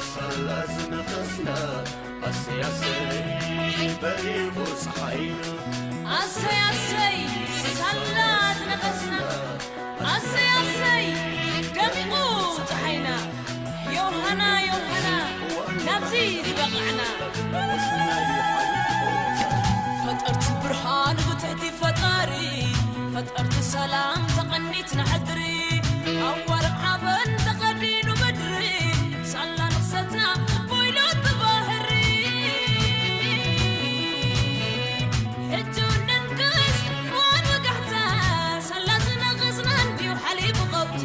ሳላ ዝነፈስና ኣሰይ ኣሰይ በሪቑ ፀሓይና ኣሰይ ኣሰይ ሳላ ዝነፈስና ኣሰይ ኣሰይ ደሚቑ ፀሓይና ዮሃና ዮሃና ናብዚ ዝበቓዕና ፈጠርቲ ብርሃን ብትሕቲ ፈጣሪ ፈጠርቲ ሰላም ተቐኒት ንሕድሪ ኣዋርቕ ሓበን ተቐዲዱ ምድሪ ሳላ ንኽሰትና ቦይሎት ብባህሪ ሕጂ ንንቅስ እዋን ወጋሕታ ሳላ ዝነቐስና እንድዩ ሓሊፉ ቐውታ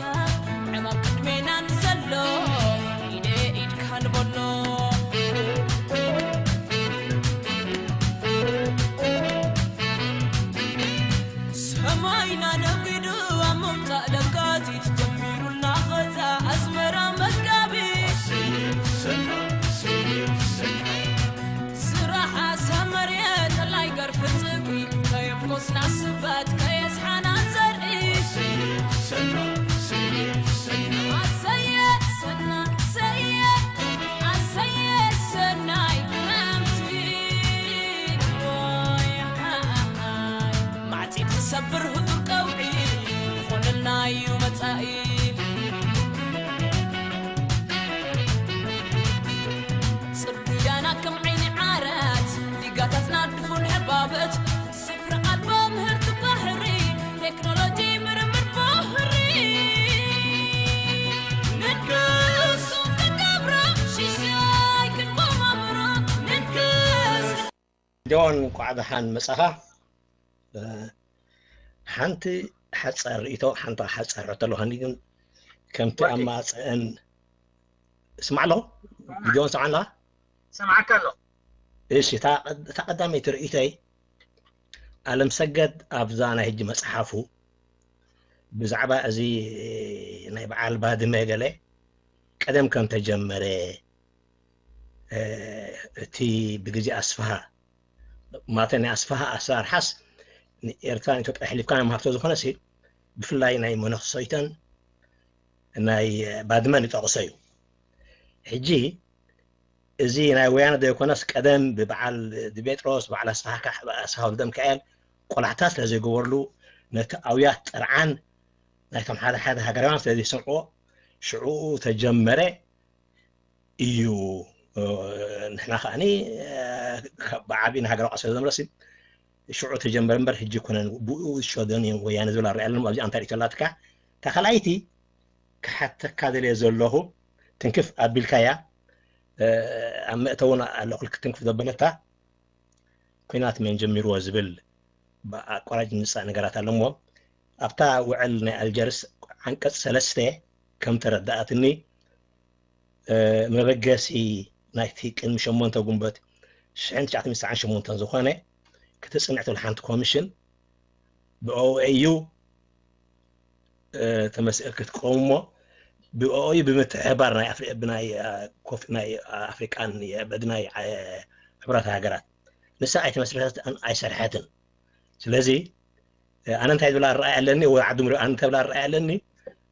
ዕማም ቅድሜና ንዘሎ ኢደ ኢድካ ንበሎ ሰማይና ነጒዱ ኣብ ምውፃእ ለካቲት ጀሚሩልና ኸዛ ኣዝመራ መጋቢት ስራሕ ኣሳመርየ ተላይ ገርፊ ፅግሪ ከየፍኮስና ስባት ከየዝሓና ዘርኢ ኣሰየ ሰና ሰየ ኣሰየ ሰናይ ክረምቲ ማዕጺድ ዝሰብር ህዱር ቀውዒ ዝኾነልና እዩ መጻኢ ጽርግያና ከም ዓይኒ ዓራት ዲጋታትና ድፉን ሕባበት ስፍሪ ኣልቦ ምህርቲ ባሕሪ ቴክኖሎጂ ምርምር ቦህሪ ንንክስ ክንገብሮ ሽሻይ ክንቆማምሮ ንንክስ ጆን እንኳዕ ደሓን መጻኻ። ሓንቲ ሓጻር ርእይቶ ሓንቲ ሓጻር ሕቶ ኣለኻኒ ግን ከምቲ ኣማጽአን ስማዕ ኣለኹ ቪድዮን ሰዓና ሰማዕካ ኣለኹ። እሺ እታ ቀዳመይቲ ርእይቶይ ኣለም ሰገድ ኣብዛ ናይ ሕጂ መጽሓፉ ብዛዕባ እዚ ናይ በዓል ባድመ ገለ ቀደም ከም ተጀመረ እቲ ብግዜ ኣስፍሃ ማተ ናይ ኣስፍሃ ኣሰራርሓስ ንኤርትራን ኢትዮጵያ ኣሕሊፍካ ናይ ምሃብቶ ዝኾነ ሲ ብፍላይ ናይ መነኽሰይተን ናይ ባድመን ይጠቕሶ እዩ። ሕጂ እዚ ናይ ወያነ ዘይኮነስ ቀደም ብበዓል ድሜጥሮስ በዓል ኣስፍሃ ኣስፍሃ ወልደምካኤል ቆላሕታ ስለ ዘይገበርሉ ነቲ ኣውያት ጥርዓን ናይቶም ሓደ ሓደ ሃገራውያን ስለ ዘይሰምዕዎ ሽዑኡ ተጀመረ እዩ። ንሕና ከዓኒ ብዓብዪ ንሃገራዊ ቃልሲ ዘምረሲ ሽዑ ተጀመረ እምበር ሕጂ ኮነን ብኡ ዝሸደን እዮም ወያነ ዝብል ኣረኣያ ኣለና ኣብዚ ኣንታ ርእይቶ ኣላትካ እታ ካልኣይቲ ክሓተካ ደልየ ዘለኹ ትንክፍ ኣቢልካያ ኣብ መእተውን ኣለኹ ክትንክፍ ዘበለታ ኩናት መን ጀሚርዎ ዝብል ብኣቋራጭ ዝምጻእ ነገራት ኣሎ እሞ ኣብታ ውዕል ናይ ኣልጀርስ ዓንቀጽ ሰለስተ ከም ተረዳኣትኒ መበገሲ ናይቲ ቅድሚ ሸሞንተ ጉንበት ሽሕን ትሽዓተ ሚእትን ትስዓን ሸሞንተን ዝኾነ ክትጽንዕ ትብል ሓንቲ ኮሚሽን ብኦኤዩ ተመስእል ክትቀውሞ ብኦኤዩ ብምትሕባር ናይ ናይ ኣፍሪቃን ናይ ሕብረት ሃገራት ንሳ ኣይተመስረተትን ኣይሰርሐትን ስለዚ ኣነ እንታይ ዝብላ ርኣይ ኣለኒ ወይ ዓዱ ምሪኦ ኣነ እንታይ ብላ ርኣይ ኣለኒ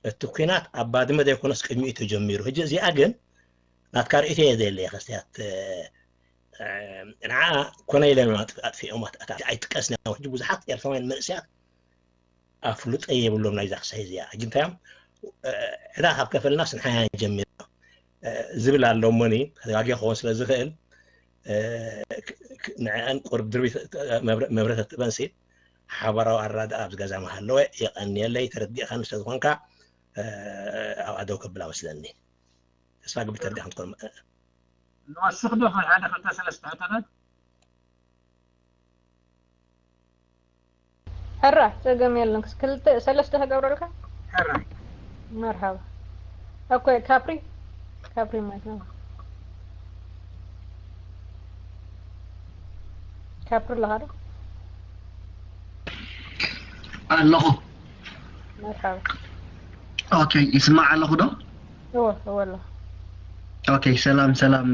እቲ ኩናት ኣብ ባድመ ዘይኮነስ ቅድሚኡ ተጀሚሩ ሕጂ እዚኣ ግን ናትካ ርእቶ እየ ዘየለየ ከስትያት ንዓ ኮነ ኢለ ኣጥፊኦም ኣይጥቀስና ሕጂ ብዙሓት ኤርትራውያን መንእስያት ኣፍልጦ የብሎም ናይዛ ክሳይ እዚኣ ሕጂ እንታይ እዮም ዕዳ ካብ ከፈልናስ ንሓያ ጀሚርና ዝብል ኣሎ እሞኒ ተጋጊ ክኸውን ስለ ዝኽእል ንዕአን ቁርብ ድርቢ መብረተ ትበንሲ ሓባራዊ ኣራድኣ ኣብዚ ገዛ መሃለወ የቐንየለይ ተረዲእኻኒ ስለ ዝኾንካ ኣብኣ ደው ከብላ መስለኒ ተስፋ ግብር ተረዲእካ ትኮን ንወስኽ ዶ ሓደ ክልተ ሰለስተ ሕቶታት ሕራይ ጸገም የለን ክስ ክልተ ሰለስተ ክገብረልካ ሕራይ መርሃባ ኦኬ ካፕሪ ካፕሪ ማለት ነው ካፕሪ ኣለኻ ዶ ኣለኹ መርሃባ ኦኬ ይስማዕ ኣለኹ ዶ እወ እወ ኣለኹ ኦኬ ሰላም ሰላም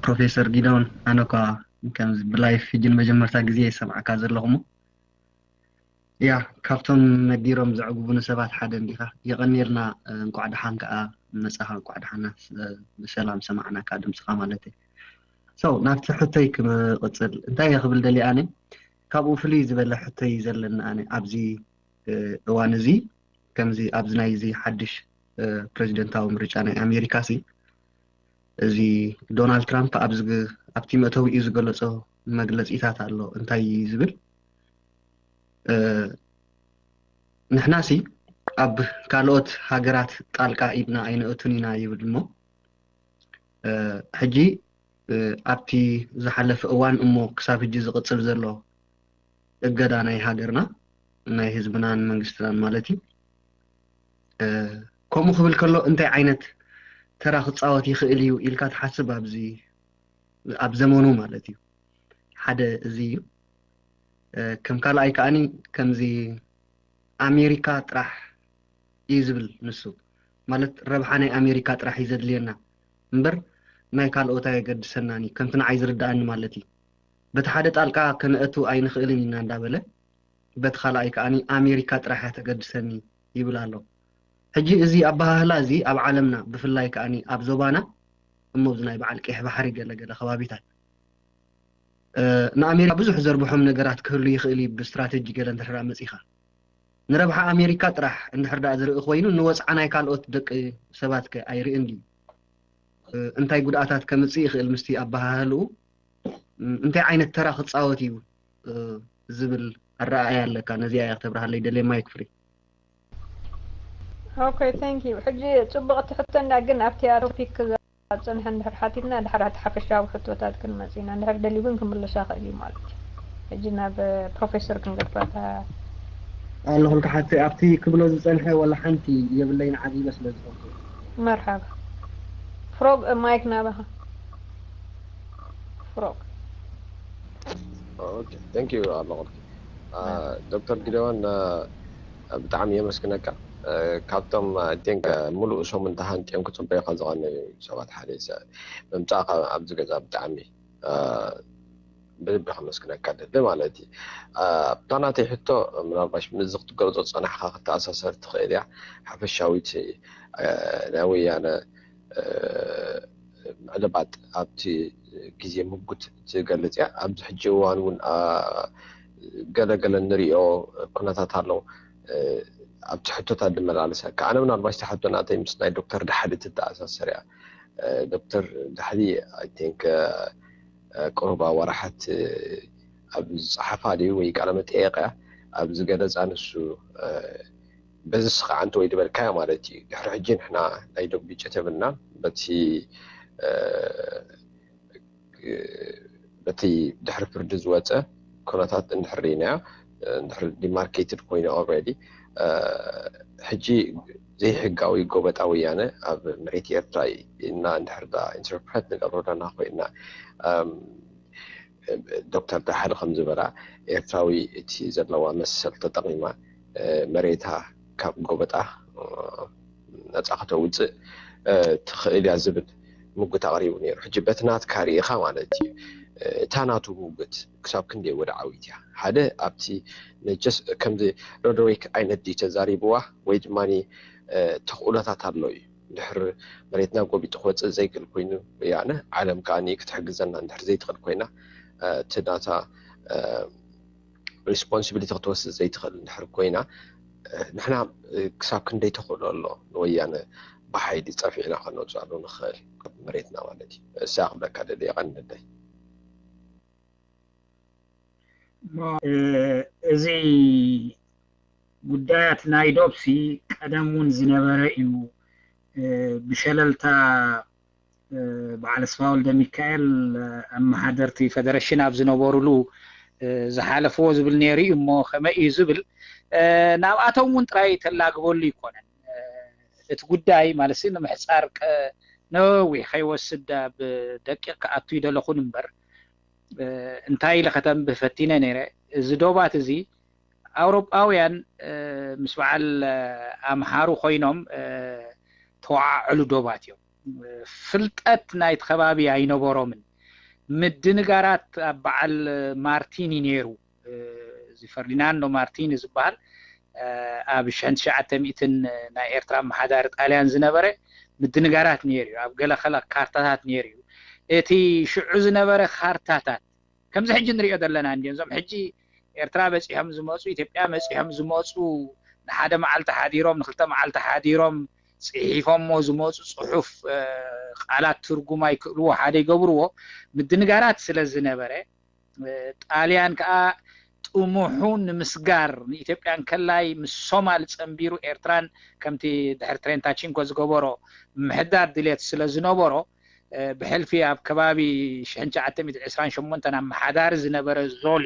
ፕሮፌሰር ጊዶን ኣነ እኳ ከምዚ ብላይፍ ሕጂ ንመጀመርታ ግዜ ይሰምዓካ ዘለኹ እሞ ያ ካብቶም ነጊሮም ዘዕጉቡኒ ሰባት ሓደ እንዲኻ የቐኒልና እንቋዕ ደሓን ከዓ መጻኻ፣ እንኳዕ ደሓና ብሰላም ሰማዕናካ ድምፅኻ ማለት እዩ። So ናብቲ ሕቶይ ክምቕፅል እንታይ እየ ክብል ደልየ ኣነ፣ ካብኡ ፍልይ ዝበለ ሕቶይ ዘለኒ ኣነ ኣብዚ እዋን እዚ፣ ከምዚ ኣብዚ ናይዚ ሓድሽ ፕሬዚደንታዊ ምርጫ ናይ ኣሜሪካ ሲ፣ እዚ ዶናልድ ትራምፕ ኣብዚ ኣብቲ መእተዊኡ ዝገለጾ መግለጺታት ኣሎ። እንታይ ዝብል ንሕናሲ ኣብ ካልኦት ሃገራት ጣልቃ ኢድና ኣይነእቱን ኢና ይብል እሞ ሕጂ ኣብቲ ዝሓለፈ እዋን እሞ ክሳብ ሕጂ ዝቕጽል ዘሎ እገዳ ናይ ሃገርና፣ ናይ ህዝብናን መንግስትናን ማለት እዩ። ከምኡ ክብል ከሎ እንታይ ዓይነት ተራ ክፃወት ይኽእል እዩ ኢልካ ትሓስብ? ኣብዚ ኣብ ዘመኑ ማለት እዩ። ሓደ እዚ እዩ። ከም ካልኣይ ከዓኒ ከምዚ ኣሜሪካ ጥራሕ እዩ ዝብል ንሱ፣ ማለት ረብሓ ናይ ኣሜሪካ ጥራሕ እዩ ዘድልየና እምበር ናይ ካልኦት ኣየገድሰናን እዩ፣ ከምቲ ንዓይ ዝርድኣኒ ማለት እዩ። በቲ ሓደ ጣልቃ ከነእቱ ኣይንኽእልን ኢና እንዳበለ በቲ ካልኣይ ከዓኒ ኣሜሪካ ጥራሕ እያ ተገድሰኒ ይብል ኣሎ። ሕጂ እዚ ኣበሃህላ እዚ ኣብ ዓለምና ብፍላይ ከዓኒ ኣብ ዞባና እሞ ኣብዚ ናይ በዓል ቀይሕ ባሕሪ ገለ ገለ ከባቢታት ንኣሜሪካ ብዙሕ ዘርብሖም ነገራት ክህሉ ይኽእል እዩ። ብስትራተጂ ገለ እንድሕር መፂኻ ንረብሓ ኣሜሪካ ጥራሕ እንድሕር ደኣ ዝርኢ ኮይኑ ንወፅዓ ናይ ካልኦት ደቂ ሰባት ከ ኣይርእን ድዩ? እንታይ ጉድኣታት ከምፅእ ይኽእል ምስቲ ኣበሃህልኡ እንታይ ዓይነት ተራ ክፃወት እዩ ዝብል ኣረኣእያ ኣለካ? ነዚኣ እያ ክተብርሃለይ ደልየ። ማይክ ፍሪ። Okay, thank you። ሕጂ ፅቡቕ ትሕተና ግን ኣብቲ ቶፒክ ኣብ ፅንሐ እንድሕር ሓቲትና ድሕር እቲ ሓፈሻዊ ሕቶታት ክንመፅእ ኢና። እንድሕር ደልዩ ግን ክምልሳ ክእል እዩ ማለት እዩ። ሕጂ ናብ ፕሮፌሰር ክንገድፋታ ኣለኹም ክሓተይ ኣብቲ ክብሎ ዝፀንሐ ወላ ሓንቲ የብለይን ዓብይበ ስለ ዝኾንኩ። መርሓባ ፍሮግ ማይክ ናባኻ። ፍሮግ Okay, thank you ኣለኹም። ዶክተር ጊደዋን ብጣዕሚ የመስግነካ። ካብቶም I think ሙሉእ ሰሙን ተሃንጥዮም ክፅበዩካ ዝቐነዩ ሰባት ሓደ ምምፃእካ ኣብዚ ገዛ ብጣዕሚ ብልቢ ከመስግነካ ደሊ ማለት እዩ። ኣብታ ናተይ ሕቶ ምናልባሽ ምስዚ ክትገልፆ ዝፀናሕካ ክተኣሳሰር ትኽእል እያ። ሓፈሻዊት ናይ ወያነ ምዕልባጥ ኣብቲ ግዜ ምጉት ትገልፅ እያ። ኣብዚ ሕጂ እዋን እውን ገለገለ እንሪኦ ኩነታት ኣሎ። ኣብቲ ሕቶታት ዝመላለሰካ ኣነ ምናልባሽ ትሓቶ ናተይ ምስ ናይ ዶክተር ዳሕሊ ትተኣሳሰር እያ። ዶክተር ዳሕሊ I think ቁሩብ ኣዋርሓት ኣብ ዝፀሓፋ ድዩ ወይ ቃለ መጠየቅ እያ ኣብ ዝገለፃ ንሱ በዚ ስኻዓንቲ ወይ ዝበልካዮ ማለት እዩ። ድሕሪ ሕጂ ንሕና ናይ ዶብ ግጭት የብልና በቲ በቲ ድሕሪ ፍርዲ ዝወፀ ኩነታት እንድሕር ርኢናዮ እንድሕር demarcated ኮይኑ already ሕጂ ዘይሕጋዊ ጎበጣ ወያነ ኣብ መሬት ኤርትራ እዩ ኢልና እንድሕር ዳ interpret ንገብሮ ዳና ኮይና ዶክተር ዳሕል ከም ዝበላ ኤርትራዊ እቲ ዘለዋ መሰል ተጠቒማ መሬታ ካብ ጎበጣ ነፃ ከተውፅእ ትኽእል እያ ዝብል ምጉት ኣቕሪቡ ነይሩ። ሕጂ በቲ ናትካ ርኢኻ ማለት እዩ። እታ ናቱ ምጉት ክሳብ ክንደይ ወድዓዊት እያ? ሓደ ኣብቲ just ከምዚ ሮደሪክ ዓይነት ድዩ ተዛሪብዋ ወይ ድማ ተኽእሎታት ኣሎ እዩ። ድሕር መሬትና ጎቢጡ ክወፅእ ዘይክእል ኮይኑ ያነ ዓለም ከዓ ክትሕግዘና እንድሕር ዘይትኽእል ኮይና እቲ ናታ responsibility ክትወስድ ዘይትኽእል እንድሕር ኮይና ንሕና ክሳብ ክንደይ ተኽእሎ ኣሎ ንወያነ ብሓይሊ ፀፊዕና ከነውፅኣሉ ንኽእል መሬትና ማለት እዩ። እሳ ክብለካ ደሊ የቐንደይ እዚ ጉዳያት ናይ ዶብሲ ቀደም እውን ዝነበረ እዩ። ብሸለልታ በዓል ኣስፋ ወልደ ሚካኤል ኣመሓደርቲ ፌደሬሽን ኣብ ዝነበሩሉ ዝሓለፍዎ ዝብል ነይሩ እዩ እሞ ከመይ እዩ ዝብል ናብኣቶም እውን ጥራይ ተላግበሉ ይኮነን። እቲ ጉዳይ ማለት ንምሕፃር ነዊሕ ከይወስድ ኣብ ደቂቕ ክኣቱ ይደለኹን እምበር እንታይ ኢለ ከተንብህ ፈቲነ ነይረ። እዚ ዶባት እዚ ኣውሮጳውያን ምስ በዓል ኣምሓሩ ኮይኖም ተወዓዕሉ ዶባት እዮም። ፍልጠት ናይቲ ከባቢ ኣይነበሮምን። ምድንጋራት ኣብ በዓል ማርቲኒ ነይሩ። እዚ ፈርዲናንዶ ማርቲኒ ዝበሃል ኣብ ሽሕን ትሽዓተ ሚእትን ናይ ኤርትራ ኣመሓዳሪ ጣልያን ዝነበረ ምድንጋራት ነይሩ እዩ። ኣብ ገለ ከለ ካርታታት ነይሩ እዩ። እቲ ሽዑ ዝነበረ ካርታታት ከምዚ ሕጂ ንሪኦ ዘለና እንዲዮም። እዞም ሕጂ ኤርትራ በፂሖም ዝመፁ፣ ኢትዮጵያ መፂሖም ዝመፁ፣ ንሓደ መዓልቲ ሓዲሮም፣ ንክልተ መዓልቲ ሓዲሮም፣ ፅሒፎሞ ዝመፁ ፅሑፍ፣ ቃላት ትርጉም ኣይክእልዎ፣ ሓደ ይገብርዎ። ምድንጋራት ስለ ዝነበረ፣ ጣልያን ከዓ ጥሙሑ ንምስጋር፣ ንኢትዮጵያ እንከላይ ምስ ሶማል ፀንቢሩ ኤርትራን ከምቲ ድሕሪ ትሬንታቺንኮ ዝገበሮ ምሕዳር ድሌት ስለ ዝነበሮ፣ ብሕልፊ ኣብ ከባቢ ሽሕን ትሽዓተ ሚእትን ዕስራን ሸሞንተን ኣመሓዳሪ ዝነበረ ዞሊ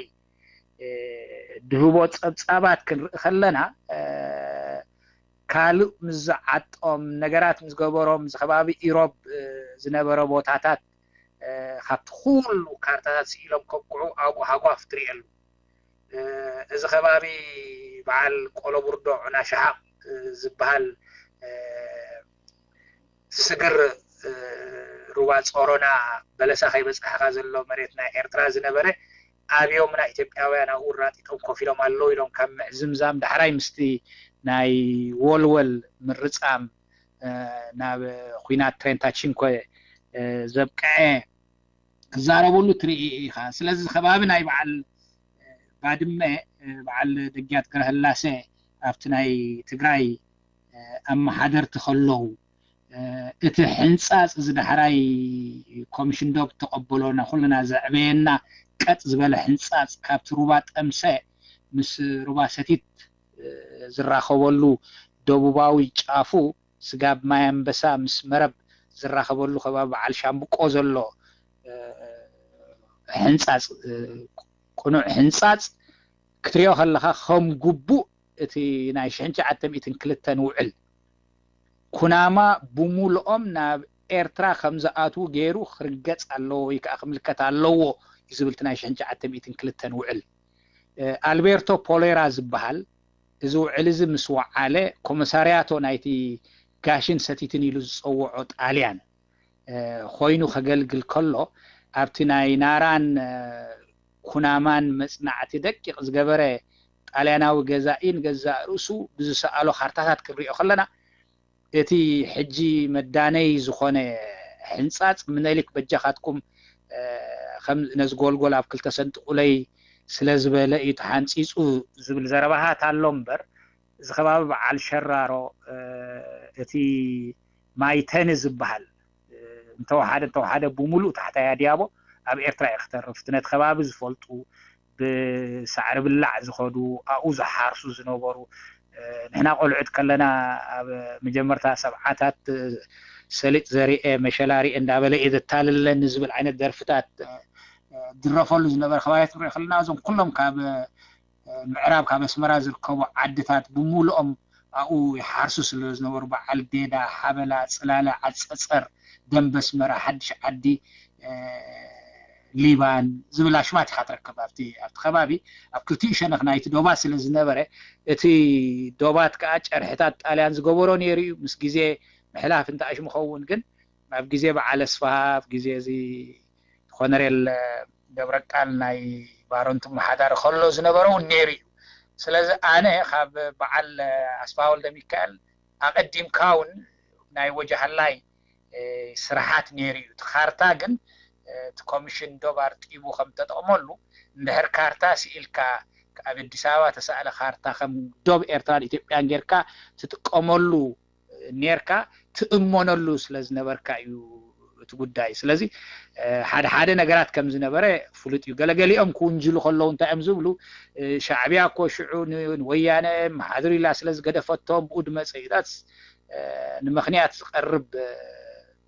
ድህቦ ፀብፃባት ክንርኢ ከለና፣ ካልእ ምስ ዝዓጦም ነገራት ምስ ገበሮም፣ እዚ ከባቢ ኢሮብ ዝነበረ ቦታታት ካብቲ ኩሉ ካርታታት ስኢሎም ከብቅዑ ኣብኡ ሃጓፍ ትርእየሉ። እዚ ከባቢ በዓል ቆሎ ቡርዶ፣ ዑና ሸሓቕ ዝበሃል ስግር፣ ሩባ ጾሮና፣ በለሳ ከይበጻሕኻ ዘሎ መሬት ናይ ኤርትራ ዝነበረ ኣብዮምና ኢትዮጵያውያን ኣብኡ ራጢጦም ኮፍ ኢሎም ኣለዉ ኢሎም ካብ ምዕዝምዛም ዳሕራይ ምስቲ ናይ ወልወል ምርጻም ናብ ኲናት ትሬንታቺንኮ ዘብቅዐ ክዛረበሉ ትርኢ ኢኻ። ስለዚ ከባቢ ናይ በዓል ባድመ፣ በዓል ደግያት ገረህላሰ ኣብቲ ናይ ትግራይ ኣመሓደርቲ ከለዉ፣ እቲ ሕንጻጽ እዚ ዳሕራይ ኮሚሽን ዶብ ተቐበሎና፣ ኩልና ዘዕበየና ቀጥ ዝበለ ሕንጻጽ ካብቲ ሩባ ጠምሰ ምስ ሩባ ሰቲት ዝራኸበሉ ደቡባዊ ጫፉ፣ ስጋብ ማይ ኣንበሳ ምስ መረብ ዝራኸበሉ ከባቢ በዓል ሻምብቆ ዘሎ ሕንጻጽ፣ ቅኑዕ ሕንጻጽ ክትሪኦ ከለኻ፣ ከም ግቡእ እቲ ናይ ሽሕን ትሽዓተ ሚእትን ክልተን ውዕል፣ ኩናማ ብሙሉኦም ናብ ኤርትራ ከም ዝኣትዉ ገይሩ ክርገጽ ኣለዎ ወይ ከዓ ክምልከት ኣለዎ እዩ ዝብል እቲ ናይ ሽሕን ትሽዓተ ሚእትን ክልተን ውዕል። ኣልቤርቶ ፖሌራ ዝበሃል፣ እዚ ውዕል እዚ ምስ ወዓለ፣ ኮመሳርያቶ ናይቲ ጋሽን ሰቲትን ኢሉ ዝጸውዖ ጣልያን ኮይኑ ከገልግል ከሎ፣ ኣብቲ ናይ ናራን ኩናማን መጽናዕቲ ደቂቕ ዝገበረ ጣልያናዊ ገዛኢ፣ ንገዛእ ርእሱ ብዝሰኣሎ ካርታታት ክንሪኦ ከለና፣ እቲ ሕጂ መዳነይ ዝኾነ ሕንጻጽ፣ ምነሊክ በጃኻትኩም፣ ከም ነዚ ጎልጎል ኣብ ክልተ ሰንጥቁለይ ስለ ዝበለ እዩ ተሓንጺጹ ዝብል ዘረባታት ኣሎ እምበር፣ እዚ ከባቢ በዓል ሸራሮ፣ እቲ ማይተኒ ዝበሃል፣ እንተወሓደ እንተወሓደ ብሙሉእ ታሕታይ ኣድያቦ ኣብ ኤርትራ እዩ ክተርፍ። እቲ ነቲ ከባቢ ዝፈልጡ፣ ብሳዕሪ ብላዕ ዝኸዱ፣ ኣብኡ ዝሓርሱ ዝነበሩ፣ ንሕና ቆልዑት ከለና ኣብ መጀመርታ ሰብዓታት ሰሊጥ ዘሪኤ፣ መሸላ ሪኤ እንዳበለ እየ ዘታልለኒ ዝብል ዓይነት ደርፍታት ድረፈሉ ዝነበረ ከባቢታት ንሪኦ ከለና፣ እዞም ኩሎም ካብ ምዕራብ፣ ካብ ኣስመራ ዝርከቡ ዓድታት ብሙሉኦም ኣብኡ ይሓርሱ ስለ ዝነበሩ፣ በዓል ዴዳ፣ ሓበላ፣ ጽላለ፣ ዓጸጸር፣ ደንበ ኣስመራ፣ ሓድሽ ዓዲ፣ ሊባን ዝብል ኣሽማት ኢኻ ትረክብ ኣብቲ ኣብቲ ከባቢ። ኣብ ክልቲኡ ሸነኽ ናይቲ ዶባት ስለ ዝነበረ፣ እቲ ዶባት ከኣ ጨርሕታት ጣልያን ዝገበሮ ነይሩ እዩ። ምስ ግዜ ምሕላፍ እንተ ኣሽሙ ኸውን ግን፣ ኣብ ግዜ በዓል ኣስፍሃ፣ ኣብ ግዜ እዚ ኮነሬል ገብረቃል ናይ ባረንቱ ኣመሓዳሪ ከሎ ዝነበረ እውን ነይሩ እዩ። ስለዚ ኣነ ካብ በዓል ኣስፍሃ ወልደ ሚካኤል ኣቐዲምካ እውን ናይ ወጃሃላይ ስራሓት ነይሩ እዩ። እቲ ካርታ ግን እቲ ኮሚሽን ዶብ ኣርጢቡ ከም ተጠቕመሉ፣ እንድሕር ካርታ ስኢልካ፣ ኣብ ኣዲስ ኣበባ ተሳእለ ካርታ ከም ዶብ ኤርትራን ኢትዮጵያን ጌርካ ትጥቀመሉ ኔርካ፣ ትእመነሉ ስለ ዝነበርካ እዩ እቲ ጉዳይ። ስለዚ ሓደ ሓደ ነገራት ከም ዝነበረ ፍሉጥ እዩ። ገለገሊኦም ክውንጅሉ ከለዉ እንታይ እዮም ዝብሉ? ሻዕብያ እኮ ሽዑ ንወያነ መሓድር ኢላ ስለ ዝገደፈቶም ብኡ ድመፀ እዩ። ንመኽንያት ዝቐርብ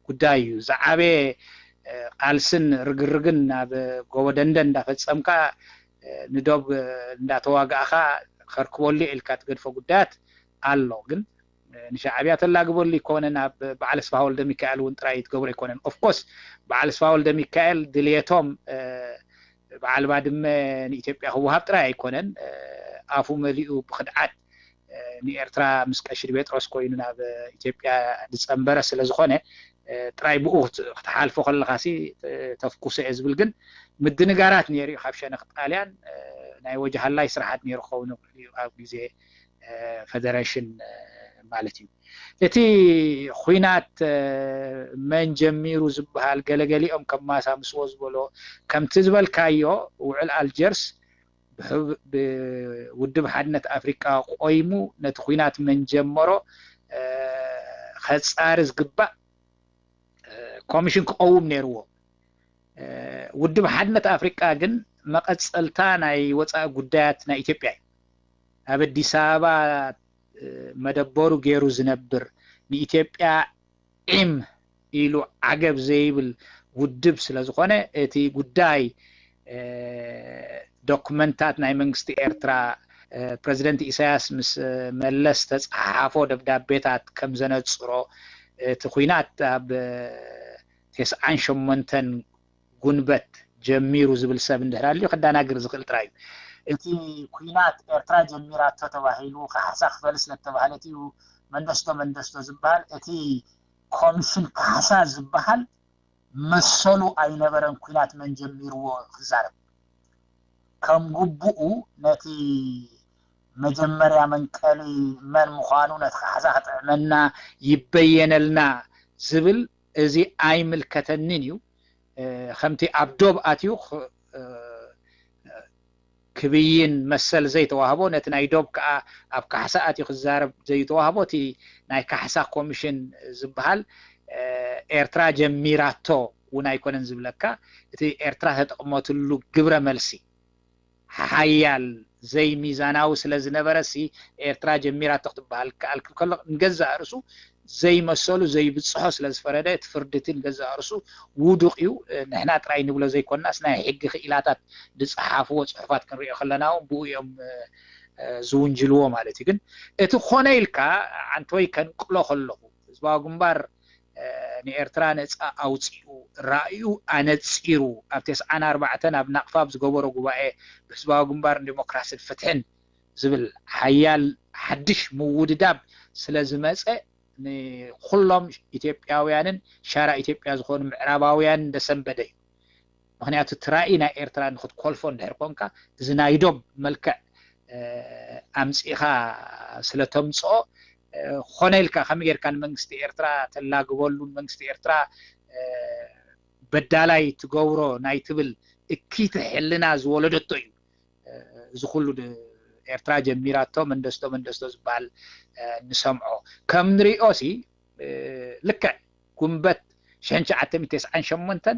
ጉዳይ እዩ። ዝዓበየ ቃልስን ርግርግን ናብ ጎቦ ደንደን እንዳፈጸምካ፣ ንዶብ እንዳተዋጋእኻ ከርክበሉ ኢልካ ትገድፎ ጉዳያት ኣሎ። ግን ንሻዕብያ ተላግበሉ ኣይኮነን፣ ኣብ በዓል ኣስፍሃ ወልደ ሚካኤል እውን ጥራይ ትገብሮ ኣይኮነን። ኦፍኮርስ በዓል ኣስፍሃ ወልደ ሚካኤል ድልየቶም በዓል ባድመ ንኢትዮጵያ ክወሃብ ጥራይ ኣይኮነን፣ ኣፉ መሊኡ ብኽድዓት ንኤርትራ ምስ ቀሺ ጴጥሮስ ኮይኑ ናብ ኢትዮጵያ ዝጸንበረ ስለ ዝኾነ፣ ጥራይ ብኡ ክትሓልፎ ከለኻሲ ተፍኩሶ እየ ዝብል። ግን ምድንጋራት ነይሩ እዩ ካብ ሸነኽ ጣልያን። ናይ ወጃሃላይ ስራሓት ነይሩ ክኸውን ይኽእል እዩ ኣብ ግዜ ፈደረሽን ማለት እዩ። እቲ ኹናት መን ጀሚሩ ዝበሃል ገለገሊኦም ከማሳምስዎ ዝበሎ ከምቲ ዝበልካዮ ውዕል ኣልጀርስ ብውድብ ሓድነት ኣፍሪቃ ቆይሙ ነቲ ኹናት መን ጀመሮ ከፃሪ ዝግባእ ኮሚሽን ክቐውም ነይርዎ። ውድብ ሓድነት ኣፍሪቃ ግን መቐፀልታ ናይ ወፃኢ ጉዳያት ናይ ኢትዮጵያ እዩ። ኣብ ኣዲስ ኣበባ መደበሩ ገይሩ ዝነብር ንኢትዮጵያ ዒም ኢሉ ዓገብ ዘይብል ውድብ ስለ ዝኾነ እቲ ጉዳይ ዶክመንታት ናይ መንግስቲ ኤርትራ ፕረዚደንት ኢሳያስ ምስ መለስ ተጻሓሓፎ ደብዳቤታት ከም ዘነጽሮ እቲ ኹናት ኣብ ተስዓን ሸሞንተን ጉንበት ጀሚሩ ዝብል ሰብ እንድሕር ኣልዩ ከዳናግር ዝኽእል ጥራይ እዩ። እቲ ኩናት ኤርትራ ጀሚራቶ ተባሂሉ ካሕሳ ክፈል ስለተባህለት እዩ መንደስቶ መንደስቶ ዝበሃል። እቲ ኮሚሽን ካሕሳ ዝበሃል መሰሉ ኣይነበረን ኩናት መን ጀሚርዎ ክዛረብ። ከም ግቡኡ ነቲ መጀመርያ መንቀሊ መን ምዃኑ ነቲ ካሕሳ ክጥዕመና ይበየነልና ዝብል እዚ ኣይምልከተንን እዩ። ከምቲ ኣብ ዶብ ኣትዩ ክብይን መሰል ዘይተዋህቦ ነቲ ናይ ዶብ ከዓ ኣብ ካሕሳ ኣትዩ ክዛረብ ዘይተዋህቦ እቲ ናይ ካሕሳ ኮሚሽን ዝበሃል ኤርትራ ጀሚራቶ እውን ኣይኮነን ዝብለካ። እቲ ኤርትራ ተጠቕመትሉ ግብረ መልሲ ሓያል ዘይሚዛናዊ ስለ ዝነበረ ሲ ኤርትራ ጀሚራቶ ክትበሃል ክኣል ከሎ ንገዛእ ርእሱ ዘይመሰሉ ዘይብፅሖ ስለ ዝፈረደ እቲ ፍርድቲ ንገዛእ ርእሱ ውዱቕ እዩ። ንሕና ጥራይ ንብሎ ዘይኮናስ ናይ ሕጊ ክኢላታት ዝፀሓፍዎ ፅሑፋት ክንሪኦ ከለና እውን ብኡ እዮም ዝውንጅልዎ ማለት እዩ። ግን እቲ ኮነ ኢልካ ዓንተወይ ከንቅሎ ከለኹ ህዝባዊ ግንባር ንኤርትራ ነፃ ኣውፂኡ ራእዩ ኣነፂሩ ኣብ ተስዓን ኣርባዕተን ኣብ ናቕፋ ኣብ ዝገበሮ ጉባኤ ብህዝባዊ ግንባር ንዲሞክራስን ፍትሕን ዝብል ሓያል ሓድሽ ምውድዳብ ስለ ዝመፀ ንኩሎም ኢትዮጵያውያንን ሻራ ኢትዮጵያ ዝኾኑ ምዕራባውያን እንደሰንበደ እዩ። ምክንያቱ እቲ ራእይ ናይ ኤርትራ ንክትኮልፎ እንድሕር ኮንካ እዚ ናይ ዶብ መልክዕ ኣምፂእኻ ስለተምፅኦ ኮነ ኢልካ ከመይ ጌርካ ንመንግስቲ ኤርትራ ተላግበሉ ንመንግስቲ ኤርትራ በዳላይ ትገብሮ ናይ ትብል እኪት ሕልና ዝወለደቶ እዩ። እዚ ኩሉ ኤርትራ ጀሚራቶ መንደስቶ መንደስቶ ዝበሃል ንሰምዖ ከም ንሪኦ ሲ ልክዕ ጉንበት ሽሕን ትሽዓተ ሚእትን ተስዓን ሸሞንተን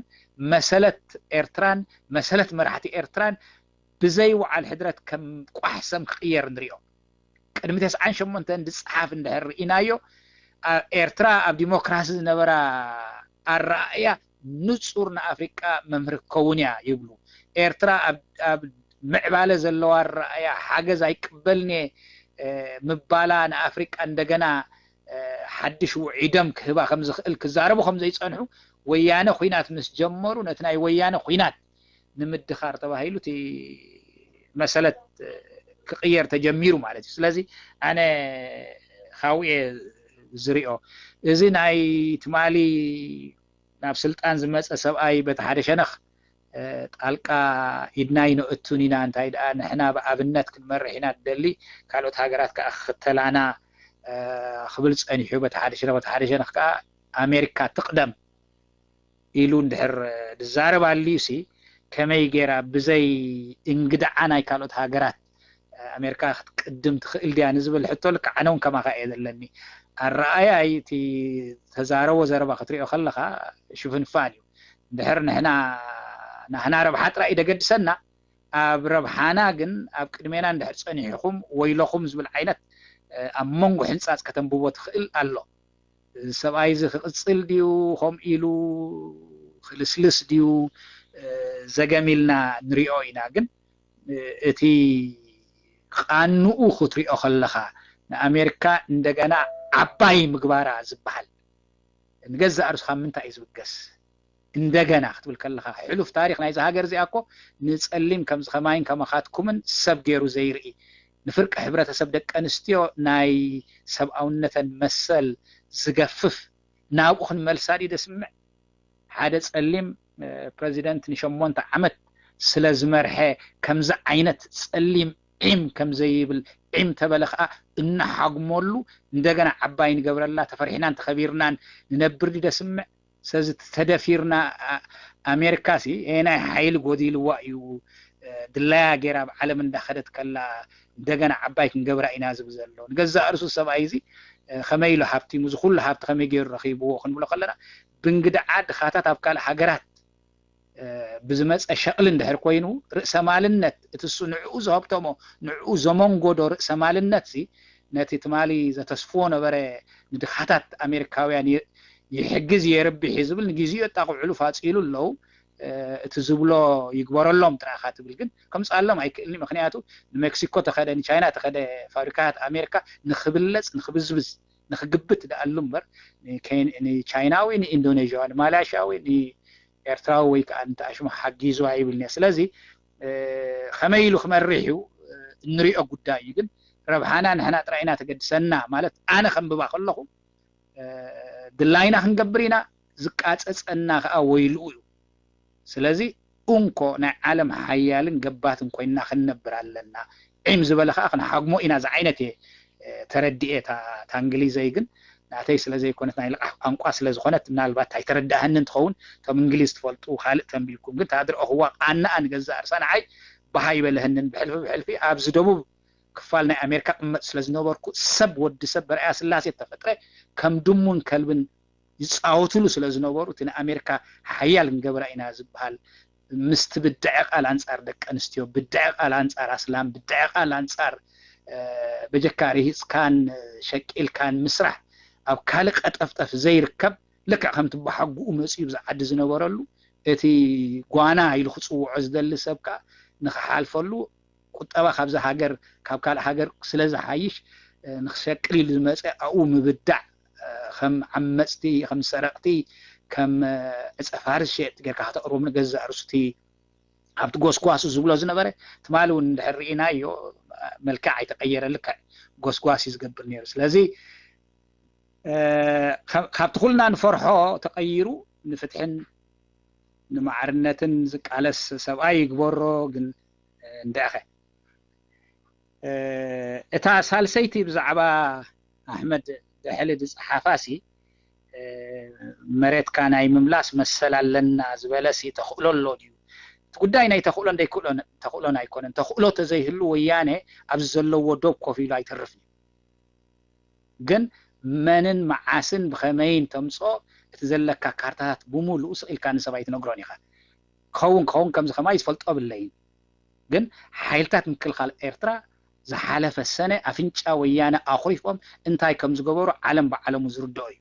መሰለት ኤርትራን መሰለት መራሕቲ ኤርትራን ብዘይ ወዓል ሕድረት ከም ቋሕሰም ክቕየር ንሪኦ። ቅድሚ ተስዓን ሸሞንተን ዝፀሓፍ እንድሕር ርኢናዮ ኤርትራ ኣብ ዲሞክራሲ ዝነበራ ኣረኣእያ ንፁር ንኣፍሪቃ መምህር ክከውን እያ ይብሉ። ኤርትራ ኣብ ምዕባለ ዘለዋ ኣረኣእያ ሓገዝ ኣይቅበልን እየ ምባላ ንኣፍሪቃ እንደገና ሓድሽ ውዒደም ክህባ ከም ዝኽእል ክዛረቡ ከም ዘይጸንሑ ወያነ ኹናት ምስ ጀመሩ ነቲ ናይ ወያነ ኹናት ንምድኻር ተባሂሉ እቲ መሰለት ክቕየር ተጀሚሩ ማለት እዩ። ስለዚ ኣነ ካብኡ እየ ዝሪኦ። እዚ ናይ ትማሊ ናብ ስልጣን ዝመፀ ሰብኣይ በቲ ሓደ ሸነኽ ጣልቃ ኢድና ይነእቱን ኢና እንታይ ደኣ ንሕና ብኣብነት ክንመርሕ ኢና ንደሊ ካልኦት ሃገራት ከዓ ክኽተላና ክብል ፀኒሑ በቲ ሓደ ሸነኽ በቲ ሓደ ሸነኽ ከዓ ኣሜሪካ ትቕደም ኢሉ እንድሕር ዝዛረብ ኣልዩ ሲ ከመይ ገይራ ብዘይ እንግድዓ ናይ ካልኦት ሃገራት ኣሜሪካ ክትቅድም ትኽእል ድያ ንዝብል ሕቶ ልክዕ ኣነ እውን ከማኻ እየ ዘለኒ ኣረኣያይ እቲ ተዛረቦ ዘረባ ክትሪኦ ከለኻ ሽፍንፋን እዩ እንድሕር ንሕና ናህና ረብሓ ጥራይ እዩ ደገድሰና ኣብ ረብሓና ግን ኣብ ቅድሜና እንድሕር ፀኒሕኹም ወይለኹም ዝብል ዓይነት ኣብ መንጎ ሕንፃፅ ከተንብቦ ትኽእል ኣሎ ሰብኣይ እዚ ክቕፅል ድዩ ከምኡ ኢሉ ክልስልስ ድዩ ዘገም ኢልና ንሪኦ ኢና ግን እቲ ቃንኡ ክትሪኦ ከለኻ ንኣሜሪካ እንደገና ዓባይ ምግባራ ዝበሃል ንገዛእ ርእስኻ ምንታይ እዩ ዝብገስ እንደገና ክትብል ከለኻ ሕሉፍ ታሪክ ናይዚ ሃገር እዚኣ እኮ ንፀሊም ከምዚ ከማይን ከማኻትኩምን ሰብ ገይሩ ዘይርኢ ንፍርቂ ሕብረተሰብ ደቂ ኣንስትዮ ናይ ሰብኣውነተን መሰል ዝገፍፍ ናብኡ ክንመልሳ ድዩ ደስምዕ ሓደ ፀሊም ፕረዚደንት ንሸሞንተ ዓመት ስለ ዝመርሐ ከምዚ ዓይነት ፀሊም ዒም ከም ዘይብል፣ ዒም ተበለ ከዓ እንሓጉመሉ፣ እንደገና ዓባይ ንገብረላ፣ ተፈሪሕናን ተኸቢርናን ንነብር ድዩ ደስምዕ? ስለዚ ተደፊርና፣ ኣ-፣ ኣሜሪካ ሲ ናይ ሓይሊ ጎዲልዋ እዩ፣ እ፣ ድላያ ገይራ ኣብ ዓለም እንዳኸደት ከላ እንደገና ዓባይ ክንገብራ ኢና ዝብል ዘሎ። ንገዛእ ርእሱ ሰብኣይ እዚ፣ እ፣ ከመይ ኢሉ ሃብቲሙ፣ እዚ ኩሉ ሃብቲ ከመይ ገይሩ ረኺብዎ ክንብሎ ከለና፣ ብእንግድዓ ድኻታት ኣብ ካልእ ሃገራት፣ እ፣ ብዝመፀ ሸቕሊ እንድሕር ኮይኑ፣ ርእሰ ማልነት እቲ እሱ ንዕኡ ዘሀብተሞ፣ ንዕኡ ዘመንጎዶ ርእሰ ማልነት ሲ ነቲ ትማሊ ዘተስፍዎ ነበረ፣ ንድኻታት ኣሜሪካውያን የ-፣ ይሕግዝ የርብሕ እዩ ዝብል ንግዜኡ የጣቕዑሉ ፋጺሉ ኣለዉ። እ፣ እቲ ዝብሎ ይግበረሎም ጥራኻ ትብል ግን ከምጽኣሎም ኣይክእልኒ። ምኽንያቱ ንሜክሲኮ ተኸደ፣ ንቻይና ተኸደ፣ ፋብሪካታት ኣሜሪካ ንኽብለጽ፣ ንኽብዝብዝ፣ ንኽግብት ደኣሉ እምበር፣ ንኬን-፣ ንቻይናዊ፣ ንኢንዶኔዥያዊ፣ ንማላይሽያዊ፣ ንኤርትራዊ ወይ ከዓ ንተኣሽሙ ሓጊዙ ኣይብልኒ። ስለዚ፣ እ፣ ከመይ ኢሉ ክመርሕ እዩ፣ እ፣ እንሪኦ ጉዳይ እዩ። ግን ረብሓና ንሕና ጥራይ ኢና ተገድሰና። ማለት ኣነ ከንብባ ከለኹ፣ እ፣ ድላይና ክንገብር ኢና፣ ዝቃጸጸና ከዓ ወይልኡ እዩ። ስለዚ እንኮ ናይ ዓለም ሓያልን ገባትን ኮይንና ክንነብር ኣለና። ዒም ዝበለ ከዓ ክንሓግሞ ኢና ዝዓይነት እየ፣ እ፣ ተረዲኤ። እታ፣ እታ እንግሊዘይ ግን ናተይ ስለ ዘይኮነት ናይ ልቓሕ ቋንቋ ስለ ዝኾነት ምናልባት ኣይተረዳእህንን ትኸውን። እቶም እንግሊዝ ትፈልጡ ካልእ ተንቢብኩም፣ ግን እታ ዝረኣኹዋ ቃናኣ ንገዛእ ርእሳ ንዓይ ባህ ኣይበለህንን። ብሕልፊ ብሕልፊ ኣብዚ ደቡብ ክፋል ናይ ኣሜሪካ ቅመጥ ስለ ዝነበርኩ ሰብ ወዲ ሰብ በርኣያ ስላሴ እተፈጥረ ከም ድሙን ከልብን ይጻወቱሉ ስለ ዝነበሩ እቲ ንኣሜሪካ ሓያል ክንገብራ ኢና ዝበሃል ምስቲ ብድዐ ቃል ኣንጻር ደቂ ኣንስትዮ፣ ብድዐ ቃል ኣንጻር ኣስላም፣ ብድዐ ቃል ኣንጻር፣ እ፣ በጀካ ርሂጽካን ሸቂልካን ምስራሕ ኣብ ካልእ ቀጠፍጠፍ ዘይርከብ ልክዕ ከምቲ ብሓጉኡ መጺኡ ብዚ ዓዲ ዝነበረሉ እቲ ጓና ኢሉ ክጽውዖ ዝደሊ ሰብ ከኣ ንኽሓልፈሉ ቁጠባ ካብዚ ሃገር ካብ ካልእ ሃገር ስለ ዝሓይሽ፣ እ፣ ንኽሸቅል ኢሉ ዝመጸ ኣብኡ ምብዳዕ፣ እ፣ ከም ዓመጽቲ፣ ከም ሰረቕቲ፣ ከም፣ እ፣ ዕጸ ፋርስ ሸየጥቲ ጌርካ ከተቕርቦም ንገዛእ ርእሱ እቲ ኣብቲ ጎስጓሱ ዝብሎ ዝነበረ ትማሊ እውን እንድሕር ርኢናዮ፣ እ፣ መልክዕ ኣይተቐየረ፣ ልክዕ ጎስጓስ እዩ ዝገብር ነይሩ። ስለዚ፣ እ፣ ካብ-፣ ካብቲ ኩልና ንፈርሖ ተቐይሩ ንፍትሕን ንማዕርነትን ዝቃለስ ሰብኣይ ይግበሮ። ግን፣ እ፣ እንድዕኸ፣ እ፣ እታ ሳልሰይቲ ብዛዕባ ኣሕመድ ደሕሊ ዝጸሓፋ ሲ፣ እ፣ መሬትካ ናይ ምምላስ መሰል ኣለና ዝበለ ሲ ተኽእሎ ኣሎ ድዩ? እቲ ጉዳይ ናይ ተኽእሎን ዘይክእሎን፣ ተኽእሎን ኣይኮነን። ተኽእሎ ተዘይህሉ ወያነ ኣብዚ ዘለዎ ዶብ ኮፍ ኢሉ ኣይተርፍን እዩ። ግን መንን መዓስን ብኸመይን ተምጽኦ እቲ ዘለካ ካርታታት ብምሉኡ ስቕ ኢልካ ንሰብ ኣይትነግሮን ኢኻ። ክኸውን ክኸውን ከምዚ ከማይ ዝፈልጦ ብለይን። ግን ሓይልታት ምክልኻል ኤርትራ ዝሓለፈ ሰነ ኣፍንጫ ወያነ ኣኹሪፎም እንታይ ከም ዝገበሩ ዓለም ብዓለሙ ዝርድኦ እዩ።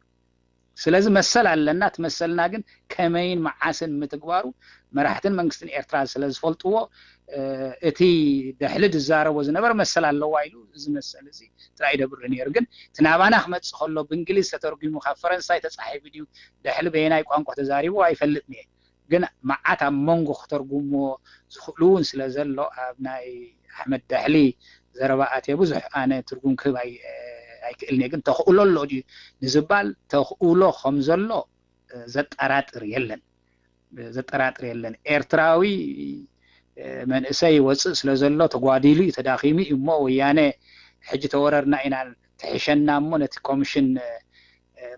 ስለዚ መሰል ኣለና። እቲ መሰልና ግን ከመይን መዓስን ምትግባሩ መራሕትን መንግስትን ኤርትራ ስለ ዝፈልጥዎ፣ እ፣ እቲ ደሕሊ ዝዛረቦ ዝነበረ መሰል ኣለዋ ኢሉ እዚ መሰል እዚ ጥራይ ደብሪ ነይሩ። ግን እቲ ናባና ክመጽእ ከሎ ብእንግሊዝ ተተርጒሙ ካብ ፈረንሳይ ተጻሒፉ ድዩ ደሕሊ በየናይ ቋንቋ ተዛሪቡ ኣይፈልጥን እየ። ግን መዓት ኣብ መንጎ ክተርጉምዎ ዝኽእሉ እውን ስለ ዘሎ ኣብ ናይ ኣሕመድ ደሕሊ ዘረባ ኣትየ ብዙሕ ኣነ ትርጉም ክህብ ኣይ-፣ ኣይክእልን እየ። ግን ተኽእሎ ኣሎ ድዩ ንዝባል ተኽእሎ ከም ዘሎ ዘጠራጥር የለን። ዘጠራጥር የለን። ኤርትራዊ፣ እ፣ መንእሰይ ይወጽእ ስለ ዘሎ ተጓዲሉ እዩ፣ ተዳኺሙ እዩ። እሞ ወያነ ሕጂ ተወረርና ኢና ትሕሸና እሞ ነቲ ኮሚሽን፣ እ፣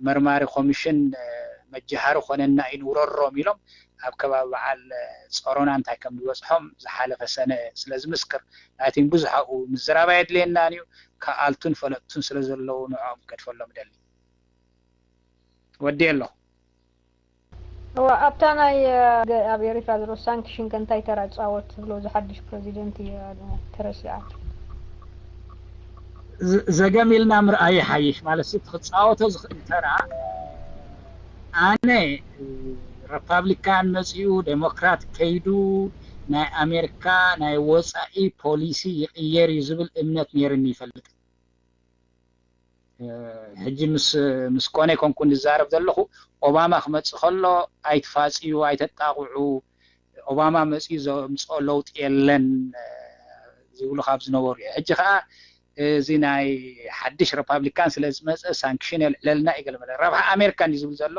መርማሪ ኮሚሽን፣ እ፣ መጀሃሪ ኮነና እዩ ንውረሮም ኢሎም ኣብ ከባቢ በዓል፣ እ፣ ጾሮና እንታይ ከም ዝበጽሖም ዝሓለፈ ሰነ ስለ ዝምስክር ናይቲን ብዙሕ ኣብኡ ምዝራብ ኣየድልየናን እዩ። ከኣልቱን ፈለጥቱን ስለ ዘለዉ ንዕኦም ክገድፈሎም እደሊ። ወዲ ኣለኹ። እዋ፣ ኣብታ ናይ፣ እ፣ ገ-፣ ኣብ ኤሪትራ ዘሎ ሳንክሽን ከ እንታይ ተራ ይጻወት ትብሎ? እዚ ሓድሽ ፕረዚደንት እዩ፣ እ፣ ተረሲዓቶ። ዝ-፣ ዘገም ኢልና ምርኣይ ይሓይሽ። ማለት፣ እቲ ክጻወቶ ዝኽእል ተራ፣ ኣነ፣ እ፣ ሪፓብሊካን መጺኡ፣ ዴሞክራት ከይዱ፣ ናይ ኣሜሪካ ናይ ወጻኢ ፖሊሲ ይቕየር እዩ ዝብል እምነት ነይርኒ ይፈልጥ። እ፣ ሕጂ ምስ፣ ምስ ኮነ ኮንኩ ንዛረብ ዘለኹ፣ ኦባማ ክመጽእ ከሎ፣ "ኣይትፋጽዩ፣ ኣይተጣቕዑ፣ ኦባማ መጺኡ ዘምጽኦ ለውጢ የለን" ዝብሉ ካብ ዝነበሩ እየ። ሕጂ ከኣ እዚ ናይ ሓድሽ ሪፓብሊካን ስለ ዝመጸ ሳንክሽን የልዕለልና እዩ ገለ መለ። ረብሓ ኣሜሪካ እንድዩ ዝብል ዘሎ።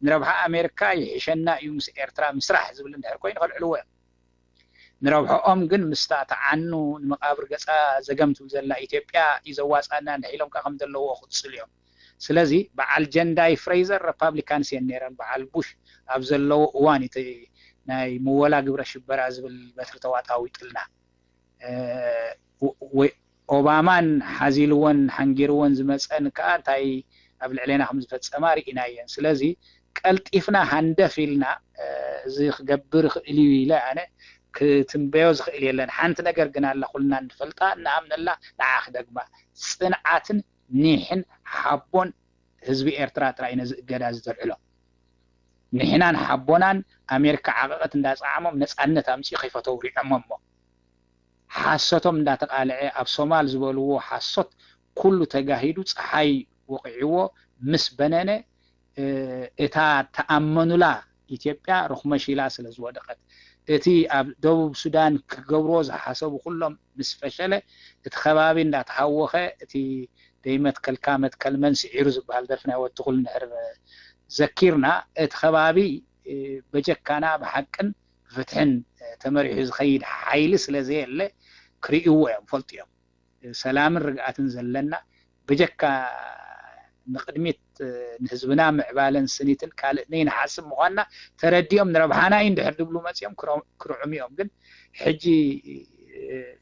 ንረብሓ ኣሜሪካ ይሕሸና እዩ ምስ ኤርትራ ምስራሕ ዝብል እንድሕር ኮይኑ ከልዕልዎ እዮም። ንረብሖኦም ግን ምስታ ተዓኑ ንመቓብር ገጻ ዘገም ትብል ዘላ ኢትዮጵያ እዩ ዘዋጽኣና እንድሕር ኢሎም ከኣ ከም ዘለውኦ ክጽሉ እዮም። ስለዚ በዓል ጀንዳይ ፍሬዘር ረፓብሊካንስ እየን ነይረን፣ በዓል ቡሽ ኣብ ዘለዎ እዋን እቲ ናይ ምወላ ግብረ ሽበራ ዝብል በትሪ ተዋጣዊጥልና። ኦባማን ሓዚልወን ሓንጊርወን ዝመፀን ከዓ እንታይ ኣብ ልዕሌና ከም ዝፈፀማ ርኢናየን። ስለዚ ቀልጢፍና ሃንደፍ ኢልና እዚ ክገብር ይኽእል እዩ ኢለ ኣነ ክትንበዮ ዝኽእል የለን። ሓንቲ ነገር ግን ኣላ ኩልና እንፈልጣ፣ እንኣምነላ፣ ንዓ ክደግማ። ፅንዓትን ኒሕን ሓቦን ህዝቢ ኤርትራ ጥራይ ነዚ እገዳ ዝተልዕሎ። ንሕናን ሓቦናን ኣሜሪካ ዓቐቐት እንዳፀዓሞም ነፃነት ኣምፂኡ ከይፈተው ሪዖሞሞ። ሓሶቶም እንዳተቃልዐ ኣብ ሶማል ዝበልዎ ሓሶት ኩሉ ተጋሂዱ ፀሓይ ወቂዕዎ ምስ በነነ እታ ተኣመኑላ ኢትዮጵያ ርኹመሽ ኢላ ስለ ዝወደቐት፣ እቲ ኣብ ደቡብ ሱዳን ክገብርዎ ዝሓሰቡ ኩሎም ምስ ፈሸለ፣ እቲ ከባቢ እንዳተሃወኸ፣ እቲ ደይመትከልካ መትከል መን ስዒሩ ዝበሃል ደርፊ ናይ ወዲ ትኹል እንድሕር ዘኪርና፣ እቲ ከባቢ በጀካና ብሓቅን ብፍትሕን ተመሪሑ ዝኸይድ ሓይሊ ስለ ዘየለ ክርእይዎ እዮም፣ ፈልጡ እዮም። ሰላምን ርግኣትን ዘለና በጀካ ንቕድሚት ንህዝብና ምዕባለን ስኒትን ካልእ ነይንሓስብ ምዃንና ተረዲኦም ንረብሓና እዩ እንድሕር ድብሉ መፂኦም ክርዑም እዮም። ግን ሕጂ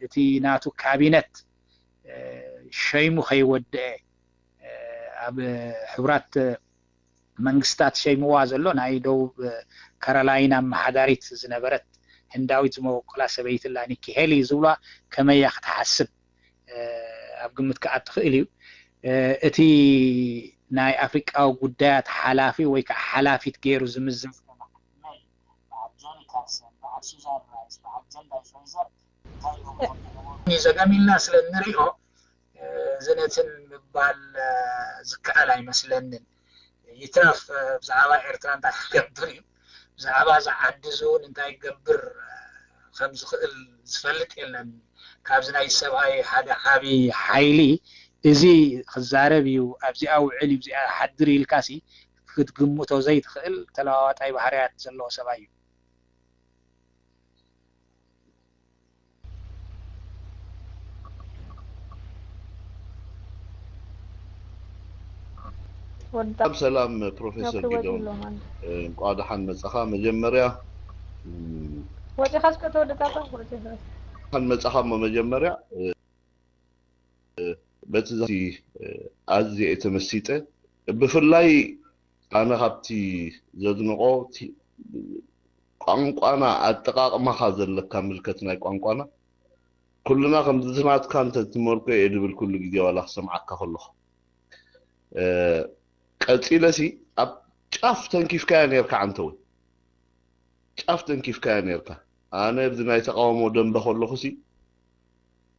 እቲ ናቱ ካቢነት ሸይሙ ከይወደአ ኣብ ሕቡራት መንግስታት ሸይምዋ ዘሎ ናይ ደቡብ ካሮላይን ኣመሓዳሪት ዝነበረት ህንዳዊት ዝመበቆላ ሰበይቲ ኣላ ኒኪ ሄሊ ዝብሏ ከመያ ክትሓስብ ኣብ ግምት ክኣቱ ክእል እዩ። እቲ ናይ ኣፍሪቃዊ ጉዳያት ሓላፊ ወይ ከዓ ሓላፊት ገይሩ ዝምዘዝ በዓል ጆኒ ካርሰን፣ በዓል ሱዛን ራይስ፣ በዓል ጀንዳይ ፍሬዘር እንታይ ኢሎም ከም ዝነበሩ ዘገም ኢልና ስለ እንሪኦ ዝነትን ምባል ዝከኣል ኣይመስለንን። ይትረፍ ብዛዕባ ኤርትራ እንታይ ክገብር እዩ፣ ብዛዕባ እዚ ዓዲ እዚ እውን እንታይ ክገብር ከም ዝኽእል ዝፈልጥ የለን። ካብዚ ናይ ሰብኣይ ሓደ ዓቢ ሓይሊ እዚ ክዛረብ እዩ፣ ኣብዚኣ ውዕል እዩ፣ ኣብዚኣ ሓድር ኢልካሲ ክትግምቶ ዘይትኽእል ተለዋዋጣይ ባህርያት ዘለዎ ሰብኣይ እዩ። ሰላም ሰላም ፕሮፌሰር ጊዶን፣ እንቋዕ ደሓን መጻኻ። መጀመርያ ወጺኻ እስከ ተወደጣጣ ወጺኻ ደሓን መጻኻ። እሞ መጀመርያ በቲ ኣዝየ እየ ተመሲጠ። ብፍላይ ኣነ ካብቲ ዘድንቆ ቋንቋና ኣጠቃቅማኻ ዘለካ ምልከት ናይ ቋንቋና ኩልና ከምዚ ናትካ እንተትመልኮ እየ ድብል ኩሉ ግዜ ዋላ ክሰምዓካ ከለኹ። ቀጺለ ሲ ኣብ ጫፍ ተንኪፍካያ ኔርካ ዓንተወይ፣ ጫፍ ተንኪፍካያ ኔርካ። ኣነ ኣብዚ ናይ ተቃውሞ ደንበ ከለኹ ሲ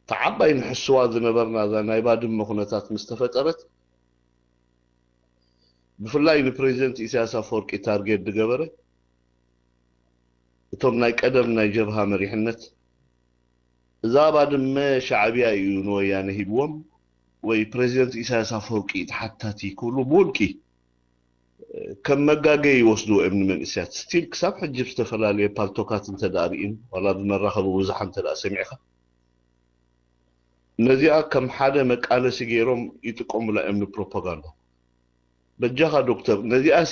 ተዓባይ ንሕስዋ ዝነበርና እዛ ናይ ባድመ ኩነታት ምስ ተፈጠረት ብፍላይ ንፕሬዚደንት ኢሳያስ ኣፈወርቂ ታርጌት ዝገበረ እቶም ናይ ቀደም ናይ ጀብሃ መሪሕነት እዛ ባድመ ሻዕብያ እዩ ንወያነ ሂብዎም ወይ ፕሬዚደንት ኢሳያስ ኣፈወርቂ ተሓታቲ ክብሉ ብውልቂ ከም መጋገይ ይወስድዎ እዮም ንመንእሰያት። ስቲል ክሳብ ሕጂ ብዝተፈላለየ ፓልቶካት እንተ ደኣ ርኢን ዋላ ብመራኸቢ ብዙሓን እንተ ደኣ ሰሚዕካ ነዚኣ ከም ሓደ መቃለሲ ገይሮም ይጥቀሙላ እዮም ንፕሮፓጋንዳ። በጃኻ ዶክተር ነዚኣሲ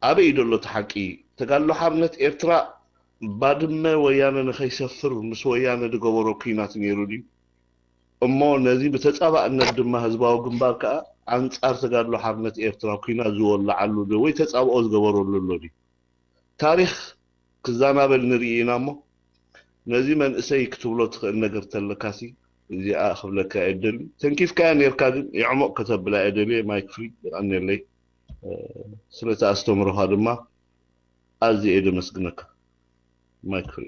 ኣበይ እዩ ዘሎ እቲ ሓቂ? ተጋድሎ ሓርነት ኤርትራ ባድመ ወያነ ንኸይሰፍር ምስ ወያነ ዝገበሮ ኲናት ነይሩ ድዩ? እሞ ነዚ ብተጻባእነት ድማ ህዝባዊ ግንባር ከኣ ኣንጻር ተጋድሎ ሓርነት ኤርትራ ኲናት ዝወልዓሉ ዶ ወይ ተጻብኦ ዝገበረሉ ኣሎ ድዩ? ታሪኽ ክዛናበል ንርኢ ኢና እሞ ነዚ መንእሰይ ክትብሎ ትኽእል ነገር ተለካሲ እዚኣ ክብለካ እየ ደልዩ። ተንኪፍካያ ኔርካ ግን የዕሙቕ ከተብላ እየ ደልየ። ማይክ ፍሪ የቐንየለይ። ስለቲ ኣስተምህሮኻ ድማ ኣዝየ እየ ደመስግነካ። ማይክ ፍሪ።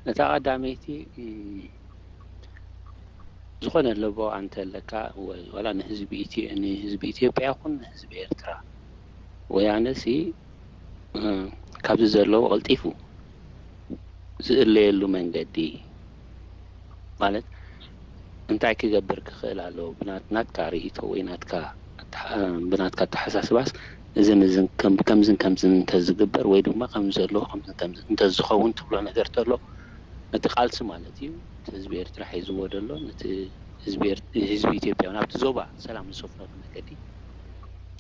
እታ ቀዳመይቲ ዝኾነ ለቦ ኣንተለካ ዋላ ንህዝቢ ኢትዮጵያ ይኹን ንህዝቢ ኤርትራ ወያነ ሲ ካብዚ ዘለዎ ቀልጢፉ ዝእለየሉ መንገዲ ማለት እንታይ ክገብር ክኽእል ኣለዎ ብናትካ ርእይቶ ወይ ናትካ ብናትካ ኣተሓሳስባስ እዝን እዝን ከም- ከምዝን ከምዝን እንተዝግበር ወይ ድማ ከም ዘለዎ ከምዝን ከምዝን እንተዝኸውን ትብሎ ነገር ተሎ፣ ነቲ ቃልሲ ማለት እዩ፣ እቲ ህዝቢ ኤርትራ ሒዝዎ ዘሎ፣ ነቲ ህዝቢ ኤር- ህዝቢ ኢትዮጵያ ናብቲ ዞባ ሰላም ዝሰፍነሉ መገዲ፣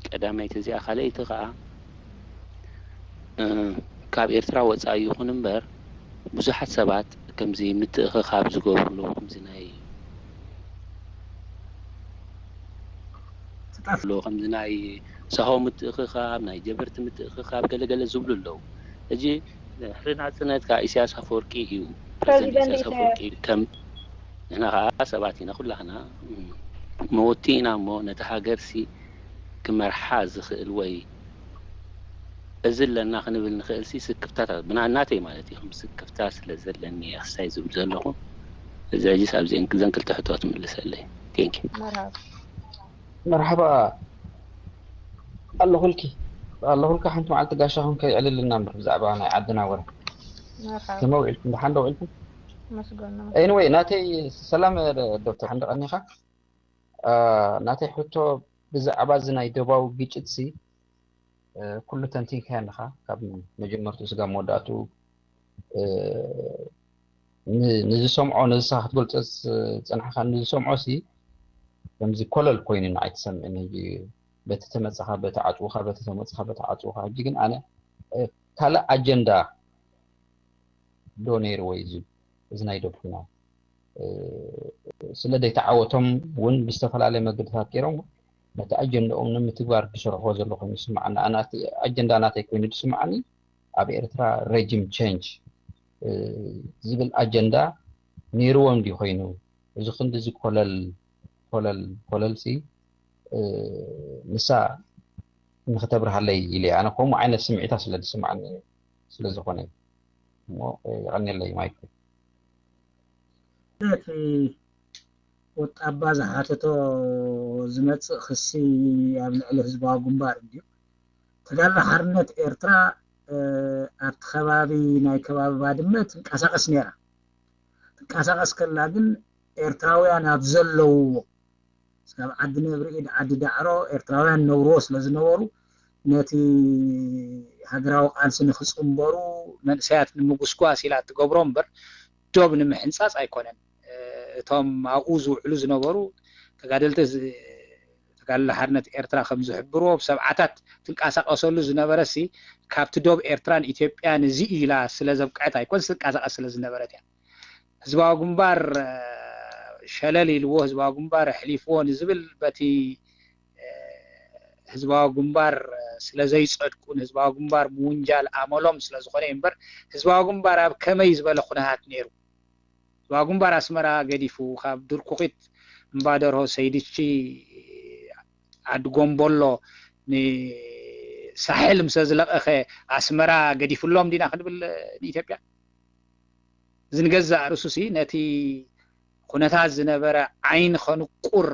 ቀዳመይቲ እዚኣ። ካልኣይቲ ከዓ እ፣ ካብ ኤርትራ ወፃኢ ይኹን እምበር ብዙሓት ሰባት ከምዚ ምትእኽኻብ ዝገብርሉ፣ ከምዚ ናይ ትጠፍ ኣሎ ከምዚ ናይ ሳሆ ምትእኽኻብ፣ ናይ ጀበርቲ ምትእኽኻብ ገለገለ ዝብሉ ኣለዉ። ሕጂ ድሕሪ ናጽነት ከዓ ኢሳያስ ኣፈወርቂ እዩ፣ ፕረዚደንት ፕረዚደንት ኢሳያስ ኢሳያስ። ኣፈወርቂ ከም ንሕና ከዓ ሰባት ኢና ኩላህና፣ እም፣ መወቲ ኢና እሞ ነቲ ሃገርሲ ክመርሓ ዝኽእል ወይ እዚ ኣለና ክንብል ንኽእል ሲ ስክፍታታት ብና ናተይ ማለት እዩ፣ ከም ስክፍታ ስለ ዘለኒ እየ ክሳይ ዝብል ዘለኹ። እዚ ሕጂ ኣብዚአን እዘን ክልተ ሕቶት ምልሰለይ። Thank you። መርሃባ መርሓባ ኣለኹልኪ ኣለኹልካ። ሓንቲ መዓልቲ ጋሻኹም ከይዕልልና እምበር ብዛዕባ ናይ ዓድና ወረ መርሃባ ከመ ውዒልኩም? ደሓን ዶ ውዒልኩም? መስገን ነው። Anyway፣ ናተይ ሰላም ዶክተር፣ ሓንደ ቀኒኻ። ናተይ ሕቶ ብዛዕባ እዚ ናይ ደባዊ ግጭት ሲ ኩሉ ተንቲንካዮ ኣለኻ፣ ካብ መጀመርትኡ ስጋብ መወዳእትኡ። ንዝሰምዖ፣ ነዚ ክትገልጾ ዝጸናሕካ ንዝሰምዖ ሲ ከምዚ ኮለል ኮይኑ ንዓይ ትሰምዕኒ። ሕጂ በቲ ተመጻኻ፣ በቲ ዓጽውኻ፣ በቲ ተመጻኻ፣ በቲ ዓጽውኻ። ሕጂ ግን ኣነ ካልእ ኣጀንዳ ዶ ነይርዎ እዩ እዚ፣ እዚ ናይ ዶብ ኲናት? ስለ ዘይተዓወቶም እውን ብዝተፈላለየ መገድታት ገይሮም ነቲ ኣጀንዳኦም ንምትግባር ዝሰርሕዎ ዘሎ ኮይኑ ይስምዓኒ። ኣነ እቲ ኣጀንዳ ናተይ ኮይኑ ዝስምዓኒ ኣብ ኤርትራ ሬጂም ቸንጅ ዝብል ኣጀንዳ ነይርዎም ድዩ ኮይኑ እዚ ክንዲ እዚ ኮለል ኮለል ኮለል ሲ ንሳ ንክተብርሃለይ ኢለ ኣነ ከምኡ ዓይነት ስምዒታት ስለ ዝስምዓኒ ስለ ዝኾነ እሞ የቐንየለይ ማይክ። እቲ ወጣባ ዝሓተቶ ዝመፅእ ክሲ ኣብ ልዕሊ ህዝባዊ ግንባር እንድዩ። ተጋድሎ ሓርነት ኤርትራ ኣብቲ ከባቢ ናይ ከባቢ ባድመ ትንቀሳቐስ ነይራ። ትንቀሳቐስ ከላ ግን ኤርትራውያን ኣብ ዘለውዎ ስጋብ ዓዲ ነብሪ ኢድ ዓዲ ዳዕሮ ኤርትራውያን ነብርዎ ስለ ዝነበሩ ነቲ ሃገራዊ ቃልሲ ንክፅንበሩ መንእሰያት ንምጉስጓስ ኢላ እትገብሮ እምበር ዶብ ንምሕንፃፅ ኣይኮነን። እቶም ኣብኡ ዝውዕሉ ዝነበሩ ተጋደልቲ ተጋድሎ ሓርነት ኤርትራ ከም ዝሕብርዎ ብሰብዓታት ትንቀሳቀሰሉ ዝነበረ ሲ ካብቲ ዶብ ኤርትራን ኢትዮጵያን እዚ ኢላ ስለ ዘብቅዐት ኣይኮን ትንቀሳቀስ ስለ ዝነበረት እያ። ህዝባዊ ግንባር ሸለል ኢልዎ ህዝባዊ ግንባር ኣሕሊፍዎ ንዝብል በቲ ህዝባዊ ግንባር ስለ ዘይጸድቁ ንህዝባዊ ግንባር ምውንጃል ኣመሎም ስለ ዝኾነ እዩ እምበር ህዝባዊ ግንባር ኣብ ከመይ ዝበለ ኩነታት ነይሩ? ህዝባዊ ግንባር ኣስመራ ገዲፉ ካብ ድርኩኺት እምባደርሆ ሰይድቺ ዓዲ ጎምቦሎ ንሳሕል ምሰ ዝለቐኸ ኣስመራ ገዲፍሎም ዲና ክንብል ንኢትዮጵያ? እዚ ንገዛእ ርእሱሲ ነቲ ኩነታት ዝነበረ ዓይኒ ከንቁር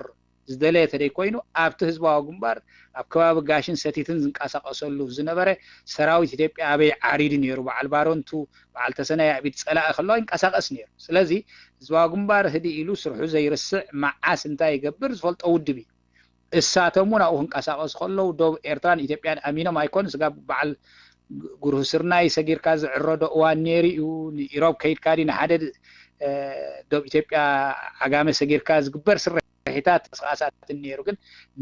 ዝደለየ ተደይኮይኑ ኣብቲ ህዝባዊ ግንባር ኣብ ከባቢ ጋሽን ሰቲትን ዝንቀሳቀሰሉ ዝነበረ ሰራዊት ኢትዮጵያ ኣበይ ዓሪዱ ነይሩ? በዓል ባረንቱ በዓል ተሰናይ ኣቢድ ጸላኢ ከለዋ ይንቀሳቀስ ነይሩ። ስለዚ ህዝባዊ ግንባር ህድእ ኢሉ ስርሑ ዘይርስዕ መዓስ እንታይ ይገብር ዝፈልጦ ውድብ እዩ። እሳቶም እውን ኣብኡ ክንቀሳቀሱ ከለዉ ዶብ ኤርትራን ኢትዮጵያን ኣሚኖም ኣይኮን ስጋብ በዓል ጉርህ ስርናይ ሰጊርካ ዝዕረዶ እዋን ነይሩ እዩ። ንኢሮብ ከይድካ ድዩ ንሓደ ዶብ ኢትዮጵያ ዓጋመ ሰጊርካ ዝግበር ስርሒታት ተስቃሳትን ነይሩ ግን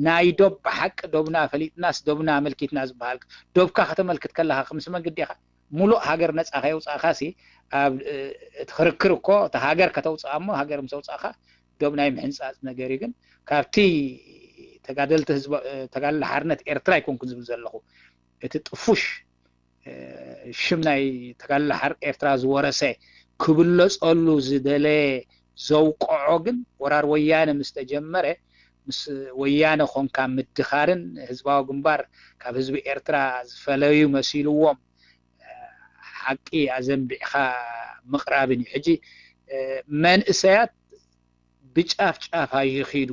ናይ ዶብ ብሓቂ ዶብና ፈሊጥናስ ዶብና ኣመልኪትና ዝበሃል ዶብካ ከተመልክት ከለካ ክምስ መግዲ ኢካ ሙሉእ ሃገር ነፃ ከየውፃእካ ሲ ኣብ እቲ ክርክር እኮ እቲ ሃገር ከተውፅኣ እሞ ሃገር ምስ ኣውፃእካ ዶብ ናይ ምሕንፃፅ ነገር እዩ ግን ካብቲ ተጋደልቲ ህዝቢ ተጋድሎ ሓርነት ኤርትራ ኣይኮንኩን ዝብል ዘለኹ እቲ ጥፉሽ ሽም ናይ ተጋድሎ ሓር ኤርትራ ዝወረሰ ክብለፀሉ ዝደለየ ዘውቀዖ ግን ወራር ወያነ ምስ ተጀመረ ምስ ወያነ ኮንካ ምድኻርን ህዝባዊ ግንባር ካብ ህዝቢ ኤርትራ ዝፈለዩ መሲልዎም ሓቂ ኣዘንቢዕካ ምቕራብን እዩ። ሕጂ መንእሰያት ብጫፍ ጫፍ ኣይኺዱ።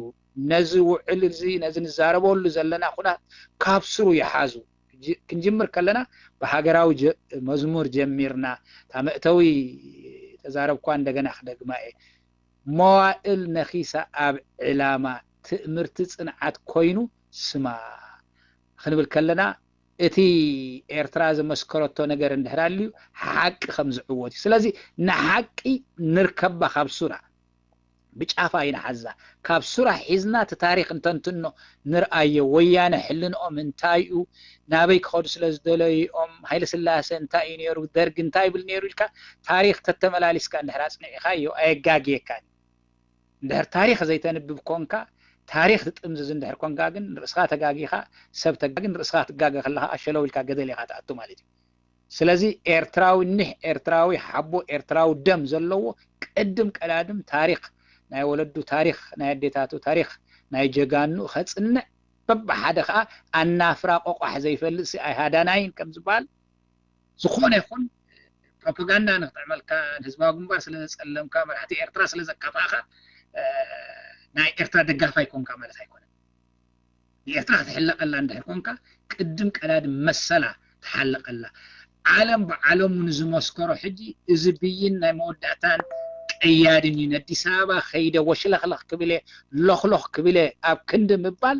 ነዚ ውዕል እዚ ነዚ ንዛረበሉ ዘለና ኩናት ካብ ስሩ ይሓዙ። ክንጅምር ከለና ብሃገራዊ መዝሙር ጀሚርና እታ መእተዊ ተዛረብኳ እንደገና ክደግማ እየ። መዋእል ነኺሳ ኣብ ዕላማ ትእምርቲ ጽንዓት ኮይኑ ስማ ክንብል ከለና እቲ ኤርትራ ዘመስከረቶ ነገር እንድሕር ኣልዩ ሓቂ ከም ዝዕወት እዩ። ስለዚ ንሓቂ ንርከባ ካብ ሱራ ብጫፋ ይንሓዛ። ካብ ሱራ ሒዝና እቲ ታሪኽ እንተንትኖ ንርኣዮ። ወያነ ሕልንኦም እንታይ እዩ፣ ናበይ ክኸዱ ስለ ዝደለዩ እዮም፣ ሃይለ ስላሴ እንታይ እዩ ነይሩ፣ ደርግ እንታይ ይብል ነይሩ ኢልካ ታሪኽ ተተመላሊስካ እንድሕር ኣጽኒዕኻዮ ኣየጋግየካን። እንድሕር ታሪኽ ዘይተንብብ ኮንካ፣ ታሪኽ ትጥምዝዝ እንድሕር ኮንካ ግን ርእስኻ ተጋጊኻ፣ ሰብ ተጋግን ርእስኻ ትጋገ ከለኻ ኣሸለው ኢልካ ገደል ኢኻ ትኣቱ ማለት እዩ። ስለዚ ኤርትራዊ ኒሕ ኤርትራዊ ሓቦ ኤርትራዊ ደም ዘለዎ ቅድም ቀዳድም ታሪኽ ናይ ወለዱ ታሪኽ ናይ ኣዴታቱ ታሪኽ ናይ ጀጋኑ ከጽንዕ በብሓደ ከዓ ኣናፍራ ቆቋሕ ዘይፈልጥ ሲ ኣይሃዳናይን ከም ዝበሃል ዝኾነ ይኹን ፕሮፓጋንዳ ንክጥዕመልካ ንህዝባዊ ግንባር ስለ ዘጸለምካ መራሕቲ ኤርትራ ስለ ዘካፋእካ ናይ ኤርትራ ደጋፋይ ኮንካ ማለት ኣይኮነን። ንኤርትራ ክትሕለቐላ እንድሕር ኮንካ ቅድም ቀዳድም መሰላ ትሓልቐላ። ዓለም ብዓለሙ ንዝመስከሮ ሕጂ እዚ ብይን ናይ መወዳእታን ቀያድን እዩ። ነዲስ ኣበባ ከይደ ወሽለኽለኽ ክብለ ሎኽሎኽ ክብለ ኣብ ክንዲ ምባል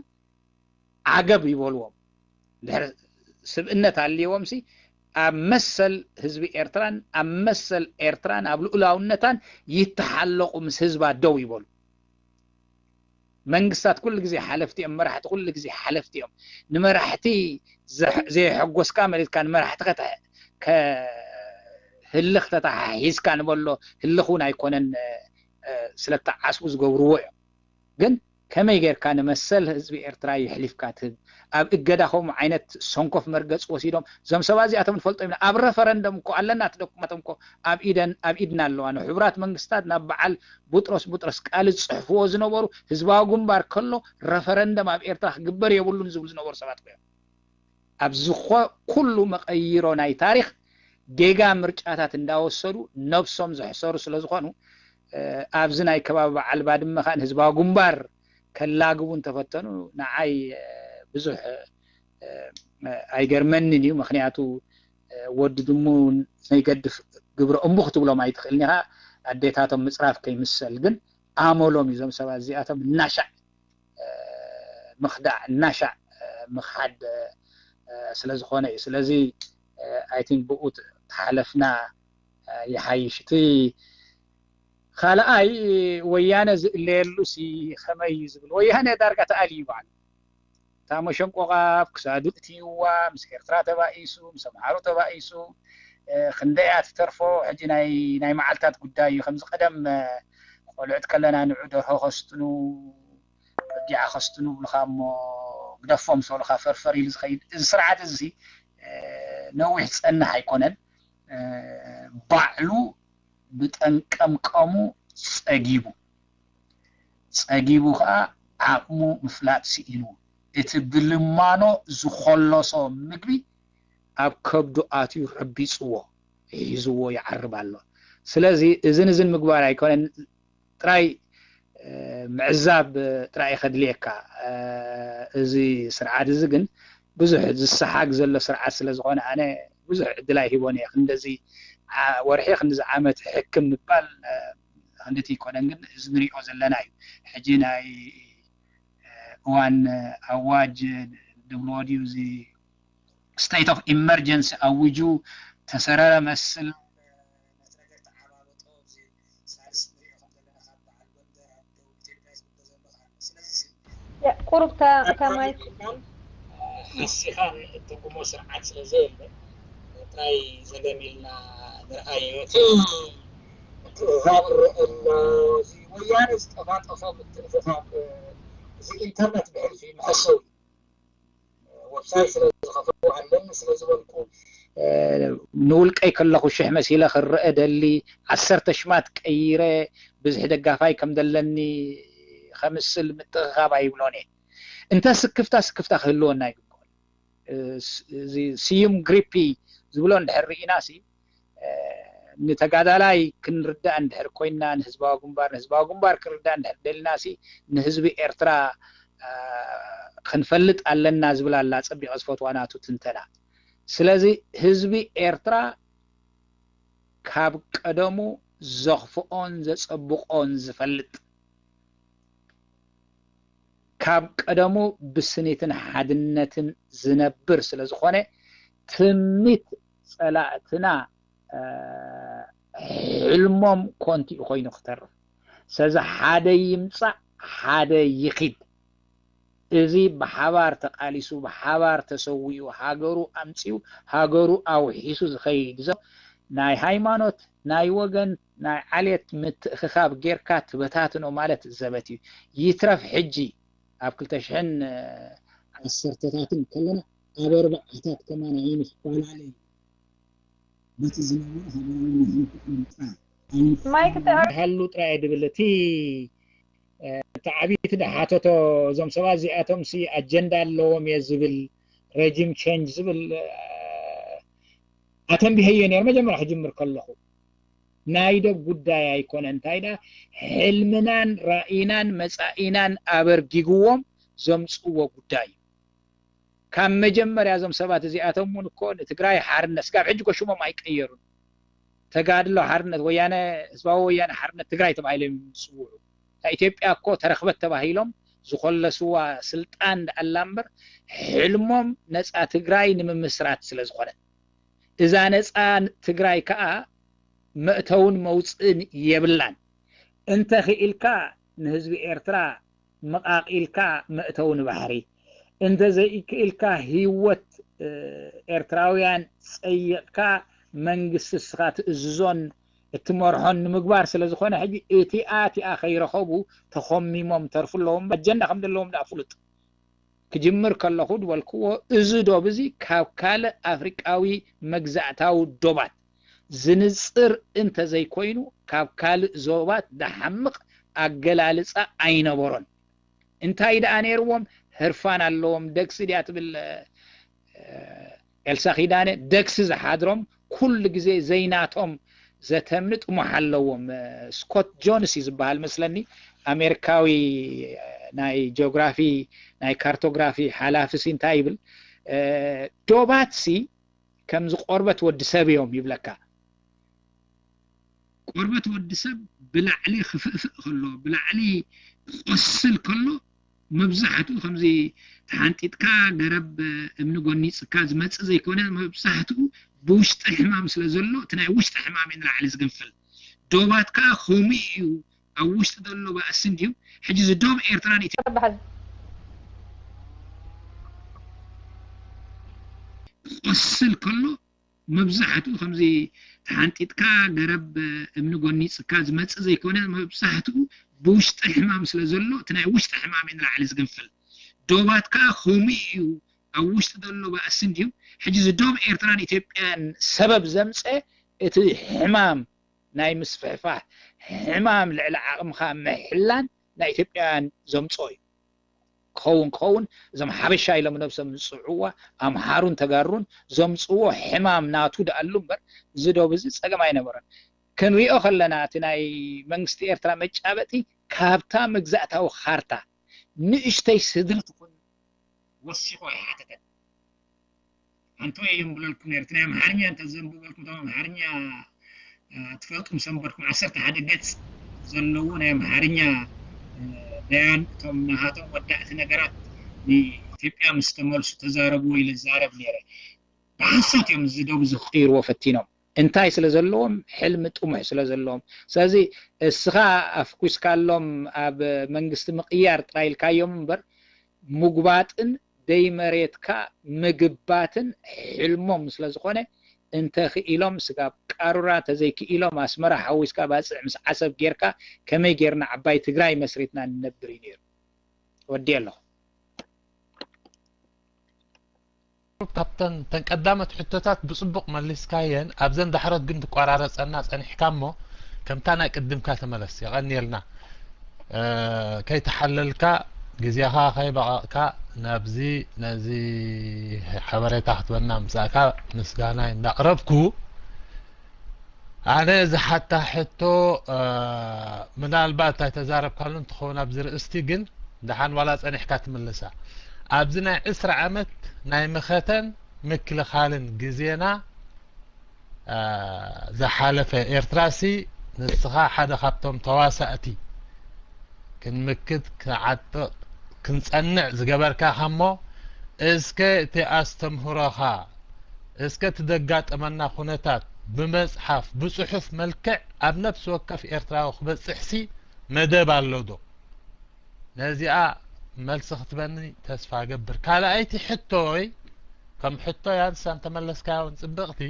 ዓገብ ይበልዎም። ድሕር ስብእነት ኣልዎም ሲ ኣብ መሰል ህዝቢ ኤርትራን ኣብ መሰል ኤርትራን ኣብ ልኡላውነታን ይተሓለቑ ምስ ህዝባ ደው ይበሉ። መንግስታት ኩሉ ግዜ ሓለፍቲ እዮም፣ መራሕቲ ኩሉ ግዜ ሓለፍቲ እዮም። ንመራሕቲ ዘየሐጎስካ መሊትካ ንመራሕቲ ከህልኽ ተተሓሒዝካ ንበሎ ህልኽ እውን ኣይኮነን። ስለተዓስቡ ዝገብርዎ እዮም። ግን ከመይ ጌርካ ንመሰል ህዝቢ ኤርትራ የሕሊፍካ ትህብ? ኣብ እገዳ ከምኡ ዓይነት ሰንኮፍ መርገፂ ወሲዶም እዞም ሰባት እዚኣቶም ንፈልጦ ኢና። ኣብ ረፈረንደም እኮ ኣለና፣ እቲ ዶኩመንቶም እኮ ኣብ ኢደን ኣብ ኢድና ኣለዋ። ንሕቡራት መንግስታት ናብ በዓል ቡጥሮስ ቡጥሮስ ቃል ዝፅሕፍዎ ዝነበሩ ህዝባዊ ግንባር ከሎ ረፈረንደም ኣብ ኤርትራ ክግበር የብሉን ዝብሉ ዝነበሩ ሰባት እዮም። ኣብዚ ኩሉ መቐይሮ ናይ ታሪኽ ጌጋ ምርጫታት እንዳወሰዱ ነብሶም ዘሕሰሩ ስለ ዝኾኑ ኣብዚ ናይ ከባቢ በዓል ባድመ ከዓ ንህዝባዊ ግንባር ከላግቡ እንተፈተኑ ንዓይ ብዙሕ ኣይገርመንን እዩ። ምክንያቱ ወዲ ድሙ ዘይገድፍ ግብረ እምቡ ክትብሎም ኣይትኽእልን ኢኻ። ኣዴታቶም ምፅራፍ ከይምሰል ግን ኣመሎም እዩ። እዞም ሰባት እዚኣቶም እናሻዕ ምኽዳዕ እናሻዕ ምኽሓድ ስለ ዝኾነ እዩ። ስለዚ ኣይ ቲንክ ብኡ ተሓለፍና ይሓይሽ። እቲ ካልኣይ ወያነ ዝእለየሉ ሲ ከመይ እዩ ዝብል፣ ወያነ ዳርጋ ተኣልዩ በዓል እታ መሸንቆቓ ኣብ ክሳዱ እትይዋ ምስ ኤርትራ ተባኢሱ ምስ ኣምሓሩ ተባኢሱ ክንደያ ትተርፎ። ሕጂ ናይ መዓልታት ጉዳይ እዩ። ከምዚ ቀደም ቆልዑት ከለና ንዑ ደርሆ ከስትኑ በጊዓ ከስትኑ ብልካ እሞ ግደፎም ሰሉካ ፈርፈር ኢሉ ዝኸይድ እዚ ስርዓት እዚ ነዊሕ ዝፀንሕ ኣይኮነን። ባዕሉ ብጠንቀምቀሙ ፀጊቡ ፀጊቡ ከዓ ዓቕሙ ምፍላጥ ስኢኑ እቲ ብልማኖ ዝኮለሶ ምግቢ ኣብ ከብዱ ኣትዩ ረቢፅዎ ሒዝዎ ይዓርብ ኣሎ። ስለዚ እዝን እዝን ምግባር ኣይኮነን ጥራይ ምዕዛብ ጥራይ ከድልየካ። እዚ ስርዓት እዚ ግን ብዙሕ ዝሰሓግ ዘሎ ስርዓት ስለ ዝኾነ ኣነ ብዙሕ ዕድል ኣይሂቦን እየ። ክንደዚ ወርሒ ክንዚ ዓመት ሕክም ምባል ክንድቲ ይኮነን ግን እዚ ንሪኦ ዘለና እዩ። ሕጂ ናይ እዋን ኣዋጅ ድብልዎ ድዩ እዚ state of emergency ኣዊጁ ተሰረረ መስል ነቲ ነገር ተዓባበጦ ኣብዚ ሳልስ ንሪኦ ከም ዘለና ካብ በዓል ጎንደር ኣብ ደቡብ ኢትዮጵያ ዝግበር ዘሎ ከዓ ስለዚ ቁሩብ እታ ማይክ ሓሲኻ ትርጉሞ ስርዓት ስለ ዘየለ ጥራይ ዘገም ኢልና ንርኣዮ። እቲ ምትእኽኻብ ይረአ ኣሎ። እዚ ወያነ ዝጠፋጠፎ ምትእኽኻብ እዚ ኢንተርነት ብሕልፊ መሐሰዊ ወብሳይት ስለ ዝኸፈትኩ ኣለኒ ስለ ዝበልኩ ንውልቀይ ከለኹ ሽሕ መሲለ ክረአ ደሊ ዓሰርተ ሽማት ቀይረ ብዝሒ ደጋፋይ ከም ዘለኒ ከምስል ምትእኽኻብ ኣይብሎን እየ። እንተ ስክፍታ ስክፍታ ክህልወና ይግብኦ። እዚ ስዩም ግሪፒ ዝብሎ እንድሕር ርኢና ሲ ንተጋዳላይ ክንርዳእ እንድሕር ኮይና ንህዝባዊ ግንባር ንህዝባዊ ግንባር ክንርዳእ እንድሕር ደልና ሲ ንህዝቢ ኤርትራ ክንፈልጥ ኣለና ዝብል ኣላ ጸቢቐ ዝፈትዋ ናቱ ትንተና። ስለዚ ህዝቢ ኤርትራ ካብ ቀደሙ ዘኽፍኦን ዘጸብቖን ዝፈልጥ ካብ ቀደሙ ብስኒትን ሓድነትን ዝነብር ስለ ዝኾነ ትምኒት ጸላእትና ሕልሞም ኮንቲኡ ኮይኑ ክተርፍ። ስለዚ ሓደ ይምጻእ ሓደ ይኺድ። እዚ ብሓባር ተቓሊሱ ብሓባር ተሰዊኡ ሃገሩ ኣምጺኡ ሃገሩ ኣውሒሱ ዝኸይድ ዘሎ ናይ ሃይማኖት ናይ ወገን ናይ ዓሌት ምትእኽኻብ ጌርካ ትበታትኖ ማለት ዘበት እዩ። ይትረፍ ሕጂ ኣብ ክልተ ሽሕን ዓሰርተታትን ከለና ኣብ ኣርባዓታት ከማን ኣይንፈላለይ። በቲ ዝነበረ ሃገራዊ ናይ ሓንቲ ቋንቋ ኣይንፈላለይ። ማይክ ተቐ- ሃሉ ጥራይ ድብል እቲ እቲ ዓብይቲ ድሓተቶ እዞም ሰባት እዚኣቶም ሲ ኣጀንዳ ኣለዎም እየ ዝብል regime change ዝብል ኣተንቢሀዮ ነር መጀመርያ ክጅምር ከለኹ ናይ ደብ ጉዳይ ኣይኮነ እንታይ ዳ ሕልምናን ራኢናን መፃኢናን ኣበርጊግዎም ዘምፅዎ ጉዳይ እዩ። ካብ መጀመርያ እዞም ሰባት እዚኣቶም እውን እኮ ንትግራይ ሓርነት ስጋብ ሕጂ እኮ ሽሞም ኣይቀየሩን። ተጋድሎ ሓርነት ወያነ ህዝባዊ ወያነ ሓርነት ትግራይ ተባሂሎም እዮም ዝፅውዑ። እታ ኢትዮጵያ እኮ ተረኽበት ተባሂሎም ዝኾለስዋ ስልጣን ደኣላ እምበር ሕልሞም ነፃ ትግራይ ንምምስራት ስለ ዝኾነ እዛ ነፃ ትግራይ ከዓ መእተውን መውፅእን የብላን። እንተኽኢልካ ንህዝቢ ኤርትራ ምቓቒልካ መእተዊ ንባሕሪ እንተዘይክኢልካ ህይወት ኤርትራውያን ጸይቕካ መንግስቲ እስኻ ትእዝዞን እትመርሖን ንምግባር ስለ ዝኾነ ሕጂ እቲኣ እቲኣ ከይረኸቡ ተኾሚሞም ተርፉ ኣለዎም ኣጀንዳ ከም ዘለዎም ደኣ ፍሉጥ ክጅምር ከለኹ ዝበልክዎ እዚ ዶብ እዚ ካብ ካልእ ኣፍሪቃዊ መግዛእታዊ ዶባት ዝንጽር እንተዘይኮይኑ ካብ ካልእ ዞባት ደሓምቕ ኣገላልጻ ኣይነበሮን። እንታይ ደኣ ነይርዎም ህርፋን ኣለዎም። ደግሲ ድያ ትብል ኤልሳ ኪዳነ? ደግሲ ዝሓድሮም ኩሉ ግዜ ዘይናቶም ዘተምኒ ጥሙሕ ኣለዎም። ስኮት ጆንስ እዩ ዝበሃል መስለኒ ኣሜሪካዊ ናይ ጂኦግራፊ ናይ ካርቶግራፊ ሓላፊ ሲ እንታይ ይብል ዶባት ሲ ከምዚ ቆርበት ወዲ ሰብ እዮም ይብለካ። ቆርበት ወዲ ሰብ ብላዕሊ ክፍእፍእ ከሎ ብላዕሊ ክቆስል ከሎ መብዛሕትኡ ከምዚ ተሓንጢጥካ ገረብ እምኒ ጎኒፅካ ዝመፅእ ዘይኮነ መብዛሕትኡ ብውሽጢ ሕማም ስለ ዘሎ እቲ ናይ ውሽጢ ሕማም እዩ ንላዕሊ ዝገንፍል። ዶባት ከዓ ከምኡ እዩ። ኣብ ውሽጢ ዘሎ ባእሲ እንድዩ። ሕጂ እዚ ዶብ ኤርትራን ኢትዮጵያ በሃል ክቆስል ከሎ መብዛሕትኡ ከምዚ ተሓንጢጥካ ገረብ እምኒ ጎኒፅካ ዝመፅእ ዘይኮነ መብዛሕትኡ ብውሽጢ ሕማም ስለ ዘሎ እቲ ናይ ውሽጢ ሕማም እዩ ንላዕሊ ዝገንፍል። ዶባት ከዓ ከምኡ እዩ። ኣብ ውሽጢ ዘሎ ባእሲ እንድዩ። ሕጂ እዚ ዶብ ኤርትራን ኢትዮጵያን ሰበብ ዘምፀ እቲ ሕማም ናይ ምስፍሕፋሕ ሕማም ልዕሊ ዓቕምኻ ምሕላን ናይ ኢትዮጵያውያን ዘምፅኦ እዩ። ክኸውን ክኸውን እዞም ሓበሻ ኢሎም ነብሶም ዝፅውዕዋ ኣምሓሩን ተጋሩን ዘምፅዎ ሕማም ናቱ ደኣሉ እምበር እዚ ዶብ እዚ ፀገም ኣይነበረን። ክንሪኦ ከለና እቲ ናይ መንግስቲ ኤርትራ መጫበጢ ካብታ መግዛእታዊ ካርታ ንእሽተይ ስድሪ ትኹን ወሲኹ ኣይሓተተን። ኣንቶ እዮም ብለልኩም ነይሩ። እቲ ናይ ኣምሓርኛ እንተ ዘንብበልኩም እቶም ኣምሓርኛ ትፈልጡ ምስ ኣንበርኩም ዓሰርተ ሓደ ገጽ ዘለዎ ናይ ኣምሓርኛ ደያን እቶም ናሃቶም ወዳእቲ ነገራት ንኢትዮጵያ ምስ ተመልሱ ተዛረብዎ ኢለ ዝዛረብ ነይረ። ብሓሶት እዮም እዚ ደቡ ዝቕይርዎ ፈቲኖም። እንታይ ስለ ዘለዎም? ሕልሚ ጥሙሕ ስለ ዘለዎም። ስለዚ እስኻ ኣፍኩስካሎም ኣብ መንግስቲ ምቕያር ጥራይ ኢልካዮም እምበር ምጉባጥን ደይ መሬትካ ምግባትን ሕልሞም ስለ ዝኾነ እንተኽኢሎም ስጋብ ቃሩራ እንተዘይክኢሎም ኣስመራ ሓዊስካ ባፅዕ ምስ ዓሰብ ጌርካ ከመይ ጌርና ዓባይ ትግራይ መስሪትና ንነብር እዩ ነይሩ። ወዲ ኣለኹ። ካብተን ተን ቀዳመት ሕቶታት ብፅቡቕ መሊስካየን ኣብዘን ዳሕሮት ግን ትቆራረፀና ፀኒሕካ እሞ ከምታ ናይ ቅድምካ ተመለስ የቐንየልና። ከይተሓለልካ ግዜኻ ከይበቐቕካ ናብዚ ነዚ ሓበሬታ ክትበና ምሳእካ ምስጋናይ እንዳቕረብኩ ኣነ ዝሓታ ሕቶ ምናልባት ኣይተዛረብካሉ እንትኸውን ኣብዚ ርእስቲ ግን ደሓን ዋላ ጸኒሕካ ትምልሳ ኣብዚ ናይ ዕስራ ዓመት ናይ መኸተን ምክልኻልን ግዜና ዝሓለፈ ኤርትራሲ ንስኻ ሓደ ካብቶም ተዋሳእቲ ክንምክት ክዓጥቕ ክንጸንዕ ዝገበርካኻ እሞ፣ እስከ እቲ ኣስተምህሮኻ፣ እስከ እቲ ዘጋጠመና ኩነታት ብመጽሓፍ፣ ብጽሑፍ መልክዕ ኣብ ነፍሲ ወከፍ ኤርትራዊ ክበጽሕሲ መደብ ኣሎ ዶ? ነዚኣ መልሲ ክትበኒ ተስፋ እገብር። ካልኣይቲ ሕቶይ፣ ከም ሕቶ እያ ንሳ እንተመለስካያ እውን ጽብቕቲ፣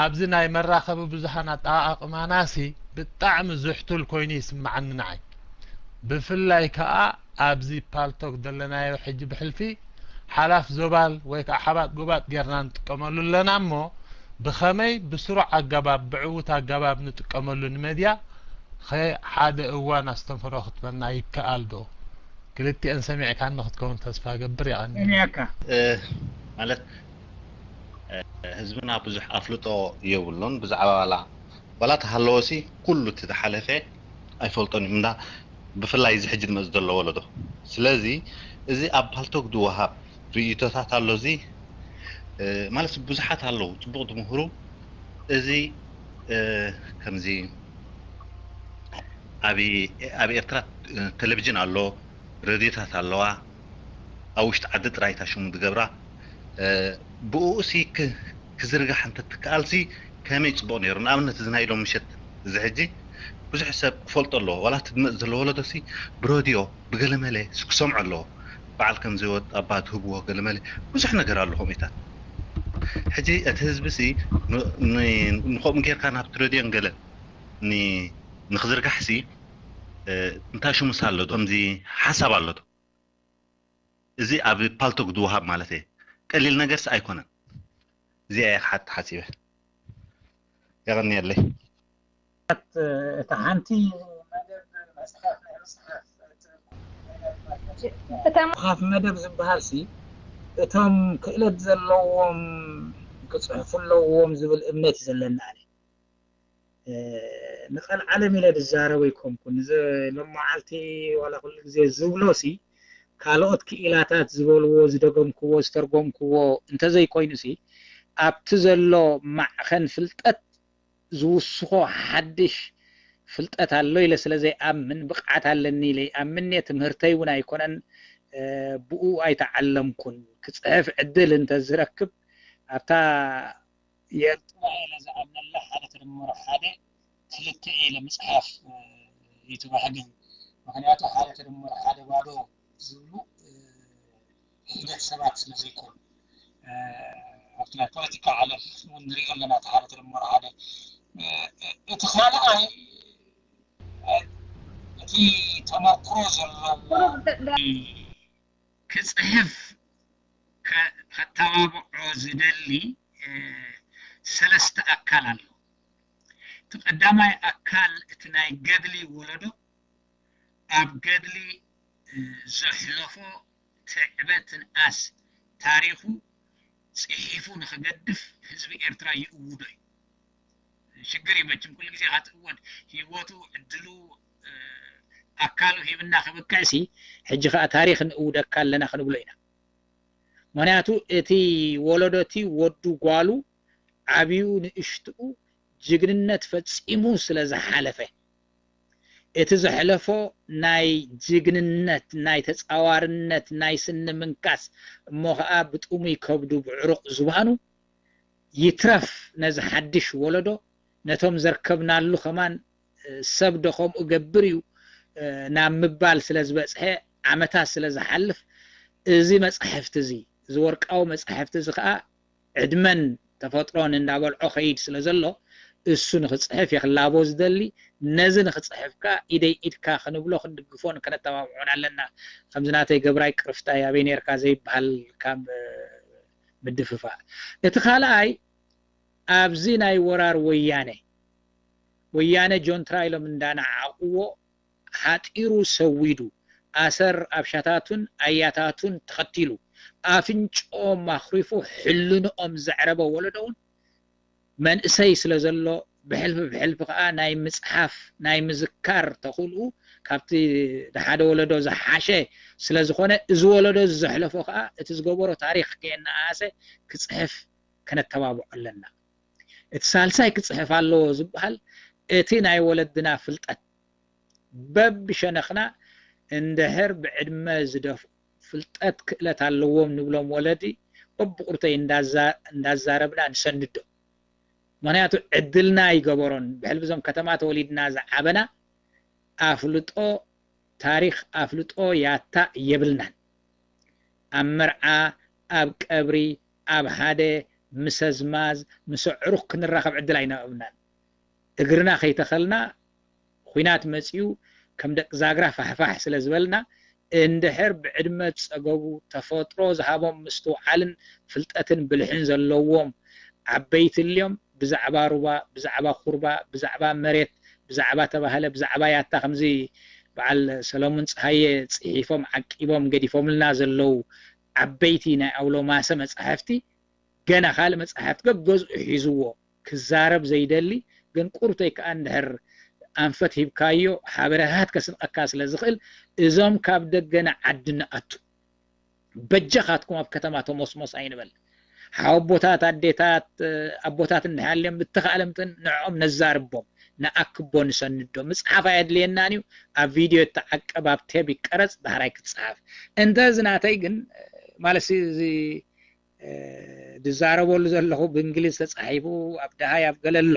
ኣብዚ ናይ መራኸቢ ብዙሃን ኣጠቓቕማናሲ ብጣዕሚ ዝሕቱል ኮይኑ ይስምዓኒ ንዓይ። ብፍላይ ከኣ ኣብዚ ፓልቶክ ዘለናዮ ሕጂ ብሕልፊ ሓላፍ ዞባል ወይ ከዓ ሓባጥ ጎባጥ ጌርና ንጥቀመሉ ኣለና እሞ፣ ብኸመይ ብስሩዕ ኣገባብ፣ ብዕዉት ኣገባብ ንጥቀመሉ ንመድያ፣ ኸ ሓደ እዋን ኣስተምህሮ ክትበና ይከኣል ዶ? ክልቲአን ሰሚዕካኒ ክትከውን ተስፋ እገብር። የቐኒ። ሰሚዐካ። እ፣ ማለት፣ እ፣ ህዝብና ብዙሕ ኣፍልጦ የብሉን ብዛዕባ ዋላ፣ ዋላ ተሃለወሲ ኩሉ እቲ ዝሓለፈ ኣይፈልጦን እዩ። እንዳ ብፍላይ እዚ ሕጂ ዝመጽእ ዘሎ ወለዶ። ስለዚ እዚ ኣብ ፓልቶክ ዝወሃብ ርእይቶታት ኣሎ። እዚ፣ እ፣ ማለት ብዙሓት ኣለዉ ጽቡቕ ዝምህሩ። እዚ፣ እ፣ ከምዚ ኣብ፣ ኣብ ኤርትራ፣ እ፣ ቴሌቪዥን ኣሎ፣ ሬድዮታት ኣለዋ። ኣብ ውሽጢ ዓዲ ጥራይ እታ ሽሙ ዝገብራ። እ፣ ብኡ ሲ ክ-፣ ክዝርጋሕ እንተትከኣልሲ ከመይ ጽቡቕ ነይሩ። ንኣብነት እዚ ናይ ሎም ምሸት እዚ ሕጂ ብዙሕ ሰብ ክፈልጦ ኣለዎ። ዋላ እቲ ዝመጽእ ዘሎ ወለዶሲ ብሬድዮ ብገለመለ ክሰምዖ ኣለዎ። በዓል ከምዚ ወጥ ኣባ ትህብዎ ገለመለ ብዙሕ ነገር ኣሎ ከምኡታት። ሕጂ እቲ ህዝቢ ሲ ን-፣ ን-፣ ንኸምኡ ጌርካ ናብቲ ሬድዮን ገለን ን-፣ ንኽዝርጋሕሲ፣ እ፣ እንታይ ሽሙስ ኣሎ ዶ? ከምዚ ሓሳብ ኣሎ ዶ? እዚ ኣብ ፓልቶክ ዝወሃብ ማለት እየ። ቀሊል ነገርሲ ኣይኮነን። እዚኣ እየ ክሓት ሓሲበ። የቐንየለይ። እታ ሓንቲ መደብ መጽሓፍ ናይ ምጽሓፍ እታ መጽሓፍ መደብ ዝበሃል ሲ እቶም ክእለት ዘለዎም ክጽሕፉ ኣለዎም ዝብል እምነት እዩ ዘለና ኣነ። እ፣ ንቐልዓለም ኢለ ዝዛረብ ኣይኮንኩን። እዚ ሎማዓልቲ ዋላ ኩሉ ግዜ ዝብሎ ሲ ካልኦት ክኢላታት ዝበልዎ፣ ዝደገምክዎ፣ ዝተርጎምክዎ እንተዘይኮይኑ ሲ ኣብቲ ዘሎ ማዕኸን ፍልጠት ዝውስኾ ሓድሽ ፍልጠት ኣሎ ኢለ ስለ ዘይኣምን፣ ብቕዓት ኣለኒ ኢለ ይኣምን እየ። ትምህርተይ እውን ኣይኮነን፣ እ፣ ብኡ ኣይተዓለምኩን። ክጽሕፍ ዕድል እንተዝረክብ ኣብታ የርትራ ኢለ ዝኣምነላ ሓደ ተደምሮ ሓደ ክልተ ኢለ ምጽሓፍ፣ እ፣ ይትባህግን። ምኽንያቱ ሓደ ተደምሮ ሓደ ባዶ ዝብሉ፣ እ፣ ሒደት ሰባት ስለ ዘይኮኑ፣ እ፣ ኣብቲ ናይ ፖለቲካ ዓለም እውን ንሪኦ ኣለና። እቲ ሓደ ተደምሮ ሓደ፣ እ፣ እ፣ እቲ ካልኣይ፣ እ፣ እቲ ተመክሮ ዘለዎ ክጽሕፍ ከ-፣ ከተባብዖ ዝደሊ፣ እ፣ ሰለስተ ኣካል ኣሎ። እቲ ቀዳማይ ኣካል እቲ ናይ ገድሊ ወለዶ ኣብ ገድሊ፣ እ፣ ዘሕለፎ ትዕበትን ኣስ ታሪኹ ጽሒፉ ንኽገድፍ ህዝቢ ኤርትራ ይእውዶ እዩ። ሽግር እዩ መቸም፣ ኩሉ ግዜ ካብ ትእወድ ህይወቱ፣ ዕድሉ፣ እ፣ ኣካሉ ሂብና ከብቅዕሲ፣ ሕጂ ኸኣ ታሪኽ ንእውደካ ኣለና ክንብሎ ኢና። ምኽንያቱ እቲ ወለዶ እቲ ወዱ ጓሉ ዓብዩ ንእሽትኡ ጅግንነት ፈጺሙ ስለ ዝሓለፈ፣ እቲ ዘሕለፎ ናይ ጅግንነት፣ ናይ ተጻዋርነት፣ ናይ ስኒ ምንካስ፣ እሞ ኸኣ ብጥሙይ ከብዱ ብዕሩቕ ዝባኑ ይትረፍ ነዚ ሓድሽ ወለዶ፣ ነቶም ዘርከብናሉ ከማን፣ እ፣ ሰብ ዶ ከምኡ ገብር እዩ፣ እ፣ ናብ ምባል ስለ ዝበጽሐ፣ ዓመታት ስለ ዝሓልፍ፣ እዚ መጻሕፍቲ እዚ፣ እዚ ወርቃዊ መጻሕፍቲ እዚ ኸኣ ዕድመን ተፈጥሮን እንዳበልዖ ኸይድ ስለ ዘሎ፣ እሱ ንኽጽሕፍ እየ ክላቦ ዝደሊ። ነዚ ንኽጽሕፍ ከኣ ኢደይ ኢድካ ክንብሎ፣ ክንድግፎን ከነተባብዖን ኣለና። ከምዚ ናተይ ገብራይ ቅርፍታይ ኣበይ ኔርካ ዘይበሃል ካብ፣ እ፣ ምድፍፋእ። እቲ ካልኣይ፣ ኣብዚ ናይ ወራር ወያነ፣ ወያነ ጆንትራ ኢሎም እንዳነዓቕዎ፣ ሓጢሩ ሰዊዱ፣ ኣሰር ኣብሻታቱን ኣያታቱን ተኸቲሉ፣ ኣፍንጭኦም ኣኽሪፉ፣ ሕልንኦም ዘዕረበ ወለዶ እውን መንእሰይ ስለ ዘሎ፣ ብሕልፊ ብሕልፊ ከኣ ናይ ምጽሓፍ፣ ናይ ምዝካር ተኽእልኡ ካብቲ ሓደ ወለዶ ዝሓሸ ስለ ዝኾነ፣ እዚ ወለዶ እዚ ዘሕለፎ ከኣ እቲ ዝገበሮ ታሪኽ ከየነኣኣሰ ክጽሕፍ ከነተባብዖ ኣለና። እቲ ሳልሳይ ክጽሕፍ ኣለዎ ዝበሃል፣ እቲ ናይ ወለድና ፍልጠት በብሸነኽና እንድሕር ብዕድመ ዝደፍኡ ፍልጠት ክእለት ኣለዎም ንብሎም ወለዲ በብቁርተይ እንዳዛረብና ንሰንዶ። ምክንያቱ ዕድልና ኣይገበሮን። ብሕልቢ እዞም ከተማ ተወሊድና ዝዓበና ኣፍልጦ ታሪኽ ኣፍልጦ ያታ የብልናን። ኣብ መርዓ፣ ኣብ ቀብሪ፣ ኣብ ሓደ ምሰዝማዝ፣ ምሰዕሩኽ ክንራኸብ ዕድል ኣይነበብናን። እግርና ከይተኸልና ኹናት መጺኡ ከም ደቂ ዛግራ ፋሕፋሕ ስለ ዝበልና እንድሕር ብዕድመ ዝጸገቡ ተፈጥሮ ዝሃቦም ምስትውዓልን ፍልጠትን ብልሕን ዘለዎም ዓበይቲ ልዮም ብዛዕባ ሩባ፣ ብዛዕባ ኩርባ፣ ብዛዕባ መሬት፣ ብዛዕባ ተባህለ፣ ብዛዕባ ያታ ከምዚ በዓል ሰለሙን ፀሃየ ፅሒፎም ዓቂቦም ገዲፎምልና ዘለዉ ዓበይቲ ናይ ኣውሎማሰ መፃሕፍቲ ገና ካልእ መፃሕፍቲ ገገዝኡ ሒዝዎ ክዛረብ ዘይደሊ ግን ቁርተይ ከዓ እንድሕር ኣንፈት ሂብካዮ ሓበሬታት ከስንቐካ ስለ ዝኽእል እዞም ካብ ደገ ንዓዲ ንኣቱ በጃኻትኩም ኣብ ከተማ ተሞስሞስ ኣይንበል። ሓወቦታት ኣዴታት ኣቦታት እንድሕር ኣልዮም ብተኻእለ ምጥን ንዕኦም ነዛርቦም ንኣክቦ ንሰንዶ ምፅሓፍ ኣየድልየናን እዩ። ኣብ ቪድዮ ይተዓቀብ ኣብ ቴብ ይቀረፅ ዳሕራይ ክትፅሓፍ እንተ እዚ ናተይ ግን ማለት እዚ ዝዛረበሉ ዘለኹ ብእንግሊዝ ተፃሒፉ ኣብ ደሃይ ኣብ ገለ ኣሎ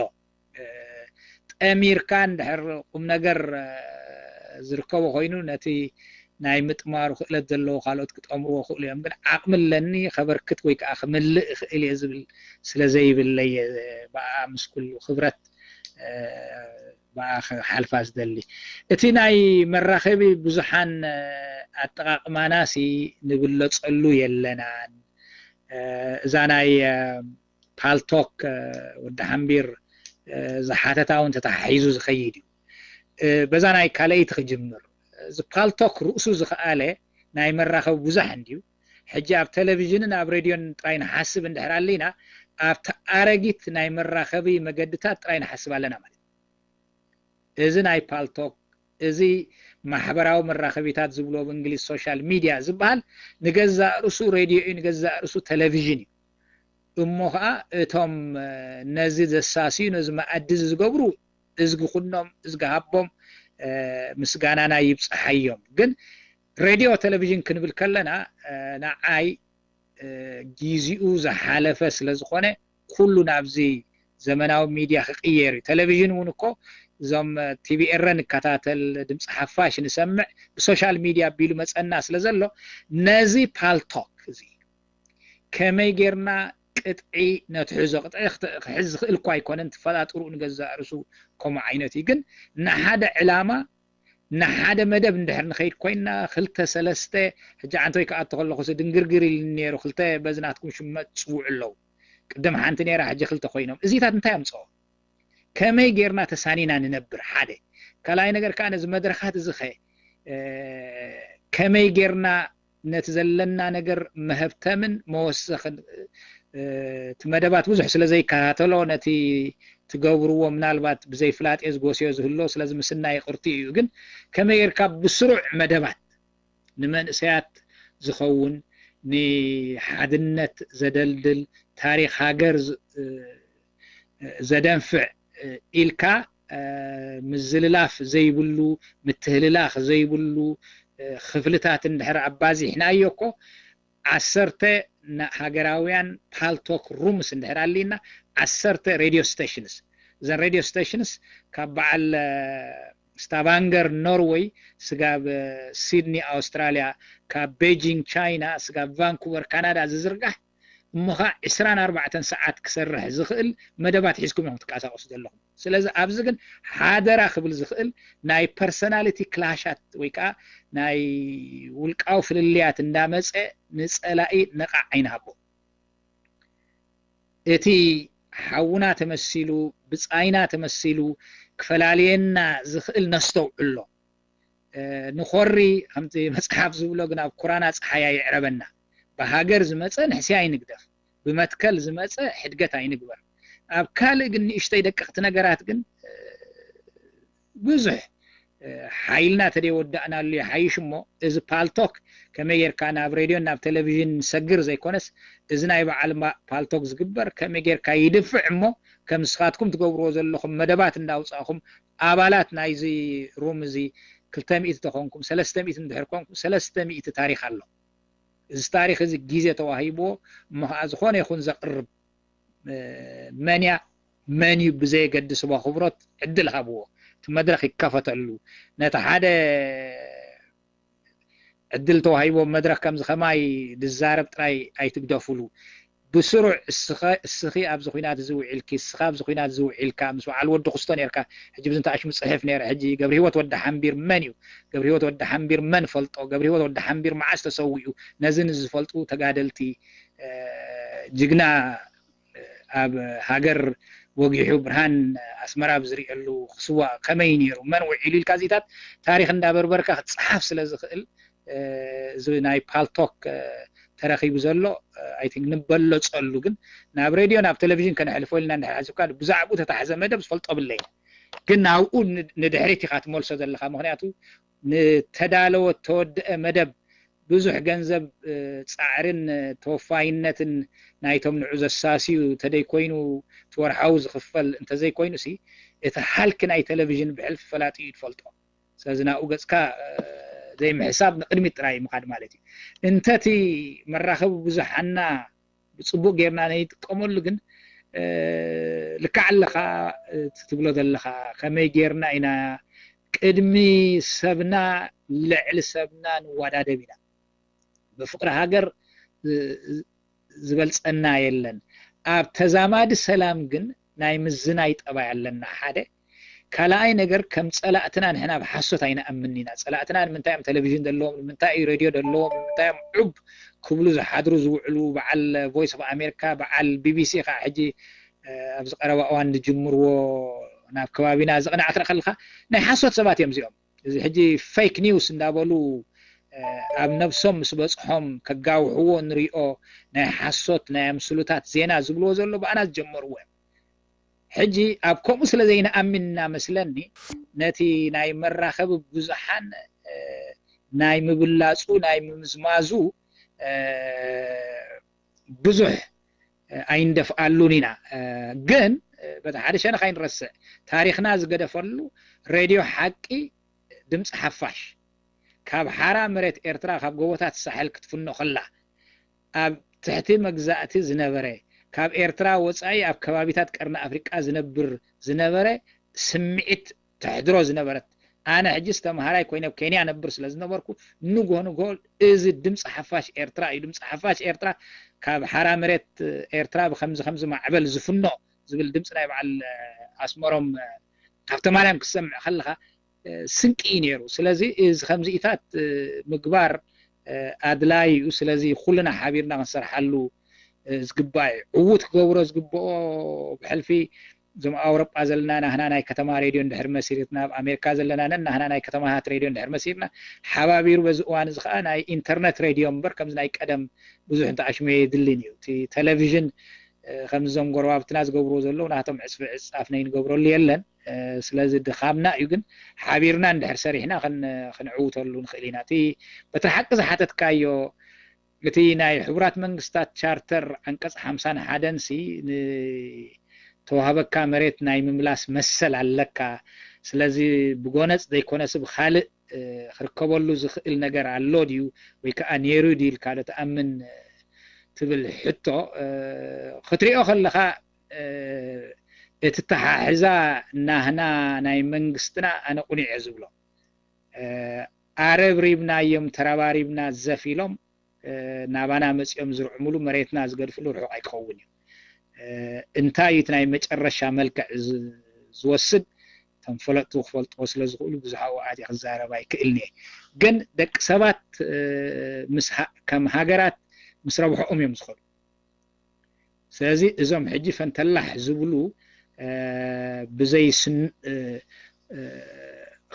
ጠሚርካ እንድሕር ቁም ነገር ዝርከቦ ኮይኑ ነቲ ናይ ምጥማሩ ክእለት ዘለዎ ካልኦት ክጠምርዎ ክእሉ እዮም ግን ዓቕሚ ኣለኒ ከበርክት ወይ ከዓ ክምልእ እኽእል እየ ዝብል ስለ ዘይብለየ ብኣ ምስ ኩሉ ክብረት ብኣ ክሓልፋ ዝደሊ እቲ ናይ መራኸቢ ብዙሓን ኣጠቓቕማና ሲ ንብለፀሉ የለናን እዛ ናይ ፓልቶክ ወዲ ሓምቢር ዝሓተታ እውን ተተሓሒዙ ዝኸይድ እዩ። በዛ ናይ ካልኣይቲ ክጅምር። እዚ ፓልቶክ ርእሱ ዝኸኣለ ናይ መራኸቢ ብዙሕ እንድዩ። ሕጂ ኣብ ቴሌቪዥንን ኣብ ሬድዮን ጥራይ ንሓስብ እንድሕር ኣለና ኣብቲ ኣረጊት ናይ መራኸቢ መገድታት ጥራይ ንሓስብ ኣለና ማለት እዩ። እዚ ናይ ፓልቶክ እዚ ማሕበራዊ መራኸቢታት ዝብሎ ብእንግሊዝ ሶሻል ሚድያ ዝበሃል ንገዛእ ርእሱ ሬድዮ እዩ፣ ንገዛእ ርእሱ ቴሌቪዥን እዩ። እሞ ከዓ እቶም ነዚ ዘሳስዩ ነዚ መኣዲ እዚ ዝገብሩ እዝጊ ኩኖም እዝጊ ሃቦም ምስጋናና ይብፅሓዮም። ግን ሬድዮ ቴሌቪዥን ክንብል ከለና ንዓይ ጊዜኡ ዝሓለፈ ስለ ዝኾነ ኩሉ ናብዚ ዘመናዊ ሚድያ ክቅየር እዩ። ቴሌቪዥን እውን እኮ እዞም ቲቪ ኤረ ንከታተል ድምፂ ሓፋሽ ንሰምዕ ብሶሻል ሚድያ ኣቢሉ መፀና ስለ ዘሎ ነዚ ፓልቶክ እዚ ከመይ ጌርና ቅጥዒ ነትሕዞ? ቅጥዒ ክሕዝ ዝኽእል እኳ ኣይኮነን፣ ትፈጣጥሩ ንገዛእ ርእሱ ከምኡ ዓይነት እዩ። ግን ንሓደ ዕላማ ንሓደ መደብ እንድሕር ንኸይድ ኮይና ክልተ ሰለስተ ሕጂ ዓንቶይ ክኣቶ ከለኹ ድንግርግር ኢሉ ነይሩ ክልተ በዚ ናትኩም ሽመት ዝፅውዑ ኣለዉ ቅድም ሓንቲ ነይራ ሕጂ ክልተ ኮይኖም እዚታት እንታይ ኣምፅኦ ከመይ ጌርና ተሳኒና ንነብር ሓደ ካልኣይ ነገር ከዓ ነዚ መድረኻት እዚ ኸ ከመይ ጌርና ነቲ ዘለና ነገር መሀብተምን መወሰኽን እቲ መደባት ብዙሕ ስለ ዘይከታተሎ ነቲ ትገብርዎ ምናልባት ብዘይፍላጥ እየ ዝጎስዮ ዝህሎ ስለዚ ምስና ይቕርቲ እዩ ግን ከመይ ጌርካ ብስሩዕ መደባት ንመንእሰያት ዝኸውን ንሓድነት ዘደልድል ታሪክ ሃገር ዘደንፍዕ ኢልካ ምዝልላፍ ዘይብሉ ምትህልላኽ ዘይብሉ ክፍልታት እንድሕር ኣባዚሕናዮ እኮ ዓሰርተ ሃገራውያን ፓልቶክ ሩምስ እንድሕር ኣሊና ዓሰርተ ሬድዮ ስቴሽንስ እዘን ሬድዮ ስቴሽንስ ካብ በዓል ስታቫንገር ኖርወይ ስጋብ ሲድኒ ኣውስትራልያ ካብ ቤጂንግ ቻይና ስጋብ ቫንኩቨር ካናዳ ዝዝርጋሕ እሞ ከዓ ዕስራን ኣርባዕተን ሰዓት ክሰርሕ ዝኽእል መደባት ሒዝኩም ኢኹም ትንቀሳቀሱ ዘለኹም ስለዚ ኣብዚ ግን ሓደራ ክብል ዝኽእል ናይ ፐርሰናሊቲ ክላሻት ወይ ከዓ ናይ ውልቃዊ ፍልልያት እንዳመፀ ንፀላኢ ነቃዕ ኣይንሃቦ እቲ ሓውና ተመሲሉ ብፃይና ተመሲሉ ክፈላልየና ዝኽእል ነስተውዕሎ ንኾሪ ከምቲ መፅሓፍ ዝብሎ ግን ኣብ ኩራና ፀሓይ ኣይዕረበና ብሃገር ዝመፀ ንሕስያ ኣይንግደፍ ብመትከል ዝመፀ ሕድገት ኣይንግበር ኣብ ካልእ ግን ንእሽተይ ደቀቕቲ ነገራት ግን ብዙሕ ሓይልና ተደይወዳእናሉ ይሓይሽ እሞ እዚ ፓልቶክ ከመይ ጌርካ ናብ ሬድዮን ናብ ቴሌቪዥን ንሰግር ዘይኮነስ እዚ ናይ በዓል ፓልቶክ ዝግበር ከመይ ጌርካ ይድፍዕ እሞ ከም ንስኻትኩም ትገብርዎ ዘለኹም መደባት እንዳውፃእኹም ኣባላት ናይዚ ሩም እዚ ክልተ ሚእቲ ተኾንኩም ሰለስተ ሚእቲ እንድሕር ኮንኩም ሰለስተ ሚእቲ ታሪክ ኣሎ እዚ ታሪኽ እዚ ግዜ ተዋሂብዎ እሞ ከዓ ዝኾነ ይኹን ዘቕርብ መንያ መን እዩ ብዘየገድስ ብኣኽብሮት ዕድል ሃብዎ፣ እቲ መድረኽ ይከፈተሉ። ነቲ ሓደ ዕድል ተዋሂቦም መድረኽ ከምዚ ከማይ ዝዛረብ ጥራይ ኣይትግደፉሉ። ብስሩዕ እስኸ እስኺ ኣብዚ ኹናት እዚ ውዒልኪ፣ እስኻ ኣብዚ ኹናት እዚ ውዒልካ፣ ምስ በዓል ወዲ ኩስቶ ኔርካ። ሕጂ ብዝንተ ኣሽሙ ጽሕፍ ኔረ። ሕጂ ገብርሂወት ወዲ ሓምቢር መን እዩ? ገብርሂወት ወዲ ሓምቢር መን ፈልጦ? ገብርሂወት ወዲ ሓምቢር መዓስ ተሰዊኡ? ነዚ ንዝፈልጡ ተጋደልቲ ጅግና ኣብ ሃገር ወጊሑ ብርሃን ኣስመራ ኣብ ዝርእየሉ ክስዋእ ከመይ ነይሩ? መን ውዒሉ ኢልካ እዚታት ታሪኽ እንዳበርበርካ ክትጸሓፍ ስለ ዝኽእል እዚ ናይ ፓልቶክ ተረኺቡ ዘሎ ኣይ ቲንክ ንበለጸሉ፣ ግን ናብ ሬድዮ ናብ ቴሌቪዥን ከነሕልፎ ኢልና እንድሕር ሓሲብካ ብዛዕባኡ ተታሕዘ መደብ ዝፈልጦ ብለይ፣ ግን ናብኡ ንድሕሪት ኢኻ ትመልሶ ዘለኻ። ምኽንያቱ ንተዳለወ ተወደአ መደብ ብዙሕ ገንዘብ ፃዕርን ተወፋይነትን ናይቶም ንዑ ዘሳስዩ እንተደይኮይኑ እቲ ወርሓዊ ዝኽፈል እንተዘይኮይኑ ሲ እቲ ሃልኪ ናይ ቴሌቪዥን ብሕልፊ ፈላጢ እዩ ትፈልጦ። ስለዚ ናብኡ ገፅካ ዘይምሕሳብ ንቅድሚት ጥራይ ምኻድ ማለት እዩ። እንተቲ መራኸቢ ብዙሓና ብፅቡቅ ጌርና ነይጥቀመሉ ግን ልክዕ ኣለኻ ትብሎ ዘለኻ። ከመይ ጌርና ኢና ቅድሚ ሰብና ልዕሊ ሰብና ንዋዳደብ ኢና። ብፍቅሪ ሃገር ዝበልፀና የለን። ኣብ ተዛማዲ ሰላም ግን ናይ ምዝናይ ጠባይ ኣለና ሓደ። ካልኣይ ነገር ከም ፀላእትና ንሕና ኣብ ሓሶት ኣይንኣምን ኢና። ፀላእትና ንምንታይ እዮም ቴሌቪዥን ዘለዎም፣ ንምንታይ እዩ ሬድዮ ዘለዎም፣ ንምንታይ እዮም ዑብ ክብሉ ዝሓድሩ ዝውዕሉ፣ በዓል ቮይስ ኦፍ ኣሜሪካ፣ በዓል ቢቢሲ ከዓ ሕጂ ኣብዚ ቀረባ እዋን ዝጅምርዎ ናብ ከባቢና ዘቕናዕ ትርኢ ከለኻ ናይ ሓሶት ሰባት እዮም እዚኦም። እዚ ሕጂ ፌክ ኒውስ እንዳበሉ ኣብ ነብሶም ምስ በፅሖም ከጋውሕዎ ንሪኦ ናይ ሓሶት ናይ ኣምስሉታት ዜና ዝብልዎ ዘሎ ብኣና ዝጀመርዎ እዮም። ሕጂ ኣብ ከምኡ ስለ ዘይንኣምን እናመስለኒ ነቲ ናይ መራኸቢ ብዙሓን ናይ ምብላፁ ናይ ምምዝማዙ ብዙሕ ኣይንደፍኣሉን ኢና። ግን በቲ ሓደ ሸነኽ ኣይንረስዕ፣ ታሪኽና ዝገደፈሉ ሬድዮ ሓቂ ድምፂ ሓፋሽ ካብ ሓራ መሬት ኤርትራ ካብ ጎቦታት ሳሕል ክትፍኖ ከላ ኣብ ትሕቲ መግዛእቲ ዝነበረ ካብ ኤርትራ ወፃኢ ኣብ ከባቢታት ቀርኒ ኣፍሪቃ ዝነብር ዝነበረ ስምዒት ተሕድሮ ዝነበረት። ኣነ ሕጂስ ተምሃራይ ኮይነ ኣብ ኬንያ ነብር ስለ ዝነበርኩ ንግሆ ንግሆ እዚ ድምፂ ሓፋሽ ኤርትራ እዩ። ድምፂ ሓፋሽ ኤርትራ ካብ ሓራ መሬት ኤርትራ ብከምዚ ከምዚ ማዕበል ዝፍኖ ዝብል ድምፂ ናይ በዓል ኣስመሮም ካብተ ማርያም ክትሰምዕ ከለኻ ስንቂ እዩ ነይሩ። ስለዚ እዚ ከምዚኢታት ምግባር ኣድላይ እዩ። ስለዚ ኩልና ሓቢርና ክንሰርሓሉ ዝግባእ እዩ። ዕዉት ክገብሮ ዝግብኦ ብሕልፊ እዞም ኣውሮጳ ዘለና ናህና ናይ ከተማ ሬድዮ እንድሕር መሲርትና፣ ኣብ ኣሜሪካ ዘለና ነን ናህና ናይ ከተማታት ሬድዮ እንድሕር መሲርና፣ ሓባቢሩ በዚ እዋን እዚ ከዓ ናይ ኢንተርነት ሬድዮ እምበር ከምዚ ናይ ቀደም ብዙሕ እንተኣሽሙ የድልን እዩ። እቲ ቴሌቪዥን ከምዞም ጎረባብትና ዝገብርዎ ዘለዉ ናቶም ዕፅፊ ዕፃፍ ነይንገብረሉ የለን። ስለዚ ድኻምና እዩ፣ ግን ሓቢርና እንድሕር ሰሪሕና ክንዕውተሉ ንኽእል ኢና። እቲ በቲ ሓቂ ዝሓተትካዮ እቲ ናይ ሕቡራት መንግስታት ቻርተር ዓንቀፅ ሓምሳን ሓደን ሲ ንተዋህበካ መሬት ናይ ምምላስ መሰል ኣለካ። ስለዚ ብጎነፅ ዘይኮነስ ብካልእ ክርከበሉ ዝኽእል ነገር ኣሎ ድዩ ወይ ከዓ ነይሩ ድዩ ኢልካ ዶ ትኣምን ትብል ሕቶ ክትሪኦ ከለኻ እቲ ተሓሕዛ ናህና ናይ መንግስትና ኣነ ቁኑዕ እየ ዝብሎ። ኣረብሪብናዮም ተረባሪብና ዘፍ ኢሎም ናባና መፂኦም ዝርዕሙሉ መሬትና ዝገድፍሉ ርሑቕ ኣይክኸውን እዩ። እንታይ እዩ እቲ ናይ መጨረሻ መልክዕ ዝወስድ? እቶም ፈለጥቱ ክፈልጥዎ ስለ ዝኽእሉ ብዙሕ ኣብኡ ኣትየ ክዛረብ ኣይክእልን እየ። ግን ደቂ ሰባት ምስ ከም ሃገራት ምስ ረብሕኦም እዮም ዝኸዱ። ስለዚ እዞም ሕጂ ፈንተላሕ ዝብሉ ብዘይ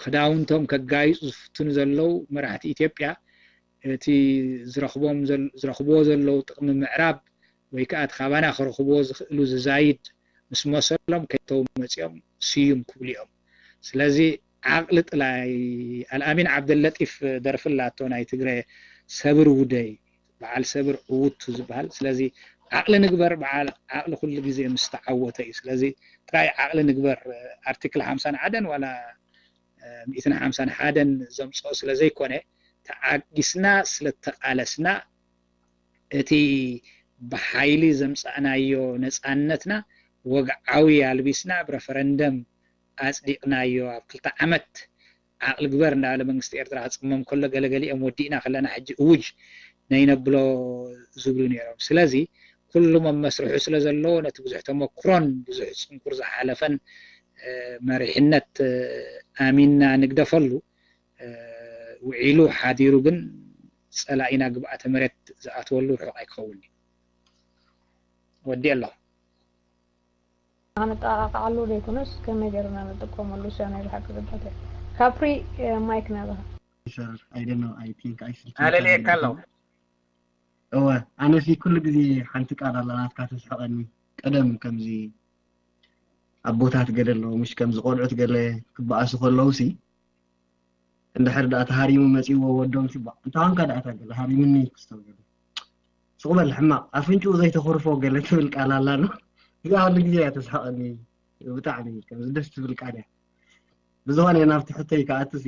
ክዳውንቶም ከጋይፁ ዝፍትኑ ዘለዉ መራሕቲ ኢትዮጵያ እቲ ዝረኽቦም ዝረኽብዎ ዘለዉ ጥቕሚ ምዕራብ ወይ ከዓ እቲ ካባና ክረኽብዎ ዝኽእሉ ዝዛይድ ምስ መሰሎም ከይተው መፂኦም ስዩም ክብሉ እዮም። ስለዚ ዓቕሊ ጥላይ ኣልኣሚን ዓብደለጢፍ ደርፊ ኣላቶ ናይ ትግረ ሰብር ውደይ በዓል ሰብር ዕውቱ ዝበሃል። ስለዚ ዓቕሊ ንግበር፣ በዓል ዓቕሊ ኩሉ ግዜ ምስ ተዓወተ እዩ። ስለዚ ጥራይ ዓቕሊ ንግበር። ኣርቲክል ሓምሳን ሓደን ዋላ ሚእትን ሓምሳን ሓደን ዘምፅኦ ስለ ዘይኮነ ተዓጊስና ስለ ተቓለስና እቲ ብሓይሊ ዘምፃእናዮ ነፃነትና ወግዓዊ ኣልቢስና ብ referendum ኣፅዲቕናዮ ኣብ ክልተ ዓመት ዓቕሊ ግበር እንዳበለ መንግስቲ ኤርትራ ክፅመም ከሎ ገለገሊኦም ወዲእና ከለና ሕጂ እውጅ ነይነብሎ ዝብሉ ነይሮም። ስለዚ ኩሉ መመስርሑ ስለ ዘለዎ ነቲ ብዙሕ ተመክሮን ብዙሕ ፅንኩር ዝሓለፈን መሪሕነት ኣሚንና ንግደፈሉ። ውዒሉ ሓዲሩ ግን ፀላኢና ግብኣተ መሬት ዝኣትወሉ ርሑቕ ኣይክኸውን እዩ። ወዲ ኣለኹ። ኣንጠቃቃዓሉ ዘይኮነስ ከመይ ገርና ንጥቀመሉ እዚኣ ናይ ብሓቂ ግባተ ካፕሪ ማይክ ናባኻ። Sir, I don't know, I think I should ኣለልየካ ኣለኹ። እወ ኣነሲ ኩሉ ግዜ ሓንቲ ቃል ኣላ ናትካ ተስሕቐኒ። ቀደም ከምዚ ኣቦታት ገለ ኣለዉ ምሽ ከምዚ ቆልዑት ገለ ክበኣሱ ከለዉ ሲ እንድሕር ደኣ ተሃሪሙ መጺዎ ወዶም ሲ እንታይ ኮንካ ደኣ እታ ገለ ሃሪምኒ ክስተው ገለ ስቕ በል ሕማቕ ኣፍንጭኡ ዘይተኾርፎ ገለ ትብል ቃል ኣላ ዶ እዚኣ ኩሉ ግዜ እያ ተስሕቐኒ። ብጣዕሚ ከምዚ ደስ ትብል ቃል እያ። ብዝኾነ ናብቲ ሕቶይ ክኣቱ ሲ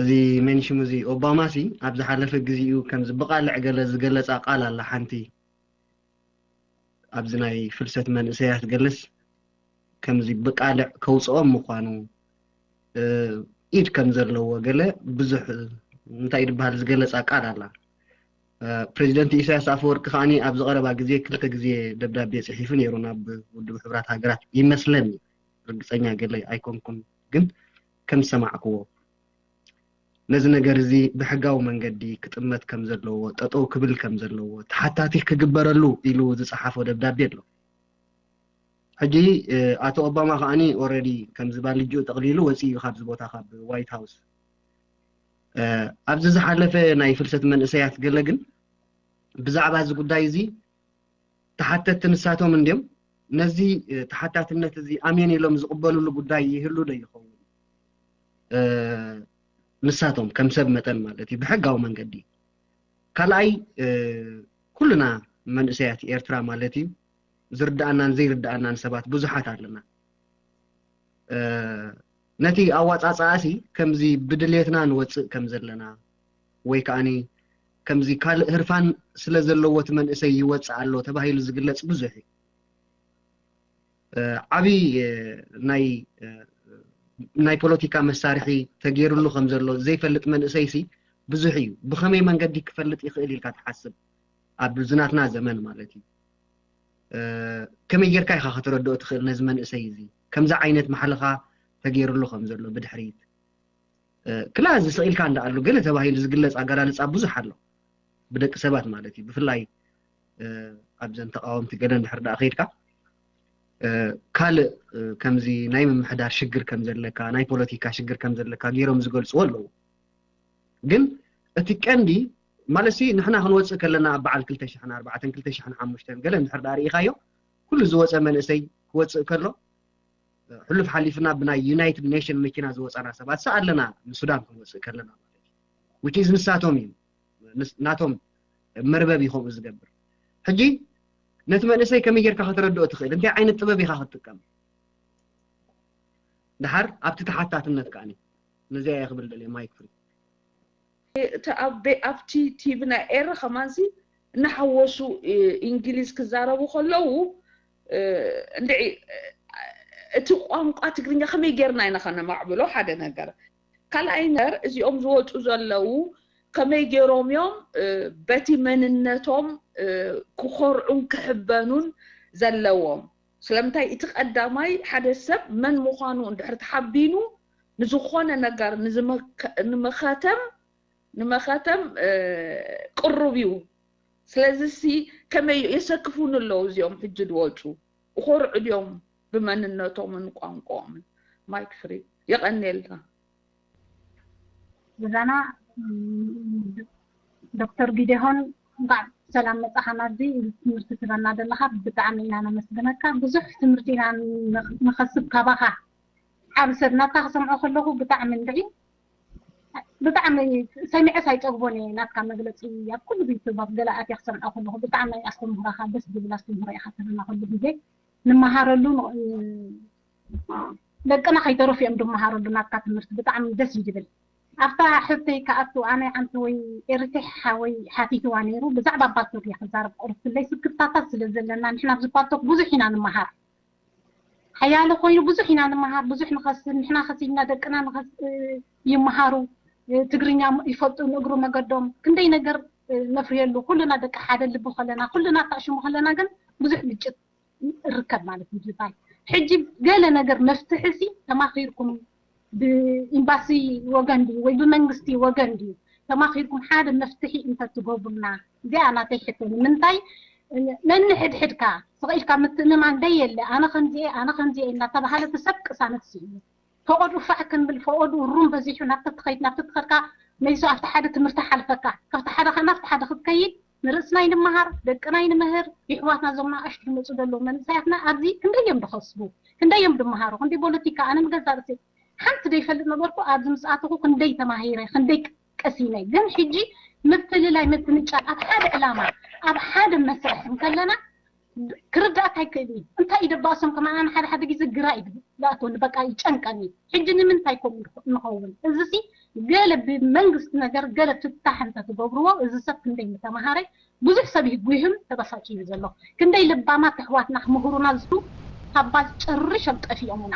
እዚ ሜንሽም እዚ ኦባማ ሲ ኣብ ዝሓለፈ ግዜኡ ከምዚ ብቃልዕ ገለ ዝገለጻ ቃል ኣላ ሓንቲ ኣብዚ ናይ ፍልሰት መንእሰያት ገለስ ከምዚ ብቃልዕ ከውፅኦም ምዃኑ ኢድ ከም ዘለዎ ገለ ብዙሕ እንታይ ድበሃል ዝገለፃ ቃል ኣላ። ፕሬዚደንት ኢሳያስ ኣፈወርቂ ከዓኒ ኣብዚ ቀረባ ግዜ ክልተ ግዜ ደብዳቤ ፅሒፉ ነይሩ ናብ ውድብ ሕቡራት ሃገራት ይመስለኒ። ርግፀኛ ገለ ኣይኮንኩን ግን ከም ዝሰማዕክዎ ነዚ ነገር እዚ ብሕጋዊ መንገዲ ክጥመት ከም ዘለዎ ጠጠው ክብል ከም ዘለዎ ተሓታቲ ክግበረሉ ኢሉ ዝፀሓፎ ደብዳቤ ኣሎ። ሕጂ ኣቶ ኦባማ ከዓኒ already ከም ዝባልጅኡ ጠቕሊሉ ወፂኡ ካብዚ ቦታ ካብ ዋይት ሃውስ። ኣብዚ ዝሓለፈ ናይ ፍልሰት መንእሰያት ገለ ግን ብዛዕባ እዚ ጉዳይ እዚ ተሓተትቲ ንሳቶም እንድዮም። ነዚ ተሓታትነት እዚ ኣሜን ኢሎም ዝቕበልሉ ጉዳይ ይህሉ ዶ ይኸውን? ንሳቶም ከም ሰብ መጠን ማለት እዩ ብሕጋዊ መንገዲ። ካልኣይ ኩልና መንእሰያት ኤርትራ ማለት እዩ ዝርድኣናን ዘይርድኣናን ሰባት ብዙሓት ኣለና። ነቲ ኣዋፃፅኣሲ ከምዚ ብድሌትና ንወፅእ ከም ዘለና ወይ ከዓኒ ከምዚ ካልእ ህርፋን ስለ ዘለዎ እቲ መንእሰይ ይወፅእ ኣሎ ተባሂሉ ዝግለፅ ብዙሕ እዩ። ዓብዪ ናይ ናይ ፖለቲካ መሳርሒ ተገይሩሉ ከም ዘሎ ዘይፈልጥ መንእሰይሲ ብዙሕ እዩ። ብኸመይ መንገዲ ክፈልጥ ይኽእል ኢልካ ትሓስብ? ኣብ ዝናትና ዘመን ማለት እዩ። ከመይ ጌርካ ኢኻ ከተረድኦ ትኽእል ነዚ መንእሰይ እዚ ከምዚ ዓይነት ማሕለኻ ተገይሩሉ ከም ዘሎ ብድሕሪት ክላ እዚ ስቕ ኢልካ እንዳኣሉ ገለ ተባሂሉ ዝግለፅ ኣገላልፃ ብዙሕ ኣሎ ብደቂ ሰባት ማለት እዩ። ብፍላይ ኣብዘን ተቃወምቲ ገለ እንድሕር ደኣ ከይድካ ካልእ ከምዚ ናይ ምምሕዳር ሽግር ከም ዘለካ ናይ ፖለቲካ ሽግር ከም ዘለካ ገይሮም ዝገልፅዎ ኣለዉ። ግን እቲ ቀንዲ ማለት ሲ ንሕና ክንወፅእ ከለና ኣብ በዓል ክልተ ሽሕን ኣርባዕተን ክልተ ሽሕን ሓሙሽተን ገለ እንድሕር ደኣ ርኢኻዮ ኩሉ ዝወፀ መንእሰይ ክወፅእ ከሎ ሕሉፍ ሓሊፍና ብናይ ዩናይትድ ኔሽን መኪና ዝወፃና ሰባት ሲ ኣለና ንሱዳን ክንወፅእ ከለና ማለት እዩ። Which is ንሳቶም እዩ ናቶም መርበብ እዩ ከምኡ ዝገብር። ሕጂ ነቲ መንእሰይ ከመይ ጌርካ ከተረድኦ ትኽእል? እንታይ ዓይነት ጥበብ ኢኻ ክትጥቀም? ድሓር ኣብቲ ተሓታትነት ከዓኒ ነዚኣ እየ ክብል ደልየ ማይክ ፍሪ። ኣብቲ ቲቪ ናይ ኤረ ከማንሲ እናሓወሱ እንግሊዝ ክዛረቡ ከለዉ እንድዒ እቲ ቋንቋ ትግርኛ ከመይ ጌርና ኢና ከነማዕብሎ ሓደ ነገር ካልኣይ ነገር እዚኦም ዝወፁ ዘለዉ ከመይ ገይሮም እዮም በቲ መንነቶም ክኾርዑን ክሕበኑን ዘለዎም? ስለምንታይ እቲ ቀዳማይ ሓደ ሰብ መን ምዃኑ እንድሕር ተሓቢኑ ንዝኾነ ነገር ንምኸተም ንምኸተም ቅሩብ እዩ። ስለዚ ሲ ከመይ የሰክፉኒ ኣለዉ እዚኦም ሕጂ ዝወፁ እኾርዑ ድዮም ብመንነቶምን ቋንቋኦምን? ማይክ ፍሪ የቐንየልና። ብዛና ዶክተር ጊዴሆን እንኳዕ ሰላም መጻኻ ናብዚ ትምህርቲ ትበና ዘለኻ ብጣዕሚ ኢና ነመስግነካ። ብዙሕ ትምህርቲ ኢና ንኸስብ ካባኻ። ዓብ ሰብ ናትካ ክሰምዖ ከለኹ ብጣዕሚ እንድዒ ብጣዕሚ ሰሚዐስ ኣይጸግቦን እየ ናትካ መግለጺ ኣብ ኩሉ ዩቱብ ኣብ ገለ ኣትየ ክሰምዖ ከለኹ ብጣዕሚ ኣስተምህሮኻ ደስ ዝብል ኣስተምህሮ ኢኻ ትህበና ኩሉ ግዜ። ንመሃረሉ ደቅና ከይተረፉ እዮም ዝመሃረሉ ናትካ ትምህርቲ ብጣዕሚ ደስ እዩ ዝብል። ኣብታ ሕቶይ ክኣቱ፣ ኣነ ሓንቲ ወይ ኤሪትራሕ ሓወይ ሓቲትዋ ነይሩ፣ ብዛዕባ ፓልቶክ እየ ክዛረብ። ቁርፍለይ ስክፍታታት ስለ ዘለና፣ ንሕና ኣብዚ ፓልቶክ ብዙሕ ኢና ንመሃር። ሓያለ ኮይኑ ብዙሕ ኢና ንመሃር፣ ብዙሕ ንኸስብ፣ ንሕና ከሲብና ደቅና ንኸስ-፣ ይመሃሩ፣ ትግርኛ ይፈልጡ፣ ንእግሩ መገዶም ክንደይ ነገር ነፍርየሉ። ኩልና ደቂ ሓደ ልቢ ከለና፣ ኩልና ኣታእሽሙ ከለና ግን ብዙሕ ግጭት ይርከብ ማለት እዩ ዝባይ። ሕጂ ገለ ነገር መፍትሒ ሲ ተማኺርኩም ብኤምባሲ ወገን ድዩ ወይ ብመንግስቲ ወገን ድዩ ተማኺርኩም ሓደ መፍትሒ እንተትገብሩና? እዚኣ ናተይ ሕቶ። ንምንታይ ነንሕድሕድካ ስቕ ኢልካ ምትእምማን ደየለ፣ ኣነ ከምዚኤ፣ ኣነ ከምዚኤ እናተባሃለ እቲ ሰብ ቅሳነት ስኢኑ። ፈቐዱ ፋዕ ክንብል፣ ፈቐዱ ሩም በዚሑ ናብቲ ትኸይድ፣ ናብቲ ትኸድካ መሊሱ ኣብቲ ሓደ ትምህርቲ ሓልፈካ፣ ካብቲ ሓደ ከ ናብቲ ሓደ ክትከይድ ንርእስና ይንመሃር፣ ደቅና ይንምህር፣ ይሕዋትና እዞም ንኣሽቱ ዝመፁ ዘለዉ መንእሰያትና ኣብዚ ክንደይ እዮም ድኸስቡ፣ ክንደይ እዮም ድመሃሩ፣ ክንደይ ፖለቲካ፣ ኣነ ምገዛ ርእሲ ሓንቲ ዘይፈልጥ ነበርኩ፣ ኣብዚ ምስ ኣተኹ ክንደይ ተማሂረ፣ ክንደይ ቀሲነ። ግን ሕጂ ምፍልላይ፣ ምፍንጫል ኣብ ሓደ ዕላማ፣ ኣብ ሓደ መስርሕ እንከለና ክርዳእካ ኣይክእል እዩ። እንታይ እዩ ደባሶም ከማን ኣነ ሓደ ሓደ ግዜ ግራ እዩ ዝኣትወኒ፣ በቃ ይጨንቀኒ። ሕጂ ንምንታይ ከምኡ ንኸ-፣ ንኸውን? እዚ ሲ ገለ ብመንግስቲ ነገር ገለ ፍታሕ እንተትገብርዎ፣ እዚ ሰብ ክንደይ ምተማሃረ፣ ብዙሕ ሰብ ይጉህም ተበሳጭ እዩ ዘሎ። ክንደይ ልባማት ኣሕዋትና ክምህሩና ዝብሉ ካብ ባል ጨሪሾም ጠፊኦምና።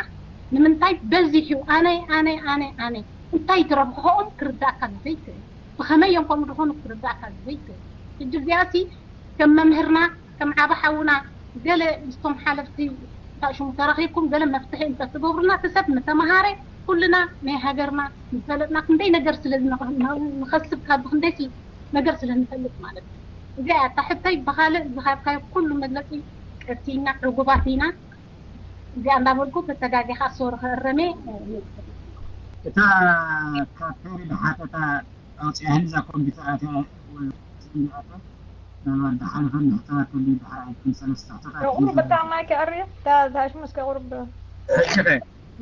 ንምንታይ በዚሑ ኣነ፣ ኣነ፣ ኣነ፣ ኣነ? እንታይ ትረብሖኦም ክርዳእካ ዘይክእል? ብኸመይ እዮም ከምኡ ዝኾኑ ክርዳእካ ዘይክእል? ሕጂ እዚኣ ሲ ከም መምህርና፣ ከም ዓቢ ሓውና፣ ገለ ምስቶም ሓለፍቲ እንታይ ሽሙ ተራኺብኩም ገለ መፍትሒ እንተትገብሩና፣ እቲ ሰብ ምተመሃረ፣ ኩልና ናይ ሃገርና ምፈለጥና፣ ክንደይ ነገር ስለ ዝንኸ-፣ ንኸስብ ካብ ክንደይ ስለ-፣ ነገር ስለ ንፈልጥ ማለት እዩ። እዚኣ እያ እታ ሕቶይ። ብኻልእ ዝሃብካዮ ኩሉ መግለጺ ቀሲና፣ ዕጉባት ኢና። እዚኣ እንዳበልኩ ተተጋጊኻ ሶሪ ክእረም እየ። እታ ካብ ፔሪ ዝሓተታ ኣውፂኣህኒ እዛ ኮምፒተር ኣትያ ወይ ስሚዓታ ምናልባት ዝሓለፈ ንሕቶታት ክህሉ ይበሃል ኣይኮን ሰለስተ ሕቶታት ቁሩብ በጣም ማይክ ኣርየ ታሽሙ እስከ ቁሩብ ሕሽኸ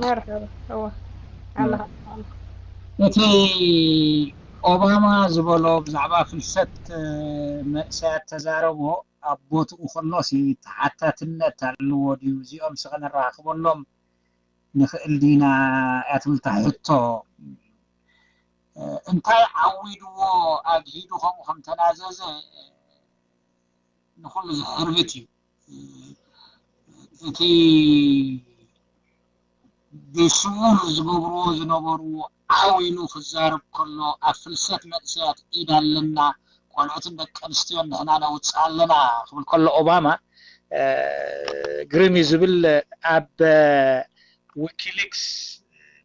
መርሐባ እወ ኣለኻ እቲ ኦባማ ዝበሎ ብዛዕባ ፍልሰት መንእሰያት ተዛረቦ ኣብ ቦትኡ ከሎሲ ተሓታትነት ኣለዎ ድዩ? እዚኦም ስኸ ነራኽበሎም ንኽእል ዲና እያ ትብል እታ ሕቶ። እንታይ ዓዊድዎ ኣግሂዱ ከምኡ ከም ተናዘዘ ንኹሉ ዝሕርብት እዩ። እቲ ብስውር ዝገብርዎ ዝነበሩ ዓው ኢሉ ክዛረብ ከሎ ኣብ ፍልሰት መንእሰያት ኢድ ኣለና፣ ቆልዑትን ደቂ ኣንስትዮን ንሕና ነውፅእ ኣለና ክብል ከሎ ኦባማ ግርም እዩ ዝብል ኣብ ዊኪሊክስ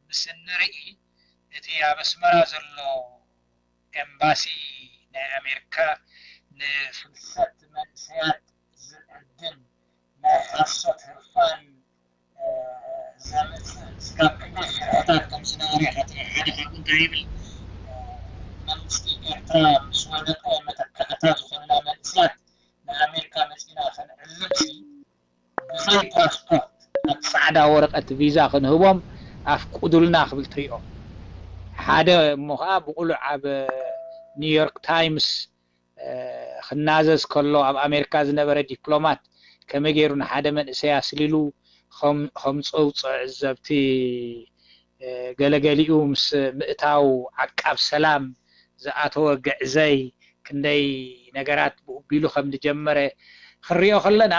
ምስ እንርኢ እቲ ኣብ ኣስመራ ዘሎ ኤምባሲ ናይ ኣሜሪካ ንፍልሰት መንእሰያት ዝዕድን ናይ ሓሶት ህርፋን ዘምፅእ ስጋብ ክንደይ ሽርሕታት ከም ዝነበረ ኢኻ ትርኢ። ሓደ ካብኡ እንታይ ይብል? መንግስቲ ኤርትራ ምስ ወደቀ መተካእታ ዝኾኑና መንእሰያት ንኣሜሪካ መፂና ከነዕልም ሲ ብዘይ ፓስፖርት ኣብ ፃዕዳ ወረቐት ቪዛ ክንህቦም ኣፍቁዱልና ክብል ትሪኦ። ሓደ እሞ ከዓ ብቑሉዕ ኣብ ኒውዮርክ ታይምስ ክናዘዝ ከሎ ኣብ ኣሜሪካ ዝነበረ ዲፕሎማት ከመይ ገይሩ ንሓደ መንእሰይ ኣስሊሉ ከም ከም ዘውፅኦ ዕዘብቲ ገለገሊኡ ምስ ምእታው ዓቃብ ሰላም ዝኣተወ ግዕዘይ ክንደይ ነገራት ብኡ ቢሉ ከም ዝጀመረ ክንሪኦ ከለና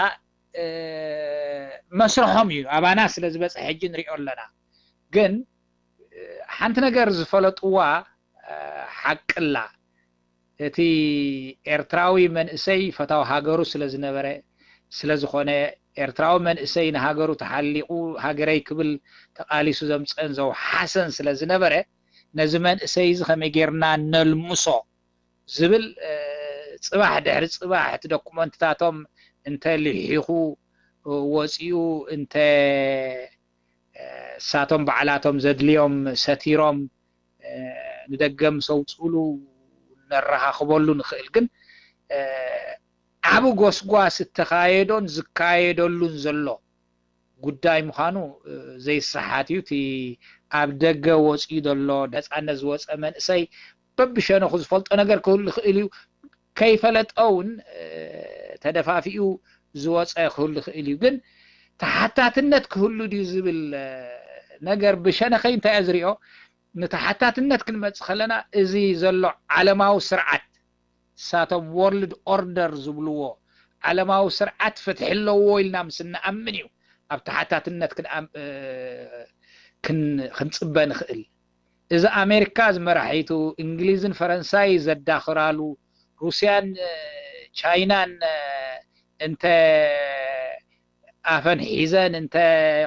መስርሖም እዩ። ኣባና ስለ ዝበፅሐ ሕጂ ንሪኦ ኣለና። ግን ሓንቲ ነገር ዝፈለጥዋ ሓቅላ እቲ ኤርትራዊ መንእሰይ ፈታዊ ሃገሩ ስለ ዝነበረ ስለ ዝኾነ ኤርትራዊ መንእሰይ ንሃገሩ ተሓሊቑ ሃገረይ ክብል ተቓሊሱ ዘምፀን ዘውሓሰን ስለ ዝነበረ ነዚ መንእሰይ እዚ ከመይ ጌርና ነልምሶ ዝብል ፅባሕ ድሕሪ ፅባሕ እቲ ዶኩመንትታቶም እንተ ልሒኹ ወፂኡ እንተ እሳቶም ባዕላቶም ዘድልዮም ሰቲሮም ንደገ ምስ ኣውፅኡሉ ነረኻኽበሉ ንኽእል። ግን ዓቢ ጎስጓስ እተኻየዶን ዝካየደሉን ዘሎ ጉዳይ ምዃኑ ዘይሰሓት እዩ። እቲ ኣብ ደገ ወፂኡ ዘሎ ነፃነት ዝወፀ መንእሰይ በብሸነኹ ዝፈልጦ ነገር ክህሉ ይኽእል እዩ። ከይፈለጠ እውን ተደፋፊኡ ዝወፀ ክህሉ ይኽእል እዩ። ግን ተሓታትነት ክህሉ ድዩ ዝብል ነገር ብሸነኸይ እንታይ እየ ዝሪኦ? ንተሓታትነት ክንመጽእ ከለና፣ እዚ ዘሎ ዓለማዊ ስርዓት፣ ንሳቶም ወርልድ ኦርደር ዝብልዎ ዓለማዊ ስርዓት ፍትሒ ኣለዎ ኢልና ምስ እንኣምን እዩ ኣብ ተሓታትነት ክንኣም-፣ እ፣ ክን-፣ ክንጽበ ንኽእል። እዚ ኣሜሪካ ዝመራሒቱ፣ እንግሊዝን ፈረንሳይ ዘዳኽራሉ፣ ሩስያን፣ እ፣ ቻይናን፣ እ፣ እንተ ኣፈን ሒዘን እንተ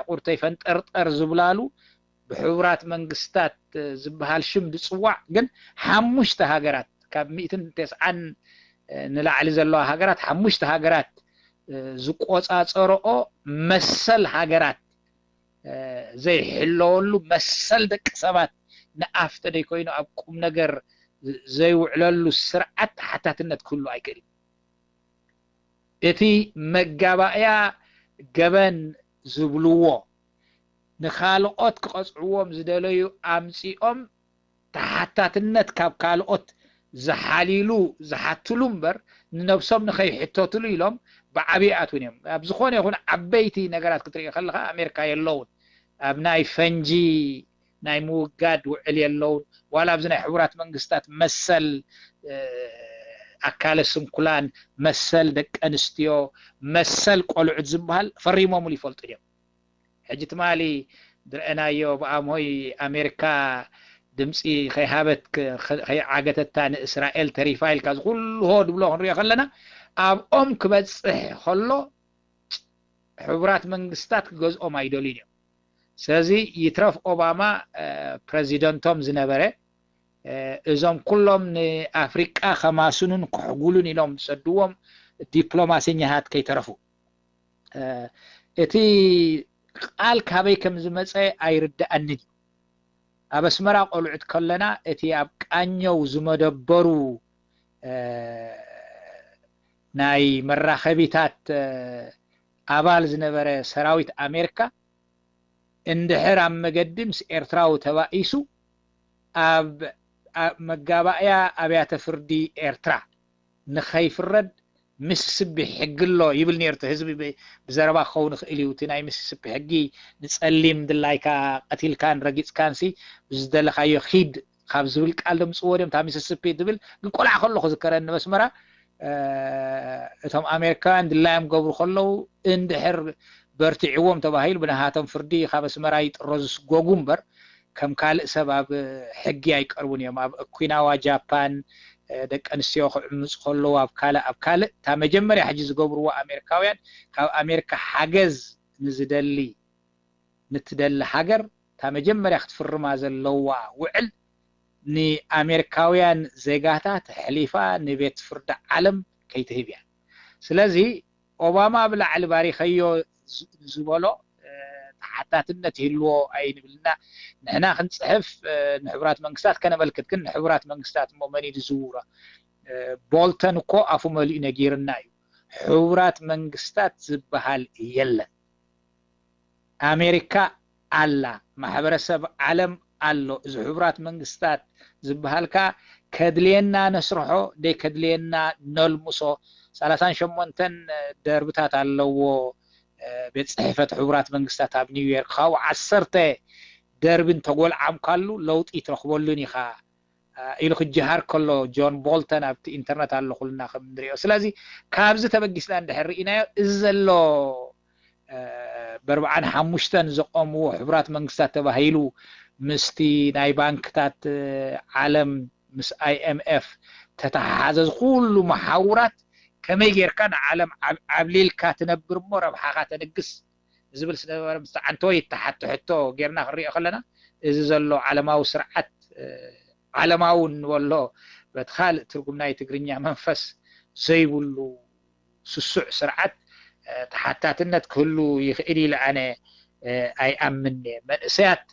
ቁርተይ ፈንጠርጠር ዝብላሉ፣ ብሕቡራት መንግስታት ዝበሃል ሽም ዝጽዋዕ፣ ግን ሓሙሽተ ሃገራት፣ ካብ ሚእትን ተስዓን ንላዕሊ ዘለዋ ሃገራት፣ ሓሙሽተ ሃገራት ዝቆጻጸረኦ መሰል ሃገራት ዘይሕለወሉ፣ መሰል ደቂ ሰባት ንኣፍ ተደይኮይኑ ኣብ ቁም ነገር ዘይውዕለሉ ስርዓት ተሓታትነት ክህሉ ኣይክእልን። እቲ መጋባእያ ገበን ዝብልዎ፣ ንኻልኦት ክቐጽዕዎም ዝደለዩ ኣምጺኦም ተሓታትነት ካብ ካልኦት ዝሓልይሉ፣ ዝሓትሉ እምበር፣ ንነብሶም ንኸይሕተትሉ ኢሎም ብዓብዪ ኣትውን እዮም። ኣብ ዝኾነ ይኹን ዓበይቲ ነገራት ክትርኢ ከለኻ፣ ኣሜሪካ የለውን። ኣብ ናይ ፈንጂ ናይ ምውጋድ ውዕል የለውን። ዋላ ኣብዚ ናይ ሕቡራት መንግስታት መሰል፣ እ፣ ኣካለ ስንኩላን፣ መሰል ደቂ ኣንስትዮ፣ መሰል ቆልዑት ዝበሃል ፈሪሞምሉ ይፈልጡ ድዮም? ሕጂ ትማሊ ዝረአናዮ ብኣምሆይ ኣሜሪካ ድምፂ ከይሃበት፣ ከ-፣ ከይዓገተታ ንእስራኤል ተሪፋ ኢልካ ዝኩሉ ሆ ድብሎ ክንሪኦ ከለና፣ ኣብኦም ክበፅሕ ከሎ ሕቡራት መንግስታት ክገዝኦም ኣይደልዩን እዮም። ስለዚ ይትረፍ ኦባማ፣ እ፣ ፕረዚደንቶም ዝነበረ፣ እ፣ እዞም ኩሎም ንኣፍሪቃ ከማስኑን ከሕጉሉን ኢሎም ዝሰድዎም ዲፕሎማሰኛታት ከይተረፉ፣ እ፣ እቲ ቃል ካበይ ከም ዝመጸ ኣይርድኣንን እዩ። ኣብ ኣስመራ ቆልዑት ከለና፣ እቲ ኣብ ቃኘው ዝመደበሩ፣ እ፣ ናይ መራኸቢታት፣ እ፣ ኣባል ዝነበረ ሰራዊት ኣሜሪካ፣ እንድሕር ኣብ መገዲ ምስ ኤርትራዊ ተባኢሱ፣ ኣብ፣ ኣብ መጋባእያ ኣብያተ ፍርዲ ኤርትራ ንኸይፍረድ ሚሲሲፒ ሕጊ ኣሎ ይብል ነይሩ። እቲ ህዝቢ ብ-፣ ብዘረባ ክኸውን ይኽእል እዩ። እቲ ናይ ሚሲሲፒ ሕጊ፣ ንጸሊም ድላይካ ቀቲልካን ረጊጽካንሲ ብዝደለኻዮ ኪድ ካብ ዝብል ቃል ደምጽዎ ድዮም፣ እታ ሚሲሲፒ ትብል። ግን ቆልዓ ከለኹ ዝከረኒ፣ ኣብ ኣስመራ፣ እ፣ እቶም ኣሜሪካውያን ድላዮም ገብሩ ከለዉ፣ እንድሕር በርቲዕዎም ተባሂሉ፣ ብናሃቶም ፍርዲ ካብ ኣስመራ ይጥረዙ፣ ይስጎጉ እምበር፣ ከም ካልእ ሰብ ኣብ ሕጊ ኣይቀርቡን እዮም። ኣብ ኦኪናዋ ጃፓን፣ እ፣ ደቂ ኣንስትዮ ክዕምጹ ከለዉ፣ ኣብ ካልእ፣ ኣብ ካልእ፣ እታ መጀመርያ ሕጂ ዝገብርዎ ኣሜሪካውያን፣ ካብ ኣሜሪካ ሓገዝ ንዝደሊ፣ ንትደሊ ሃገር፣ እታ መጀመርያ ክትፍርማ ዘለዋ ውዕል፣ ንኣሜሪካውያን ዜጋታት ኣሕሊፋ ንቤት ፍርዲ ዓለም ከይትህብ እያ። ስለዚ ኦባማ ብላዕሊ ባሪኸዮ ዝ-፣ ዝበሎ፣ እ፣ ተሓታትነት ይህልዎ ኣይንብልና። ንሕና ክንጽሕፍ፣ እ፣ ንሕቡራት መንግስታት ከነመልክት፣ ግን ንሕቡራት መንግስታት እሞ መን እዩ ዝዝውሮ? እ፣ ቦልተን እኮ ኣፉ መሊኡ ነጊርና እዩ። ሕቡራት መንግስታት ዝበሃል የለን። ኣሜሪካ ኣላ፣ ማሕበረሰብ ዓለም ኣሎ። እዚ ሕቡራት መንግስታት ዝበሃል ከኣ ከድልየና ነስርሖ፣ ደይ ከድልየና ነልምሶ። ሰላሳን ሸሞንተን ደርብታት ኣለዎ፣ እ፣ ቤት ጽሕፈት ሕቡራት መንግስታት ኣብ ኒውዮርክ። ካብኡ ዓሰርተ ደርቢ እንተጎልዓምካሉ ለውጢ ትረኽበሉን ኢኻ፣ እ፣ ኢሉ ክጀሃር ከሎ፣ ጆን ቦልተን ኣብቲ ኢንተርነት ኣሎ፣ ኩልና ከም ንሪኦ። ስለዚ ካብዚ ተበጊስና እንድሕር ርኢናዮ፣ እዚ ዘሎ፣ እ፣ በርብዓን ሓሙሽተን ዘቆምዎ ሕቡራት መንግስታት ተባሂሉ ምስቲ ናይ ባንክታት፣ እ፣ ዓለም ምስ ኣይ ኤም ኤፍ ተተሓሓዘ፣ እዚ ኩሉ መሓውራት ከመይ ጌርካ ንዓለም ዓብ-፣ ዓብሊልካ ትነብር እሞ ረብሓኻ ተንግስ ዝብል ስለ ዝነበረ፣ ምስ ዓንተወይ ይተሓቶ ሕቶ ጌርና ክንሪኦ ከለና፣ እዚ ዘሎ ዓለማዊ ስርዓት፣ እ፣ ዓለማዊ እንበሎ በቲ ካልእ ትርጉም ናይ ትግርኛ መንፈስ ዘይብሉ ስሱዕ ስርዓት፣ እ፣ ተሓታትነት ክህሉ ይኽእል ኢለ ኣነ፣ እ፣ ኣይኣምንን እየ። መንእሰያት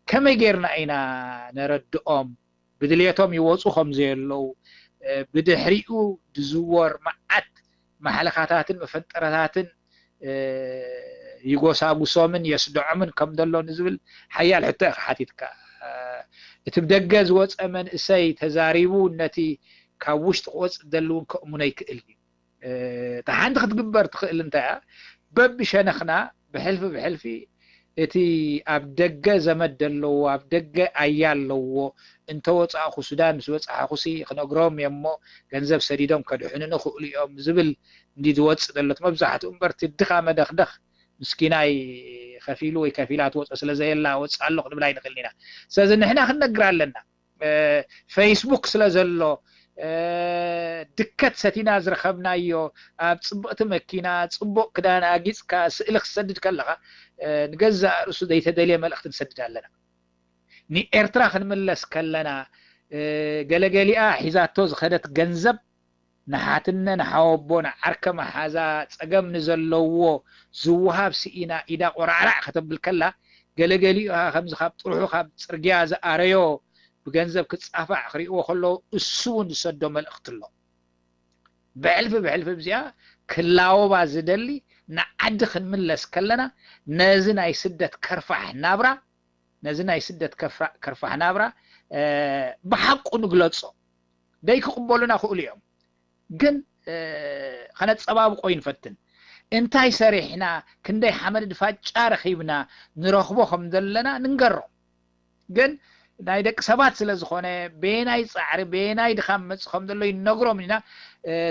ከመይ ጌርና ኢና ነረድኦም? ብድልየቶም ይወጹ ከም ዘየለዉ፣ እ፣ ብድሕሪኡ ዝዝወር መዓት ማሕለኻታትን መፈንጠረታትን፣ እ፣ ይጎሳጉሶምን የስድዖምን ከም ዘሎ ንዝብል ሓያል ሕቶ ኢኻ ሓቲትካ። እ፣ እቲ ብደገ ዝወጸ መንእሰይ ተዛሪቡ ነቲ ካብ ውሽጢ ክወጽእ ዝደሊ እውን ከእምኖ ይክእል እዩ። እ፣ እታ ሓንቲ ክትግበር ትኽእል እንታይ እያ? በብሸነኽና ብሕልፊ ብሕልፊ እቲ ኣብ ደገ ዘመድ ዘለዎ ኣብ ደገ ኣያ ኣለዎ፣ እንተወፃእኹ ሱዳን ምስ በፃሕኹሲ ክነግሮም እየ እሞ ገንዘብ ሰዲዶም ከድሕኑኒ ይኽእሉ እዮም ዝብል እንዲ ዝወፅእ ዘሎ እቲ መብዛሕትኡ። እምበር እቲ ድኻ መደኽደኽ ምስኪናይ ከፊሉ ወይ ከፊላ ትወፅኦ ስለ ዘየላ ወፅእ ኣሎ ክንብል ኣይንኽእልን ኢና። ስለዚ ንሕና ክንነግር ኣለና። ፌስቡክ ስለ ዘሎ ድከት ሰቲና ዝረኸብናዮ ኣብ ፅብቕቲ መኪና ፅቡቕ ክዳን ኣጊፅካ ስእሊ ክትሰድድ ከለኻ ንገዛእ ርእሱ ዘይተደልየ መልእኽቲ ንሰድድ ኣለና። ንኤርትራ ክንምለስ ከለና ገለገሊኣ ሒዛቶ ዝኸደት ገንዘብ ንሓትነ ንሓወቦ ንዓርከ መሓዛ ጸገም ንዘለዎ ዝወሃብ ስኢና ኢዳ ቆራዕራዕ ከተብል ከላ ገለገሊኡ ከምዚ ካብ ጥርሑ ካብ ጽርግያ ዝኣረዮ ብገንዘብ ክጻፋዕ ክርእይዎ ከለዉ እሱ እውን ዝሰዶ መልእኽቲ ኣሎ። ብሕልፊ ብሕልፊ እዚኣ ክላወባ ዝደሊ ንዓዲ ክንምለስ ከለና ነዚ ናይ ስደት ከርፋሕ ናብራ ነዚ ናይ ስደት ከርፋሕ ናብራ ብሓቁ ንግለጾ። ደይ ክቕበሉና ክእሉ እዮም፣ ግን ከነጸባብቆ ይንፈትን። እንታይ ሰሪሕና ክንደይ ሓመድ ድፋጫ ረኺብና ንረኽቦ ከም ዘለና ንንገሮም። ግን ናይ ደቂ ሰባት ስለ ዝኾነ በየናይ ጻዕሪ በየናይ ድኻም መጽእ ከም ዘሎ ይነግሮም ኢና።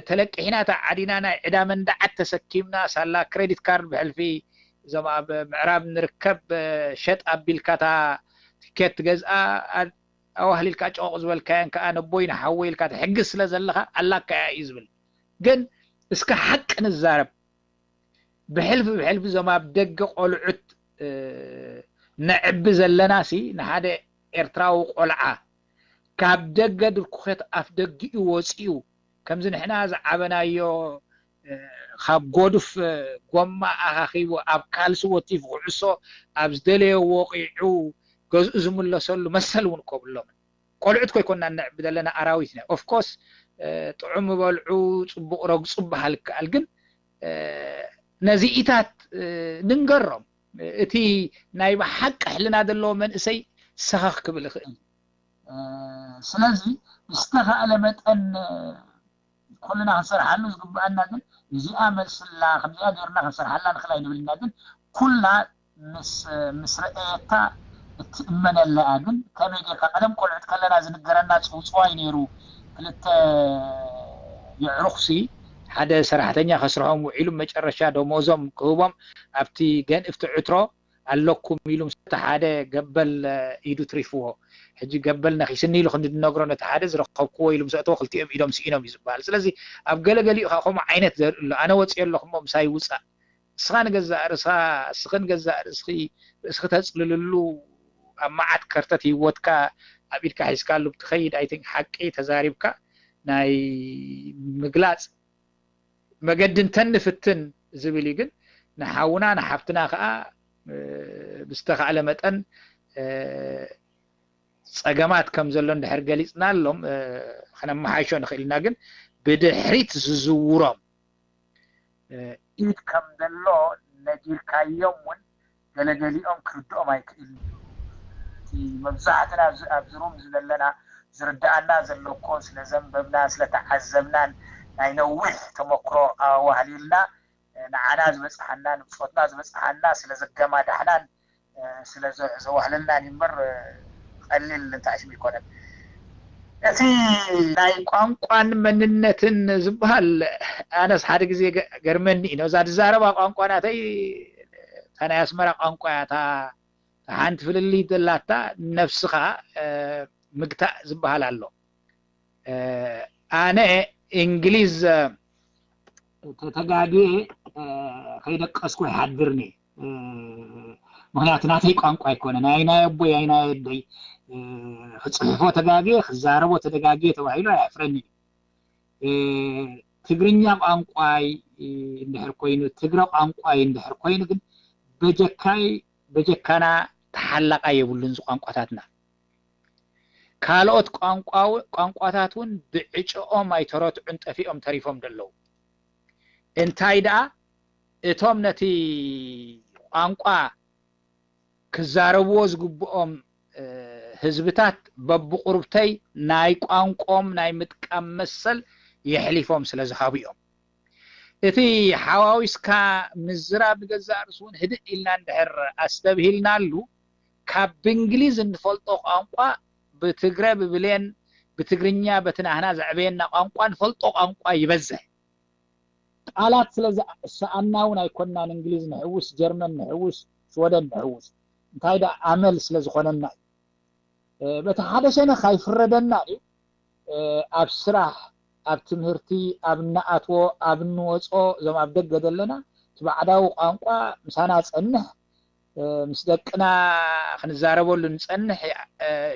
ተለቂሕና ተዓዲና ናይ ዕዳ መንዳዓት ተሰኪምና ሳላ ክሬዲት ካርድ ብሕልፊ እዞም ኣብ ምዕራብ ንርከብ ሸጥ ኣቢልካ እታ ትኬት ትገዝኣ ኣዋህሊልካ ጨቆቕ ዝበልካየን ከዓ ነቦይ ንሓወይ ኢልካ ትሕግዝ ስለ ዘለኻ ኣላካ እያ እዩ ዝብል። ግን እስከ ሓቂ ንዛረብ። ብሕልፊ ብሕልፊ እዞም ኣብ ደገ ቆልዑት ነዕቢ ዘለና ሲ ንሓደ ኤርትራዊ ቆልዓ ካብ ደገ ድርኩኸት ኣፍ ደጊኡ ወፂኡ ከምዚ ንሕና ዝዓበናዮ ካብ ጎዱፍ ጎማ ኣኻኺቡ ኣብ ካልሲ ወቲፉ ኩዕሶ ኣብ ዝደለዮ ወቂዑ ገዝኡ ዝምለሰሉ መሰል እውን እኮ ብሎምን። ቆልዑት ኮይኮና ነዕቢ ዘለና ኣራዊት ኢና። ኦፍኮርስ ጥዑም በልዑ ፅቡቕ ረግፁ በሃል ይከኣል፣ ግን ነዚኢታት ንንገሮም እቲ ናይ ብሓቂ ሕልና ዘለዎ መንእሰይ ሰኸኽ ክብል ይኽእል። ስለዚ ዝተኻእለ መጠን ኩልና ክንሰርሓሉ ዝግብኣና ግን እዚኣ መልስላ ከምዚኣ ገርና ክንሰርሓላ ንኽእል ኣይንብልና፣ ግን ኩላ ምስ ምስ ረኣየታ እትእመነላ እያ። ግን ከመይ ጌርካ ቀደም ቆልዑት ከለና ዝንገረና ጽውጽዋይ ነይሩ። ክልተ የዕሩኽሲ ሓደ ሰራሕተኛ ከስርሖም ውዒሉ መጨረሻ ደሞዞም ክህቦም ኣብቲ ገንእፍቲ ዕትሮ ኣለኩም ኢሉ ምስ እቲ ሓደ ገበል ኢዱ ትሪፍዎ። ሕጂ ገበል ነኺስኒ ኢሉ ክንዲ ድነግሮ ነቲ ሓደ ዝረኸብክዎ ኢሉ ምስ ኣእተዎ ክልቲኦም ኢዶም ስኢኖም እዩ ዝበሃል። ስለዚ ኣብ ገለገሊኡ ከዓ ከምኡ ዓይነት ዘርኢ ኣሎ። ኣነ ወፂኦ ኣለኹ እሞ ምሳይ ውፃእ። እስኻ ንገዛእ ርእስኻ እስኺ ንገዛእ ርእስኺ ርእስኺ ተፅልልሉ ኣብ መዓት ከርተት ህይወትካ ኣብ ኢድካ ሒዝካሉ ብትኸይድ ኣይትን ሓቂ ተዛሪብካ ናይ ምግላፅ መገዲ እንተንፍትን ዝብል እዩ። ግን ንሓውና ንሓፍትና ከዓ ብዝተኻእለ መጠን ፀገማት ከም ዘሎ እንድሕር ገሊፅናሎም ከነመሓይሾ ንኽእል ኢና። ግን ብድሕሪት ዝዝውሮም ኢድ ከም ዘሎ ነጊርካዮም እውን ገለገሊኦም ክርድኦም ኣይክእልን እዩ። እቲ መብዛሕትና ኣብዚ ሩም ዘለና ዝርድኣና ዘሎ እኮ ስለ ዘንበብና ስለተዓዘብናን ናይ ነዊሕ ተመክሮ ኣዋህሊልና ንዓና ዝበፅሓና ንብፆትና ዝበፅሓና ስለ ዘገማዳሕናን ስለ ዘዋህለልናን እዩ እምበር ቀሊል እንታይ ሽም ኣይኮነን። እቲ ናይ ቋንቋን መንነትን ዝበሃል ኣነስ ሓደ ግዜ ገርመኒ እዩ። ነዛ ዝዛረባ ቋንቋ ናተይ እታ ናይ ኣስመራ ቋንቋ እያ። እታ ሓንቲ ፍልልይ ዘላታ ነብስኻ ምግታእ ዝበሃል ኣሎ። ኣነ እንግሊዝ ተተጋግየ ከይደቀስኩ ይሓድርኒ። ምክንያቱ ናተይ ቋንቋ ኣይኮነ ናይ ናይ ኣቦይ ኣይ ናይ ኣደይ ክፅሕፎ ተጋግየ ክዛረቦ ተደጋግየ ተባሂሉ ኣየፍረኒ። ትግርኛ ቋንቋይ እንድሕር ኮይኑ ትግረ ቋንቋይ እንድሕር ኮይኑ ግን በጀካይ በጀካና ተሓላቃ የብሉን ቋንቋታትና። ካልኦት ቋንቋታት እውን ብዕጨኦም ኣይተረትዑን ጠፊኦም ተሪፎም ደለዉ። እንታይ ደኣ እቶም ነቲ ቋንቋ ክዛረብዎ ዝግብኦም ህዝብታት በብቁርብተይ ናይ ቋንቆም ናይ ምጥቃም መሰል የሕሊፎም ስለ ዝሃቡ እዮም። እቲ ሓዋዊስካ ምዝራብ ንገዛእ ርእሱ እውን ህድእ ኢልና እንድሕር ኣስተብሂልናሉ፣ ካብ ብእንግሊዝ እንፈልጦ ቋንቋ ብትግረ ብብሌን ብትግርኛ በቲ ናህና ዘዕበየና ቋንቋ ንፈልጦ ቋንቋ ይበዝሕ። ቃላት ስለ ዝሰኣና እውን ኣይኮናን እንግሊዝ ንሕውስ፣ ጀርመን ንሕውስ፣ ሽወደን ንሕውስ። እንታይ ደኣ ኣመል ስለ ዝኾነና እዩ። በቲ ሓደ ሸነኽ ኣይፍረደና እዩ። ኣብ ስራሕ፣ ኣብ ትምህርቲ፣ ኣብ እንኣትዎ፣ ኣብ እንወፅኦ፣ እዞም ኣብ ደገ ዘለና እቲ ባዕዳዊ ቋንቋ ምሳና ጸንሕ፣ ምስ ደቅና ክንዛረበሉ ንጸንሕ፣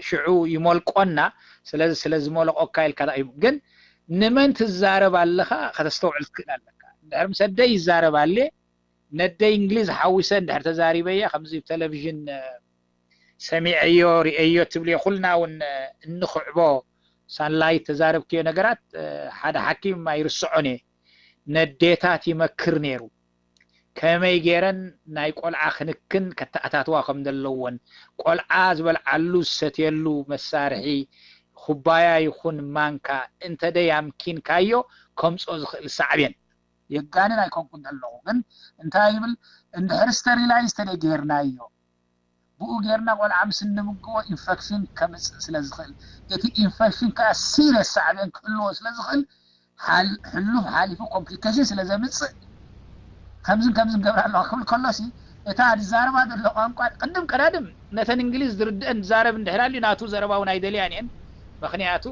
ሽዑ ይሞልቆና። ስለዚ ስለ ዝሞለቆካ ኢልካ እዩ። ግን ንመን ትዛረብ ኣለኻ ከተስተውዕል ትክእል ኣለካ። እንድሕር ምስ ኣደይ ይዛረብ ኣለ፣ ነደይ እንግሊዝ ሓዊሰ እንድሕር ተዛሪበያ፣ ከምዚ ብቴሌቪዥን ሰሚዐዮ ርእየዮ ትብልዮ፣ ኩልና እውን እንኽዕቦ ሳንላይት ተዛረብክዮ ነገራት ሓደ ሓኪም ኣይርስዖን እየ። ነዴታት ይመክር ነይሩ፣ ከመይ ገይረን ናይ ቆልዓ ክንክን ከተኣታትዋ ከም ዘለወን። ቆልዓ ዝበልዓሉ ዝሰትየሉ መሳርሒ፣ ኩባያ ይኹን ማንካ እንተደይ ኣምኪንካዮ ከምፅኦ ዝኽእል ሳዕቤን። የጋንን ኣይኮንኩን ዘለኹ፣ ግን እንታይ ይብል፣ እንድሕር ስተሪላይዝ ተደይ ጌርናዮ፣ ብኡ ጌርና ቆልዓ ምስ እንምግቦ ኢንፈክሽን ከምፅእ ስለ ዝኽእል፣ እቲ ኢንፈክሽን ከዓ ሲሪየስ ሳዕቤን ክህልዎ ስለ ዝኽእል፣ ሓል- ሕሉፍ ሓሊፉ ኮምፕሊኬሽን ስለ ዘምፅእ ከምዝን ከምዝን ገብር ኣለዋ ክብል ከሎሲ፣ እታ ዝዛረባ ዘሎ ቋንቋ ቅድም ቀዳድም ነተን እንግሊዝ ዝርድአን ዝዛረብ እንድሕር ኣልዩ ናቱ ዘረባ እውን ኣይደልያን እየን። ምክንያቱ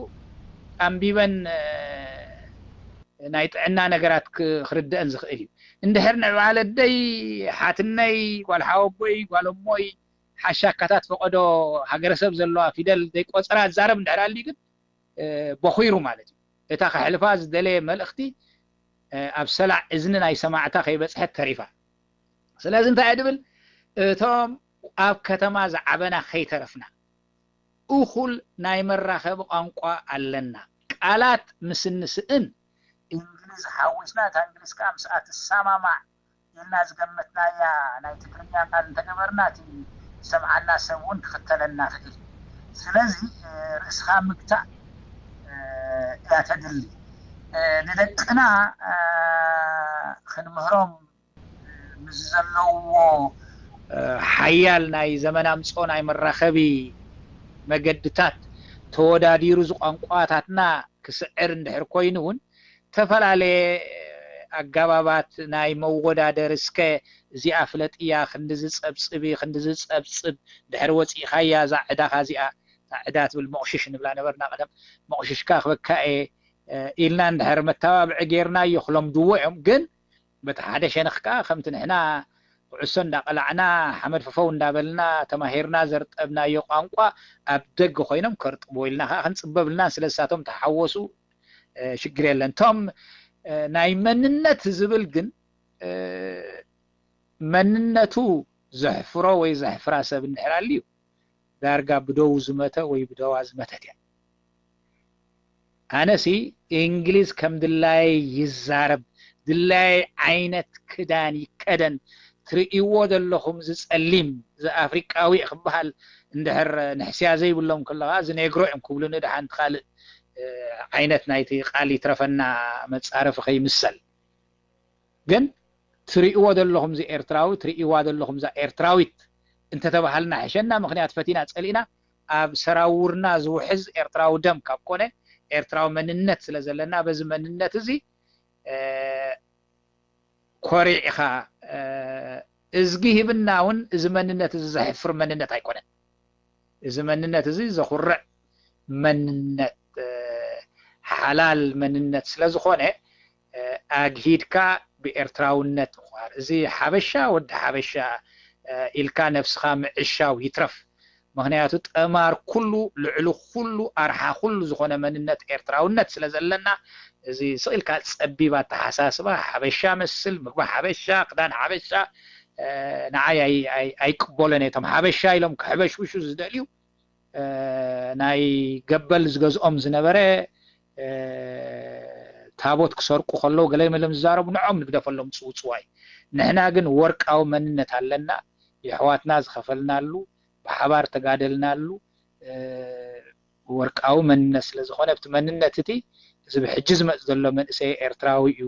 ኣንቢበን ናይ ጥዕና ነገራት ክርድአን ዝኽእል እዩ። እንድሕር ንዕባለደይ ሓትነይ ጓል ሓወቦይ ጓል እሞይ ሓሻካታት ፈቐዶ ሃገረሰብ ዘለዋ ፊደል ዘይቆፀራ ዝዛረብ እንድሕር ኣልዩ ግን ቦኺሩ ማለት እዩ። እታ ከሕልፋ ዝደለየ መልእኽቲ ኣብ ሰላዕ እዝኒ ናይ ሰማዕታ ከይበፅሐት ተሪፋ። ስለዚ እንታይ እየ ድብል፣ እቶም ኣብ ከተማ ዝዓበና ከይተረፍና እኹል ናይ መራኸቢ ቋንቋ ኣለና። ቃላት ምስ እንስእን እንግሊዝ ሓዊስና፣ እታ እንግሊዝ ከዓ ምስኣ ትሰማማዕ ኢልና ዝገመትናያ ናይ ትግርኛ ቃል እንተገበርና፣ እቲ ዝሰምዓና ሰብ እውን ክኽተለና ክእል። ስለዚ ርእስኻ ምግታእ እያ ተድሊ። ንደቅና ክንምህሮም ምስ ዘለውዎ ሓያል ናይ ዘመን ኣምፅኦ ናይ መራኸቢ መገድታት ተወዳዲሩ ዝቋንቋታትና ክስዕር እንድሕር ኮይኑ እውን ዝተፈላለየ ኣገባባት ናይ መወዳደር፣ እስከ እዚኣ ፍለጥያ፣ ክንድዚ ጸብጽቢ፣ ክንድዚ ጸብጽብ፣ ድሕሪ ወጺእኻያ እዛ ዕዳኻ እዚኣ፣ እታ ዕዳ ትብል መቑሽሽ ንብላ ነበርና ቀደም፣ መቑሽሽካ ክበካ እየ ኢልና እንድሕር መተባብዒ ጌርናዮ ክለምድዎ እዮም። ግን በቲ ሓደ ሸነኽ ከኣ ከምቲ ንሕና ኩዕሶ እንዳቐላዕና ሓመድ ፈፈው እንዳበልና ተማሂርና ዘርጠብናዮ ቋንቋ ኣብ ደገ ኮይኖም ከርጥብዎ ኢልና ከኣ ክንጽበብ ኢልና፣ ስለ ንሳቶም ተሓወሱ ሽግር የለን። እቶም ናይ መንነት ዝብል ግን መንነቱ ዘሕፍሮ ወይ ዘሕፍራ ሰብ እንድሕር ኣልዩ ዳርጋ ብደዉ ዝመተ ወይ ብደዋ ዝመተት እያ። ኣነሲ እንግሊዝ ከም ድላየ ይዛረብ፣ ድላየ ዓይነት ክዳን ይከደን፣ ትርእይዎ ዘለኹም እዚ ጸሊም እዚ ኣፍሪቃዊ ክበሃል እንድሕር ንሕስያ ዘይብሎም ከለኻ ዝነግሮ እዮም ክብሉኒ ድሓንቲ ካልእ ዓይነት ናይቲ ቃል ይትረፈና መጻረፊ ከይምሰል። ግን ትርእይዎ ዘለኹም እዚ ኤርትራዊ ትርእይዋ ዘለኹም እዛ ኤርትራዊት እንተተባሃልና ሕሸና። ምክንያት ፈቲና ጸሊእና ኣብ ሰራውርና ዝውሕዝ ኤርትራዊ ደም ካብ ኮነ ኤርትራዊ መንነት ስለ ዘለና በዚ መንነት እዚ ኮሪዕኻ እዝጊ ሂብና እውን እዚ መንነት እዚ ዘሕፍር መንነት ኣይኮነን። እዚ መንነት እዚ ዘኹርዕ መንነት ሓላል መንነት ስለ ዝኾነ ኣግሂድካ ብኤርትራውነት ምዃር እዚ ሓበሻ ወዲ ሓበሻ ኢልካ ነብስኻ ምዕሻው ይትረፍ። ምክንያቱ ጠማር ኩሉ ልዕሊ ኩሉ ኣርሓ ኩሉ ዝኾነ መንነት ኤርትራውነት ስለ ዘለና እዚ ስቕ ኢልካ ጸቢብ ኣተሓሳስባ ሓበሻ መስል ምግቢ ሓበሻ ክዳን ሓበሻ ንዓይ ኣይቅበሎን እየ። እቶም ሓበሻ ኢሎም ክሕበሽብሹ ዝደልዩ ናይ ገበል ዝገዝኦም ዝነበረ ታቦት ክሰርቁ ከለዉ ገለ መለም ዝዛረቡ ንዖም ንግደፈሎም ጽውጽዋይ። ንሕና ግን ወርቃዊ መንነት ኣለና። የሕዋትና ዝኸፈልናሉ ብሓባር ተጋደልናሉ ወርቃዊ መንነት ስለ ዝኾነ ኣብቲ መንነት እቲ እዚ ብሕጂ ዝመጽእ ዘሎ መንእሰይ ኤርትራዊ እዩ።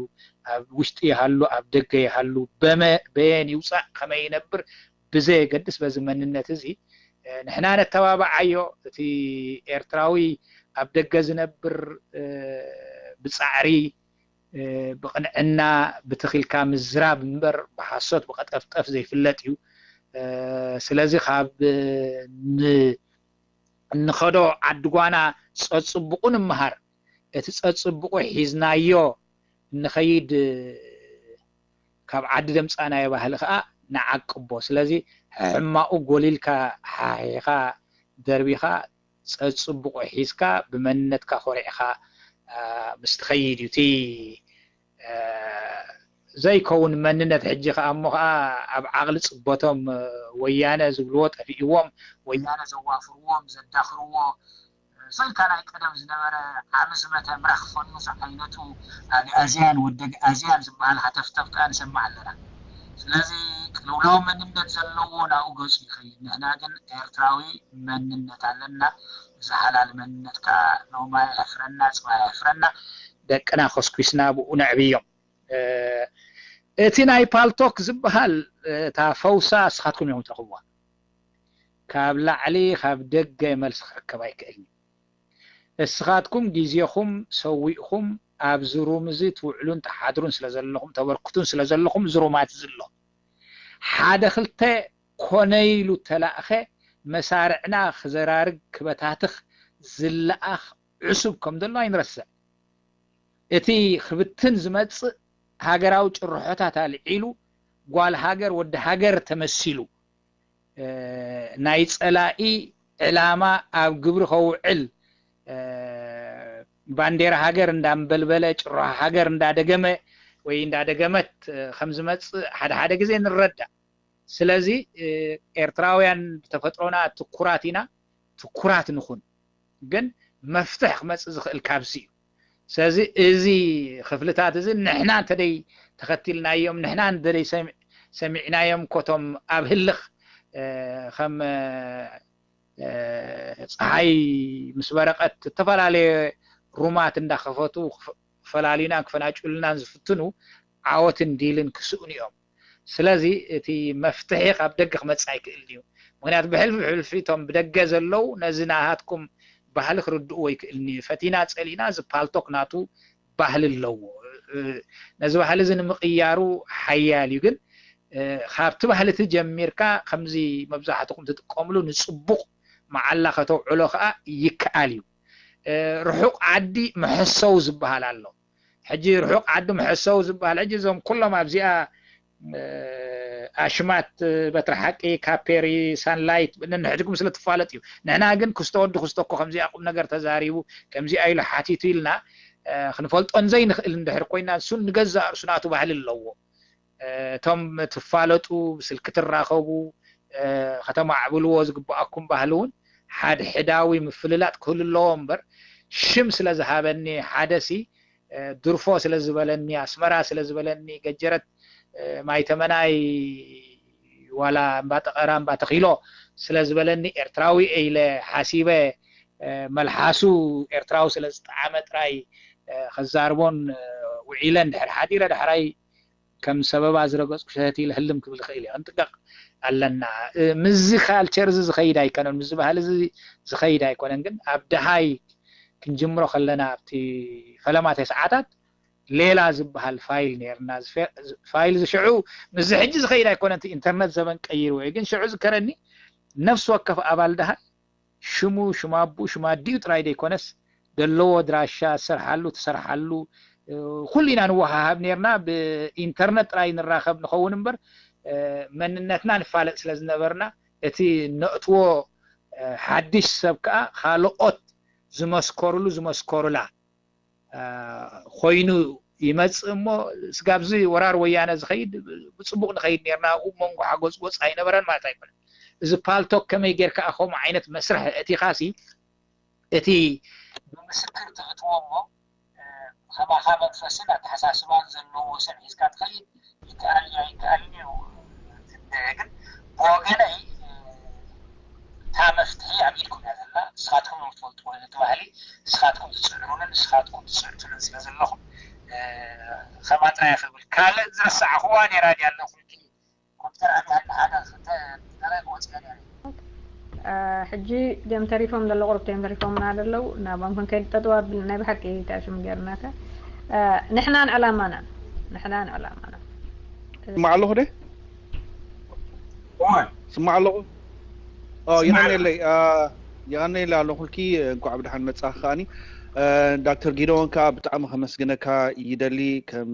ኣብ ውሽጢ ይሃሉ ኣብ ደገ ይሃሉ በመ በየን ይውፃእ ከመይ ይነብር ብዘየገድስ በዚ መንነት እዚ ንሕና ነተባብዓዮ። እቲ ኤርትራዊ ኣብ ደገ ዝነብር ብፃዕሪ ብቕንዕና ብትኺልካ ምዝራብ እምበር ብሓሶት ብቐጠፍጠፍ ዘይፍለጥ እዩ። ስለዚ ካብ ንኸዶ ዓዲ ጓና ፀፅቡቑ ንምሃር፣ እቲ ፀፅቡቑ ሒዝናዮ ንኸይድ ካብ ዓዲ ደምፃናዮ ባህሊ ከዓ ንዓቅቦ። ስለዚ ሕማቑ ጎሊልካ ሓሒኻ ደርቢኻ ፀፅቡቑ ሒዝካ ብመንነትካ ኮሪዕኻ ምስ ትኸይድ እዩ እቲ ዘይከውን መንነት። ሕጂ ከዓ እሞ ከዓ ኣብ ዓቕሊ ፅበቶም ወያነ ዝብልዎ ጠፊእዎም፣ ወያነ ዘዋፍርዎም ዘዳኽርዎ ሰልካ ናይ ቀደም ዝነበረ ዓሚ ዝመተ ምራኽ ፈኑ ዝዓይነቱ ኣግኣዝያን ወዲ ኣግኣዝያን ዝበሃል ሃተፍተፍ ከዓ ንሰማዕ ኣለና። ስለዚ ቅልውላው መንነት ዘለዎ ናብኡ ገፁ ይኸይድ። ንሕና ግን ኤርትራዊ መንነት ኣለና። እዚ ሓላል መንነት ከዓ ሎማ የሕፍረና፣ ፅባሕ የሕፍረና። ደቅና ኮስኩስና ብኡ ነዕብዮም። እቲ ናይ ፓልቶክ ዝበሃል እታ ፈውሳ እስኻትኩም ኢኹም ትረኽብዋ። ካብ ላዕሊ ካብ ደገ መልሲ ክርከብ ኣይክእልን። እስኻትኩም ግዜኹም ሰዊእኹም ኣብዚ ሩም እዚ ትውዕሉን ትሓድሩን ስለ ዘለኹም ተበርክቱን ስለ ዘለኹም እዚ ሩማት እዚ ኣሎ። ሓደ ክልተ ኮነ ኢሉ ተላእኸ መሳርዕና ክዘራርግ ክበታትኽ ዝለኣኽ ዕሱብ ከም ዘሎ ኣይንረስዕ። እቲ ክብትን ዝመጽእ ሃገራዊ ጭርሖታት ኣልዒሉ ጓል ሃገር ወዲ ሃገር ተመሲሉ ናይ ጸላኢ ዕላማ ኣብ ግብሪ ከውዕል ባንዴራ ሃገር እንዳንበልበለ ጭርሖ ሃገር እንዳደገመ ወይ እንዳደገመት ከም ዝመጽእ ሓደ ሓደ ግዜ ንረዳእ። ስለዚ ኤርትራውያን ብተፈጥሮና ትኩራት ኢና፣ ትኩራት ንኹን። ግን መፍትሕ ክመፅእ ዝኽእል ካብዚ እዩ። ስለዚ እዚ ክፍልታት እዚ ንሕና እንተደይ ተኸቲልናዮም፣ ንሕና እንተደይ ሰሚዕናዮም፣ ኮቶም ኣብ ህልኽ ከም ፀሓይ ምስ በረቐት ዝተፈላለየ ሩማት እንዳኸፈቱ ፈላልዩናን ክፈናጭሉናን ዝፍትኑ ዓወትን ዲልን ክስእኑ እዮም። ስለዚ እቲ መፍትሒ ካብ ደገ ክመፅእ ኣይክእልን እዩ። ምክንያቱ ብሕልፊ ብሕልፊ እቶም ብደገ ዘለዉ ነዚ ናሃትኩም ባህሊ ክርድእዎ ኣይክእልን እዩ። ፈቲና ፀሊእና እዚ ፓልቶክ ናቱ ባህሊ ኣለዎ። ነዚ ባህሊ እዚ ንምቕያሩ ሓያል እዩ። ግን ካብቲ ባህሊ እቲ ጀሚርካ ከምዚ መብዛሕትኹም ትጥቀምሉ ንፅቡቕ መዓላ ከተውዕሎ ከዓ ይከኣል እዩ። ርሑቕ ዓዲ መሐሰው ዝበሃል ኣሎ። ሕጂ ርሑቕ ዓዲ መሐሰው ዝበሃል ሕጂ እዞም ኩሎም ኣብዚኣ ኣሽማት በትሪ ሓቂ ካፔሪ ሳንላይት ነንሕድኩም ስለ ትፋለጥ እዩ። ንሕና ግን ክስተ ወዲ ክስተ እኮ ከምዚኣ ቁም ነገር ተዛሪቡ ከምዚኣ ኢሉ ሓቲቱ ኢልና ክንፈልጦን ዘይንኽእል እንድሕር ኮይና እሱን ንገዛእ ርእሱ ናቱ ባህሊ ኣለዎ። እቶም ትፋለጡ ብስልኪ ትራኸቡ ከተማዕብልዎ ዝግብኣኩም ባህሊ እውን ሓድሕዳዊ ምፍልላጥ ክህሉ ኣለዎ እምበር ሽም ስለ ዝሃበኒ ሓደ ሲ ድርፎ ስለ ዝበለኒ ኣስመራ ስለ ዝበለኒ ገጀረት ማይተመናይ ዋላ እምባ ጠቐራ እምባ ተኺሎ ስለ ዝበለኒ ኤርትራዊ ኢለ ሓሲበ መልሓሱ ኤርትራዊ ስለ ዝጠዓመ ጥራይ ከዛርቦን ውዒለ እንድሕር ሓዲረ ዳሕራይ ከም ሰበባ ዝረገፅኩ ሸተት ኢለ ህልም ክብል ይኽእል እየ። ክንጥንቀቕ ኣለና። ምስዚ ካልቸር እዚ ዝኸይድ ኣይኮነን፣ ምስዚ ባህሊ እዚ ዝኸይድ ኣይኮነን። ግን ኣብ ደሃይ ክንጅምሮ ከለና ኣብቲ ፈለማ ተስዓታት ሌላ ዝበሃል ፋይል ነርና። ፋይል እዚ ሽዑ ምስዚ ሕጂ ዝኸይድ ኣይኮነን፣ እቲ ኢንተርነት ዘበን ቀይርዎ እዩ። ግን ሽዑ ዝከረኒ ነፍሲ ወከፍ ኣባል ደሃይ ሽሙ ሽም ኣቦኡ ሽም ኣዲኡ ጥራይ ዘይኮነስ ዘለዎ ኣድራሻ ዝሰርሓሉ ትሰርሓሉ ኩሉ ኢና ንወሃሃብ ነርና። ብኢንተርነት ጥራይ ንራኸብ ንኸውን እምበር መንነትና ንፋለጥ ስለ ዝነበርና እቲ ነእትዎ ሓድሽ ሰብ ከዓ ካልኦት ዝመስከሩሉ ዝመስከሩላ ኮይኑ ይመፅእ እሞ ስጋብዚ ወራር ወያነ ዝኸይድ ብፅቡቕ ንኸይድ ነርና። ኣብኡ መንጎ ሓጎፅጎፅ ኣይነበረን ማለት ኣይኮነን። እዚ ፓልቶክ ከመይ ጌርካ ከምኡ ዓይነት መስርሕ እቲ ኻሲ እቲ ብምስክር ተእትዎ እሞ ከማኻ መንፈስን ኣተሓሳስባን ዘለዎ ሰብ ሒዝካ ትኸይድ ይከኣል እዩ ኣይከኣልን እዩ ትንበየ። ግን ብወገነይ እታ መፍትሒ ኣብ ኢድኩም እያ ዘላ። ንስኻትኩም እዮም ትፈልጥዎ ነቲ ባህሊ፣ ንስኻትኩም ትፅዕሩንን ንስኻትኩም ትፅዕቱንን ስለ ዘለኹም ከማን ጥራይ ክብል ካልእ ዝረሳዕኽዋ ነይራ ድያ ኣለኹ? ኮምፒተር ኣትያ ሓደ ክልተ ደቂቕ ወፂኣ ነይራ። ሕጂ ድም ተሪፎም ዘሎ ቁሩብ ቴም ተሪፎምና ዘለዉ ናባም ክንከይድ ጠጥዋ ኣብል ናይ ብሓቂ ታሽም ገርናካ ንሕናን ዕላማና ንሕናን ዕላማና ስማዕ ኣለኹ ደ ስማዕ ኣለኹ የቀኔለይ የቀኔለይ ኣለኹልኪ እንኳዕ ብድሓን መጻኺ ከኣኒ ዳክተር ጊደዎን ከዓ ብጣዕሚ ከመስግነካ ይደሊ ከም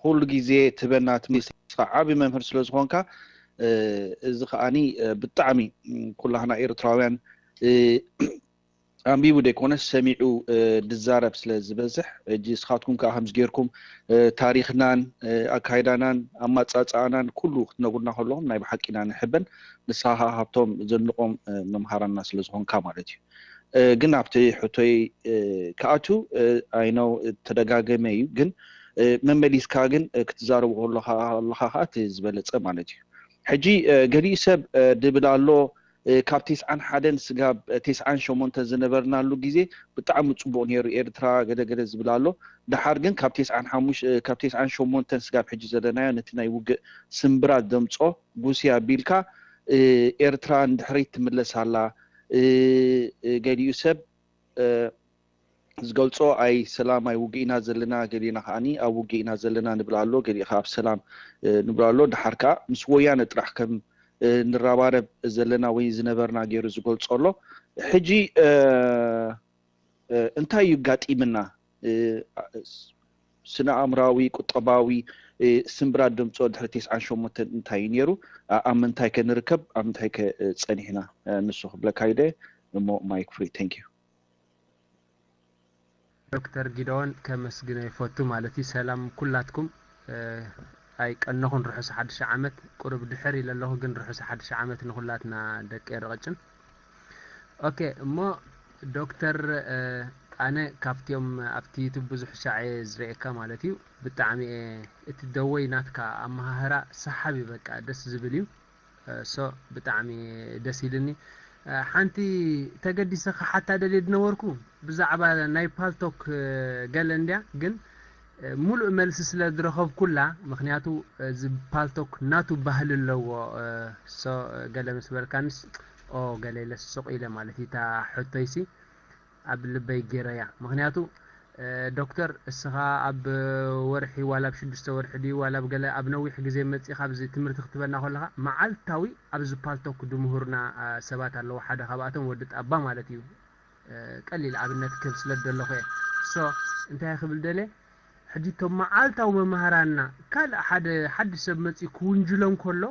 ኩሉ ግዜ ትበና ትምልስኻ ዓቢ መምህር ስለ ዝኾንካ እዚ ከኣኒ ብጣዕሚ ኩላህና ኤርትራውያን ኣንቢቡ ደይኮነስ ሰሚዑ ድዛረብ ስለ ዝበዝሕ እጂ ስኻትኩም ከዓ ከምዚ ጌርኩም ታሪኽናን ኣካይዳናን ኣማፃፅኣናን ኩሉ ክትነጉርና ከለኹም ናይ ብሓቂና ንሕበን ንስኻ ከዓ ካብቶም ዘንቆም መምሃራና ስለ ዝኾንካ ማለት እዩ ግን ኣብቲ ሕቶይ ክኣቱ ኣይነው ተደጋገመ እዩ ግን መመሊስካ ግን ክትዛረቡ ከለኻ ከዓ እቲ ዝበለፀ ማለት እዩ ሕጂ ገሊኡ ሰብ ድብል ኣሎ ካብ ቴስዓን ሓደን ስጋብ ቴስዓን ሸሞንተን ዝነበርናሉ ግዜ ብጣዕሚ ፅቡቅ ነይሩ ኤርትራ ገለገለ ዝብል ኣሎ ድሓር ግን ካብ ቴስዓን ሓሙሽ ካብ ቴስዓን ሸሞንተን ስጋብ ሕጂ ዘለናዮ ነቲ ናይ ውግእ ስምብራት ደምፆ ጉስያ ቢልካ ኤርትራ ንድሕሪት ትምለስ ኣላ ገሊኡ ሰብ ዝገልፆ ኣይ ሰላም ኣይ ውግእ ኢና ዘለና ገሊና ከዓኒ ኣብ ውግእ ኢና ዘለና ንብል ኣሎ ገሊኡ ከዓ ኣብ ሰላም ንብል ኣሎ ድሓር ከዓ ምስ ወያነ ጥራሕ ከም ንራባረብ ዘለና ወይ ዝነበርና ገይሩ ዝገልፆ ኣሎ ሕጂ እንታይ እዩ ጋጢምና ስነ ኣእምራዊ ቁጠባዊ ስምብራት ደምፆ ድሕሪ ቴስዓን ሸሞንተን እንታይ እዩ ነይሩ ኣብ ምንታይ ከ ንርከብ ኣብ ምንታይ ከ ፀኒሕና ንሱ ክብለካ ይደ እሞ ማይክ ፍሪ thank you ዶክተር ጊደዎን ከመስግኖ ይፈቱ ማለት እዩ። ሰላም ኩላትኩም ኣይቀነኹን ርሑስ ሓድሽ ዓመት ቁሩብ ድሕር ኢለ ኣለኹ ግን ርሑስ ሓድሽ ዓመት ንኹላትና ደቂ ኤረቐጭን ኦኬ እሞ ዶክተር ኣነ ካብቲኦም ኣብቲ ዩቱብ ብዙሕ ሻዕ እየ ዝርእየካ ማለት እዩ ብጣዕሚ እየ እቲ ደወይ ናትካ ኣመሃህራ ሰሓቢ በቃ ደስ ዝብል እዩ so ብጣዕሚ ደስ ኢልኒ። ሓንቲ ተገዲሰ ክሓታ ደልየ ዝነበርኩ ብዛዕባ ናይ ፓልቶክ ገለ እንድያ ግን ሙሉእ መልሲ ስለ ዝረኸብኩላ ምኽንያቱ እዚ ፓልቶክ ናቱ ባህሊ ኣለዎ so ገለ ምስ በልካንስ ኦ ገለ ኢለ ስቕ ኢለ ማለት እዩ እታ ሕቶይሲ ኣብ ልበይ ገይረያ ምኽንያቱ ዶክተር እስኻ ኣብ ወርሒ ዋላ ኣብ ሽዱሽተ ወርሒ ድዩ ዋላ ኣብ ገለ ኣብ ነዊሕ ግዜ መፂኻ ኣብዚ ትምህርቲ ክትበና ከለኻ መዓልታዊ ኣብዚ ፓልቶክ ድምሁርና ሰባት ኣለዉ ሓደ ካብኣቶም ወዲ ጣባ ማለት እዩ ቀሊል ኣብነት ክህብ ስለ ደለኹ እየ so እንታይ ክብል ደልየ ሕጂ እቶም መዓልታዊ መማህራንና ካልእ ሓደ ሓድሽ ሰብ መፂኡ ክውንጅሎም ከሎ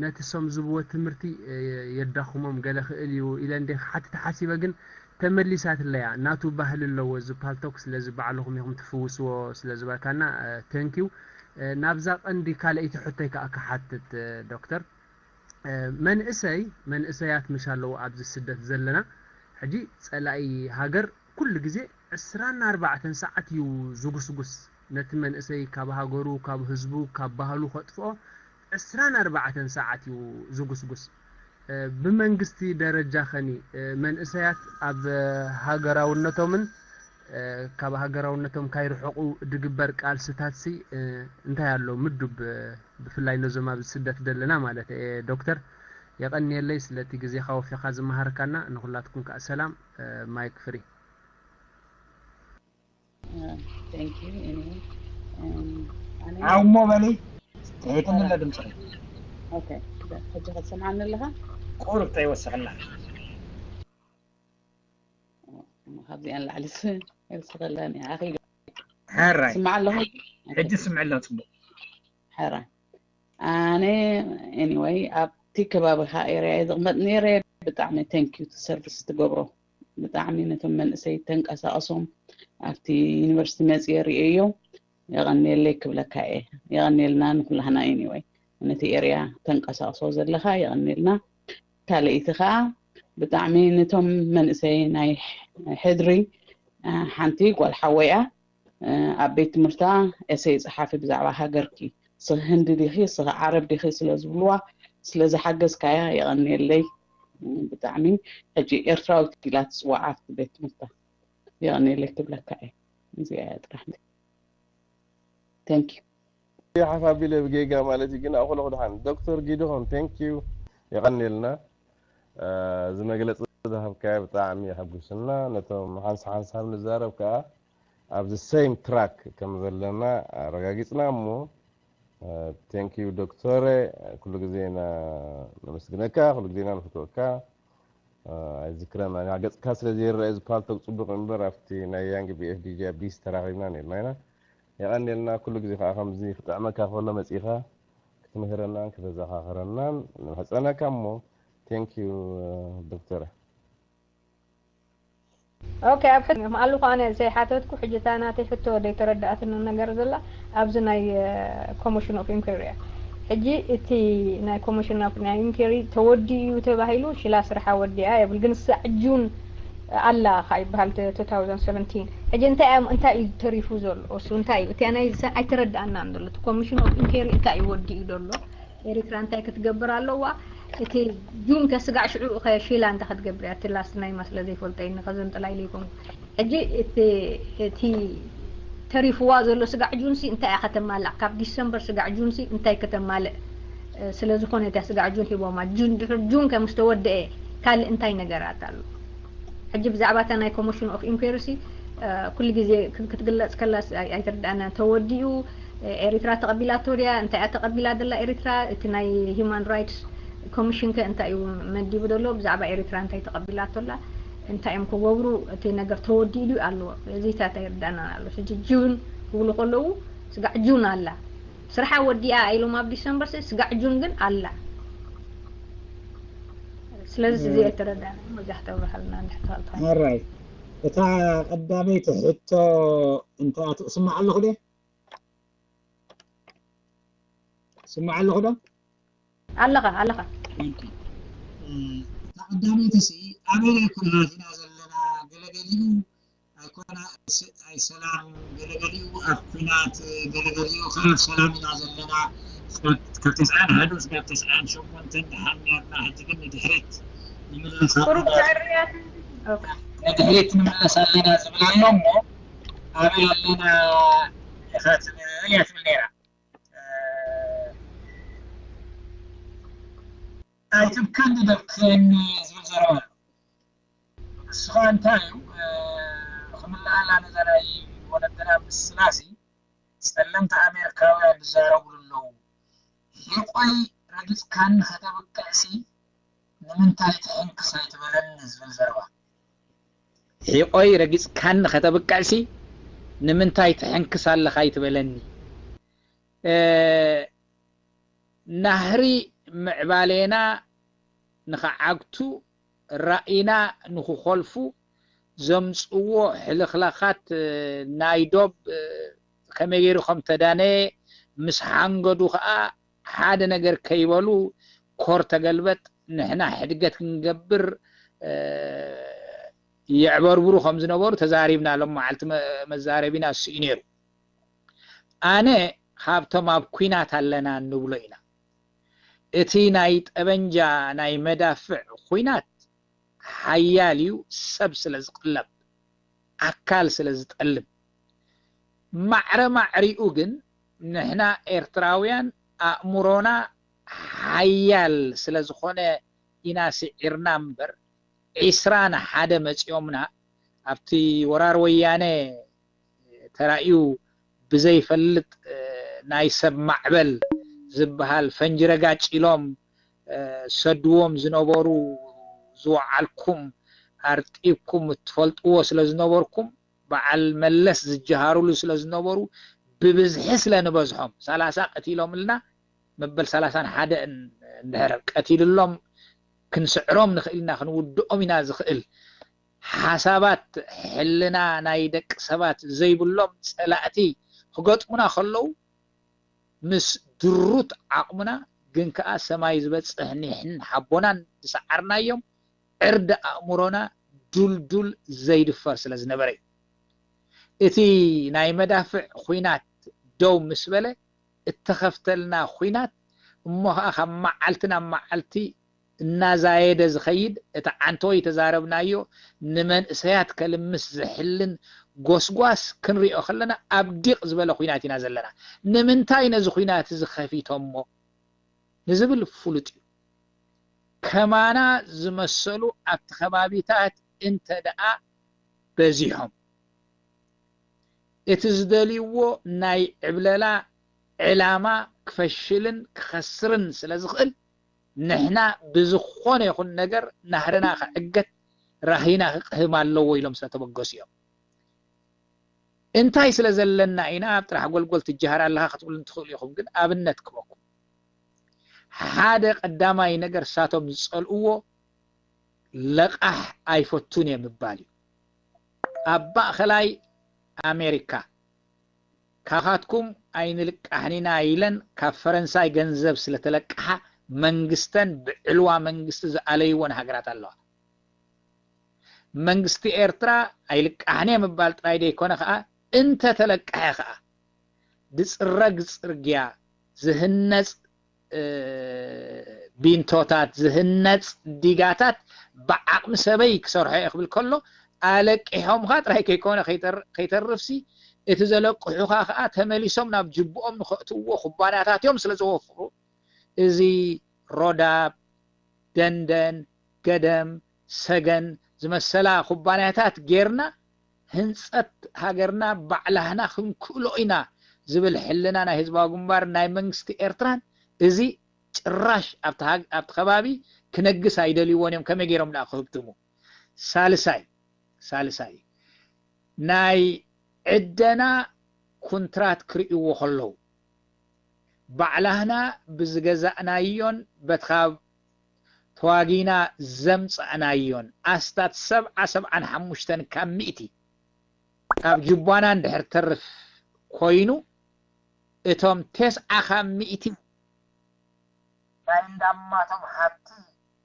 ነቲ ሶም ዝብዎ ትምህርቲ የዳኽሞም ገለ ክእል እዩ ኢለ እንደ ክሓትት ሓሲበ ግን ተመሊሳትለያ ናቱ ባህሊ ኣለዎ እዚ ፓልቶክ ስለዚ ባዕልኹም ኢኹም ትፍውስዎ ስለ ዝበልካና ተንኪው ናብዛ ቀንዲ ካልኣይቲ ሕቶይ ከዓ ክሓትት ዶክተር መንእሰይ መንእሰያት ምሽ ኣለዎ ኣብዚ ስደት ዘለና ሕጂ ፀላኢ ሃገር ኩሉ ግዜ ዕስራን ኣርባዕተን ሰዓት እዩ ዝጉስጉስ ነቲ መንእሰይ ካብ ሃገሩ ካብ ህዝቡ ካብ ባህሉ ከጥፍኦ ዕስራን ኣርባዕተን ሰዓት እዩ ዝጉስጉስ ብመንግስቲ ደረጃ ኸኒ መንእሰያት ኣብ ሃገራውነቶምን ካብ ሃገራውነቶም ካይርሕቁ ድግበር ቃልስታትሲ እንታይ ኣሎ ምዱብ ብፍላይ ነዞም ኣብዚ ስደት ዘለና ማለት እየ ዶክተር የቐንየለይ ስለቲ ግዜኻ ወፊኻ ዝመሃርካና ንኹላትኩም ከዓ ሰላም ማይክ ፍሪ ዓው እሞ በሊ ትሕትንለ ድምፅኺ ሕጂ ክትሰምዓኒ ኣለኻ ቁሩብ ተይወስኸላ ካብዚኣ ንላዕሊ ወስኸላ ኣኺ ሕራይ ስምዓ ኣለኹ ሕጂ ስምዕላ ፅቡቅ ሕራይ ኣነ anyway ኣብቲ ከባቢኻ area እየ ዝቕመጥ ነይረ ብጣዕሚ thank you ሰርቪስ ትገብሮ ብጣዕሚ ነቶም መንእሰይ ተንቀሳቐሶም ኣብቲ ዩኒቨርሲቲ መፅየ ርእየዮ የቐንየለይ ክብለካ እየ የቐንየልና ንኩላህና anyway ነቲ area ተንቀሳቕሶ ዘለኻ የቐንየልና ካልኣይቲ ከዓ ብጣዕሚ ነቶም መንእሰይ ናይ ሕድሪ ሓንቲ ጓል ሓወያ ኣብ ቤት ትምህርታ essay ፀሓፊ ብዛዕባ ሃገርኪ ስኺ ህንዲ ዲኺ ስኺ ዓረብ ዲኺ ስለ ዝብልዋ ስለ ዝሓገዝካያ የቐንየለይ ብጣዕሚ ሕጂ ኤርትራዊት ኢላ ትፅዋዓ ኣብቲ ቤት ትምህርታ የቐንየለይ ክብለካ እየ እዚኣ እያ ጥራሕ Thank you። ሓፍ ኣቢለ ብጌጋ ማለት እዩ፣ ግን ኣኹለኹ ደሓን። ዶክተር ጊድሆን፣ thank you፣ የቐንየልና። እዚ መግለፂ ዝሃብካዮ ብጣዕሚ የሐጉስና። ነቶም ሓንሳ ሓንሳብ ንዛረብ ከዓ ኣብዚ same track ከም ዘለና ኣረጋጊፅና እሞ፣ thank you ዶክተረ፣ ኩሉ ግዜ ኢና ነመስግነካ፣ ኩሉ ግዜ ኢና ንፍትወካ። ኣይዝክረን፣ ገፅካ ስለ ዘይረአ እዚ ፓልቶክ ፅቡቅ እምበር ኣብቲ ናይ ያንግ ብኤፍዲጂ ኣብ ዲሲ ተራኺብና ነርና ኢና። የቐንየልና፣ ኩሉ ግዜ ከዓ ከምዚ ክጥዕመካ ከሎ መፂኻ ክትምህረናን ክተዘኻኽረናን ንምሕፀነካ እሞ፣ thank you ዶክተረ። ኦኬ፣ ኣብ ሕት ምኣሉ ከኣ ኣነ ዘይሓተትኩ፣ ሕጂ እታ ናተይ ሕቶ ዘይተረዳኣትኒ ነገር ዘላ ኣብዚ ናይ ኮሚሽን ኦፍ ኢንኩሪ እያ። ሕጂ እቲ ናይ ኮሚሽን ኦፍ ናይ ኢንኩሪ ተወዲኡ እዩ ተባሂሉ፣ ሽላ ስርሓ ወዲኣ ይብል፣ ግን ሳዕ ጁን ኣላ ከኣ ይበሃል፣ ተ- two thousand seventeen። ሕጂ እንታይ እያ- እንታይ እዩ ተሪፉ ዘሎ? እሱ እንታይ እዩ? እቲ ናይ ሳ- ኣይተረዳኣናን ዘሎ። እቲ ኮሚሽን ኦፍ ኢንኩሪ እንታይ እዩ ወዲኡ ዘሎ? ኤሪትራ እንታይ ክትገብር ኣለዋ? እቲ ጁን ከስጋዕ ሽዑ ከ ሺላ እንታይ ክትገብር እያ? እቲ ላስት ናይ ማስለ ዘይፈልጦ እዩ፣ ንኸዘንጥላ ኢለ ይኮንኩ። ሕጂ እቲ እቲ ተሪፍዋ ዘሎ ስጋዕ ጁንሲ እንታይ እያ ከተማልእ? ካብ ዲሰምበር ስጋዕ ጁንሲ እንታይ ከተማልእ? እ፣ ስለ ዝኾነ እታ ስጋዕ ጁን ሂቦማ። ጁን ድሕሪ ጁን ከ ምስ ተወደአ ካልእ እንታይ ነገራት ኣሎ? ሕጂ ብዛዕባ እታ ናይ ኮሚሽን ኦፍ ኢንኩሪሲ ኩሉ ግዜ ክት- ክትግለጽ ከላስ ኣይ- ኣይትርዳእና። ተወዲኡ፣ እ፣ ኤሪትራ ተቐቢላቶ ድያ? እንታይ እያ ተቐቢላ ዘላ ኤሪትራ? እቲ ናይ ሂማን ራይትስ ኮሚሽን ከ እንታይ እዩ መዲቡ ዘሎ? ብዛዕባ ኤሪትራ እንታይ ተቐቢላቶ ኣላ? እንታይ እዮም ክገብሩ? እቲ ነገር ተወዲኡ ድዩ ኣለዎ? እዚታት ኣይርዳእናን ኣሎ። ሕጂ ጁን ክብሉ ከለዉ ስጋዕ ጁን ኣላ። ስርሓ ወዲኣ ኢሎም ኣብ ዲሰምበር ሲ ስጋዕ ጁን ግን ኣላ። ስለዚ እዚ ኣይተረዳእና። መብዛሕትኡ ብርሃልና እንድሕር ተባልካ። ኣራይ እታ ቀዳመይቲ ሕቶ እንታይ ትስማዕ ኣለኹ ደ ስማዕ ኣለኹ ዶ ኣለኻ ኣለኻ። እታ ቀዳመይቲ ሲ ኣበይ ኩናት ኢና ዘለና? ገለገሊኡ ኣይኮና ስ- ኣይ ሰላም፣ ገለገሊኡ ኣብ ኩናት፣ ገለገሊኡ ከዓ ኣብ ሰላም ኢና ዘለና። ካብ ካብ ተስዓን ሓደ እስካብ ተስዓን ሸሞንተን ደሓን ነርና። ሕጂ ግን ንድሕሪት ንምለስ ቁሩብ ኣለና፣ ዘዕርያት። ኦኬ። ንድሕሪት ንምለስ ኣለና ዝብል ኣሎ እሞ ኣበይ ኣለና ኢኻ ትብል እያ ትብል ነይራ። ኣይትብከኒ ደብክየኒ ዝብል ዘረባ ኣሎ። ንሱ ኸዓ እንታይ እዩ? ክምልኣላ ነዛ ናይ ወለድና ምስላሲ ጸለምቲ ኣሜሪካውያን ዝዛረብሉ ኣለዉ። ሒቆይ ረጊጽካኒ ከተብቅዕሲ ንምንታይ ትሕንክስ ኣይትበለኒ ዝብል ዘረባ። ሒቆይ ረጊጽካኒ ከተብቅዕሲ ንምንታይ ትሕንክስ ኣለኻ ኣይትበለኒ። እ፣ ናህሪ ምዕባሌና ንኽዓግቱ ራእይና ንኽኾልፉ ዘምጽዎ ሕልኽላኻት ናይ ዶብ ከመይ ገይሩ ከም ተዳነየ ምስ ሓንገዱ ኸኣ ሓደ ነገር ከይበሉ ኮር ተገልበጥ ንሕና ሕድገት ክንገብር የዕበርብሩ ከም ዝነበሩ ተዛሪብና። ሎም መዓልቲ መዛረቢና እሱ እዩ ነይሩ። ኣነ ካብቶም ኣብ ኲናት ኣለና እንብሎ ኢና። እቲ ናይ ጠበንጃ ናይ መዳፍዕ ኲናት ሓያል እዩ፣ ሰብ ስለ ዝቕለብ፣ ኣካል ስለ ዝጠልብ። ማዕረ ማዕሪኡ ግን ንሕና ኤርትራውያን ኣእምሮና ሓያል ስለ ዝኾነ ኢና ስዒርና እምበር ዒስራ ንሓደ መጺኦምና ኣብቲ ወራር ወያነ ተራእዩ ብዘይፈልጥ ናይ ሰብ ማዕበል ዝበሃል ፈንጂ ረጋጭ ኢሎም ዝሰድዎም ዝነበሩ ዝወዓልኩም ኣርጢብኩም እትፈልጥዎ ስለ ዝነበርኩም በዓል መለስ ዝጀሃርሉ ስለ ዝነበሩ ብብዝሒ ስለ ንበዝሖም ሰላሳ ቀቲሎምልና መበል ሰላሳን ሓደን እንድሕር ቀቲልሎም ክንስዕሮም ንኽእል ኢና ክንውድኦም ኢና ዝኽእል ሓሳባት ሕልና ናይ ደቂ ሰባት ዘይብሎም ጸላእቲ ክገጥሙና ከለዉ ምስ ድሩት ዓቕሙና ግን ከኣ ሰማይ ዝበጽሕ ኒሕን ሓቦናን ዝሰዓርናዮም ዕርዲ ኣእምሮና ዱልዱል ዘይድፈር ስለ ዝነበረ እዩ። እቲ ናይ መዳፍዕ ኹናት ደው ምስ በለ እተኸፍተልና ኹናት እሞ ኸኣ ካብ መዓልቲ ናብ መዓልቲ እናዛየደ ዝኸይድ እቲ ዓንተወይ ተዛረብናዮ ንመንእሰያት ከልምስ ዝሕልን ጎስጓስ ክንሪኦ ከለና ኣብ ዲቕ ዝበለ ኹናት ኢና ዘለና። ንምንታይ ነዚ ኹናት እዚ ከፊቶሞ ንዝብል ፍሉጥ እዩ። ከማና ዝመሰሉ ኣብቲ ከባቢታት እንተ ደኣ በዚሖም፣ እቲ ዝደልይዎ ናይ ዕብለላ ዕላማ ክፈሽልን ክኸስርን ስለ ዝኽእል፣ ንሕና ብዝኾነ ይኹን ነገር ናህርና ክዕገት፣ ራሂና ክቕህም ኣለዎ ኢሎም ስለ ተበገሱ እዮም። እንታይ ስለ ዘለና ኢና ኣብ ጥራሕ ጎልጎል ትጀሃር ኣለኻ ክትብሉ እንትኽእሉ ኢኹም፣ ግን ኣብነት ክበኩም። ሓደ ቀዳማይ ነገር ሳቶም ዝጸልእዎ ለቓሕ ኣይፈቱን እየ ምባል እዩ። ኣብ ማእኸላይ ኣሜሪካ ካኻትኩም ኣይንልቃሕን ኢና ኢለን ካብ ፈረንሳይ ገንዘብ ስለተለቃሓ መንግስተን ብዕልዋ መንግስቲ ዝኣለይወን ሃገራት ኣለዋ። መንግስቲ ኤርትራ ኣይልቃሕን እየ ምባል ጥራይ ደይኮነ ከዓ እንተተለቀሐ ከዓ ዝፅረግ ፅርግያ፣ ዝህነፅ እ፣ ቢንቶታት፣ ዝህነፅ ዲጋታት ብዓቕሚ ሰበይ ክሰርሖ እየ ክብል ከሎ ኣለቂሖምኻ ጥራይ ከይኮነ ከይተር- ከይተርፍሲ እቲ ዘለቅሑኻ ከዓ ተመሊሶም ናብ ጅብኦም ንኸእትውዎ ኩባንያታት እዮም ስለ ዘወፍሩ እዚ ሮዳብ፣ ደንደን፣ ገደም፣ ሰገን ዝመሰላ ኩባንያታት ጌርና ህንፀት ሃገርና ባዕላህና ክንክእሎ ኢና ዝብል ሕልና ናይ ህዝባዊ ግንባር ናይ መንግስቲ ኤርትራን እዚ ጭራሽ ኣብቲ ሃግ- ኣብቲ ከባቢ ክነግስ ኣይደልይዎን እዮም። ከመይ ገይሮም ደኣ ክህብትሙ? ሳልሳይ ሳልሳይ ናይ ዕደና ኩንትራት ክርእይዎ ከለዉ ባዕላህና ብዝገዛእናዮን በትኻብ ተዋጊና ዘምጻእናዮን ኣስታት ሰብዓ ሰብዓን ሓሙሽተን ካብ ሚእቲ ካብ ጅቧና እንድሕር ተርፍ ኮይኑ እቶም ተስዓ ካብ ሚእቲ ናይ እንዳማቶም ሃብቲ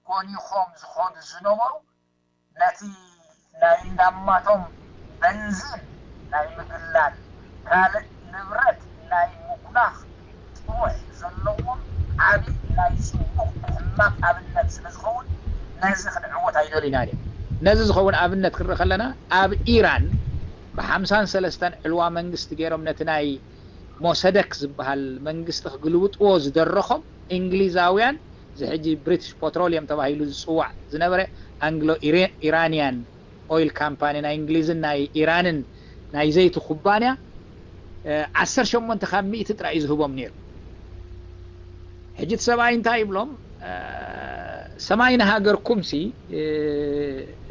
ጎኒኾም ዝኾዱ ዝነበሩ ነቲ ናይ እንዳማቶም በንዚን ናይ ምግላል ካልእ ንብረት ናይ ምጉናኽ ጥሙሕ ዘለዎም ዓቢ ናይ ጽቡቕ ሕማቕ ኣብነት ስለ ዝኸውን ነዚ ክንዕወት ኣይደልዩና ድዮም። ነዚ ዝኸውን ኣብነት ክንርኢ ከለና ኣብ ኢራን ብሓምሳን ሰለስተን ዕልዋ መንግስቲ ገይሮም ነቲ ናይ ሞሰደክ ዝበሃል መንግስቲ ክግልብጥዎ ዝደረኾም እንግሊዛውያን እዚ ሕጂ ብሪቲሽ ፖትሮሊየም ተባሂሉ ዝፅዋዕ ዝነበረ ኣንግሎ ኢራንያን ኦይል ካምፓኒ ናይ እንግሊዝን ናይ ኢራንን ናይ ዘይቲ ኩባንያ ዓሰርተ ሸሞንተ ካብ ሚእቲ ጥራይ እዩ ዝህቦም ነይሩ። ሕጂ እቲ ሰብኣይ እንታይ ይብሎም? ሰማይ ንሃገርኩም ሲ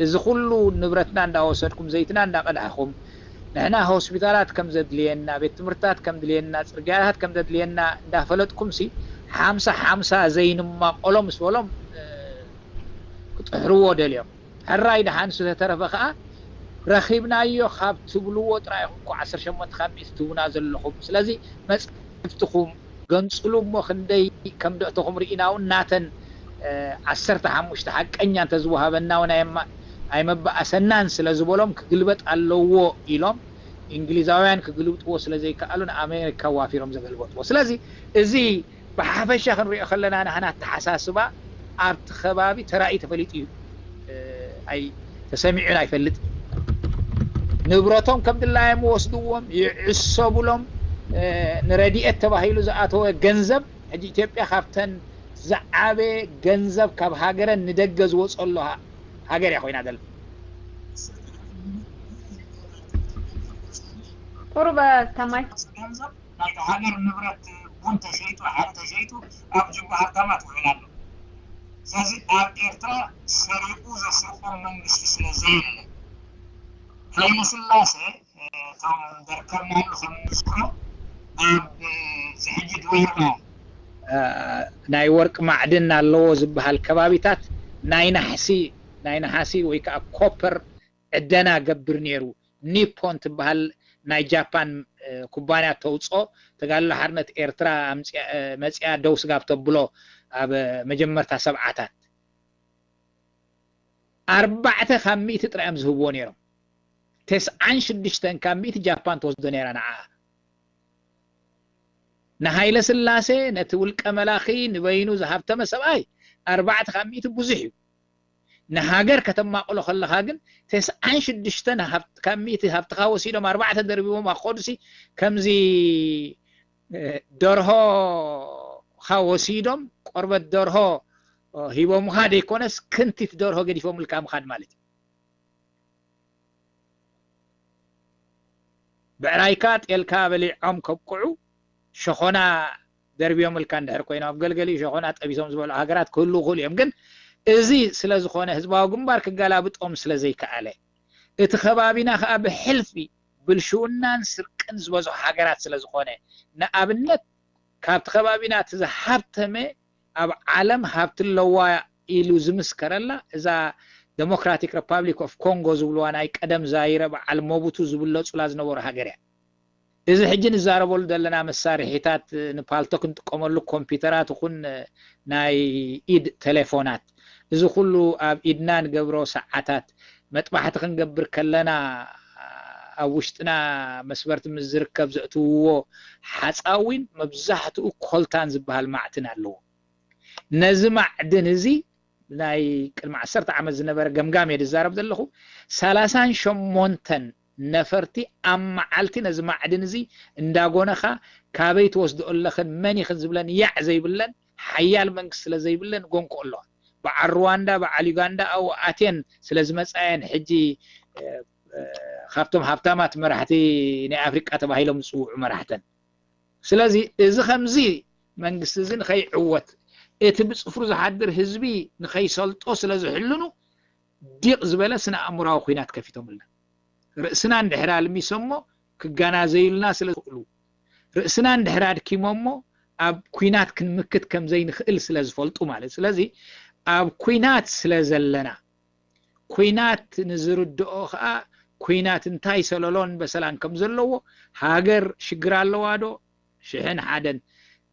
እዚ ኩሉ ንብረትና እንዳወሰድኩም ዘይትና እንዳቀዳሕኩም ንሕና ሆስፒታላት ከም ዘድልየና ቤት ትምህርትታት ከም ድልየና ጽርግያታት ከም ዘድልየና እንዳፈለጥኩም ሲ ሓምሳ ሓምሳ ዘይንማቆሎ ምስ በሎም ክጥሕርዎ ደልዮም። ሕራይ ደሓን ዝተረፈ ከዓ ረኺብናዮ ካብ ትብልዎ ጥራይ ኢኹም እኮ ዓሰርተ ሸሞንተ ካብ ሚእቲ ትህቡና ዘለኹም። ስለዚ መጻሕፍትኹም ገንጽሉ እሞ ክንደይ ከም ደእተኹም ርኢና እውን ናተን ዓሰርተ ሓሙሽተ ሓቀኛ እንተዝወሃበና እውን ኣይመበኣሰናን ስለ ዝበሎም ክግልበጥ ኣለዎ ኢሎም እንግሊዛውያን ክግልብጥዎ ስለ ዘይከኣሉ ንኣሜሪካ ዋፊሮም ዘገልበጥዎ። ስለዚ እዚ ብሓፈሻ ክንሪኦ ከለና ናህና ኣተሓሳስባ ኣብቲ ከባቢ ተራእዩ ተፈሊጡ እዩ። ኣይ ተሰሚዑን ኣይፈልጥ። ንብረቶም ከም ድላዮም ወስድዎም ይዕሰቡሎም። ንረድኤት ተባሂሉ ዝኣተወ ገንዘብ ሕጂ ኢትዮጵያ ካብተን ዝዓበየ ገንዘብ ካብ ሃገረን ንደገ ዝወፀሉ ሃገር እያ ኮይና ዘላ። ቁሩበ ከማይ ናይታ ሃገር ንብረት ቡን ተሸይጡ፣ ሓሪ ተሸይጡ ኣብ ጅቡ ሃብታማት ውዕል ኣሎ። ስለዚ ኣብ ኤርትራ ሰሪቑ ዘስርቖም መንግስቲ ስለ ዘየለ፣ ሃይለስላሴ እቶም ዘርከብናሉ ከም ንዝክሮ ኣብ ዝሕጂ ድወይርና ናይ ወርቂ ማዕድን ኣለዎ ዝበሃል ከባቢታት ናይ ናሕሲ ናይ ነሓሲ ወይ ከዓ ኮፐር ዕደና ገብር ነይሩ። ኒፖን ትበሃል ናይ ጃፓን ኩባንያ ተውፅኦ ተጋድሎ ሓርነት ኤርትራ መፅያ ደው ስጋብ ተብሎ ኣብ መጀመርታ ሰብዓታት ኣርባዕተ ካብ ሚእቲ ጥራይ እዮም ዝህብዎ ነይሮም። ተስዓን ሽዱሽተን ካብ ሚእቲ ጃፓን ትወስዶ ነይራ ንዓ። ንሃይለ ስላሴ ነቲ ውልቀ መላኺ ንበይኑ ዝሃብተመ ሰብኣይ ኣርባዕተ ካብ ሚእቲ ብዙሕ እዩ። ንሃገር ከተማቕሎ ከለኻ ግን ተስዓን ሽዱሽተን ካብ ሚእቲ ሃብትኻ ወሲዶም ኣርባዕተ ደርቢቦም ኣኾዱሲ ከምዚ ደርሆ ኻ ወሲዶም ቆርበት ደርሆ ሂቦምኻ ደይኮነስ ክንቲት ደርሆ ገዲፎምልካ ምኻድ ማለት እዩ። ብዕራይካ ጤልካ በሊዖም ከብቅዑ ሸኾና ደርቢዮምልካ እንድሕር ኮይኖም ኣብ ገልገሊኡ ሸኾና ጠቢሶም ዝበልዑ ሃገራት ክህልዉ ይኽእሉ እዮም። ግን እዚ ስለ ዝኾነ ህዝባዊ ግንባር ክገላብጦም ስለ ዘይከኣለ እቲ ከባቢና ከኣ ብሕልፊ ብልሽውናን ስርቅን ዝበዝሖ ሃገራት ስለ ዝኾነ ንኣብነት ካብቲ ከባቢና እቲ ዝሃብተመ ኣብ ዓለም ሃብቲ ኣለዋ ኢሉ ዝምስከረላ እዛ ዴሞክራቲክ ሪፓብሊክ ኦፍ ኮንጎ ዝብልዋ ናይ ቀደም ዛይረ በዓል ሞቡቱ ዝብለጹላ ዝነበሩ ሃገር እያ። እዚ ሕጂ ንዛረበሉ ዘለና መሳርሒታት ንፓልቶክ ንጥቀመሉ ኮምፒውተራት ይኹን ናይ ኢድ ቴሌፎናት እዚ ኩሉ ኣብ ኢድና ንገብሮ ሰዓታት መጥባሕቲ ክንገብር ከለና ኣብ ውሽጥና መስበርቲ ምስ ዝርከብ ዘእትውዎ ሓፃዊን መብዛሕትኡ ኮልታን ዝበሃል ማዕትን ኣለዎ። ነዚ ማዕድን እዚ ናይ ቅድሚ ዓሰርተ ዓመት ዝነበረ ገምጋም እየ ዝዛረብ ዘለኹ። ሰላሳን ሸሞንተን ነፈርቲ ኣብ መዓልቲ ነዚ ማዕድን እዚ እንዳጎነኻ ካበይ ትወስድኦ ኣለኽን መን ኢኽን ዝብለን ያዕ ዘይብለን ሓያል መንግስቲ ስለ ዘይብለን ጎንክኦ ኣለዋ። በዓል ሩዋንዳ በዓል ዩጋንዳ ኣብኡ ኣትየን ስለ ዝመፃየን ሕጂ ካብቶም ሃብታማት መራሕቲ ናይ ኣፍሪቃ ተባሂሎም ዝፅውዑ መራሕተን። ስለዚ እዚ ከምዚ መንግስቲ እዚ ንኸይዕወት እቲ ብፅፍሩ ዝሓድር ህዝቢ ንኸይሰልጦ ስለ ዝሕልኑ ዲቕ ዝበለ ስነ ኣእምራዊ ኩናት ከፊቶምልና። ርእስና እንድሕር ኣልሚሶሞ ክጋናዘዩልና ስለ ዝኽእሉ ርእስና እንድሕር ኣድኪሞሞ ኣብ ኩናት ክንምክት ከም ዘይንኽእል ስለ ዝፈልጡ ማለት። ስለዚ ኣብ ኩናት ስለ ዘለና ኩናት ንዝርድኦ ከኣ ኩናት እንታይ ሰለሎን በሰላን ከም ዘለዎ ሃገር ሽግር ኣለዋ ዶ ሽሕን ሓደን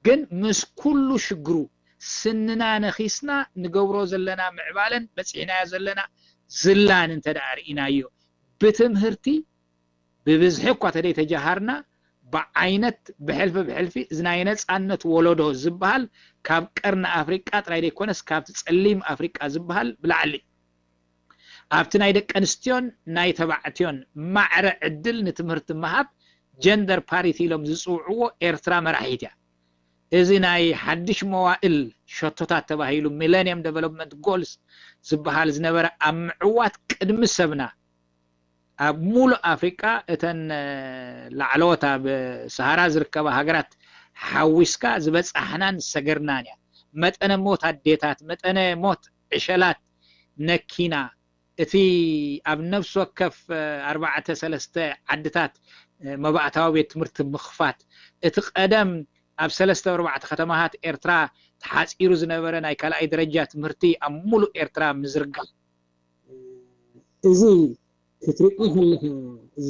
ግን ምስ ኩሉ ሽግሩ ስንና ነኺስና ንገብሮ ዘለና ምዕባለን በፂሕናዮ ዘለና ዝላን እንተ ደኣ ርኢናዮ ብትምህርቲ ብብዝሒ እኳ ተደይ ተጃሃርና ብዓይነት ብሕልፊ ብሕልፊ እዚ ናይ ነፃነት ወለዶ ዝበሃል ካብ ቀርኒ ኣፍሪቃ ጥራይ ዘይኮነስ ካብቲ ፀሊም ኣፍሪቃ ዝበሃል ብላዕሊ ኣብቲ ናይ ደቂ ኣንስትዮን ናይ ተባዕትዮን ማዕረ ዕድል ንትምህርቲ ምሃብ ጀንደር ፓሪቲ ኢሎም ዝፅውዕዎ ኤርትራ መራሒት እያ። እዚ ናይ ሓድሽ መዋእል ሸቶታት ተባሂሉ ሚለኒየም ዴቨሎፕመንት ጎልስ ዝበሃል ዝነበረ ኣብ ምዕዋት ቅድሚ ሰብና ኣብ ሙሉእ ኣፍሪቃ እተን ላዕለዎት ኣብ ሰሃራ ዝርከባ ሃገራት ሓዊስካ ዝበፃሕናን ዝሰገርናን እያ። መጠነ ሞት ኣዴታት፣ መጠነ ሞት ዕሸላት ነኪና፣ እቲ ኣብ ነፍሲ ወከፍ ኣርባዕተ ሰለስተ ዓድታት መባእታዊ ቤት ትምህርቲ ምኽፋት፣ እቲ ቀደም ኣብ ሰለስተ ኣርባዕተ ከተማታት ኤርትራ ተሓፂሩ ዝነበረ ናይ ካልኣይ ደረጃ ትምህርቲ ኣብ ሙሉእ ኤርትራ ምዝርጋሕ። እዚ ክትሪኦ ከለኻ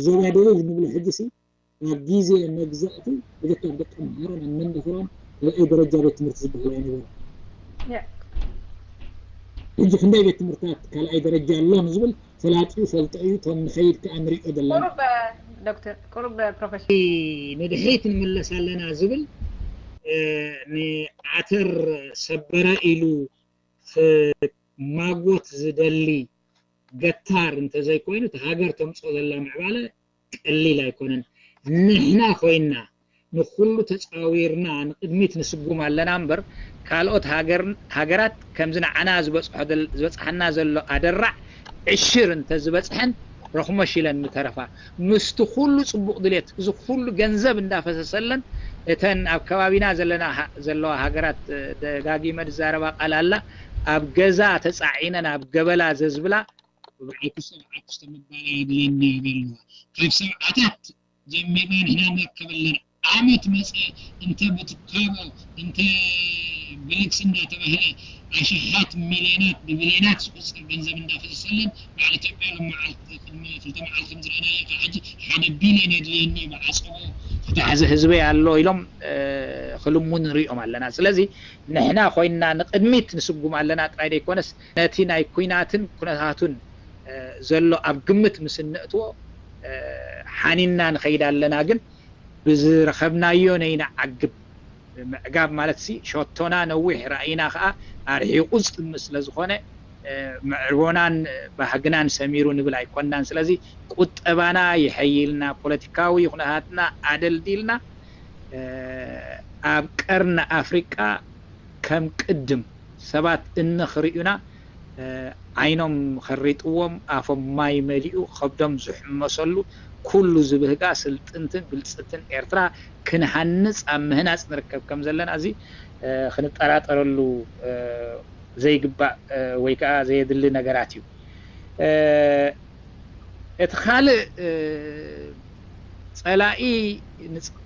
ዞባ ደቡብ ንብሎ ሕጂ ሲ ኣብ ግዜ መግዛእቲ ብጀካ ኣብ ደቀምሓረን ኣብ መንደፈራን ካልኣይ ደረጃ ቤት ትምህርቲ ዝበሃል ኣይነበረ። ሕጂ ክንደይ ቤት ትምህርታት ካልኣይ ደረጃ ኣሎ ንዝብል ፈላጢኡ ፈልጦ እዩ። እቶም ንኸይድ ከኣ ንሪኦ ዘለና ቁሩብ ዶክተር ቁሩብ ፕሮፌሰር ንድሕሪት ንምለስ ኣለና ዝብል ንዓተር ሰበረ ኢሉ ማጎት ዝደሊ ገታር እንተዘይኮይኑ እቲ ሃገር ተምፅኦ ዘላ ምዕባለ ቀሊል ኣይኮነን። ንሕና ኮይና ንኩሉ ተፃዊርና ንቅድሚት ንስጉም ኣለና እምበር ካልኦት ሃገራት ከምዚ ንዓና ዝበፅሓና ዘሎ ኣደራዕ ዕሽር እንተዝበፅሐን ረኽሞሽ ኢለን ምተረፋ። ምስቲ ኩሉ ፅቡቕ ድሌት እዚ ኩሉ ገንዘብ እንዳፈሰሰለን እተን ኣብ ከባቢና ዘለዋ ሃገራት ደጋጊመ ዝዛረባ ቃል ኣላ ኣብ ገዛ ተፃዒነን ኣብ ገበላ ዘዝብላ ብዓልቲ ሰብዓት ዝተመባላ የድልየኒ ይብል ኣለዋ። ካብ ሰብዓታት ጀሚርና ንሕና ንርከብ ኣለና። ዓመት መፀ እንተ ብትካቦ እንተ ብሊክስ እንዳተባህለ ኣሽሓት ሚልዮናት ብቢልዮናት ዝቁፅር ገንዘብ እንዳፈሰሰለን በዓል ኢትዮጵያ ሎመዓልቲ ቅድሚ ክልተ መዓልቲ ከም ዝረኣናዮ ካብ ሕጂ ሓደ ቢልዮን የድልየኒ ብዓፀቦ ዝተሓዘ ህዝበይ ኣሎ ኢሎም ክልሙን ንሪኦም ኣለና። ስለዚ ንሕና ኮይንና ንቅድሚት ንስጉም ኣለና ጥራይ ዘይኮነስ ነቲ ናይ ኩናትን ኩነታቱን ዘሎ ኣብ ግምት ምስ እነእትዎ ሓኒንና ንኸይድ ኣለና። ግን ብዝረኸብናዮ ነይንዓግብ። ምዕጋብ ማለት ሲ ሸቶና ነዊሕ ራእይና ከዓ ኣርሒቑ ዝጥምት ስለ ዝኾነ ምዕርቦናን ባህግናን ሰሚሩ ንብል ኣይኮናን። ስለዚ ቁጠባና ይሐይልና፣ ፖለቲካዊ ኩነታትና ኣደልዲልና፣ ኣብ ቀርኒ ኣፍሪቃ ከም ቅድም ሰባት እንክርእዩና ዓይኖም ከሪጥዎም፣ ኣፎም ማይ መሊኡ፣ ከብዶም ዝሕመሰሉ፣ ኩሉ ዝብህጋ ስልጥንትን ብልጽትን ኤርትራ ክንሃንጽ ኣብ ምህናጽ ንርከብ ከም ዘለና እዚ ክንጠራጠረሉ ዘይግባእ ወይ ከዓ ዘየድሊ ነገራት እዩ። እቲ ካልእ ጸላኢ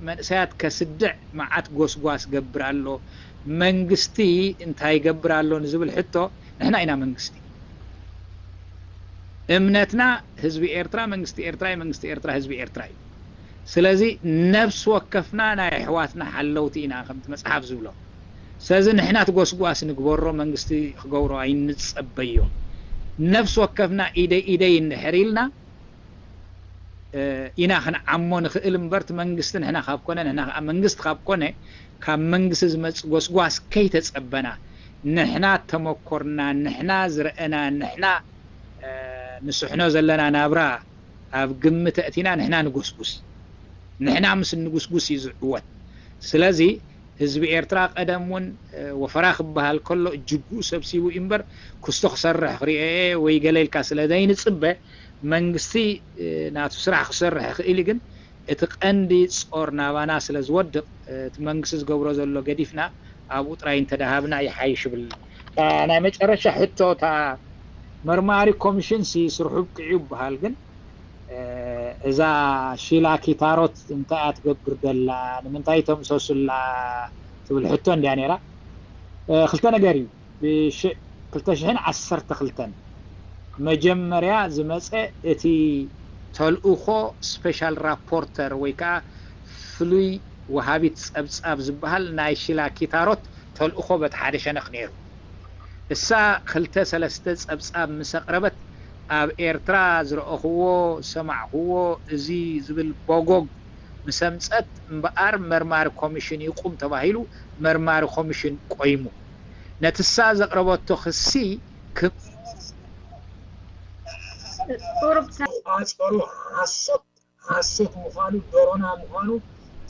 መንእሰያት ከስድዕ መዓት ጎስጓስ ገብር ኣሎ። መንግስቲ እንታይ ይገብር ኣሎ ንዝብል ሕቶ፣ ንሕና ኢና መንግስቲ። እምነትና ህዝቢ ኤርትራ መንግስቲ ኤርትራ እዩ፣ መንግስቲ ኤርትራ ህዝቢ ኤርትራ እዩ። ስለዚ ነፍሲ ወከፍና ናይ ኣሕዋትና ሓለውቲ ኢና ከምቲ መጽሓፍ ዝብሎ። ስለዚ ንሕና እቲ ጎስጓስ ንግበሮ፣ መንግስቲ ክገብሮ ኣይንጸበዮ። ነፍሲ ወከፍና ኢደይ ኢደይ እንድሕር ኢልና ኢና ክንዓሞ ንኽእል እምበር፣ እቲ መንግስቲ ንሕና ካብ ኮነ፣ ንሕና ከዓ መንግስቲ ካብ ኮነ፣ ካብ መንግስቲ ዝመጽእ ጎስጓስ ከይተጸበና፣ ንሕና ተመኮርና፣ ንሕና ዝረአና፣ ንሕና ንስሕኖ ዘለና ናብራ ኣብ ግምት ኣእቲና ንሕና ንጉስጉስ። ንሕና ምስ እንጉስጉስ እዩ ዝዕወት። ስለዚ ህዝቢ ኤርትራ ቀደም እውን ወፈራ ክበሃል ከሎ እጅጉ ሰብሲቡ እዩ እምበር፣ ክስቶ ክሰርሕ ክርእየ ወይ ገለ ኢልካ ስለ ዘይንጽበ፣ መንግስቲ ናቱ ስራሕ ክሰርሕ ይኽእል እዩ። ግን እቲ ቀንዲ ጾር ናባና ስለ ዝወድቕ፣ እቲ መንግስቲ ዝገብሮ ዘሎ ገዲፍና ኣብኡ ጥራይ እንተደሃብና ይሓይሽ ይብል። ናይ መጨረሻ ሕቶ፣ እታ መርማሪ ኮሚሽን ሲ ስርሑ ብቅዑ ይበሃል፣ ግን እዛ ሺላ ኪታሮት እንታይ እያ ትገብር ደላ? ንምንታይ ተምሰሱላ? ትብል ሕቶ እንድያ ነይራ። ክልተ ነገር እዩ። ብሽዕ ክልተ ሽሕን ዓሰርተ ክልተን መጀመርያ ዝመጸ እቲ ተልእኾ ስፔሻል ራፖርተር ወይ ከዓ ፍሉይ ወሃቢት ጸብጻብ ዝበሃል ናይ ሺላ ኪታሮት ተልእኾ በቲ ሓደ ሸነኽ ነይሩ። እሳ ክልተ ሰለስተ ጸብጻብ ምስ ኣቕረበት፣ ኣብ ኤርትራ ዝረእኽዎ ዝሰማዕኽዎ እዚ ዝብል ቦጎግ ምስ ኣምጸት እምበኣር መርማሪ ኮሚሽን ይቁም ተባሂሉ፣ መርማሪ ኮሚሽን ቆይሙ። ነቲ እሳ ዘቕረበቶ ክሲ ክመርመር ዝግባእ ቁሩብ ተ- ዝቋጸሮ ሓሶት ሓሶት ምዃኑ፣ ዶሮና ምዃኑ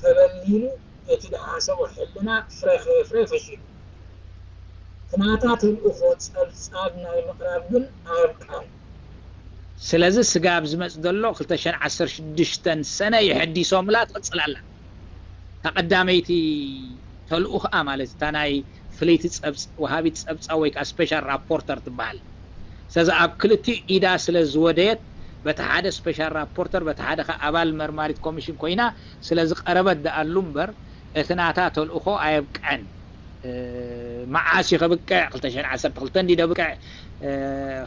ተበሊኑ፣ እቲ ዝሓሰቦ ሕልና ፍረ ከየፍረየ ፈሺሉ። እቲ ናታ ተልእኾ ጸብጻብ ናይ ምቕራብ ግን ኣየብቅዐን። ስለዚ ስጋብ ዝመጽእ ዘሎ ክልተ ሽሕን ዓሰርተ ሽዱሽተን ሰነ የሐዲሶምላ ትቕጽል ኣላ። እታ ቀዳመይቲ ተልእኾኣ ማለት እታ ናይ ፍልይቲ ጸብጽ-፣ ወሃቢት ጸብጻብ ወይ ከዓ ስፔሻል ራፖርተር ትበሃል። ስለዚ ኣብ ክልቲኡ ኢዳ ስለ ዝወደየት፣ በቲ ሓደ ስፔሻል ራፖርተር፣ በቲ ሓደ ኸኣ ኣባል መርማሪት ኮሚሽን ኮይና ስለ ዝቐረበት ደኣሉ እምበር፣ እቲ ናታ ተልእኾ ኣየብቅዐን። እ፣ መዓስ እዩ ከብቅዕ? ክልተ ሽሕን ዓሰርተ ክልተን ድዩ ደብቅዕ? እ፣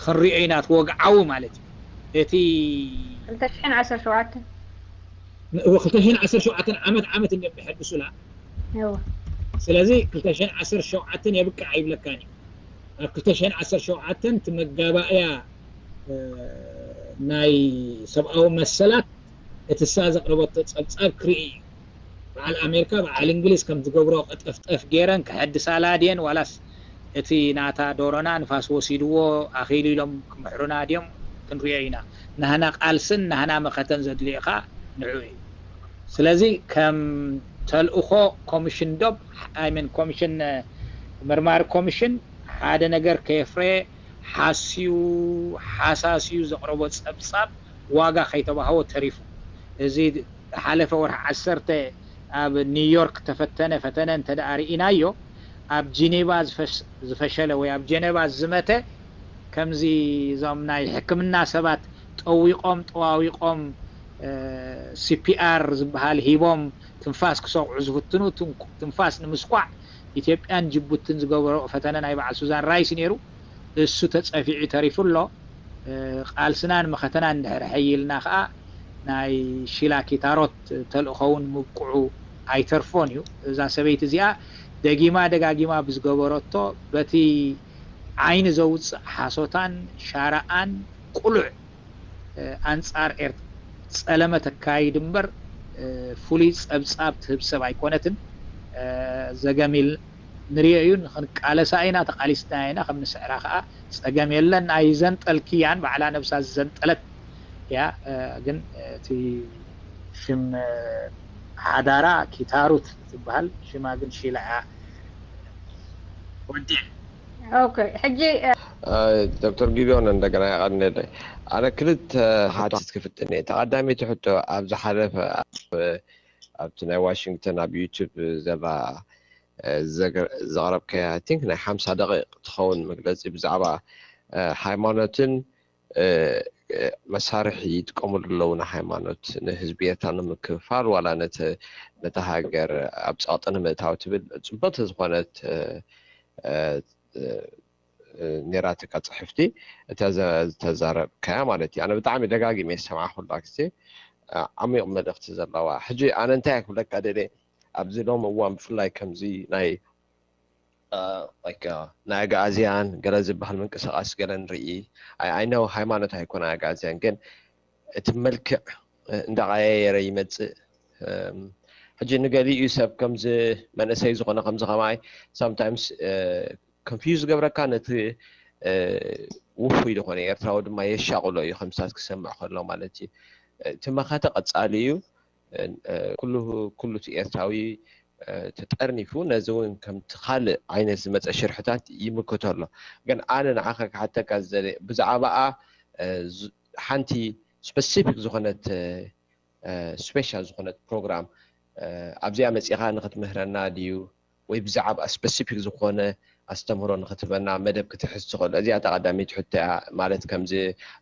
ክንሪኦ ኢና፣ እቲ ወግዓዊ ማለት እዩ። እቲ ክልተ ሽሕን ዓሰርተ ሸውዓተን። እወ፣ ክልተ ሽሕን ዓሰርተ ሸውዓተን ዓመት ዓመት እዮም የሐድሱላ። እወ። ስለዚ ክልተ ሽሕን ዓሰርተ ሸውዓተን የብቅዕ ኣይብለካን እዩ። ኣብ ክልተ ሽሕን ዓሰርተ ሸውዓተን እቲ መጋባእያ፣ እ፣ ናይ ሰብኣዊ መሰላት እቲ እሳ ዘቕረበቶ ጸብጻብ ክርኢ እዩ። በዓል ኣሜሪካ፣ በዓል እንግሊዝ ከም ዝገብሮ ቀጠፍጠፍ ገይረን ክሐድሳላ ድየን ዋላስ እቲ ናታ ዶሮና ንፋስ ወሲድዎ ኣኺሉ ኢሎም ክምሕሩና ድዮም ክንሪኦ ኢና። ናህና ቃልስን ናህና መኸተን ዘድልዮ ኸኣ ንዑ እዩ። ስለዚ ከም ተልእኾ ኮሚሽን ዶብ፣ I mean ኮሚሽን፣ መርማሪ ኮሚሽን ሓደ ነገር ከየፍረየ ሓስዩ፣ ሓሳስዩ ዘቕረቦ ጸብጻብ ዋጋ ከይተባህቦ ተሪፉ። እዚ ዝሓለፈ ወርሒ ዓሰርተ ኣብ ኒውዮርክ ተፈተነ ፈተነ እንተ ደኣ ርኢናዮ፣ ኣብ ጂኔቫ ዝፈሽ-፣ ዝፈሸለ ወይ ኣብ ጀኔቫ ዝመተ፣ ከምዚ እዞም ናይ ሕክምና ሰባት ጠዊቖም ጠዋዊቖም፣ እ፣ ሲ ፒ ኣር ዝበሃል ሂቦም ትንፋስ ክሰቑዑ ዝፍትኑ፣ ትንኩ-፣ ትንፋስ ንምስኳዕ ኢትዮጵያን ጅቡትን ዝገበሮ ፈተነ ናይ በዓል ሱዛን ራይስ ነይሩ። እሱ ተጸፊዑ ተሪፉ ኣሎ። እ፣ ቃልስናን መኸተናን እንድሕር ሐይልና ኸኣ ናይ ሺላ ኪታሮት ተልእኾ እውን ምብቅዑ ኣይተርፎን እዩ። እዛ ሰበይቲ እዚኣ ደጊማ ደጋጊማ ብዝገበረቶ በቲ ዓይኒ ዘውጽእ ሓሶታን ሻራኣን ቅሉዕ፣ እ፣ ኣንጻር ኤርትራ ጸለመ ተካይድ እምበር፣ እ፣ ፍሉይ ጸብጻብ ትህብ ሰብ ኣይኮነትን። እ፣ ዘገም ኢል-፣ ንሪኦ እዩ፣ ንክንቃለሳ ኢና፣ ተቃሊስና ኢና፣ ከም ንስዕራ ከዓ ፀገም የለን። ኣይዘንጠልክያን፣ ባዕላ ነብሳ ዝዘንጠለት እያ። እ፣ ግን እቲ ሽም፣ እ፣ ሓዳራ ኪታሩት ትበሃል፣ ሽማ ግን ሺላ እያ። ወዲዐ። ኦኬ፣ ሕጂ ዶክተር ጊዶን እንደገና የቐንየለይ። ኣነ ክልተ ሓቶታት ክፍትን እየ። ተቐዳሚቲ ሕቶ ኣብ ዝሓለፈ ኣብ ኣብቲ ናይ ዋሽንግተን ኣብ ዩቱብ ዘላ ዘቕረብካያ፣ I think፣ ናይ ሓምሳ ደቂቕ ትኸውን መግለፂ ብዛዕባ ሃይማኖትን መሳርሒ ይጥቀምሉ ኣለዉ ንሃይማኖት ንህዝቢ ኤርትራ ንምክፍፋል ዋላ ነቲ ነታ ሃገር ኣብ ጸቕጢ ንምእታው ትብል ጽብቕቲ ዝኾነት ነይራትካ ጽሕፍቲ እታ ዘ- ዝተዛረብካያ ማለት እዩ። ኣነ ብጣዕሚ ደጋጊመ ዝሰምዓ ኩላ ግዜ ዓ- ዓሚቕ መልእኽቲ ዘለዋ። ሕጂ ኣነ እንታይ ክብለካ ደልየ ኣብዚ ሎም እዋን ብፍላይ ከምዚ ናይ አ፣ like፣ አ፣ ናይ ኣግኣዝያን ገለ ዝበሃል ምንቅስቃስ ገለ ንርኢ። I know ሃይማኖት ኣይኮነ ኣግኣዝያን ግን እቲ መልክዕ እ፣ እንዳቀያየረ ይመጽእ። እም፣ ሕጂ ንገሊኡ ሰብ ከምዚ መንእሰይ ዝኾነ ከምዚ ከማይ sometimes confuse ዝገብረካ ነቲ እ፣ ውፉይ ዝኾነ ኤርትራዊ ድማ የሻቕሎ እዩ ከምስታት ክሰምዕ ከሎ ማለት እዩ። እቲ መኸተ ቀጻሊ እዩ። ኩሉ ኩሉ እቲ ኤርትራዊ ተጠርኒፉ ነዚ እውን ከምቲ ካልእ ዓይነት ዝመፀ ሽርሕታት ይምክቶ ኣሎ። ግን ኣነ ንዓኻ ክሓተካ ዝደሊ ብዛዕባኣ ሓንቲ ስፐሲፊክ ዝኾነት ስፔሻል ዝኾነት ፕሮግራም ኣብዚኣ መፂኻ ንክትምህረና ድዩ ወይ ብዛዕባ ስፐሲፊክ ዝኾነ ኣስተምህሮ ንክትህበና መደብ ክትሕዝ ትኽእል። እዚኣ እታ ቀዳመይቲ ሕቶ እያ። ማለት ከምዚ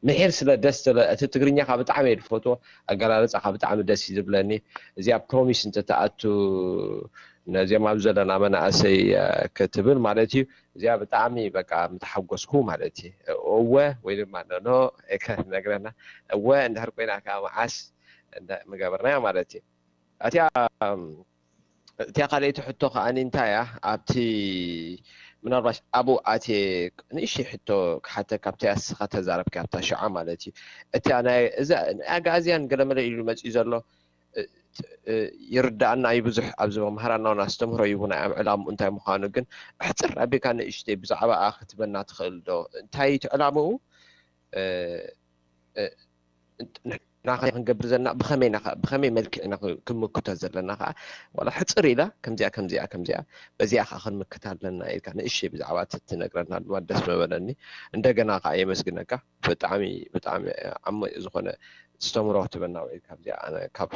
ምሒር ስለ ደስ ስለ እቲ ትግርኛኻ ብጣዕሚ እየ ዝፈትዎ፣ ኣገላልፃኻ ብጣዕሚ ደስ እዩ ዝብለኒ። እዚኣ ፕሮሚስ እንተትኣቱ ነዚኦም ኣብ ዘለና መናእሰይ ክትብል ማለት እዩ። እዚኣ ብጣዕሚ በቃ ምተሓጎስኩ ማለት እዩ። እወ ወይ ድማ ኖኖ ክትነግረና እወ እንድሕር ኮይና ከዓ መዓስ ምገበርናያ ማለት እዩ። እቲኣ እቲኣ ካልኣይቲ ሕቶ ከዓኒ እንታይ እያ ኣብቲ ምናልባት ኣብኡ ኣትየ ንእሽተይ ሕቶ ክሓተካ ኣብቲ ኣስኻ ተዛረብካ ኣብታ ሽዓ ማለት እዩ እቲኣ ናይ እዛ ናይ ኣግኣዝያን ገለመለ ኢሉ መፅኡ ዘሎ ይርዳኣና እዩ ብዙሕ ኣብዚ መምሃራና እውን ኣስተምህሮ ይቡ ናይ ዕላምኡ እንታይ ምዃኑ ግን ኣሕፅር ኣቢልካ ንእሽተይ ብዛዕባኣ ክትበና ትኽእል ዶ እንታይ እቲ ዕላምኡ ንሕና ክንገብር ዘለና ብኸመይ ብኸመይ መልክዕ ኢና ክንምክቶ ዘለና ከዓ ዋላ ሕፅር ኢላ ከምዚኣ ከምዚኣ ከምዚኣ በዚኣ ከዓ ክንምክት ኣለና ኢልካ ንእሽተይ ብዛዕባ ትነግረና ድማ ደስ መበለኒ። እንደገና ከዓ የመስግነካ ብጣዕሚ ብጣዕሚ ዓሚቕ ዝኾነ ዝተምሮ ክትበና ውዒልካ እዚኣ ኣነ ካብ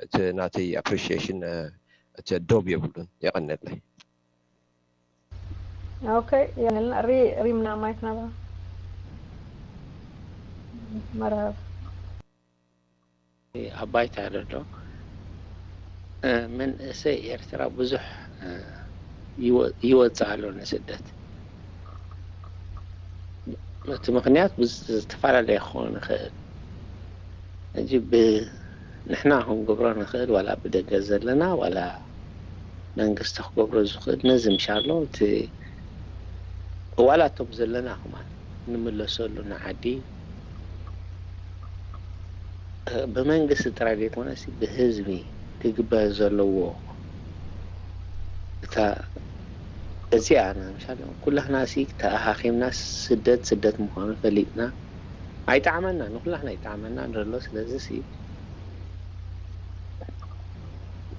እቲ ናተይ ኣፕሪሺዬሽን እቲ ዶብ የብሉን። የቐንየለይ። ኦኬ የንልና ሪ ሪምና ማይክ ናባ መርሃብ ኣብ ባይታ ዘሎ መንእሰይ ኤርትራ ብዙሕ ይወፅእ ኣሎ ንስደት። እቲ ምኽንያት ዝተፈላለየ ክኸውን ይኽእል። ሕጂ ንሕና ክንገብሮ ንኽእል ዋላ ብደገ ዘለና ዋላ መንግስቲ ክገብሮ ዝኽእል ነዚ ምሻሎ እቲ ዋላ እቶም ዘለና ከማን ንምለሰሉ ንዓዲ ብመንግስቲ ጥራይ ዘይኮነሲ ብህዝቢ ክግበር ዘለዎ እታ እዚኣ ና ምሻል ኩላህና ሲ ተኣኻኺምና ስደት ስደት ምዃኑ ፈሊጥና ኣይጣዕመና ንኩላህና ኣይጣዕመና ንረሎ ስለዚ ሲ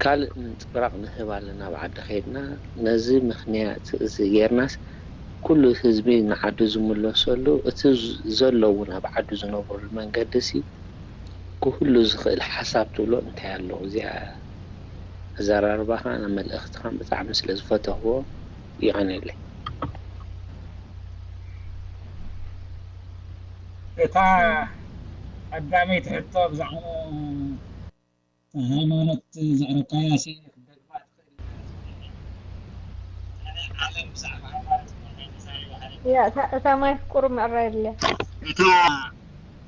ካልእ ምንፅብራቕ ንህብ ኣለና ኣብ ዓዲ ከይድና ነዚ ምክንያት እዚ ጌርናስ ኩሉ ህዝቢ ንዓዱ ዝምለሰሉ እቲ ዘሎ እውን ኣብ ዓዱ ዝነብረሉ መንገዲ ሲ ክህሉ ዝኽእል ሓሳብ ትብሎ እንታይ ኣሎ እዚኣ ኣዘራርባኻን መልእኽትኻን ብጣዕሚ ስለ ዝፈተኽዎ የቐንየለይ። እታ ቀዳመይቲ ሕቶ ብዛዕባ ሃይማኖት ዘቕረብካያ ሲ ክትደግማ ትኽእል ኢኻ። ዓለም ብዛዕባ ሃይማኖት እኮ እንታይ ተዛሪባ ሃለና? ያ እታ እታ ማይክ ቁሩብ ምዕራይ የድልያ። እታ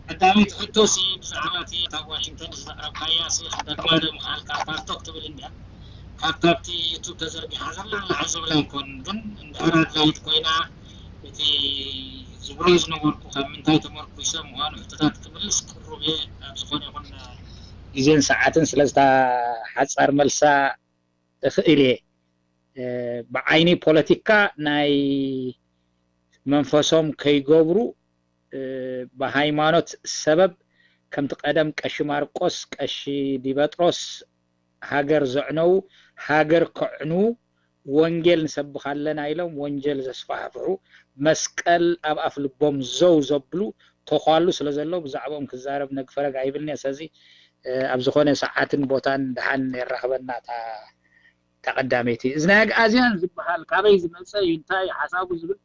ቀዳመይቲ ሕቶ ሲ ብዛዕባ እቲ ኣብ ዋሽንግተን ዘቕረብካያ ሲ ክትደግማ ዶ ምኽኣልካ ፓልቶክ ትብል እንድያ። ካብ ካብቲ ዩቱብ ተዘርጊሓ ዘላ ንላዕሊ ዝብል ኣይኮን ግን እንድሕር ኣድላይት ኮይና እቲ ዝብሎ ዝነበርኩ ካብ ምንታይ ተመርኩሰ ምዃኑ ሕቶታት ክምልስ ቅሩብ እየ ኣብ ዝኾነ ይኹን ግዜን ሰዓትን ስለዝታ ሓጻር መልሳ እኽእል እየ። ብዓይኒ ፖለቲካ ናይ መንፈሶም ከይገብሩ ብሃይማኖት ሰበብ ከምቲ ቀደም ቀሺ ማርቆስ ቀሺ ዲበጥሮስ ሃገር ዘዕነዉ ሃገር ከዕንዉ ወንጌል ንሰብኽ ኣለና ኢሎም ወንጀል ዘስፋሕፍሑ መስቀል ኣብ ኣፍ ልቦም ዘው ዘብሉ ተኳሉ ስለ ዘሎ ብዛዕባኦም ክዛረብ ነግፈረግ ኣይብልኒ። ስለዚ ኣብ ዝኾነ ሰዓትን ቦታን ደሓን የራኽበና እታ ቀዳመይቲ። እዚ ናይ ኣግኣዝያን ዝበሃል ካበይ ዝመፀ እዩ እንታይ ሓሳቡ ዝብል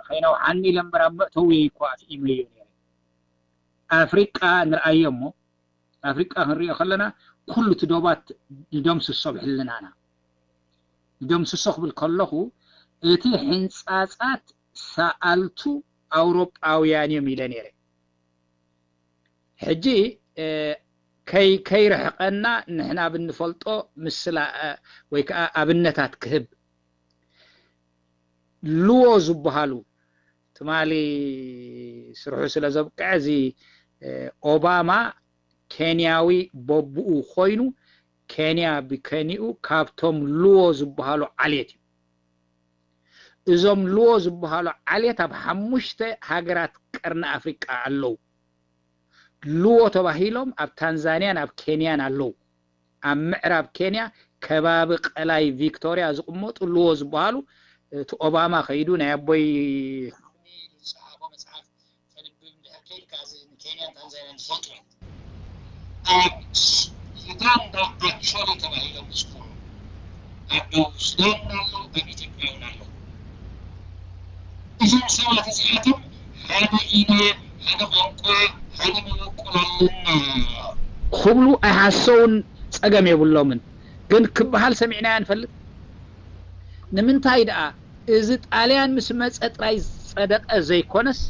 ከይነውሓኒ ኢለ እምበር ኣብ መእተዊ እኳ ኣፍኢመዮ ነይረ። ኣፍሪቃ ንርኣዮ እሞ ኣፍሪቃ ክንሪኦ ከለና ኩሉ እቲ ዶባት ንደምስሶ ብሕልናና ንደምስሶ ክብል ከለኹ እቲ ሕንፃፃት ሰኣልቱ ኣውሮጳውያን እዮም ኢለ ነይረ። ሕጂ ከይርሕቐና ንሕና ብንፈልጦ ምስላ ወይ ከዓ ኣብነታት ክህብ ልዎ ዝበሃሉ ትማሊ ስርሑ ስለ ዘብቅዐ እዚ ኦባማ ኬንያዊ በብኡ ኮይኑ ኬንያ ብኬንኡ ካብቶም ልዎ ዝበሃሉ ዓሌት እዩ። እዞም ልዎ ዝበሃሉ ዓሌት ኣብ ሓሙሽተ ሃገራት ቀርኒ ኣፍሪቃ ኣለዉ። ልዎ ተባሂሎም ኣብ ታንዛንያን ኣብ ኬንያን ኣለዉ። ኣብ ምዕራብ ኬንያ ከባቢ ቀላይ ቪክቶርያ ዝቕመጡ ልዎ ዝበሃሉ እቲ ኦባማ ከይዱ ናይ ኣቦይ ዝፀሓፎ መፅሓፍ ተንብብ እንድሕር ከይድካ እዚ ንኬንያን ታንዛንያን ዝፈልጡ እዮም። ኣብ ዩጋንዳ ኣክሾሊ ተባሂሎም ዝፅውዑ ኣብ ደቡብ ሱዳን እውን ኣለዉ፣ ኣብ ኢትዮጵያ እውን ኣለዉ። እዞም ሰባት እዚኣቶም ሓደ ኢና፣ ሓደ ቋንቋ፣ ሓደ መበቆል ኣለና ክብሉ ኣይሃሰውን፣ ፀገም የብሎምን። ግን ክበሃል ሰሚዕናያ ንፈልጥ። ንምንታይ ደኣ እዚ ጣልያን ምስ መጸ ጥራይ ዝጸደቀ ዘይኮነስ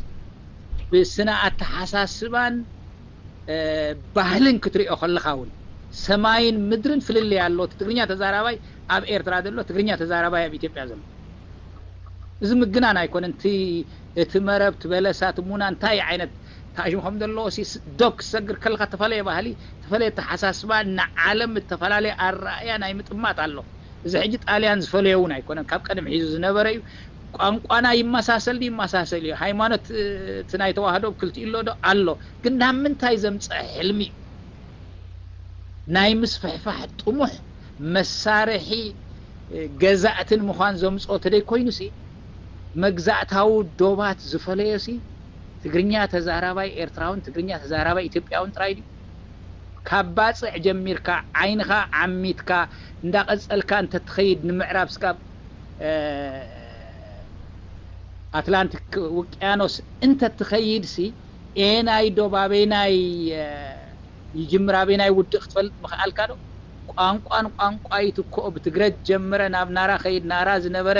ብስነ ኣተሓሳስባን ባህልን ክትሪኦ ከለኻ እውን ሰማይን ምድርን ፍልልይ ኣሎ። እቲ ትግርኛ ተዛራባይ ኣብ ኤርትራ ዘሎ ትግርኛ ተዛራባይ ኣብ ኢትዮጵያ ዘሎ እዚ ምግናን ኣይኮነን። እቲ መረብ፣ እቲ በለሳ፣ እቲ ሙና እንታይ ዓይነት ታሽሙ ከም ዘለዎ ሲ ዶክ ክሰግር ከለኻ ተፈለየ ባህሊ፣ ተፈለየ ኣተሓሳስባ፣ ንዓለም እተፈላለየ ኣረኣእያ ናይ ምጥማት ኣሎ። እዚ ሕጂ ጣልያን ዝፈለዮ እውን ኣይኮነን፣ ካብ ቀደም ሒዙ ዝነበረ እዩ። ቋንቋና ይመሳሰል ድዩ? ይመሳሰል እዩ። ሃይማኖት እቲ ናይ ተዋህዶ ክልቲኡ ኣሎ ዶ? ኣሎ። ግን ናብ ምንታይ ዘምፀአ ሕልሚ እዩ? ናይ ምስፍሕፋሕ ጥሙሕ መሳርሒ ገዛእቲ ንምዃን ዘምፅኦ ተደይኮይኑሲ መግዛእታዊ ዶባት ዝፈለዮሲ ትግርኛ ተዛራባይ ኤርትራውን ትግርኛ ተዛራባይ ኢትዮጵያውን ጥራይ ድዩ? ካብ ባፅዕ ጀሚርካ ዓይንኻ ዓሚትካ እንዳቐፀልካ እንተትኸይድ ንምዕራብ ስጋብ ኣትላንቲክ ውቅያኖስ እንተትኸይድሲ ኤናይ ዶብ ኣበይናይ ይጅምር ኣበይናይ ውድእ ክትፈልጥ ምኽኣልካ ዶ? ቋንቋን ቋንቋ ይትክኦ ብትግረ ጀምረ ናብ ናራ ከይድ ናራ ዝነበረ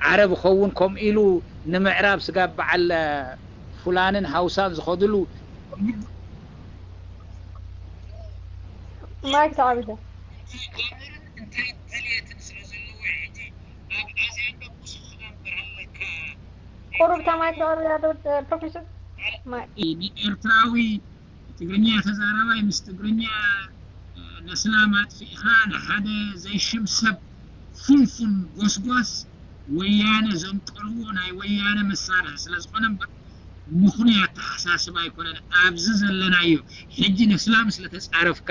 ዓረብ ኸውን ከምኡ ኢሉ ንምዕራብ ስጋብ በዓል ፉላንን ሃውሳን ዝኸድሉ ማይክ ተዓቢተ እንታይ ድልየትን ስለ ዘለዎ ሕጂ ኣብ ኣዝያ ዶ ብዙሕ ክነብር ኣለካ ቁሩብ ተማይ ተቐርብ ያለው ፕሮፌሰር ማይ ንኤርትራዊ ትግርኛ ተዛራባይ ምስ ትግርኛ ነስላም ኣጥፊእኻ ንሓደ ዘይሽም ሰብ ፉንፉን ጎስጓስ ወያነ ዘምቀልዎ ናይ ወያነ መሳርሒ ስለ ዝኾነ እምበር ምኽኑይ ኣተሓሳስባ ኣይኮነን ኣብዚ ዘለናዮ ሕጂ ነስላም ስለ ተፃረፍካ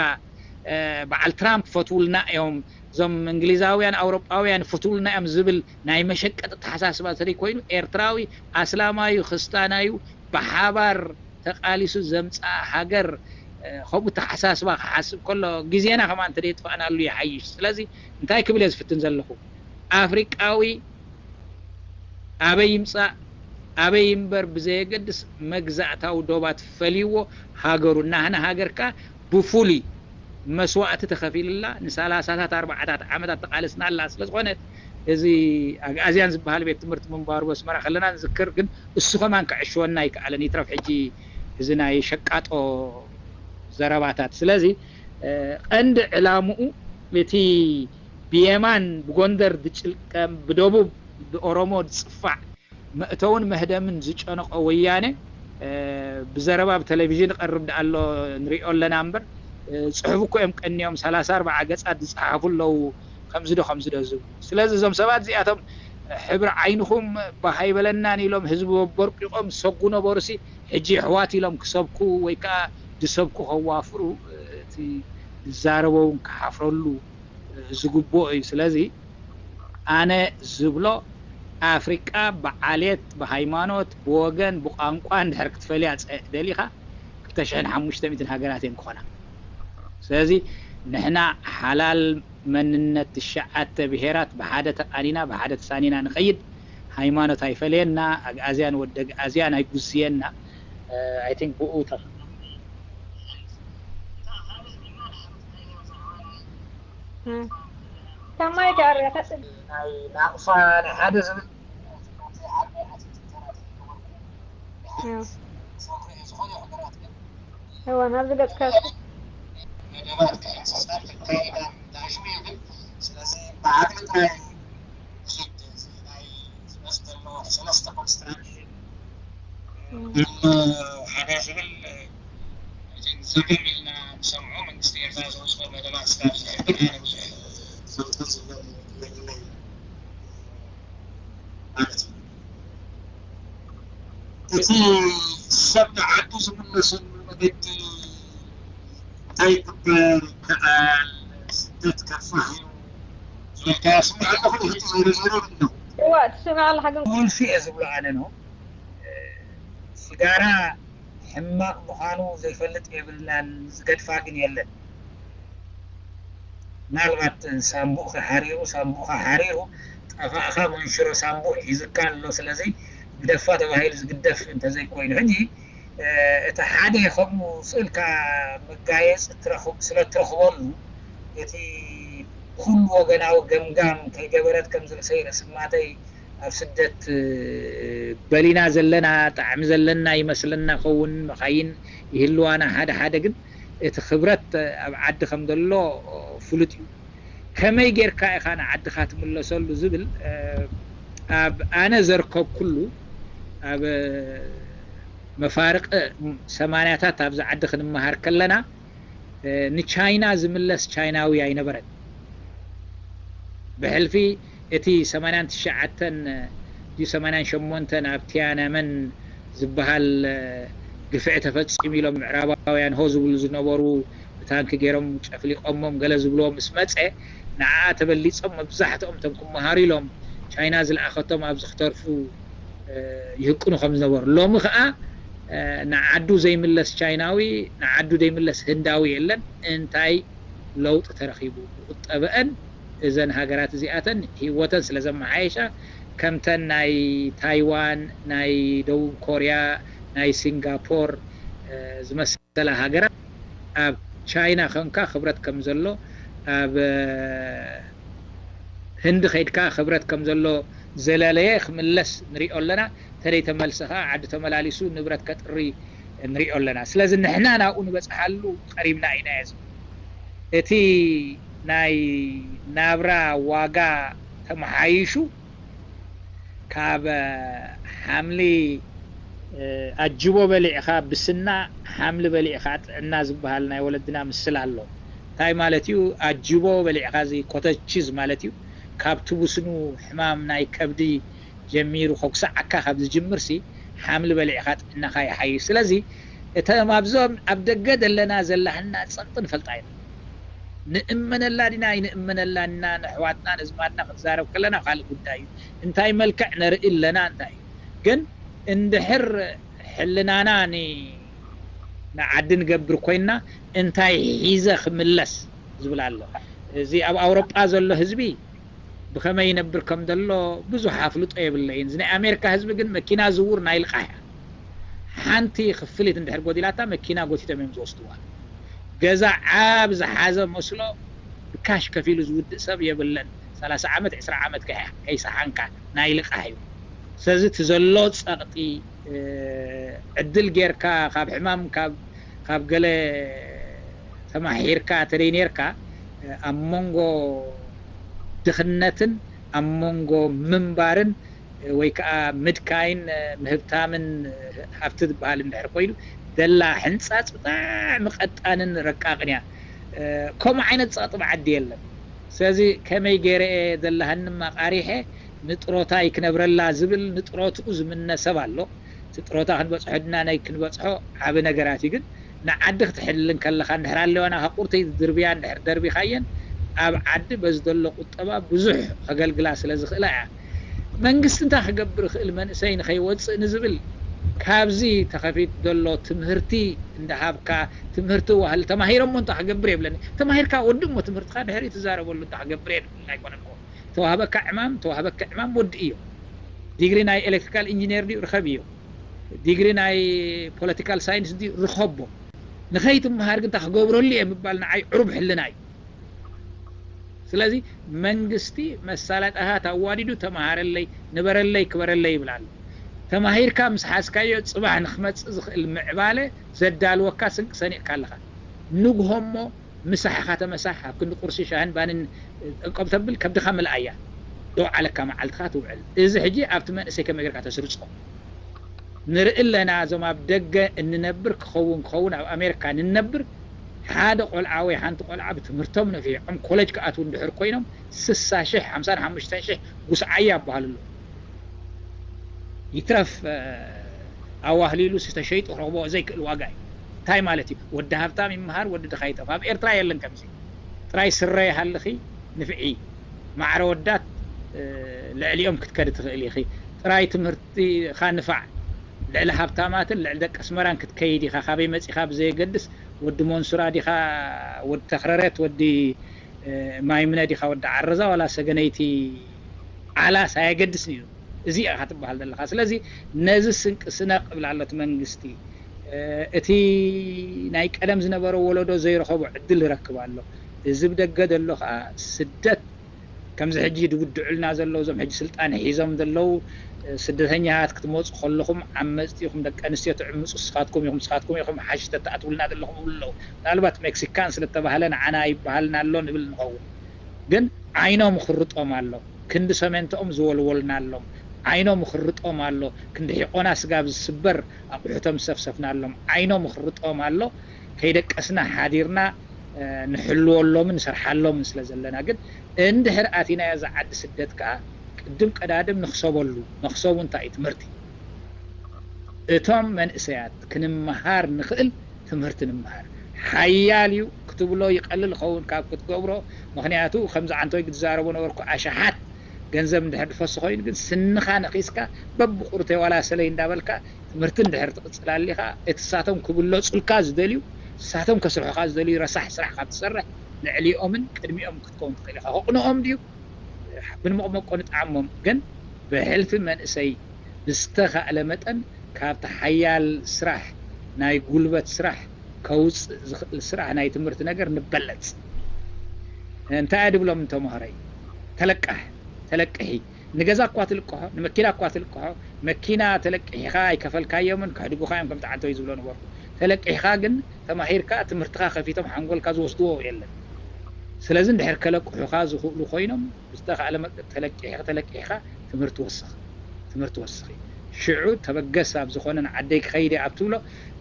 በዓል ትራምፕ ፈትውልና እዮም እዞም እንግሊዛውያን ኣውሮጳውያን ፈትውልና እዮም ዝብል ናይ መሸቀጢ ኣተሓሳስባ እንተደይ ኮይኑ ኤርትራዊ ኣስላማዩ ክስታናዩ ብሓባር ተቃሊሱ ዘምፀኣ ሃገር ከምኡ ተሓሳስባ ክሓስብ ከሎ ግዜና ከማን እንተደይ ጥፋእናሉ ይሓይሽ ስለዚ እንታይ ክብል እየ ዝፍትን ዘለኹ ኣፍሪቃዊ ኣበይ ይምፃእ ኣበይ እምበር ብዘየገድስ መግዛእታዊ ዶባት ፈልይዎ ሃገሩ ናህና ሃገር ከዓ ብፉሉይ መስዋእቲ ተኸፊልላ ንሰላሳታት ኣርባዓታት ዓመታት ተቃለስናላ ስለዝኾነት እዚ ኣግኣዝያን ዝበሃል ቤት ትምህርቲ ምንባሩ በስመራ ከለና ንዝክር ግን እሱ ከማን ክዕሽወና ኣይከኣለን ይትረፍ ሕጂ እዚ ናይ ሸቃጦ ዘረባታት ስለዚ ቀንዲ ዕላምኡ እቲ ብየማን ብጎንደር ዝጭልቀም ብደቡብ ብኦሮሞ ዝፅፋዕ መእተውን መህደምን ዝጨነቆ ወያነ ብዘረባ ብቴሌቪዥን ይቐርብ ደኣ ኣሎ ንሪኦ ኣለና እምበር ጽሑፍ እኮ እዮም ቀንዮም፣ ሰላሳ ኣርባዓ ገጻት ዝጸሓፉ ኣለዉ። ከምዚ ዶ ከምዚ ዶ ዝብሉ። ስለዚ እዞም ሰባት እዚኣቶም ሕብሪ ዓይንኹም ባህ ኣይበለናን ኢሎም ህዝቢ በርቂቖም ዝሰጉ ነበሩሲ፣ ሕጂ ኣሕዋት ኢሎም ክሰብኩ ወይ ከዓ ዝሰብኩ ከዋፍሩ፣ እቲ ዝዛረቦ እውን ክሓፍረሉ ዝግብኦ እዩ። ስለዚ ኣነ ዝብሎ፣ ኣፍሪቃ ብዓሌት፣ ብሃይማኖት፣ ብወገን፣ ብቋንቋ እንድሕር ክትፈልያ ጸ-፣ ደሊኻ፣ ክልተ ሽሕን ሓሙሽተ ሚእትን ሃገራት እየን ክኾና። ስለዚ ንሕና ሓላል መንነት ትሽዓተ ብሄራት ብሓደ ተቓኒና፣ ብሓደ ተሳኒና ንኸይድ። ሃይማኖት ኣይፈለየና፣ ኣግኣዝያን ወዲ ኣግኣዝያን ኣይጉስየና። I think ብኡ ተኸ- ከማይ ጋር ተጽ- ናይ ናቕፋ ናይ ሓደ ዝብል እዋ ናብ ዝገጽካ መደባት ክሕንስስና ክካየድ ዳሽሙ ይብል። ስለዚ ብዓቕሊ ጥራይ ዝኸይድ እዚ ናይ ዝመጽእ ዘሎ ሰለስተ ኮንስትራክሽን ዘሎ ሓደ ዝብል ዘገም ኢልና ንሰምዖ። መንግስቲ ኤርትራ ዘውፅኦ መደባት ስጋብ ዝሕብር ኣነ ብዙሕ ዝኽተል ዘሎ የብለይን ማለት እዩ። እቲ ሰብ ንዓዱ ዝምለሰሉ መገዲ እንታይ ይግበር ይከኣል? ስደት ከፋሕ እዩ ዝበልካዮ ስምዕ ኣለኹ። ሕጂ ዞሮ ዞሮ ኣለኹ እዋ ትስምዕ ኣለኻ ግን ቁልፊ እየ ዝብሎ ኣነ ነው። ስጋራ ሕማቕ ምዃኑ ዘይፈልጥ የብልናን፣ ዝገድፋ ግን የለን። ምናልባት ሳምቡእኻ ሓሪሩ ሳምቡእኻ ሓሪሩ ጠፋእኻ መንሽሮ ሳምቡእ ሒዙካ ኣሎ። ስለዚ ግደፋ ተባሂሉ ዝግደፍ እንተዘይኮይኑ ሕጂ እቲ ሓደ ከምኡ ስእልካ መጋየፂ ትረኽብ ስለ ትረኽበሉ እቲ ኩሉ ወገናዊ ገምጋም ከይገበረት ከም ዝርሰይ ርእስማተይ ኣብ ስደት በሊና ዘለና ጣዕሚ ዘለና ይመስለና ኸውን። መኻይን ይህልዋና ሓደ ሓደ ግን እቲ ክብረት ኣብ ዓዲ ከም ዘሎ ፍሉጥ እዩ። ከመይ ጌርካ ኢኻ ንዓድኻ ትምለሰሉ ዝብል ኣብ ኣነ ዘርከብኩሉ ኣብ መፋርቅ ሰማንያታት ኣብዚ ዓዲ ክንመሃር ከለና ንቻይና ዝምለስ ቻይናዊ ኣይነበረን። ብሕልፊ እቲ ሰማንያን ትሽዓተን ድዩ ሰማንያን ሸሞንተን ኣብ ቲያናመን ዝበሃል ግፍዒ ተፈፂሙ ኢሎም ምዕራባውያን ሆ ዝብሉ ዝነበሩ ብታንኪ ገይሮም ጨፍሊቆሞም ገለ ዝብልዎ ምስ መፀ ንዓ ተበሊፆም መብዛሕትኦም እቶም ክመሃሩ ኢሎም ቻይና ዝለኣኸቶም ኣብዚ ክተርፉ ይህቅኑ ከም ዝነበሩ። ሎሚ ከዓ ንዓዱ ዘይምለስ ቻይናዊ ንዓዱ ዘይምለስ ህንዳዊ የለን። እንታይ ለውጢ ተረኺቡ? ብቁጠበአን እዘን ሃገራት እዚኣተን ህይወተን ስለ ዘመሓየሻ ከምተን ናይ ታይዋን፣ ናይ ደቡብ ኮርያ፣ ናይ ሲንጋፖር ዝመሰላ ሃገራት ኣብ ቻይና ኮንካ ክብረት ከም ዘሎ ኣብ ህንዲ ከይድካ ክብረት ከም ዘሎ ዘለለየ ክምለስ ንሪኦ ኣለና። ተደይ ተመልሰ ከዓ ዓዲ ተመላሊሱ ንብረት ከጥሪ ንሪኦ ኣለና። ስለዚ ንሕና ናብኡ ንበፅሓሉ ቀሪብና ኢና እዚ እቲ ናይ ናብራ ዋጋ ተመሓይሹ ካብ ሓምሊ ኣጅቦ በሊዕኻ ብስና ሓምሊ በሊዕኻ ጥዕና ዝበሃል ናይ ወለድና ምስል ኣሎ። እንታይ ማለት እዩ? ኣጅቦ በሊዕኻ እዚ ኮተች ቺዝ ማለት እዩ። ካብቲ ብስኑ ሕማም ናይ ከብዲ ጀሚሩ ከጉስዓካ ካብ ዝጅምር ሲ ሓምሊ በሊዕኻ ጥዕናኻ ይሓይሽ። ስለዚ እቶም ኣብዞም ኣብ ደገ ዘለና ዘላህና ጸቕጢ ንፈልጣ ኢና። ንእመነላ ዲና ኣይንእመነላን ኢና ንኣሕዋትና ነዝማድና ክንዛረብ ከለና ካልእ ጉዳይ እዩ። እንታይ መልክዕ ነርኢ ኣለና እንታይ እዩ። ግን እንድሕር ሕልናና ንዓዲ ንገብር ኮይንና እንታይ ሒዘ ክምለስ ዝብል ኣሎ። እዚ ኣብ ኣውሮጳ ዘሎ ህዝቢ ብኸመይ ይነብር ከም ዘሎ ብዙሕ ኣፍልጦ የብለይን። እዚ ናይ ኣሜሪካ ህዝቢ ግን መኪና ዝውር ናይ ልቓሕ እያ። ሓንቲ ክፍሊት እንድሕር ጎዲላታ መኪና ጎቲቶም እዮም ዝወስድዋ። ገዛ ዓብ ዝሓዘ መስሎ ብካሽ ከፊሉ ዝውድእ ሰብ የብለን። ሰላሳ ዓመት ዕስራ ዓመት ከይሰሓንካ ናይ ልቓሕ እዩ። ስለዚ እቲ ዘሎ ፀቕጢ ዕድል ጌርካ ካብ ሕማም ካብ ገለ ተማሒርካ ተደይ ኔርካ ኣብ መንጎ ድኽነትን ኣብ መንጎ ምንባርን ወይ ከዓ ምድካይን ምህብታምን ሃብቲ ዝበሃል እንድሕር ኮይኑ ደላ ሕንፃፅ ብጣዕሚ ቀጣንን ረቃቕን እያ። ከምኡ ዓይነት ጸቕጢ ብዓዲ የለን። ስለዚ ከመይ ገይረ እየ ዘለሃኒ ኣቃሪሐ ንጥሮታይ ክነብረላ ዝብል ንጥሮትኡ ዝምነ ሰብ ኣሎ። እቲ ጥሮታ ክንበጽሖ ድና ናይ ክንበጽሖ ዓቢ ነገራት እዩ። ግን ንዓዲ ክትሕልል እንከለኻ እንድሕር ኣለዋና ካብ ቁርተይ ድርብያ እንድሕር ደርቢኻየን ኣብ ዓዲ በዚ ዘሎ ቁጠባ ብዙሕ ከገልግላ ስለ ዝኽእላ እያ። መንግስቲ እንታይ ክገብር ይኽእል መንእሰይ ንኸይወፅእ ንዝብል ካብዚ ተኸፊት ዘሎ ትምህርቲ እንዳሃብካ ትምህርቲ ዋህል ተማሂሮሞ እንታይ ክገብር የብለኒ። ተማሂርካ ወዲ እሞ ትምህርትካ ድሕሪ ትዛረበሉ እንታይ ክገብር የብለኒ ኣይኮነን። ተዋህበካ ዕማም ተዋህበካ ዕማም ወዲ እዮ። ዲግሪ ናይ ኤሌክትሪካል ኢንጂነር ድዩ ርኸብ እዮ። ዲግሪ ናይ ፖለቲካል ሳይንስ ድዩ ርኸቦ። ንኸይትምሃር ግን እንታይ ክገብረሉ እየ ምባል ንዓይ ዕሩብ ሕልና እዩ። ስለዚ መንግስቲ መሳለጥያታት ኣዋዲዱ ተማሃረለይ ንበረለይ ክበረለይ ይብል ኣሎ። ተማሂርካ ምስ ሓዝካዮ ፅባሕ ንክመፅእ ዝኽእል ምዕባለ ዘዳልወካ ስንቂ ሰኒቕካ ኣለኻ። ንግሆ እሞ ምሳሕኻ ተመሳሕ ኣብ ክንዲ ቁርሲ ሻህን ባንን ጠንቆብ ተብል ከብድኻ ምልኣያ ደው ዓለካ መዓልትኻ ትውዕል። እዚ ሕጂ ኣብቲ መንእሰይ ከመይ ጌርካ ተስርፆ ንርኢ ኣለና። እዞም ኣብ ደገ እንነብር ክኸውን ክኸውን ኣብ ኣሜሪካ ንነብር ሓደ ቆልዓ ወይ ሓንቲ ቆልዓ ብትምህርቶም ነፊዖም ኮሌጅ ክኣትዉ እንድሕር ኮይኖም ስሳ ሽሕ ሓምሳን ሓሙሽተን ሽሕ ጉስዓያ ይበሃል ኣሎ። ይትረፍ ኣዋህሊሉ ዝተሸይጡ ክረኽቦ ዘይክእል ዋጋ እዩ። እንታይ ማለት እዩ? ወዲ ሃብታም ይምሃር ወዲ ድኻ ይጠፍ። ኣብ ኤርትራ የለን ከምዚ። ጥራይ ስረ ይሃልኺ ንፍዒ ማዕረ ወዳት ልዕሊኦም ክትከዲ ትኽእል ኢኺ። ጥራይ ትምህርትኻ ንፋዕ ልዕሊ ሃብታማትን ልዕሊ ደቂ ኣስመራን ክትከይድ ኢኻ። ካበይ መጺኻ ብዘየገድስ ወዲ መንሱራ ዲኻ ወዲ ተኽረረት ወዲ ማይምነ ዲኻ ወዲ ዓረዛ ዋላ ሰገነይቲ ዓላስ ኣየገድስን እዩ። እዚ ኢኻ ትበሃል ዘለኻ። ስለዚ ነዚ ስንቂ ስነቕ እብል ኣሎ እቲ መንግስቲ። እቲ ናይ ቀደም ዝነበረ ወለዶ ዘይረኸቦ ዕድል ይረክብ ኣሎ። እዚ ብደገ ዘሎ ከዓ ስደት ከምዚ ሕጂ ድውድዑልና ዘለዉ እዞም ሕጂ ስልጣን ሒዞም ዘለዉ ስደተኛታት ክትመፁ ከለኹም ዓመፅቲ ኢኹም ደቂ ኣንስትዮ ትዕምፁ ስኻትኩም ኢኹም ስኻትኩም ኢኹም ሓሽሽ ተትኣትውልና ዘለኹም ይብሉ ኣለዉ። ምናልባት ሜክሲካን ስለተባህለ ንዓና ይበሃልና ኣሎ ንብል ንኸውን። ግን ዓይኖም ይኽርጦም ኣሎ። ክንዲ ሰሜንተኦም ዝወልወልናሎም ዓይኖም ይኽርጦም ኣሎ። ክንዲ ሒቆና ስጋብ ዝስበር ኣቑሑቶም ዝሰፍሰፍናሎም ዓይኖም ይኽርጦም ኣሎ። ከይደቀስና ሓዲርና ንሕልወሎምን ንሰርሓሎምን ስለ ዘለና። ግን እንድሕር ኣቲናዮ እዛ ዓዲ ስደት ከኣ ቅድም ቀዳድም ንኽሰበሉ። መኽሰቡ እንታይ እዩ? ትምህርቲ። እቶም መንእሰያት ክንመሃር ንኽእል ትምህርቲ ንምሃር ሓያል እዩ ክትብሎ ይቐልል ኸውን ካብ ክትገብሮ። ምኽንያቱ ከምዚ ዓንቶይ ክትዛረቦ ነበርኩ ኣሽሓት ገንዘብ እንድሕር ድፈሱ ኮይኑ ግን ስንኻ ነኺስካ በብቁርተይ ዋላ ሰለይ እንዳበልካ ትምህርቲ እንድሕር ትቕፅል ኣሊኻ እቲ ሳቶም ክብለፁልካ ዝደልዩ ሳቶም ከስርሑኻ ዝደልዩ ረሳሕ ስራሕ ካብ ትሰርሕ ልዕሊኦምን ቅድሚኦም ክትከውን ትኽእል ኢኻ። ከቕንኦም ድዩ? ብንመቕመቆ ንጥዓሞም ግን ብሕልፊ መንእሰይ ብዝተኻእለ መጠን ካብቲ ሓያል ስራሕ ናይ ጉልበት ስራሕ ከውፅእ ዝኽእል ስራሕ ናይ ትምህርቲ ነገር ንበለፅ። እንታይ እየ ድብሎም ንተምሃሮይ? ተለቃሕ ተለቅሒ ንገዛ እኳ ትልቅሖ ንመኪና እኳ ትልቅሖ መኪና ተለቂሕኻ ኣይከፈልካዮምን ከሕድጉኻ እዮም ከምቲ ዓንተወይ ዝብሎ ነበርኩ። ተለቂሕኻ ግን ተማሂርካ ትምህርትኻ ከፊቶም ሓንጎልካ ዝወስድዎ የለን። ስለዚ እንድሕር ከለቅሑኻ ዝኽእሉ ኮይኖም ብዝተኻእለ መጠን ተለቂሕካ ተለቂሕካ ትምህርቲ ወስኽ ትምህርቲ ወስኺ ሽዑ ተበገስ ኣብ ዝኾነ ንዓደይ ክኸይድ እየ ኣብ ትብሎ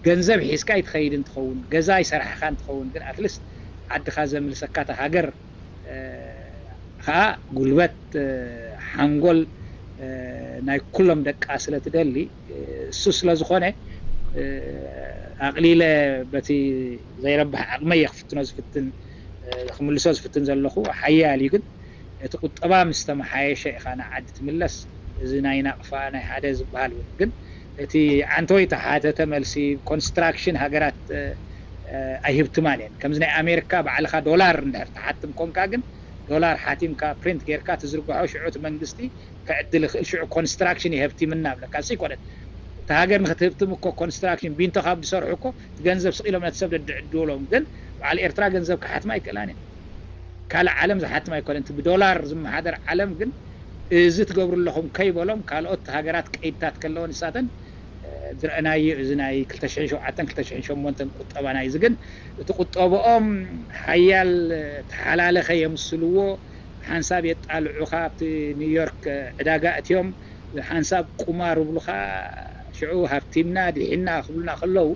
ገንዘብ ሒዝካ ይትኸይድ እንትኸውን ገዛ ይሰራሕኻ እንትኸውን ግን ኣትልስት ዓድኻ ዘምልሰካ እታ ሃገር ከዓ ጉልበት ሓንጎል ናይ ኩሎም ደቃ ስለ ትደሊ እሱ ስለ ዝኾነ ኣቕሊለ በቲ ዘይረብሕ ዓቕመይ እየ ክፍትኖ ዝፍትን ክምልሶ ዝፍትን ዘለኹ ሓያል እዩ ግን እቲ ቁጠባ ምስ ተመሓየሸ ኢኻ ንዓዲ ትምለስ። እዚ ናይ ናቕፋ ናይ ሓደ ዝበሃል እውን ግን እቲ ዓንተወይ ተሓተተ መልሲ ኮንስትራክሽን ሃገራት ኣይህብትማን እየን። ከምዚ ናይ ኣሜሪካ ባዕልኻ ዶላር እንድሕር ትሓትም ኮንካ ግን ዶላር ሓቲምካ ፕሪንት ጌርካ ትዝርግሖ ሽዑ እቲ መንግስቲ ክዕድል ይኽእል ሽዑ ኮንስትራክሽን ይሀብቲምና ብለካ እሱ ይኮነት እቲ ሃገር ንክትህብትም እኮ ኮንስትራክሽን ቢንቶ ካብ ዝሰርሑ እኮ እቲ ገንዘብ ስቕ ኢሎም ነቲ ሰብ ደድዕድሎም ግን በዓል ኤርትራ ገንዘብ ክሓትማ ኣይክእላን እየን። ካልእ ዓለም ዝሓትም ኣይኮነን። እቲ ብዶላር ዝመሓደር ዓለም ግን እዚ ትገብሩ ኣለኹም ከይበሎም ካልኦት ሃገራት ቀይድታት ከለዎ ንሳተን ዝረአናዮ እዚ ናይ ክልተ ሽሕን ሸውዓተን ክልተ ሽሕን ሸሞንተን ቁጠባ ናይዚ ግን እቲ ቁጠብኦም ሓያል ተሓላለኸ የምስልዎ። ሓንሳብ የጣልዑኻ ኣብቲ ኒውዮርክ ዕዳጋ እትዮም ሓንሳብ ቁማር ይብሉኻ። ሽዑ ሃብቲምና ድሒና ክብሉና ከለዉ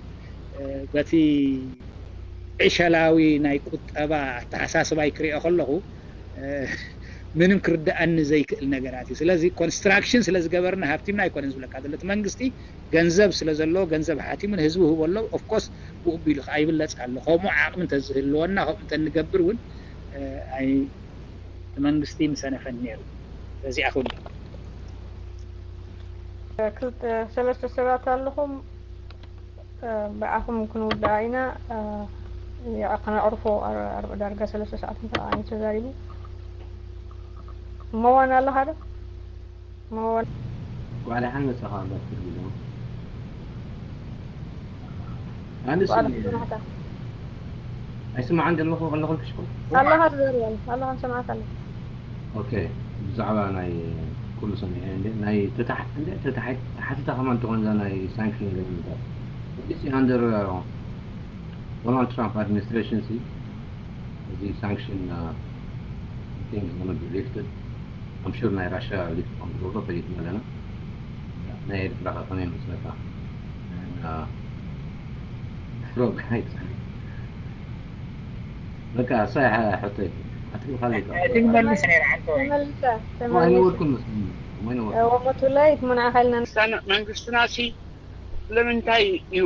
በቲ ዕሸላዊ ናይ ቁጠባ ኣተሓሳስባይ ክሪኦ ከለኹ ምንም ክርድኣኒ ዘይክእል ነገራት እዩ። ስለዚ ኮንስትራክሽን ስለ ዝገበርና ሃብቲምና ኣይኮነን ዝብለካ ዘሎ። እቲ መንግስቲ ገንዘብ ስለ ዘለዎ ገንዘብ ሓቲሙ ንህዝቢ ህቦ ኣሎ። ኦፍኮርስ ብኡ ቢሉ ከዓ ይብለፅ ኣሎ። ከምኡ ዓቕሚ እንተዝህልወና ከምኡ እንተንገብር እውን ኣይ መንግስቲ ምሰነፈን ነይሩ። በዚኣ ክብል ክልተ ሰለስተ ሰባት ኣለኹም። ብኣኹም ክንውድኣ ኢና። ከነዕርፎ ዳርጋ ሰለስተ ሰዓት እንተ ተዛሪቡ። መዋን ኣለኻ ዶ? መዋን ጓል ሓን መጻኻ ኣላትርግሎ ኣንስ ኣይስማዓን ዘለኹ ኣለኹ ክሽኩ ኣለኻ ትዘርበል ኣለኻ ሰማዕካ ኣለኹ። ኦኬ፣ ብዛዕባ ናይ ኩሉ ሰሚዐ እንደ ናይ ተታሕቲ እንደ ተታሕቲ ተሓቲታ ከማን ትኾን እዛ ናይ ሳንክሽን ገለ ምንታይ እዚ under ዶናልድ ትራምፕ ኣድሚኒስትሬሽን ሲ እዚ ሳንክሽን thing is gonna be lifted. I'm sure ናይ ራሽያ ሊፍት ከም ዝገብሮ ፈሊጥና ኣለና። ናይ ኤርትራ ከ ከመይ መስለካ? ፍሮግ ሃይት በቃ እሳ ሕቶይ ኣትሪኻለይ ትመልስ ነይራ ሓንቶ ተመልሰ ማይነበርኩም መስለኒ ማይነበርኩም ወመቱላይ ትመናኸልና መንግስትና ሲ ስለምንታይ እዩ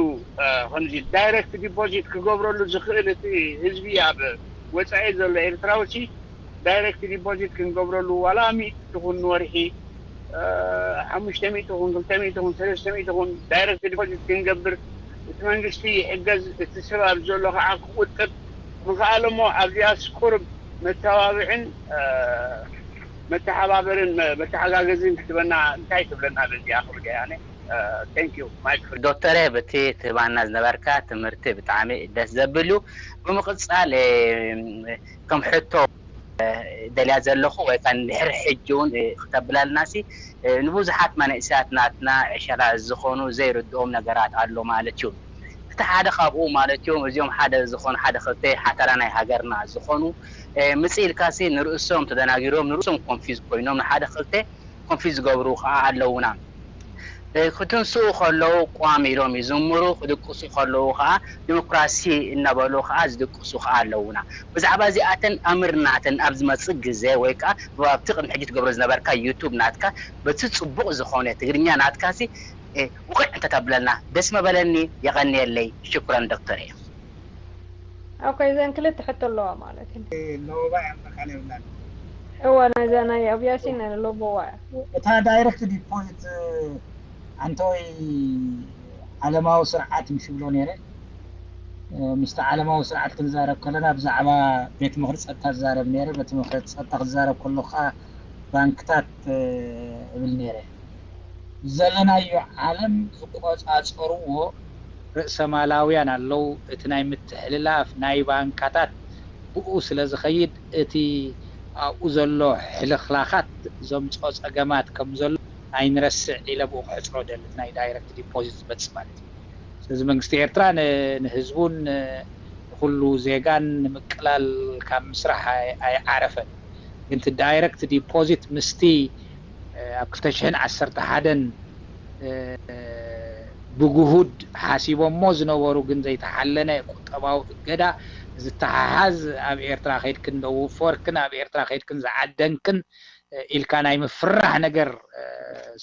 ከምዚ ዳይረክት ዲፖዚት ክገብረሉ ዝኽእል እቲ ህዝቢ ኣብ ወፃኢ ዘሎ ኤርትራዊ ሲ ዳይረክት ዲፖዚት ክንገብረሉ ዋላ ሚእቲ ትኹን ንወርሒ ሓሙሽተ ሚእቲ ትኹን ክልተ ሚእቲ ትኹን ሰለስተ ሚእቲ ትኹን ዳይረክት ዲፖዚት ክንገብር እቲ መንግስቲ ይሕገዝ እቲ ሰብ ኣብ ዘሎ ከዓ ክቁጥብ ምኽኣል እሞ ኣብዚኣስ ቁርብ መተባብዕን መተሓባበርን መተሓጋገዝን ክትበና እንታይ ትብለና በዚኣ ክብል እየ ኣነ thank you mike ዶክተረ በቲ ትህባና ዝነበርካ ትምህርቲ ብጣዕሚ ደስ ዘብል እዩ ብምቕፃል ከም ሕቶ ደልያ ዘለኹ ወይ ከዓ ንድሕሪ ሕጂ እውን ክተብለልና ሲ ንብዙሓት መንእሰያት ናትና ዕሸላ ዝኾኑ ዘይርድኦም ነገራት ኣሎ ማለት እዩ እቲ ሓደ ካብኡ ማለት እዮም እዚኦም ሓደ ዝኾኑ ሓደ ክልተ ሓተራ ናይ ሃገርና ዝኾኑ ምፅእ ኢልካ ሲ ንርእሶም ተደናጊሮም ንርእሶም ኮንፊዝ ኮይኖም ንሓደ ክልተ ኮንፊዝ ዝገብሩ ከዓ ኣለውና ክትንስኡ ከለዉ ቋም ኢሎም ይዝምሩ ክድቅሱ ከለዉ ከዓ ዲሞክራሲ እናበሉ ከዓ ዝድቅሱ ከዓ ኣለውና ብዛዕባ እዚኣተን ኣምርናተን ኣብ ዝመፅእ ግዜ ወይ ከዓ ኣብቲ ቅድሚ ሕጂ ትገብሮ ዝነበርካ ዩቱብ ናትካ በቲ ፅቡቅ ዝኾነ ትግርኛ ናትካ ሲ ውቅዕ እንተተብለልና ደስ መበለኒ የቀንየለይ ሽኩረን ዶክተር እየ ኦኬ እዘን ክልተ ሕቶ ኣለዋ ማለት እዩ ሎባ ያምረካል ይብላል እዋ ናይዛ ናይ ኣብያሲን ሎቦዋ እታ ዳይረክት ዲፖዚት ኣንተወይ ዓለማዊ ስርዓት ምሽ ብሎ ነይረ ምስቲ ዓለማዊ ስርዓት ክንዛረብ ከለና ብዛዕባ ቤት ምኽሪ ፀጥታ ዝዛረብ ነይረ በቲ ምኽሪ ፀጥታ ክዛረብ ከሎ ከዓ ባንክታት እብል ነይረ ዘለናዮ ዓለም ዝቆፃፀርዎ ርእሰማላውያን ኣለዉ እቲ ናይ ምትሕልላፍ ናይ ባንካታት ብኡ ስለ ዝኸይድ እቲ ኣብኡ ዘሎ ሕልኽላኻት ዘምፅኦ ፀገማት ከም ዘሎ ኣይንረስዕ ኢለ ብኡ ክሕፅሮ ደሊ ናይ ዳይረክት ዲፖዚት ዝመፅእ ማለት እዩ ስለዚ መንግስቲ ኤርትራ ንህዝቡን ንኩሉ ዜጋን ንምቅላል ካብ ምስራሕ ኣይዓረፈን ግን ዳይረክት ዲፖዚት ምስቲ ኣብ ክልተ ሽሕን ዓሰርተ ሓደን ብግሁድ ሓሲቦሞ ዝነበሩ ግን ዘይተሓለነ ቁጠባዊ እገዳ ዝተሓሓዝ ኣብ ኤርትራ ከይድክን ደቡብ ፎርክን ኣብ ኤርትራ ከይድክን ዝዓደንክን ኢልካ ናይ ምፍራሕ ነገር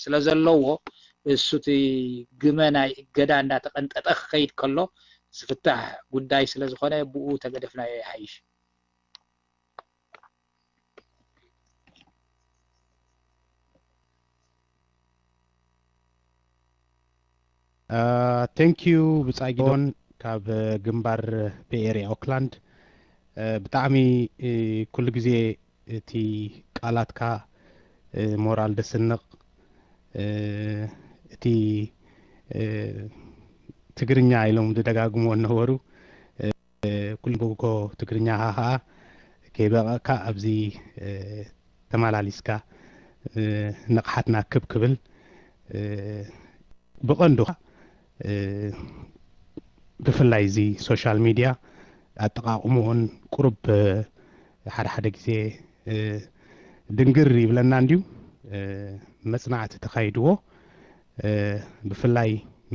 ስለ ዘለዎ እሱቲ ግመ ናይ እገዳ እንዳተቀንጠጠ ክኸይድ ከሎ ዝፍታሕ ጉዳይ ስለ ዝኾነ ብኡ ተገደፍናዮ ይሓይሽ። Thank you ብጻይ ጊዶን ካብ ግንባር ቤይ ኤርያ ኦክላንድ ብጣዕሚ ኩሉ ግዜ እቲ ቃላትካ ሞራል ደስንቕ እቲ ትግርኛ ኢሎም ዝደጋግሞ ነበሩ ኩሉ በጎ ትግርኛኻ ከዓ ከይበቐዕካ ኣብዚ ተመላሊስካ ንቕሓትና ክብ ክብል ብቐንዱ ብፍላይ እዚ ሶሻል ሚድያ ኣጠቓቕምኡን ቁሩብ ሓደ ሓደ ግዜ ድንግር ይብለና እንድዩ መፅናዕቲ ተኻይድዎ ብፍላይ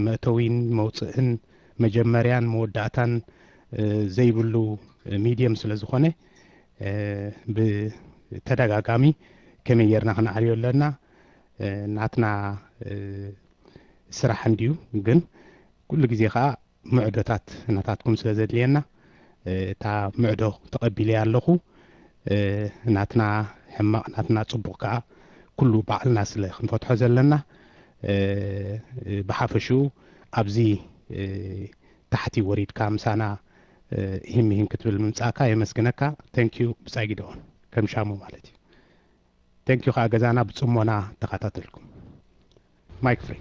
መእተዊን መውፅእን መጀመርያን መወዳእታን ዘይብሉ ሚድየም ስለ ዝኾነ ብተደጋጋሚ ከመይ ጌርና ክነዕርዮ ኣለና። ናትና ስራሕ እንድዩ፣ ግን ኩሉ ግዜ ከዓ ምዕዶታት ናታትኩም ስለ ዘድልየና እታ ምዕዶ ተቐቢለያ ኣለኹ። ናትና ሕማቕ ናትና ጽቡቕ ከዓ ኩሉ ባዕልና ስለ ክንፈትሖ ዘለና ብሓፈሽኡ ኣብዚ ታሕቲ ወሪድካ ምሳና ሂም ሂም ክትብል ምምጻእካ የመስግነካ። ተንኪዩ ብጻይ ጊደኦን ከም ሻሙ ማለት እዩ። ተንኪዩ ከዓ ገዛና ብጽሞና ተኸታተልኩም። ማይክ ፍሪ።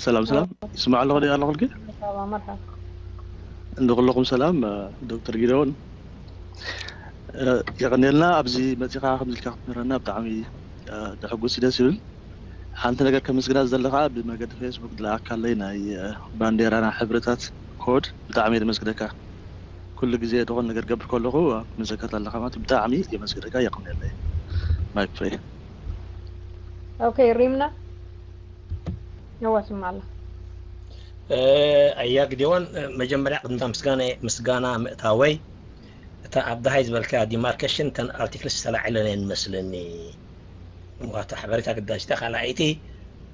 ሰላም ሰላም፣ ይስማዕ ኣለኹ ዶ ኣለኹልኪ? مرحبا مرحبا እንደ ኩለኹም ሰላም። ዶክተር ጊደኦን የቐንየልና፣ ኣብዚ መፂኻ ከምዚ ኢልካ ክትምህረና ብጣዕሚ ደሕጉስ ደስ ይብል። ሓንቲ ነገር ከመስግና ዝደለኻ፣ ብመገዲ ፌስቡክ ዝለኣካለይ ናይ ባንዴራና ሕብርታት ኮድ ብጣዕሚ የመስግነካ። ኩሉ ግዜ ዝኾነ ነገር ገብር ከለኹ መዘከርታ ኣለካ ማለት ብጣዕሚ የመስግነካ። የቐንየለይ። ማይክ ፍሬ። اوكي ሪምና ነዋ ስማላ ኣያ ግዴዋን፣ መጀመርያ ቅድምታ ምስጋና ምስጋና ምእታወይ፣ እታ ኣብ ደሃይ ዝበልካ ዲማርኬሽን ተን ኣርቲክልስ ተላዒለን እየን መስለኒ። ዋታ ሓበሬታ ግዳጅታ ካልኣይቲ፣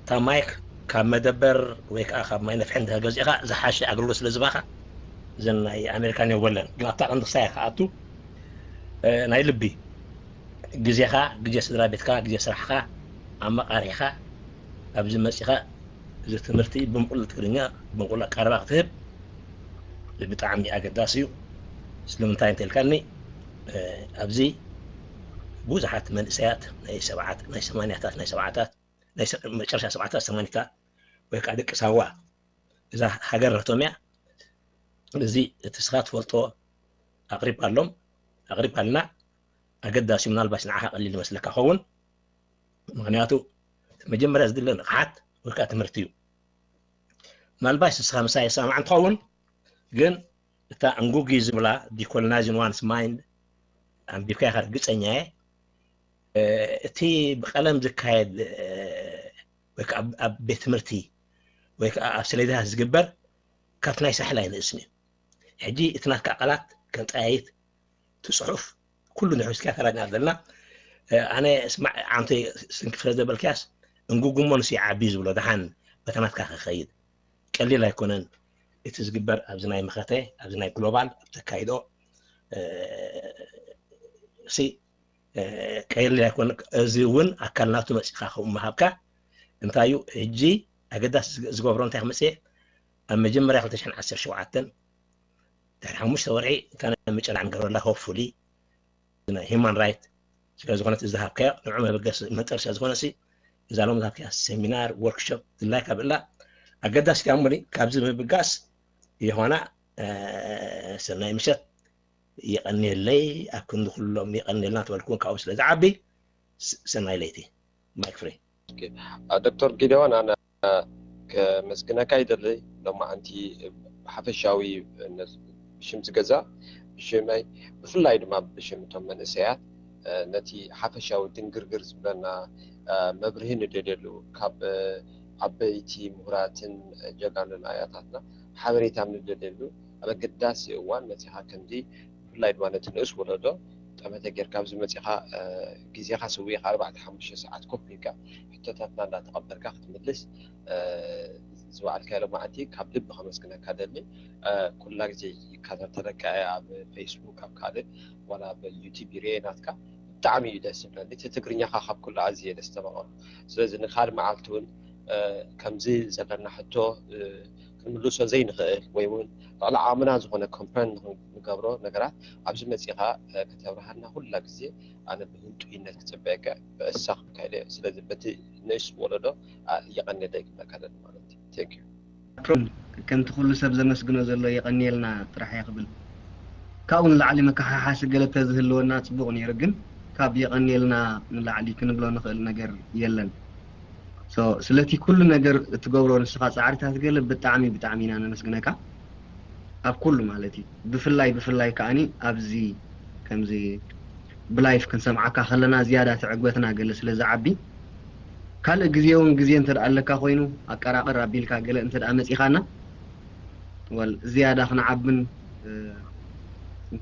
እታ ማይክ ካብ መደበር ወይ ከዓ ካብ ማይ ነፍሒ እንድሕር ገዚእኻ ዝሓሸ ኣገልግሎት ስለ ዝባኻ፣ እዘን ናይ ኣሜሪካን የወለን። ግን ኣብታ ቀንዲ ክሳይ ከኣቱ ናይ ልቢ ግዜኻ፣ ግዜ ስድራ ቤትካ፣ ግዜ ስራሕካ ኣመቃሪሕካ ኣብዚ መፂኻ እዚ ትምህርቲ ብምቁል ትግርኛ ብምቁል ኣቃረባ ክትህብ ብጣዕሚ ኣገዳሲ እዩ። ስለምንታይ እንተልካኒ ኣብዚ ብዙሓት መንእሰያት ናይ ሰብዓት ናይ ሰማንያታት ናይ ሰብዓታት ናይ መጨረሻ ሰብዓታት ሰማንያታት ወይ ከዓ ደቂ ሳዋ እዛ ሃገር ረቶም እያ። እዚ እቲ ስኻ ትፈልጦ ኣቕሪብ ኣሎም ኣቕሪብ ኣልና ኣገዳሲ ምናልባሽ ንዓኻ ቀሊል ይመስለካ ኸውን። ምክንያቱ መጀመርያ ዝድለ ንቕሓት ወይ ከዓ ትምህርቲ እዩ። ምናልባሽ ንስኻ ምሳይ ይሰማማዕ እንትኸውን ግን እታ እንጉጊ ዝብላ ዲኮሎናይዚን ዋንስ ማይንድ ኣንቢብካ ኢኻ ርግፀኛ እየ። እቲ ብቀለም ዝካየድ ወይ ከዓ ኣብ ቤት ትምህርቲ ወይ ከዓ ኣብ ሰሌዳታት ዝግበር ካብ ናይ ሳሕል ኣይንእስን እዩ። ሕጂ እቲ ናትካ ቃላት ከም ጠያይት ትፅሑፍ ኩሉ ንሕዝካ ተረድና ዘለና ኣነ ስማዕ ዓንተ ስንክፍረ ዘበልክያስ እንጉጉሞ ንሱ ይዓቢ ዝብሎ ደሓን በተናትካ ክኸይድ ቀሊል ኣይኮነን። እቲ ዝግበር ኣብዚ ናይ መኸተ ኣብዚ ናይ ግሎባል ኣብ ተካይዶ ሲ ቀሊል ኣይኮነ። እዚ እውን ኣካል ናቱ መፂእካ ከምኡ ምሃብካ እንታይ እዩ ሕጂ ኣገዳሲ ዝገብሮ እንታይ ክመፅእ ኣብ መጀመርያ ክልተ ሽሕን ዓሰርተ ሸውዓተን ድሕሪ ሓሙሽተ ወርሒ እታ ናይ መጨረሻ ንገብረላ ሆፕፉሊ ናይ ሂማን ራይት ስለ ዝኾነት እዚ ዝሃብካዮ ንዑ መበገሲ መጠር ስለ ዝኾነ ሲ እዛ ሎም ዝሃብካያ ሴሚናር ወርክሾፕ ድላይ ካብ እላ ኣገዳሲ ካብ ሙሊ ካብዚ ምብጋስ የኾና ሰናይ ምሸት የቐንየለይ ኣብ ክንዲ ኩሎም የቐንየልና ተበልኩን ካብኡ ስለ ዝዓቢ ሰናይ ለይቲ ማይክ ፍሬ ዶክተር ጊደዋን ኣነ ከመስግነካ ይደሊ ሎማዓንቲ ብሓፈሻዊ ብሽም ዝገዛ ብሽመይ ብፍላይ ድማ ብሽም እቶም መንእሰያት ነቲ ሓፈሻዊ ድንግርግር ዝብለና መብርሂ ንደልየሉ ካብ ዓበይቲ ምሁራትን ጀጋኑን ኣያታትና ሓበሬታ ንደልየሉ ኣብ ኣገዳሲ እዋን መፂኻ ክንዲ ብፍላይ ድማ ነቲ ንእስ ወለዶ ጠመተ ጌርካ ኣብዚ መፂኻ ግዜኻ ስዊኻ ኣርባዕተ ሓሙሽተ ሰዓት ኮፍ ኢልካ ሕቶታትና እንዳተቐበልካ ክትምልስ ዝበዓልካዮ ሎማዓንቲ ካብ ልቢ ከመስግነካ ደሊ። ኩላ ግዜ ይከታተለካ እየ ኣብ ፌስቡክ ኣብ ካልእ ዋላ ኣብ ዩቲብ ይርኤ ናትካ ብጣዕሚ እዩ ደስ ዝብለኒ። እቲ ትግርኛኻ ካብ ኩሉ ኣዝየ ደስ ተበቐሉ። ስለዚ ንካል መዓልቲ እውን ከምዚ ዘለና ሕቶ ክንምልሶ ዘይንኽእል ወይ እውን ልዕሊ ዓቕምና ዝኾነ ኮምፕረንድ ንገብሮ ነገራት ኣብዚ መፂኻ ከተብርሃና ኩላ ግዜ ኣነ ብህንጡይነት ክፅበየካ ብእሳ ክካይደ እየ። ስለዚ በቲ ንእስ ወለዶ የቐንየለይ ክብለካ ደሊ ማለት እዩ። Thank you። ከምቲ ኩሉ ሰብ ዘመስግኖ ዘሎ የቐንየልና ጥራሕ እየ ክብል። ካብኡ ንላዕሊ መከሓሓሲ ገለ ተዝህልወና ፅቡቕ ነይሩ፣ ግን ካብ የቐንየልና ንላዕሊ ክንብሎ ንኽእል ነገር የለን። ስለቲ ኩሉ ነገር እትገብሮ ንስኻ ፃዕርታት ገለ ብጣዕሚ ብጣዕሚ ኢና ነመስግነካ ኣብ ኩሉ ማለት እዩ። ብፍላይ ብፍላይ ከዓኒ ኣብዚ ከምዚ ብላይፍ ክንሰምዓካ ከለና ዝያዳ ትዕግበትና ገለ ስለ ዝዓቢ ካልእ ግዜ እውን ግዜ እንተ ኣለካ ኮይኑ ኣቀራቕር ኣቢልካ ገለ እንተ መፂኻና ወል ዝያዳ ክንዓብን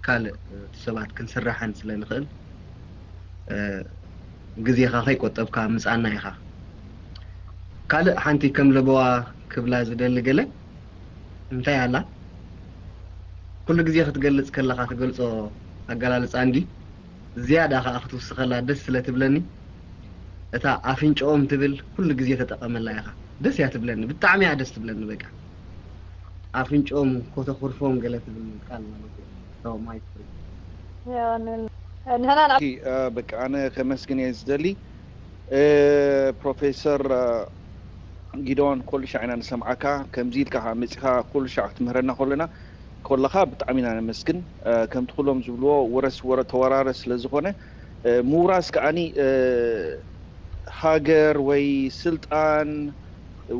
ካልእ እቲ ሰባት ክንስራሕን ስለ ንኽእል ግዜኻ ከይቆጠብካ ምጻና ኢኻ። ካልእ ሓንቲ ከም ለበዋ ክብላ ዝደሊ ገለ እንታይ ኣላ፣ ኩሉ ግዜ ክትገልጽ ከለኻ ትገልጾ ኣገላልጻ እንዲ ዝያዳ ከኣ ክትውስኸላ ደስ ስለ ትብለኒ እታ ኣፍንጭኦም ትብል ኩሉ ግዜ ተጠቐመላ ኢኻ። ደስ እያ ትብለኒ፣ ብጣዕሚ እያ ደስ ትብለኒ። በቃ ኣፍንጭኦም ኮተኹርፎም ገለ ትብል ቃል ማለት እዩ። So my free። የቐንየልና። ንሕና ንዓ- በቃ ኣነ ከመስግን እየ ዝደሊ። ፕሮፌሰር ጊዶን፣ ኩሉ ሻዕ ኢና ንሰምዓካ። ከምዚ ኢልካ ከዓ መፂኻ ኩሉ ሻዕ ክትምህረና ከለና ከለኻ ብጣዕሚ ኢና ነመስግን። ከምቲ ኩሎም ዝብልዎ ወረስ ወረ ተወራረስ ስለ ዝኾነ ምውራስ ከዓኒ ሃገር ወይ ስልጣን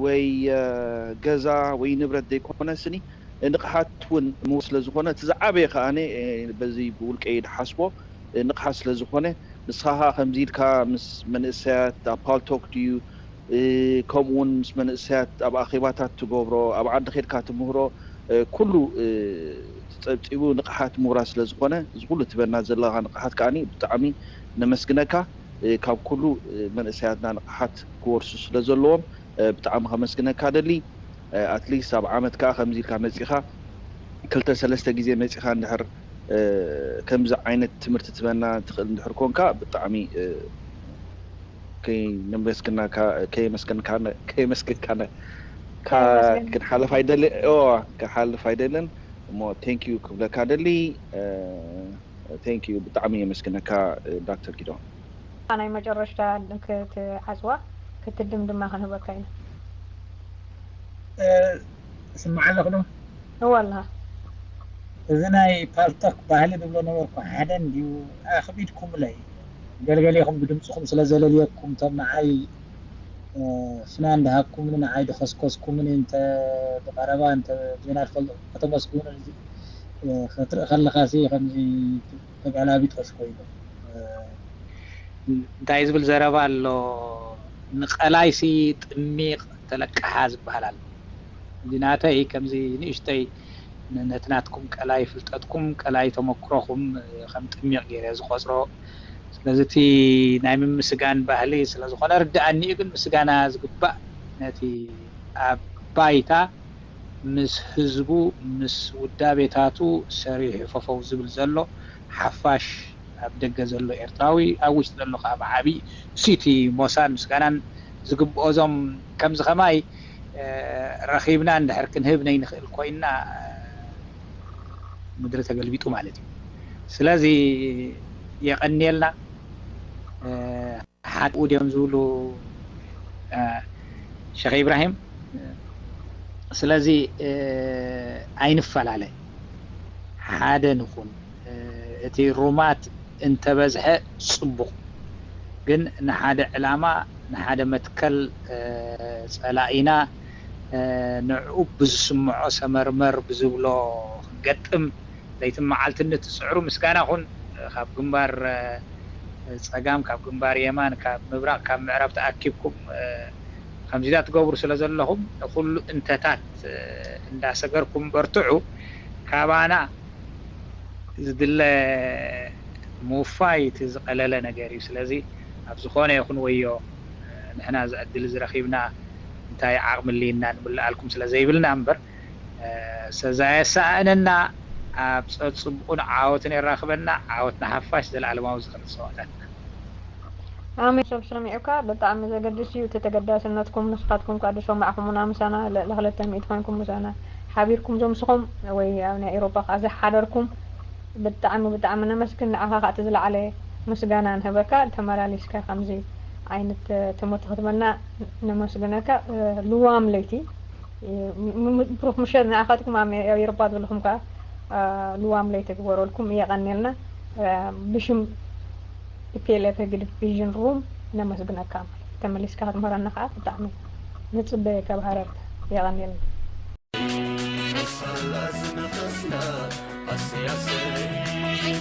ወይ ገዛ ወይ ንብረት ዘይኮነ ስኒ ንቕሓት እውን ምውራስ ስለ ዝኾነ እቲ ዝዓበየ ከዓኒ በዚ ብውልቀይ ድሓስቦ ንቕሓት ስለ ዝኾነ ንስኻ ከዓ ከምዚ ኢልካ ምስ መንእሰያት ኣብ ፓልቶክ ድዩ ከምኡ እውን ምስ መንእሰያት ኣብ ኣኼባታት ትገብሮ ኣብ ዓዲ ኸድካ ትምህሮ ኩሉ ተጸብጺቡ ንቕሓት ምውራስ ስለ ዝኾነ እዚ ኩሉ ትበና ዘለኻ ንቕሓት ከዓኒ ብጣዕሚ ነመስግነካ። ካብ ኩሉ መንእሰያትና ንቕሓት ክወርሱ ስለ ዘለዎም ብጣዕሚ ከመስግነካ ደሊ። ኣትሊስት ኣብ ዓመት ከዓ ከምዚ ኢልካ መጺኻ ክልተ ሰለስተ ግዜ መጺኻ እንድሕር ከምዚ ዓይነት ትምህርቲ ትበና ትኽእል እንድሕር ኮንካ ብጣዕሚ ከይመስግናካ ከይመስግንካ ከይመስግንካ ክንሓልፍ ኣይደልን እሞ thank you ክብለካ ደሊ። Thank you ብጣዕሚ የመስግነካ ዶክተር ጊዶን። ናይ መጨረሽታ ክትዓፅዋ ክትድምድማ ክንህበካ ኢና። ስማዕ ኣለኹ ዶ? እወ ኣለኻ። እዚ ናይ ፓልቶክ ባህሊ ዝብሎ ነበርኩ ሓደ እንድዩ ኣኽቢድኩምለይ። ገልገሌኹም ብድምፅኹም ስለ ዘለልየኩም እቶም ንዓይ ፍና እንዳሃብኩምኒ ንዓይ ድኸስከስኩምኒ እንተ ብቐረባ እንተ ዜና ድፈልጦ ከተመስግኑ እዚ ክትርኢ ከለኻ ሲ ከምዚ ተጋላቢጦሽ ኮይኑ እንታይ ዝብል ዘረባ ኣሎ ንቀላይሲ ጥሚቕ ተለቃሓ ዝበሃል ኣሎ እዚ ናተይ ከምዚ ንእሽተይ ነቲ ናትኩም ቀላይ ፍልጠትኩም ቀላይ ተመክሮኹም ከም ጥሚቕ ገይረ ዝቆፅሮ ስለዚ እቲ ናይ ምምስጋን ባህሊ ስለዝኾነ ርድኣኒ እዩ ግን ምስጋና ዝግባእ ነቲ ኣብ ባይታ ምስ ህዝቡ ምስ ውዳቤታቱ ሰሪሑ ፈፈው ዝብል ዘሎ ሓፋሽ ኣብ ደገ ዘሎ ኤርትራዊ ኣብ ውሽጢ ዘሎ ከዓ ብዓብዪ እሱቲ ሞሳን ምስጋናን ዝግብኦ እዞም ከምዚ ከማይ ረኺብና እንድሕር ክንህብ ነይንኽእል ኮይንና ምድሪ ተገልቢጡ ማለት እዩ ስለዚ የቐንየልና ሓድኡ ድዮም ዝብሉ ሸኽ ኢብራሂም ስለዚ ኣይንፈላለ ሓደ ንኹን እቲ ሩማት እንተበዝሐ ፅቡቕ ግን ንሓደ ዕላማ ንሓደ መትከል ፀላኢና ንዕኡ ብዝስምዖ ሰመርመር ብዝብሎ ክገጥም ለይትን መዓልትን ንትፅዕሩ ምስጋና ኹን ካብ ግንባር ፀጋም ካብ ግንባር የማን ካብ ምብራቕ ካብ ምዕራብ ተኣኪብኩም ከምዚታት ትገብሩ ስለ ዘለኹም ንኩሉ እንተታት እንዳሰገርኩም በርትዑ ካባና ዝድለ ምውፋይ እቲ ዝቐለለ ነገር እዩ ስለዚ ኣብ ዝኾነ ይኹን ወዮ ንሕና ዝዕድል ዝረኺብና እንታይ ዓቕሚ ልና ንምልኣልኩም ስለ ዘይብልና እምበር ሰዛየሳእነና ኣብ ጸጽቡቑን ዓወትን የራኽበና ዓወት ንሓፋሽ ዘለዓለማዊ ዝኽሪ ሰዋእታትና ኣሜን ሰብ ሰሚዑካ ብጣዕሚ ዘገድስ እዩ እቲ ተገዳስነትኩም ንስኻትኩም ካ ዝሰማዕኹሙና ምሳና ልዕሊ ክልተ ሚእቲ ኮይንኩም ምሳና ሓቢርኩም ዘምስኹም ወይ ኣብ ናይ ኤሮጳ ከዓ ዝሓደርኩም ብጣዕሚ ብጣዕሚ ነመስግን ንዓኻ ከዓ እቲ ዝለዓለ ምስጋና ንህበካ ተመላሊስካ ከምዚ ዓይነት ትምህርቲ ክትበና ነመስግነካ ልዋም ለይቲ ብሩክ ምሸት ንዓኻትኩም ኣብ ኤሮጳ ዘለኹም ከዓ ልዋም ለይቲ ግበረልኩም የቐንየልና ብሽም ፒኤልኤፍ ህግድፍ ቪዥን ሩም ነመስግነካ ተመሊስካ ክትምህረና ከዓ ብጣዕሚ ንፅበየካ ብሃረር የቐንየልና ሳላ ዝነፈስና ኣሰይ ኣሰይ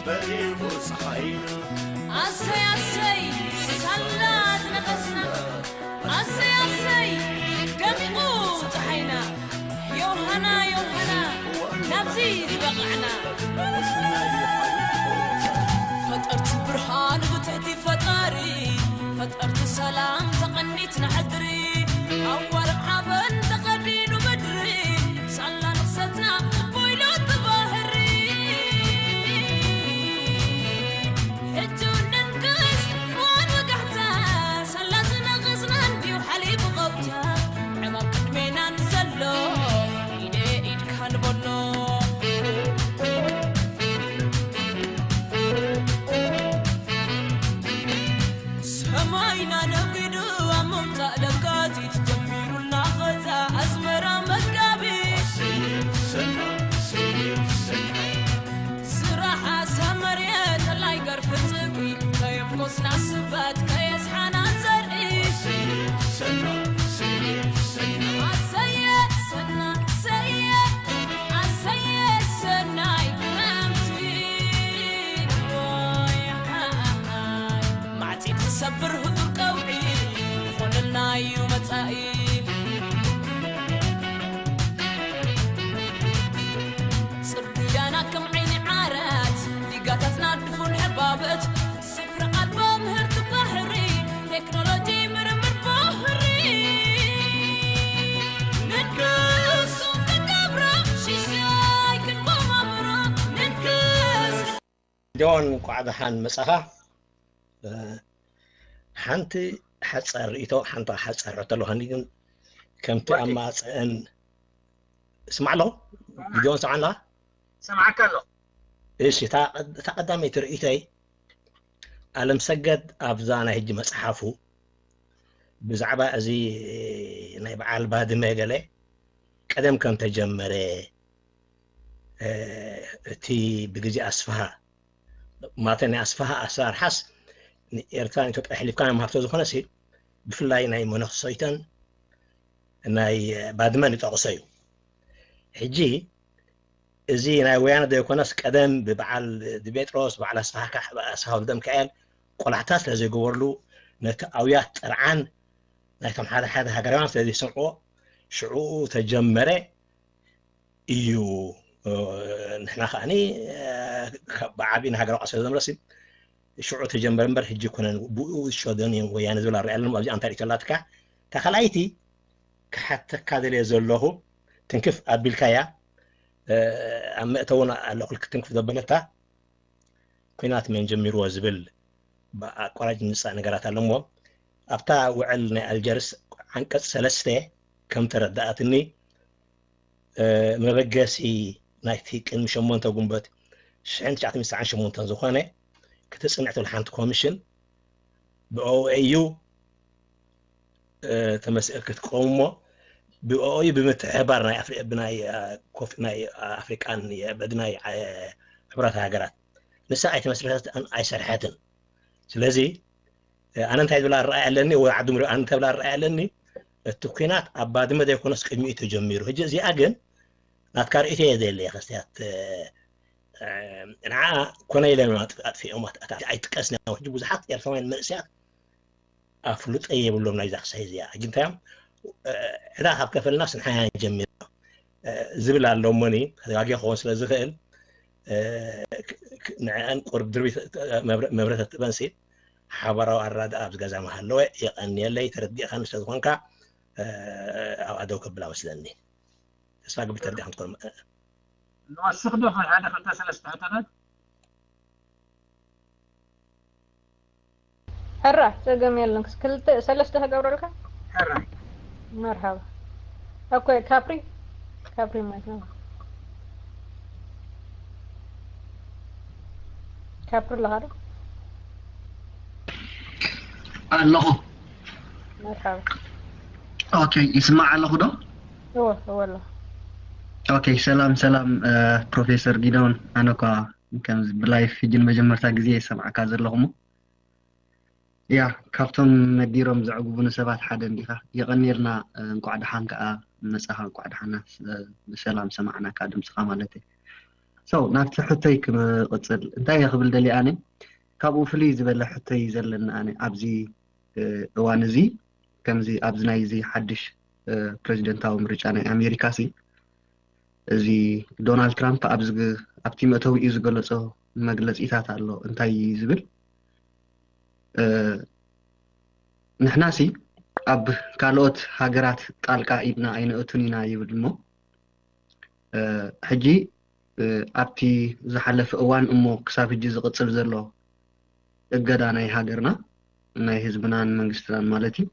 በሪቑ ፀሓይና ኣሰይ ኣሰይ ሳላ ዝነፈስና ኣሰይ ኣሰይ ደሚቑ ፀሓይና ዮሃና ዮሃና ናብዚ ዝበቕዓ ፈጠርቲ ብርሃን ብትሕቲ ፈጣሪ፣ ፈጠርቲ ሰላም ተቐኒት ንሕድሪ፣ ኣዋርቕ ሓበን ተቐዲኑ ምድሪ፣ ሳላ ነፍሰትና ቦይሎት ባህሪ። ሕጂ ንንቅስ እዋን ወጋሕታ፣ ሳላ ዝነቐዝና እንድዩ ሓሊፉ ቐውታ፣ ዕማም ቅድሜና ንዘሎ ኢደ ኢድካ ንበሎ። ሰማይና ነጒዱ ኣብ ምውጻእ ለካቲት ጀሚሩልና ኸዛ ኣዝመራ መጋቢት። ስራሕ ኣሳመርየ ተላይ ገርፊ ጽጉ ከየፍኮስና ስባት ከየስሓና ዘርኢ። ኣሰየ ሰና ሰየ ኣሰየ ሰናይ ክረምቲ። ማዕጺድ ዝሰብር ህዱር ቀውዒ ይኾነልና እዩ መጻኢ። ጽርግያና ከም ዓይኒ ዓራት ዲጋታትና ድፉን ሕባበት። ስፍራ ኣልቦ ምህርቲ ባሕሪ ቴክኖሎጂ ምርምር ባህሪ። ንድቅስ ክንገብሮ ሽሻይ ክንጎማምሮ። ንድቅስ ጆን፣ እንኳዕ ደሓን መጻኻ። እ፣ ሓንቲ ሓጻር ርእይቶ፣ ሓንቲ ሓጻር ሕቶ ኣለኻኒ፣ ግን ከምቲ ኣማጽአን ስማዕ ኣሎ። ቪድዮን ሰምዓን ኣለኻ? ሰምዓካ ኣሎ። እሺ፣ እታ፣ እታ ቀዳመይቲ ርእይቶይ፣ ኣለም ሰገድ ኣብዛ ናይ ሕጂ መጽሓፉ ብዛዕባ እዚ ናይ በዓል ባድመ ገለ ቀደም ከም ተጀመረ፣ እ፣ እቲ ብግዜ ኣስፍሃ፣ ማለት ናይ ኣስፍሃ ኣሰራርሓስ ንኤርትራን ኢትዮጵያ ኣሕሊፍካ ናይ ምሃብ ስለዝኾነ ሲ፣ ብፍላይ ናይ መነኽሰይተን ናይ ባድመን ይጠቕሶ እዩ። ሕጂ እዚ ናይ ወያነ ዘይኮነስ ቀደም ብበዓል ድሜጥሮስ፣ በዓል ኣስፍሃ፣ ኣስፍሃ ወልደሚካኤል ቆላሕታ ስለ ዘይገበርሉ፣ ነቲ ኣውያት ጥርዓን ናይቶም ሓደ ሓደ ሃገራውያን ስለ ዘይሰምዕዎ፣ ሽዑ ተጀመረ እዩ። እ፣ ንሕና ከኣኒ፣ እ፣ ካብ ብዓቢ ንሃገራዊ ቃልሲ ዘምረሲ ሽዑ ተጀመረ እምበር፣ ሕጂ ኣይኮነን። ብኡ ዝሸደን እዮም ወያነ ዝብል ኣረኣእያ ኣለኒ። ኣብዚ ኣንታ ርእይቶ ኣላትካ። እታ ካልኣይቲ ክሓተካ ደልየ ዘለኹ፣ ትንክፍ ኣቢልካያ፣ እ፣ ኣብ መእተውን ኣለኹ፣ ትንክፍ ዘበለታ፣ ኲናት መን ጀሚርዎ ዝብል ብኣቋራጭ ዝምጻእ ነገራት ኣሎ እሞ፣ ኣብታ ውዕል ናይ ኣልጀርስ ዓንቀጽ ሰለስተ ከም ተረዳኣትኒ፣ እ፣ መበገሲ ናይቲ ቅድሚ ሸሞንተ ጉንበት ሽሕን ትሽዓተ ሚእትን ትስዓን ሸሞንተን ዝኾነ ክትጽንዕ ትብል ሓንቲ ኮሚሽን ብኦኤዩ፣ እ፣ ተመስ-፣ ክትቀውሞ፣ ብኦኤዩ ብምትሕብባር ናይ ኣፍሪ-፣ ብናይ፣ እ፣ ኮፍ-፣ ናይ ኣፍሪቃን የ-፣ በዚ ናይ፣ እ፣ ሕብረት ሃገራት ንሳ ኣይተመስረተትን ኣይሰርሐትን። ስለዚ፣ እ፣ ኣነ እንታይ ዝብል ኣረኣእያ ኣለኒ፣ ወይ ዓዱ ምሪ-፣ ኣነ እንታይ ዝብል ኣረኣእያ ኣለኒ፣ እቲ ኲናት ኣብ ባድመ ዘይኮነስ ቅድሚኡ ተጀሚሩ። ሕጂ እዚኣ ግን ናትካ ርእይቶ እየ ዘየለየ ከስትያት፣ እ፣ እ፣ ንዓ ኮነ ኢለ ኣጥፍ-፣ ኣጥፊኦም ኣት-፣ ኣት-፣ ኣይጥቀስን እዮም። ሕጂ ብዙሓት ኤርትራውያን መንእሰያት ኣፍልጦ የብሎም ናይዛ ክሳይ እዚኣ። ሕጂ እንታይ እዮም፣ እ፣ ዕዳ ካብ ከፈልናስ ንሓና ጀሚርና፣ እ፣ ዝብል ኣሎ እሞኒ፣ ተጋግየ ክኸውን ስለ ዝኽእል፣ እ፣ ክ-፣ ክ-፣ ንዕአን ቁርብ ድርቢ ተ-፣ ተ-፣ መብረ-፣ መብረ ተትበንሲ ሓባራዊ ኣራድኣ ኣብዚ ገዛ ምሃለወ የቐንየለይ። ተረዲእኻኒ ስለ ዝኾንካ፣ እ፣ ኣብኣ ደው ከብላ መስለኒ። ተስፋ ግብር ተረዲእካ እንትኮን። ንወስኽ ዶ ሓደ ክልተ ሰለስተ ሕቶታት? ሕራይ፣ ጸገም የለን። ክስ-፣ ክልተ፣ ሰለስተ ክገብረልካ? ሕራይ። መርሃባ። ኦኬ፣ ካፕሪ? ካፕሪ ማለት ነው። ካፕሪ ኣለኻ ዶ? ኣለኹ። መርሃባ። ኦኬ፣ ይስማዕ ኣለኹ ዶ? እወ፣ እወ ኣለኹ። ኦኬ፣ ሰላም፣ ሰላም፣ እ፣ ፕሮፌሰር ጊዶን፣ ኣነ እኳ ከምዚ ብላይፍ ሕጂ ንመጀመርታ ግዜ ይሰምዓካ ዘለኹ እሞ፣ ያ፣ ካብቶም ነጊሮም ዘዕጉቡኒ ሰባት ሓደ እንዲኻ። የቐንየልና፣ እ፣ እንቋዕ ደሓን ከኣ መጻኻ፣ እንቋዕ ደሓን፣ እ፣ ብሰላም ሰማዕናካ ድምጽኻ ማለት እየ። ሶ፣ ናብቲ ሕቶይ ክቕጽል፣ እንታይ እየ ክብል ደልየ ኣነ፣ ካብኡ ፍልይ ዝበለ ሕቶይ እዩ ዘለኒ ኣነ ኣብዚ፣ እ፣ እዋን እዚ፣ ከምዚ ኣብዚ ናይዚ ሓድሽ፣ እ፣ ፕረዚደንታዊ ምርጫ ናይ ኣሜሪካ ሲ፣ እዚ ዶናልድ ትራምፕ ኣብዚ ግ-፣ ኣብቲ መእተዊኡ ዝገለጾ መግለጺታት ኣሎ። እንታይ ዝብል? ንሕናሲ ኣብ ካልኦት ሃገራት ጣልቃ ኢድና ኣይነእቱን ኢና ይብል እሞ ሕጂ ኣብቲ ዝሓለፈ እዋን እሞ ክሳብ ሕጂ ዝቕጽል ዘሎ እገዳ ናይ ሃገርና፣ ናይ ህዝብናን መንግስትናን ማለት እዩ።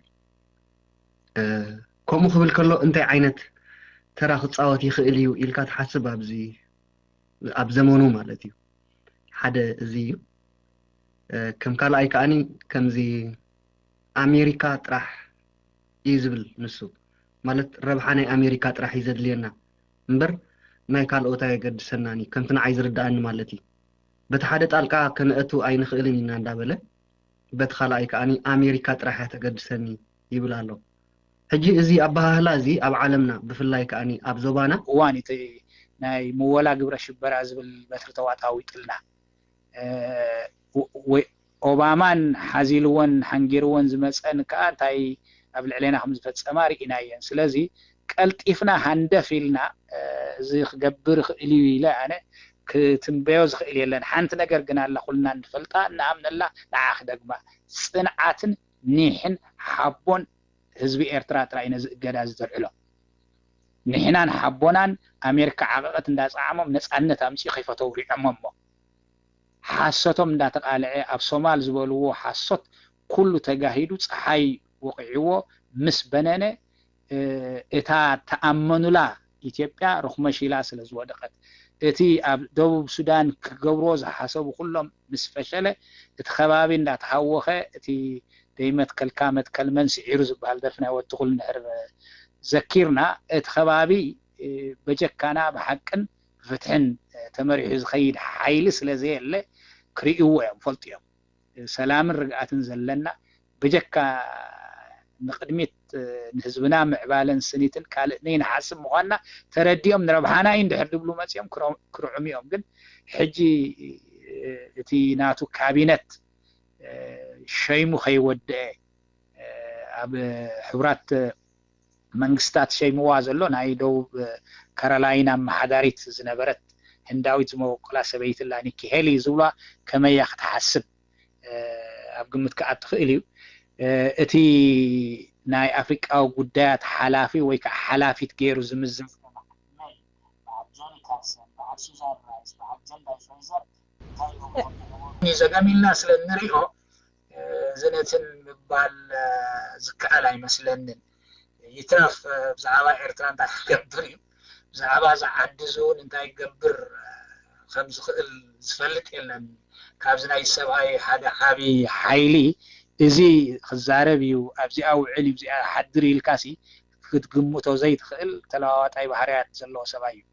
ከምኡ ክብል ከሎ እንታይ ዓይነት ተራ ክጻወት ይኽእል እዩ ኢልካ ትሓስብ? ኣብዚ ኣብ ዘመኑ ማለት እዩ። ሓደ እዚ እዩ። ከም ካልኣይ ከዓኒ ከምዚ ኣሜሪካ ጥራሕ እዩ ዝብል ንሱ፣ ማለት ረብሓ ናይ ኣሜሪካ ጥራሕ እዩ ዘድልየና እምበር ናይ ካልኦት ኣየገድሰናን እዩ፣ ከምቲ ንዓይ ዝርድኣኒ ማለት እዩ። በቲ ሓደ ጣልቃ ከነእቱ ኣይንኽእልን ኢና እንዳበለ፣ በቲ ካልኣይ ከዓኒ ኣሜሪካ ጥራሕ እያ ተገድሰኒ ይብል ኣሎ። ሕጂ እዚ ኣበሃህላ እዚ ኣብ ዓለምና ብፍላይ ከዓኒ ኣብ ዞባና እዋን እቲ ናይ ምወላ ግብረ ሽበራ ዝብል በትሪ ተዋጣዊጥልና። ኦባማን ሓዚልዎን ሓንጊርዎን ዝመፀን ከዓ እንታይ ኣብ ልዕሌና ከም ዝፈፀማ ርኢናየን። ስለዚ ቀልጢፍና ሃንደፍ ኢልና እዚ ክገብር ይኽእል እዩ ኢለ ኣነ ክትንበዮ ዝኽእል የለን። ሓንቲ ነገር ግን ኣላ፣ ኩልና እንፈልጣ፣ እንኣምነላ፣ ንዓ ክደግማ፣ ፅንዓትን ኒሕን ሓቦን ህዝቢ ኤርትራ ጥራይ ነዚ እገዳ እዚ ዘልዕሎ። ንሕናን ሓቦናን ኣሜሪካ ዓቐቐት እንዳፀዓሞም ነፃነት ኣምፂኡ ከይፈተው ሪዖሞ እሞ ሓሶቶም እንዳተቃልዐ ኣብ ሶማል ዝበልዎ ሓሶት ኩሉ ተጋሂዱ ፀሓይ ወቂዕዎ ምስ በነነ እታ ተኣመኑላ ኢትዮጵያ ርኹመሽ ኢላ ስለ ዝወደቐት፣ እቲ ኣብ ደቡብ ሱዳን ክገብርዎ ዝሓሰቡ ኩሎም ምስ ፈሸለ፣ እቲ ከባቢ እንዳተሃወኸ፣ እቲ ደይመትከልካ መትከል መን ስዒሩ ዝበሃል ደርፊ ናይ ወዲ ኩሉ እንድሕር ዘኪርና፣ እቲ ከባቢ በጀካና ብሓቅን ብፍትሕን ተመሪሑ ዝኸይድ ሓይሊ ስለ ዘየለ ክርእይዎ እዮም፣ ፈልጡ እዮም። ሰላምን ርግኣትን ዘለና በጀካ ንቕድሚት ንህዝብና ምዕባለን ስኒትን ካልእ ነይንሓስብ ምዃንና ተረዲኦም ንረብሓና እዩ እንድሕር ድብሉ መፂኦም ክርዑም እዮም። ግን ሕጂ እቲ ናቱ ካቢነት ሸይሙ ከይወደአ ኣብ ሕቡራት መንግስታት ሸይምዋ ዘሎ ናይ ደቡብ ካሮላይን ኣመሓዳሪት ዝነበረት ህንዳዊት ዝመበቆላ ሰበይቲ ኣላ ኒኪ ሄሊ ዝብሏ ከመይ እያ ክትሓስብ ኣብ ግምት ክኣቱ ይኽእል እዩ። እቲ ናይ ኣፍሪቃዊ ጉዳያት ሓላፊ ወይ ከዓ ሓላፊት ገይሩ ዝምዘን በዓል ጆኒ ካርሰን፣ በዓል ሱዛን ራይስ፣ በዓል ጀንዳይ ፍሬዘር እንታይ እዮም ዘገም ኢልና ስለ እንሪኦ እዚ ነትን ምባል ዝከኣል ኣይመስለንን። ይትረፍ ብዛዕባ ኤርትራ እንታይ ክገብር እዩ፣ ብዛዕባ እዚ ዓዲ እዚ እውን እንታይ ክገብር ከም ዝኽእል ዝፈልጥ የለን። ካብዚ ናይ ሰብኣይ ሓደ ዓቢ ሓይሊ እዚ ክዛረብ እዩ፣ ኣብዚኣ ውዕል እዩ፣ ኣብዚኣ ሓድር ኢልካሲ ክትግምቶ ዘይትኽእል ተለዋዋጣይ ባህርያት ዘለዎ ሰብኣይ እዩ።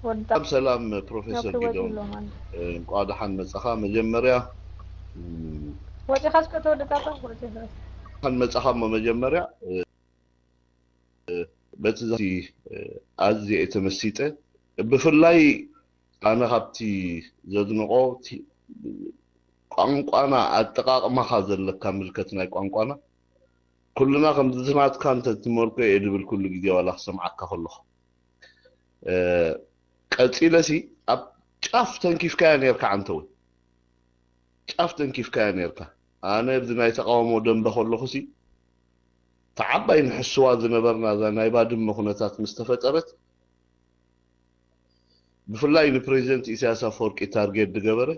ሰላም ሰላም ፕሮፌሰር ጊዶን፣ እንቋዕ ደሓን መጻኻ። መጀመርያ ወጺኻ እስከ ተወድካ ወጺኻ ደሓን መጻኻ። እሞ መጀመርያ በቲ ዛቲ ኣዝየ እየ ተመሲጠ። ብፍላይ ኣነ ካብቲ ዘድንቆ ቋንቋና፣ ኣጠቃቅማኻ ዘለካ ምልከት ናይ ቋንቋና፣ ኩልና ከምዚ ናትካ እንተትመልኮ እየ ድብል ኩሉ ግዜ ዋላ ክሰምዓካ ከለኹ። ቀጺለሲ ኣብ ጫፍ ተንኪፍካያ ነርካ ዓንተወይ፣ ጫፍ ተንኪፍካያ ነርካ። ኣነ ኣብዚ ናይ ተቃውሞ ደንበ ከለኹሲ ተዓባይ ንሕስዋ ዝነበርና እዛ ናይ ባድመ ኩነታት ምስ ተፈጠረት፣ ብፍላይ ንፕሬዚደንት ኢሳያስ ኣፈወርቂ ታርጌት ዝገበረ፣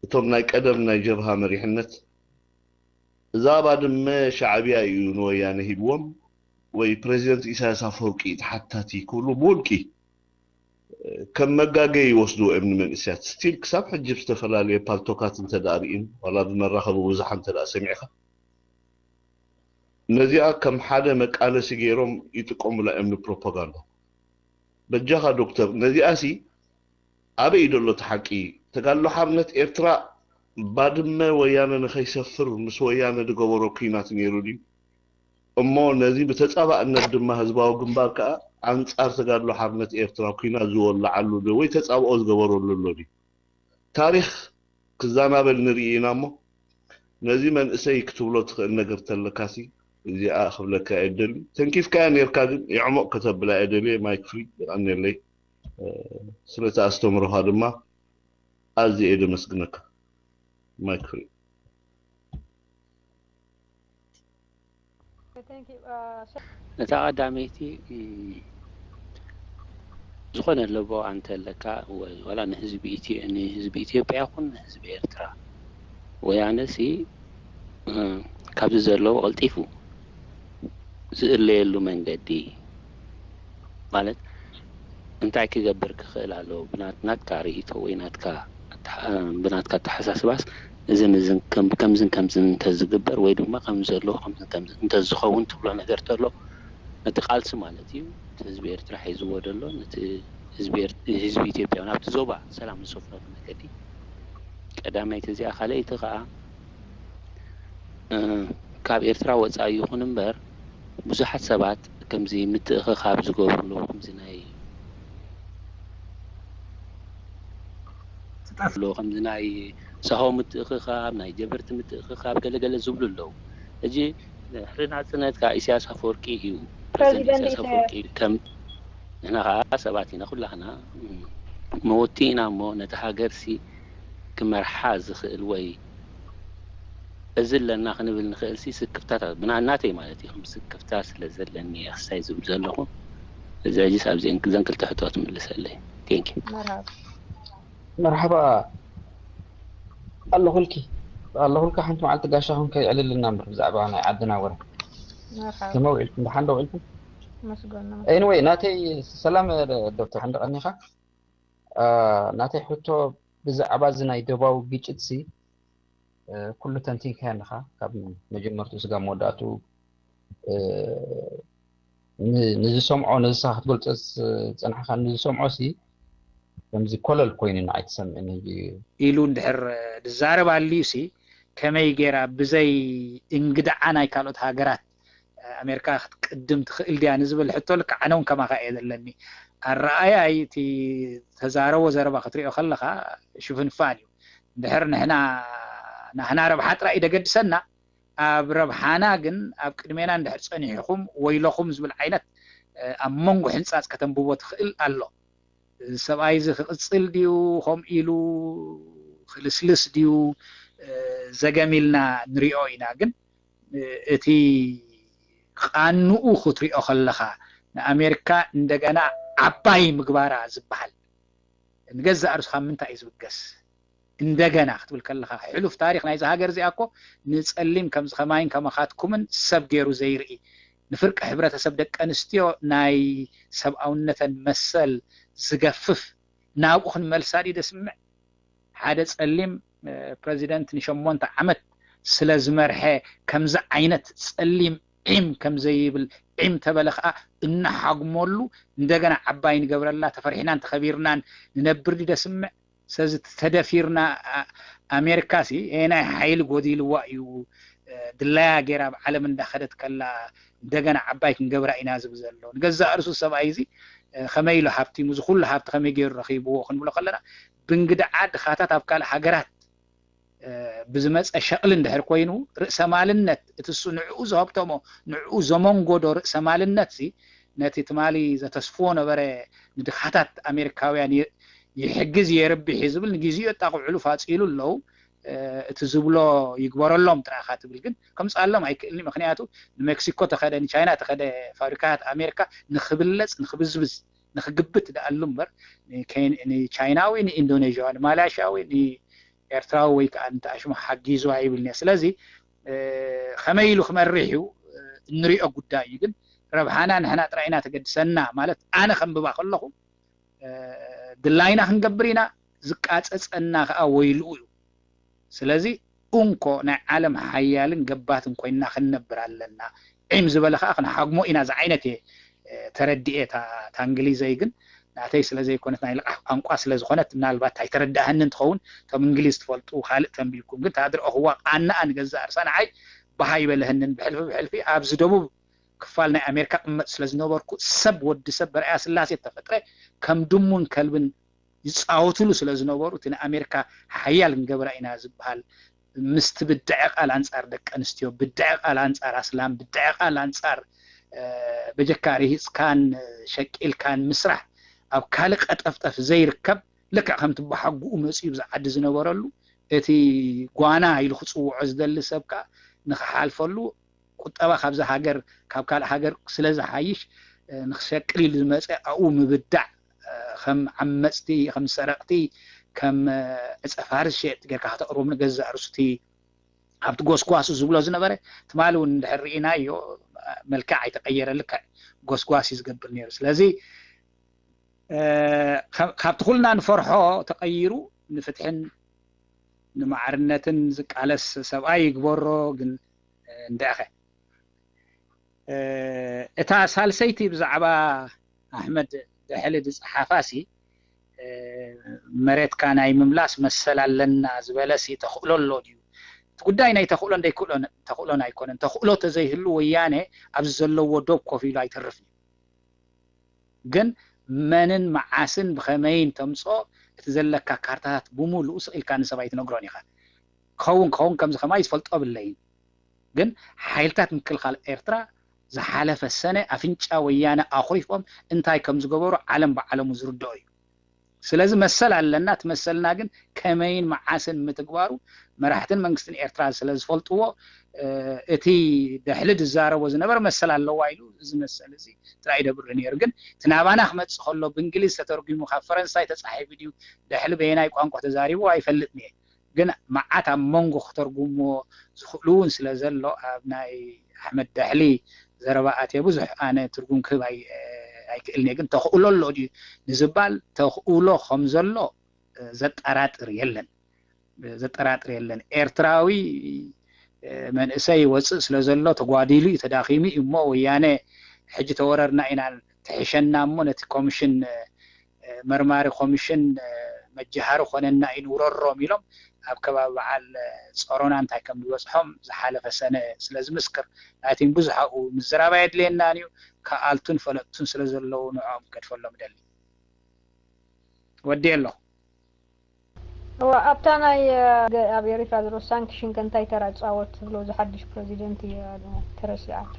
እቶም ናይ ቀደም ናይ ጀብሃ መሪሕነት፣ እዛ ባድመ ሻዕብያ እዩ ንወያነ ሂብዎም፣ ወይ ፕሬዚደንት ኢሳያስ ኣፈወርቂ ተሓታቲ ክብሉ ብውልቂ ከም መጋገይ ይወስድዎ እዮም ንመንእሰያት። ስቲል ክሳብ ሕጂ ብዝተፈላለየ ፓልቶካት እንተ ደኣ ርኢን፣ ዋላ ብመራኸቢ ብዙሓን እንተ ደኣ ሰሚዕካ፣ ነዚኣ ከም ሓደ መቃለሲ ገይሮም ይጥቀሙላ እዮም ንፕሮፓጋንዳ። በጃኻ ዶክተር፣ ነዚኣሲ ኣበይ እዩ ዘሎ እቲ ሓቂ? ተጋድሎ ሓርነት ኤርትራ ባድመ ወያነ ንኸይሰፍር ምስ ወያነ ዝገበሮ ኲናት ነይሩ ድዩ? እሞ ነዚ ብተጻባእነት ድማ ህዝባዊ ግንባር ከኣ ኣንጻር ተጋድሎ ሓርነት ኤርትራ ኲናት ዝወልዓሉ ዶ ወይ ተጻብኦ ዝገበረሉ ኣሎ ድዩ? ታሪኽ ክዛናበል ንርኢ ኢና እሞ፣ ነዚ መንእሰይ ክትብሎ ትኽእል ነገር ተለካሲ እዚኣ ክብለካ እየ ደልዩ። ተንኪፍካያ ነርካ ግን የዕሞቕ ከተብላ እየ ደልየ። ማይክ ፍሪ የቐንየለይ ስለቲ ኣስተምህሮኻ ድማ ኣዝየ እየ ደመስግነካ። ማይክ ፍሪ። እታ ቀዳመይቲ ዝኾነ ለቦ ኣንተ ኣለካ ወላ ንህዝቢ ኢትዮ ንህዝቢ ኢትዮጵያ ይኹን ንህዝቢ ኤርትራ ወያነ ሲ ካብዚ ዘለዎ ቀልጢፉ ዝእለየሉ መንገዲ ማለት እንታይ ክገብር ክኽእል ኣለዎ? ብናትካ ርእይቶ ወይ ናትካ ብናትካ ኣተሓሳስባስ እዝን እዝን ከምዝን ከምዝን እንተዝግበር ወይ ድማ ከም ዘለዎ ከምዝን ከምዝን እንተዝኸውን ትብሎ ነገር ተሎ ነቲ ቃልሲ ማለት እዩ እቲ ህዝቢ ኤርትራ ሒዝዎ ደሎ ነቲ ህዝቢ ኢትዮጵያ ናብቲ ዞባ ሰላም ዝሰፍነሉ መገዲ ቀዳመይቲ እዚኣ ካልኣይቲ ከዓ ካብ ኤርትራ ወፃኢ ይኹን እምበር ብዙሓት ሰባት ከምዚ ምትእኽኻብ ዝገብርሉ ከምዚ ናይ ኣሎ ከምዚ ናይ ሳሆ ምትእኽኻብ ናይ ጀበርቲ ምትእኽኻብ ገለገለ ዝብሉ ኣለዉ። ሕጂ ድሕሪ ናፅነት ከዓ ኢሳያስ ኣፈወርቂ እዩ ፕሬዚደንት ኢሳያስ ኣፈወርቂ ከም ንሕና ከዓ ሰባት ኢና ኩላህና መወቲ ኢና እሞ ነቲ ሃገር ሲ ክመርሓ ዝኽእል ወይ እዚ ኣለና ክንብል ንኽእል ሲ ስክፍታታት ብናናተይ ማለት እዩ ስክፍታ ስለ ዘለኒ እየ ክሳይ ዝብል ዘለኹ እዚ ሕጂ ኣብዚአን ክዘን ክልተ ሕቶ ትምልሰለይ ቴንክ መርሓባ ኣለኹልኪ ኣለኹልካ ሓንቲ መዓልቲ ጋሻኹም ከይዕልልና እምበር ብዛዕባ ናይ ዓድና ወረ ከመ ውዒልኩም ደሓን ዶ ውዒልኩም anyway ናተይ ሰላም ዶክተር ሕንደ ቀኒኻ ናተይ ሕቶ ብዛዕባ እዚ ናይ ደባዊ ግጭት ሲ ኩሉ ተንቲንካዮ ኣለኻ ካብ መጀመርትኡ ስጋብ መወዳእትኡ ንዝሰምዖ ነዚ ክትገልፆ ዝፀናሕካ ንዝሰምዖ ሲ ከምዚ ኮለል ኮይኑ ንዓይ ትሰምዕኒ ሕጂ ኢሉ እንድሕር ዝዛረብ ኣልዩ ሲ ከመይ ገይራ ብዘይ እንግድዓ ናይ ካልኦት ሃገራት ኣሜሪካ ክትቅድም ትኽእል ድያ ንዝብል ሕቶ ልክዕ ኣነ እውን ከማኻ እየ ዘለኒ ኣረኣያይ እቲ ተዛረቦ ዘረባ ክትሪኦ ከለኻ ሽፍንፋን እዩ እንድሕር ንሕና ናህና ረብሓ ጥራይ እዩ ደገድሰና ኣብ ረብሓና ግን ኣብ ቅድሜና እንድሕር ፀኒሕኹም ወይለኹም ዝብል ዓይነት ኣብ መንጎ ሕንፃፅ ከተንብቦ ትኽእል ኣሎ እዚ ሰብኣይ እዚ ክቕፅል ድዩ ከምኡ ኢሉ ክልስልስ ድዩ ዘገም ኢልና ንሪኦ ኢና ግን እቲ ቃንኡ ክትሪኦ ከለኻ ንኣሜሪካ እንደገና ዓባይ ምግባራ ዝበሃል ንገዛእ ርእሱ ካብ ምንታይ እዩ ዝብገስ እንደገና ክትብል ከለኻ ሕሉፍ ታሪክ ናይዚ ሃገር እዚኣ እኮ ንፀሊም ከምዚ ከማይን ከማኻትኩምን ሰብ ገይሩ ዘይርኢ ንፍርቂ ሕብረተሰብ ደቂ ኣንስትዮ ናይ ሰብኣውነተን መሰል ዝገፍፍ ናብኡ ክንመልሳ ድዩ ደስምዕ ሓደ ፀሊም ፕረዚደንት ንሸሞንተ ዓመት ስለ ዝመርሐ ከምዚ ዓይነት ፀሊም ዒም ከም ዘይብል ዒም ተበለ ከዓ እናሓጉመሉ እንደገና ዓባይ ንገብረላ ተፈሪሕናን ተኸቢርናን ንነብር ድዩ ደስምዕ ስለዚ ተደፊርና ኣሜሪካ ሲ ናይ ሓይሊ ጎዲልዋ እዩ ድላያ ገይራ ኣብ ዓለም እንዳኸደት ከላ እንደገና ዓባይ ክንገብራ ኢና ዝብል ዘሎ ንገዛእ ርእሱ ሰብኣይ እዚ ከመይ ኢሉ ሃብቲሙ እዚ ኩሉ ሃብቲ ከመይ ገይሩ ረኺብዎ ክንብሎ ከለና ብእንግድዓ ድኻታት ኣብ ካልእ ሃገራት ብዝመፀ ሸቕሊ እንድሕር ኮይኑ ርእሰማልነት እቲ እሱ ንዕኡ ዝሀብተሞ ንዕኡ ዘመንጎዶ ርእሰማልነት ሲ ነቲ ትማሊ ዘተስፍዎ ነበረ ንድኻታት ኣሜሪካውያን ይሕግዝ የርብሕ እዩ ዝብል ንግዜኡ የጣቕዑሉ ፋፂሉ ኣለዉ እቲ ዝብሎ ይግበረሎም ጥራኻ ትብል ግን ከምፅኣሎም ኣይክእልኒ ምክንያቱ ንሜክሲኮ ተኸደ ንቻይና ተኸደ ፋብሪካታት ኣሜሪካ ንክብለፅ ንክብዝብዝ ንክግብት ደኣሉ እምበር ንቻይናዊ ንኢንዶኔዥያዊ ንማላሽያዊ ንኤርትራዊ ወይ ከዓ ንተኣሽሙ ሓጊዙ ኣይብልን እየ ስለዚ ከመይ ኢሉ ክመርሕ እዩ እንሪኦ ጉዳይ እዩ ግን ረብሓና ንሕና ጥራይ ኢና ተገድሰና ማለት ኣነ ከንብባ ከለኹ ድላይና ክንገብር ኢና ዝቃፀፀና ከዓ ወይልኡ እዩ ስለዚ እንኮ ናይ ዓለም ሓያልን ገባትን ኮይንና ክንነብር ኣለና ዒም ዝበለ ከዓ ክንሓግሞ ኢና ዝዓይነት እየ ተረዲኤ እታ እንግሊዘይ ግን ናተይ ስለ ዘይኮነት ናይ ልቓሕ ቋንቋ ስለ ዝኾነት ምናልባት ኣይተረዳእህኒ እንትኸውን እቶም እንግሊዝ ትፈልጡ ካልእ ተንቢብኩም ግን ታድረእኽዋ ቃናኣ ንገዛእ ርሳ ንዓይ ባሃ ይበለህንን ብሕልፊ ብሕልፊ ኣብዚ ደቡብ ክፋል ናይ ኣሜሪካ ቅመጥ ስለ ዝነበርኩ ሰብ ወዲ ሰብ በርኣያ ስላሴ ተፈጥረ ከም ድሙን ከልብን ይፃወትሉ ስለ ዝነበሩ እቲ ንኣሜሪካ ሓያል ክንገብራ ኢና ዝበሃል ምስቲ ብድዐ ቃል ኣንጻር ደቂ ኣንስትዮ፣ ብድዐ ቃል ኣንጻር ኣስላም፣ ብድዐ ቃል ኣንጻር በጀካ ርሂጽካን ሸቂልካን ምስራሕ ኣብ ካልእ ቀጠፍጠፍ ዘይርከብ፣ ልክዕ ከምቲ ብሓጉኡ መጺኡ ብዛ ዓዲ ዝነበረሉ እቲ ጓና ኢሉ ክጽውዖ ዝደሊ ሰብ ከኣ ንኽሓልፈሉ ቁጠባ ካብዛ ሃገር ካብ ካልእ ሃገር ስለ ዝሓይሽ ንኽሸቅል ኢሉ ዝመጸ ኣብኡ ምብዳዕ ከም ዓመጽቲ ከም ሰረቕቲ ከም ዕጸ ፋርስ ሸየጥቲ ጌርካ ከተቕርቦም ንገዛእ ርእሱ እቲ ኣብቲ ጎስጓሱ ዝብሎ ዝነበረ ትማሊ እውን እንድሕር ርኢናዮ መልክዕ ኣይተቐየረ ልክዕ ጎስጓስ እዩ ዝገብር ነይሩ ስለዚ ካብቲ ኩልና ንፈርሖ ተቐይሩ ንፍትሕን ንማዕርነትን ዝቃለስ ሰብኣይ ይግበሮ ግን እንድዕኸ እታ ሳልሰይቲ ብዛዕባ ኣሕመድ ደሕሊ ዝፀሓፋ ሲ መሬትካ ናይ ምምላስ መሰል ኣለና ዝበለ ሲ ተኽእሎ ኣሎ ድዩ እቲ ጉዳይ ናይ ተኽእሎን ዘይክእሎን ተኽእሎን ኣይኮነን ተኽእሎ ተዘይህሉ ወያነ ኣብዚ ዘለዎ ዶብ ኮፍ ኢሉ ኣይተርፍን ግን መንን መዓስን ብኸመይን ተምፅኦ እቲ ዘለካ ካርታታት ብሙሉኡ ስቕ ኢልካ ንሰብ ኣይትነግሮን ኢኻ ክኸውን ክኸውን ከምዚ ከማይ ዝፈልጦ ብለይን ግን ሓይልታት ምክልኻል ኤርትራ ዝሓለፈ ሰነ ኣፍንጫ ወያነ ኣኹሪፎም እንታይ ከም ዝገበሩ ዓለም ብዓለሙ ዝርድኦ እዩ ስለዚ መሰል ኣለና እቲ መሰልና ግን ከመይን መዓስን ምትግባሩ መራሕትን መንግስትን ኤርትራ ስለ ዝፈልጥዎ እቲ ደሕሊ ዝዛረቦ ዝነበረ መሰል ኣለዋ ኢሉ እዚ መሰል እዚ ጥራይ ደብሪ ነይሩ ግን እቲ ናባና ክመፅእ ከሎ ብእንግሊዝ ተተርጉሙ ካብ ፈረንሳይ ተፃሒፉ ድዩ ደሕሊ በየናይ ቋንቋ ተዛሪቡ ኣይፈልጥን እየ ግን መዓት ኣብ መንጎ ክተርጉምዎ ዝኽእሉ እውን ስለ ዘሎ ኣብ ናይ ኣሕመድ ደሕሊ ዘረባ ኣትየ ብዙሕ ኣነ ትርጉም ክህብ ኣይክእልን እየ ግን ተኽእሎ ኣሎ ድዩ ንዝባል ተኽእሎ ከም ዘሎ ዘጠራጥር የለን ዘጠራጥር የለን ኤርትራዊ መንእሰይ ይወፅእ ስለ ዘሎ ተጓዲሉ እዩ ተዳኺሙ እዩ እሞ ወያነ ሕጂ ተወረርና ኢና ትሕሸና እሞ ነቲ ኮሚሽን መርማሪ ኮሚሽን መጀሃሪ ኮነና እዩ ንውረሮም ኢሎም ኣብ ከባቢ በዓል ጸሮና እንታይ ከም ዝበፅሖም ዝሓለፈ ሰነ ስለ ዝምስክር ናይቲን ብዙሕ ኣብኡ ምዝራብ ኣየድልየናን እዩ ከኣልቱን ፈለጥቱን ስለ ዘለዉ ንዕኦም ክገድፈሎም እደሊ ወዲ ኣሎ እዋ ኣብታ ናይ ኣብ ኤሪትራ ዘሎ ሳንክሽን ከ እንታይ ተራ ጻወት ዝብሎ እዚ ሓድሽ ፕረዚደንት እዩ ተረሲዓቶ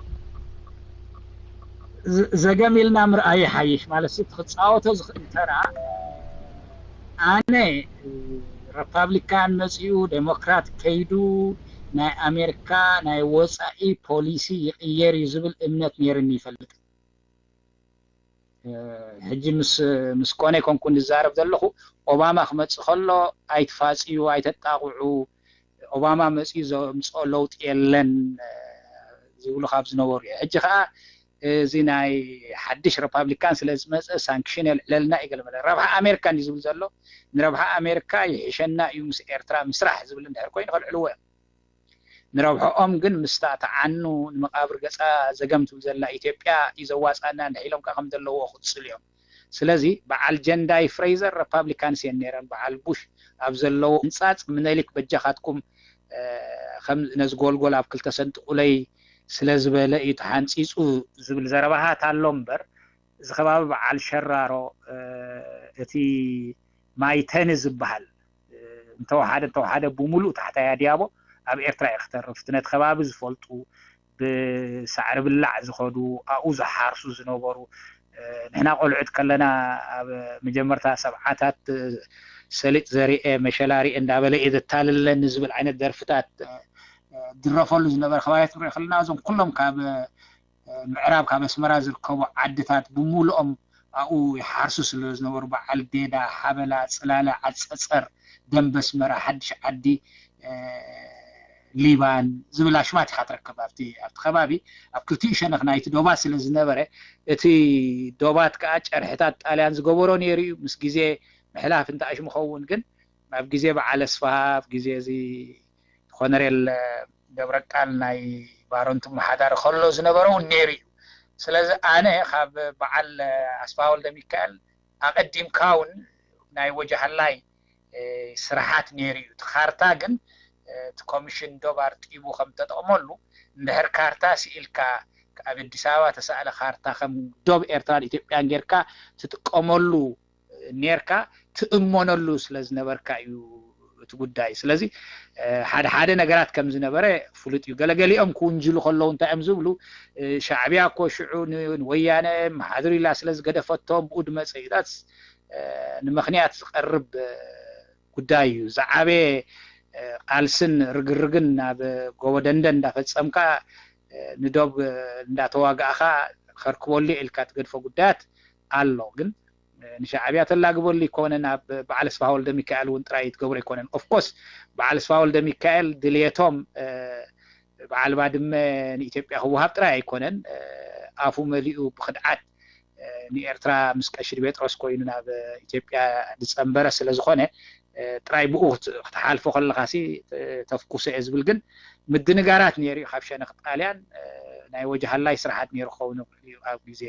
ዘገም ኢልና ምርኣይ ይሓይሽ ማለት እቲ ክጻወቶ ዝኽእል ተራ ኣነ ሪፓብሊካን መጺኡ ዴሞክራት ከይዱ ናይ ኣሜሪካ ናይ ወጻኢ ፖሊሲ ይቕየር እዩ ዝብል እምነት ነይርኒ ይፈልጥ ሕጂ ምስ ምስ ኮነ ኮንኩ ንዛረብ ዘለኹ ኦባማ ክመጽእ ከሎ ኣይትፋጽዩ ኣይተጣቕዑ ኦባማ መጽኡ ዘምጽኦ ለውጢ የለን ዝብሉ ካብ ዝነበሩ እዩ ሕጂ ከዓ እዚ ናይ ሓድሽ ሪፓብሊካን ስለ ዝመፀ ሳንክሽን የልዕለልና እዩ ገለመለ ረብሓ ኣሜሪካ እንዲ ዝብል ዘሎ ንረብሓ ኣሜሪካ ይሕሸና እዩ ምስ ኤርትራ ምስራሕ ዝብል እንድሕር ኮይኑ ከልዕልዎ እዮም ንረብሕኦም ግን ምስታ ተዓኑ ንመቓብር ገጻ ዘገም ትብል ዘላ ኢትዮጵያ እዩ ዘዋጻና እንድሕ ኢሎም ከዓ ከም ዘለዎ ክጽሉ እዮም ስለዚ በዓል ጀንዳይ ፍሬዘር ሪፓብሊካንስ እየን ነይረን በዓል ቡሽ ኣብ ዘለዎ ህንጻጽ ምነሊክ በጃኻትኩም ከም ነዚ ጎልጎል ኣብ ክልተ ሰንጥቁለይ ስለ ዝበለ እዩ ተሓንጺጹ ዝብል ዘረባታት ኣሎ እምበር እዚ ከባቢ በዓል ሸራሮ እቲ ማይተኒ ዝበሃል እንተወሓደ እንተወሓደ ብምሉእ ታሕታይ ኣድያቦ ኣብ ኤርትራ እዩ ክተርፍ እቲ ነቲ ከባቢ ዝፈልጡ ብሳዕሪ ብላዕ ዝኸዱ ኣብኡ ዝሓርሱ ዝነበሩ ንሕና ቆልዑት ከለና ኣብ መጀመርታ ሰብዓታት ሰሊጥ ዘሪኤ መሸላ ሪኤ እንዳበለ እየ ዘታልለኒ ዝብል ዓይነት ደርፍታት ድረፈሉ ዝነበረ ከባቢታት ንሪኦ ከለና እዞም ኩሎም ካብ ምዕራብ ካብ ኣስመራ ዝርከቡ ዓድታት ብምሉኦም ኣብኡ ይሓርሱ ስለ ዝነበሩ በዓል ዴዳ፣ ሓበላ፣ ጽላለ፣ ዓጸጸር፣ ደንበ ኣስመራ፣ ሓድሽ ዓዲ፣ ሊባን ዝብል ኣሽማት ኢኻ ትረክብ ኣብቲ ኣብቲ ከባቢ ኣብ ክልቲኡ ሸነኽ ናይቲ ዶባት ስለ ዝነበረ እቲ ዶባት ከዓ ጨርሕታት ጣልያን ዝገበሮ ነይሩ እዩ ምስ ግዜ ምሕላፍ እንተ ኣሽምኸውን ግን ኣብ ግዜ በዓል ኣስፍሃ ኣብ ግዜ እዚ ኮነሬል ገብረቃል ናይ ባሮንት ምሓዳር ከሎ ዝነበረ እውን ነይሩ እዩ ስለዚ ኣነ ካብ በዓል ኣስፍሃ ወልደ ሚካኤል ኣቐዲምካ እውን ናይ ወጃሃላይ ስራሓት ነይሩ እዩ እቲ ካርታ ግን እቲ ኮሚሽን ዶብ ኣርጢቡ ከም ተጠቕመሉ እንድሕር ካርታ ስኢልካ ኣብ ኣዲስ ኣበባ ተሳእለ ካርታ ከም ዶብ ኤርትራን ኢትዮጵያን ጌርካ ትጥቀመሉ ኔርካ ትእመነሉ ስለ ዝነበርካ እዩ እቲ ጉዳይ። ስለዚ ሓደ ሓደ ነገራት ከም ዝነበረ ፍሉጥ እዩ። ገለገሊኦም ክውንጅሉ ከለዉ እንታይ እዮም ዝብሉ? ሻዕብያ እኮ ሽዑ ንወያነ መሓድር ኢላ ስለ ዝገደፈቶ ብኡ ድመፀ እዩ። ንመኽንያት ዝቐርብ ጉዳይ እዩ። ዝዓበየ ቃልስን ርግርግን ናብ ጎበደንደን እንዳፈፀምካ ንዶብ እንዳተዋጋእኻ ከርክበሉ ኢልካ ትገድፎ ጉዳያት ኣሎ። ግን ንሻዕብያ ተላግበሉ ይኮነን፣ ኣብ በዓል ኣስፋሃ ወልደ ሚካኤል እውን ጥራይ ትገብሮ ይኮነን። ኦፍኮርስ በዓል ኣስፋሃ ወልደ ሚካኤል ድልየቶም በዓል ባድመ ንኢትዮጵያ ክወሃብ ጥራይ ኣይኮነን። ኣፉ መሊኡ ብክድዓት ንኤርትራ ምስ ቀሺ ዲሜጥሮስ ኮይኑ ናብ ኢትዮጵያ ዝጸንበረ ስለ ዝኾነ ጥራይ ብኡ ክትሓልፎ ከለኻሲ ተፍኩሶ እየ ዝብል። ግን ምድንጋራት ነይሩ እዩ ካብ ሸነኽ ጣልያን። ናይ ወጃሃላይ ስራሓት ነይሩ ክኸውን ይኽእል እዩ ኣብ ግዜ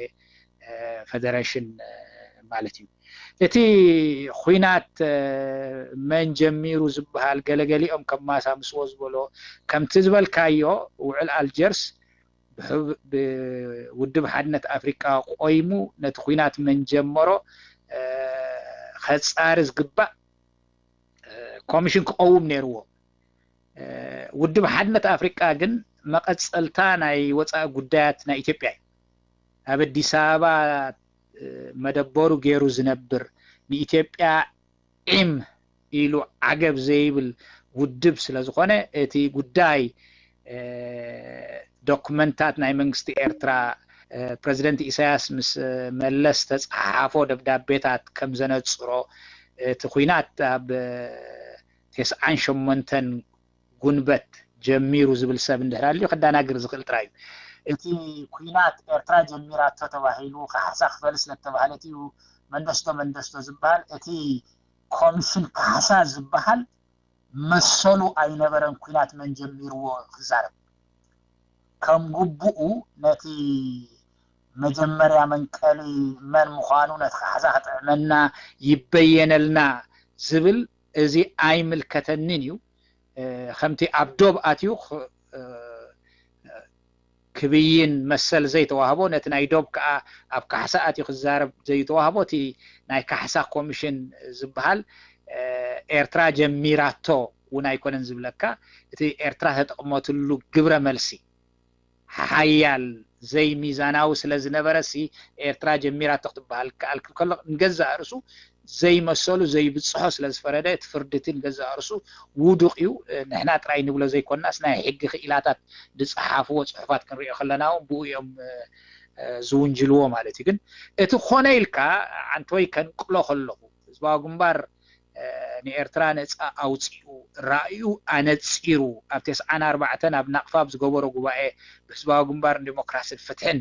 ፈደረሽን ማለት እዩ። እቲ ኹናት መን ጀሚሩ ዝበሃል ገለገሊኦም ከማሳምስዎ ዝበሎ ከምቲ ዝበልካዮ ውዕል ኣልጀርስ ብውድብ ሓድነት ኣፍሪቃ ቆይሙ ነቲ ኹናት መን ጀመሮ ከጻሪ ዝግባእ ኮሚሽን ክቐውም ነይርዎ። ውድብ ሓድነት ኣፍሪቃ ግን መቐጸልታ ናይ ወጻኢ ጉዳያት ናይ ኢትዮጵያ እዩ። ኣብ ኣዲስ ኣበባ መደበሩ ገይሩ ዝነብር ንኢትዮጵያ ዒም ኢሉ ዓገብ ዘይብል ውድብ ስለ ዝኾነ እቲ ጉዳይ ዶክመንታት ናይ መንግስቲ ኤርትራ ፕረዚደንት ኢሳያስ ምስ መለስ ተጻሓሓፎ ደብዳቤታት ከም ዘነጽሮ እቲ ኹናት ኣብ ተስዓን ሸሞንተን ጉንበት ጀሚሩ ዝብል ሰብ እንድሕር ኣልዩ ከዳናግር ዝኽእል ጥራይ እዩ። እቲ ኩናት ኤርትራ ጀሚራቶ ተባሂሉ ካሕሳ ክፈል ስለተባህለት እዩ መንደስቶ መንደስቶ ዝበሃል። እቲ ኮሚሽን ካሕሳ ዝበሃል መሰሉ ኣይነበረን ኩናት መን ጀሚርዎ ክዛረብ። ከም ግቡኡ ነቲ መጀመርያ መንቀሊ መን ምዃኑ ነቲ ካሕሳ ክጥዕመና ይበየነልና ዝብል እዚ ኣይምልከተንን እዩ። ከምቲ ኣብ ዶብ ኣትዩ ክብይን መሰል ዘይተዋህቦ፣ ነቲ ናይ ዶብ ከዓ ኣብ ካሕሳ ኣትዩ ክዛረብ ዘይተዋህቦ፣ እቲ ናይ ካሕሳ ኮሚሽን ዝበሃል ኤርትራ ጀሚራቶ እውን ኣይኮነን ዝብለካ። እቲ ኤርትራ ተጠቕመትሉ ግብረ መልሲ ሓያል ዘይሚዛናዊ ስለ ዝነበረ ሲ ኤርትራ ጀሚራቶ ክትበሃል ከኣል ክብል ከሎ ንገዛእ ርእሱ ዘይመሰሉ ዘይብፅሖ ስለ ዝፈረደ እቲ ፍርዲ እቲ ንገዛእ ርእሱ ውዱቕ እዩ። ንሕና ጥራይ ንብሎ ዘይኮናስ ናይ ሕጊ ክኢላታት ዝፀሓፍዎ ፅሑፋት ክንሪኦ ከለና እውን ብኡ እዮም ዝውንጅልዎ ማለት እዩ። ግን እቲ ኮነ ኢልካ ዓንተወይ ከንቅሎ ከለኹ ህዝባዊ ግንባር ንኤርትራ ነፃ ኣውፂኡ ራእዩ ኣነፂሩ ኣብ ተስዓን ኣርባዕተን ኣብ ናቕፋ ኣብ ዝገበሮ ጉባኤ ብህዝባዊ ግንባር ንዲሞክራስን ፍትሕን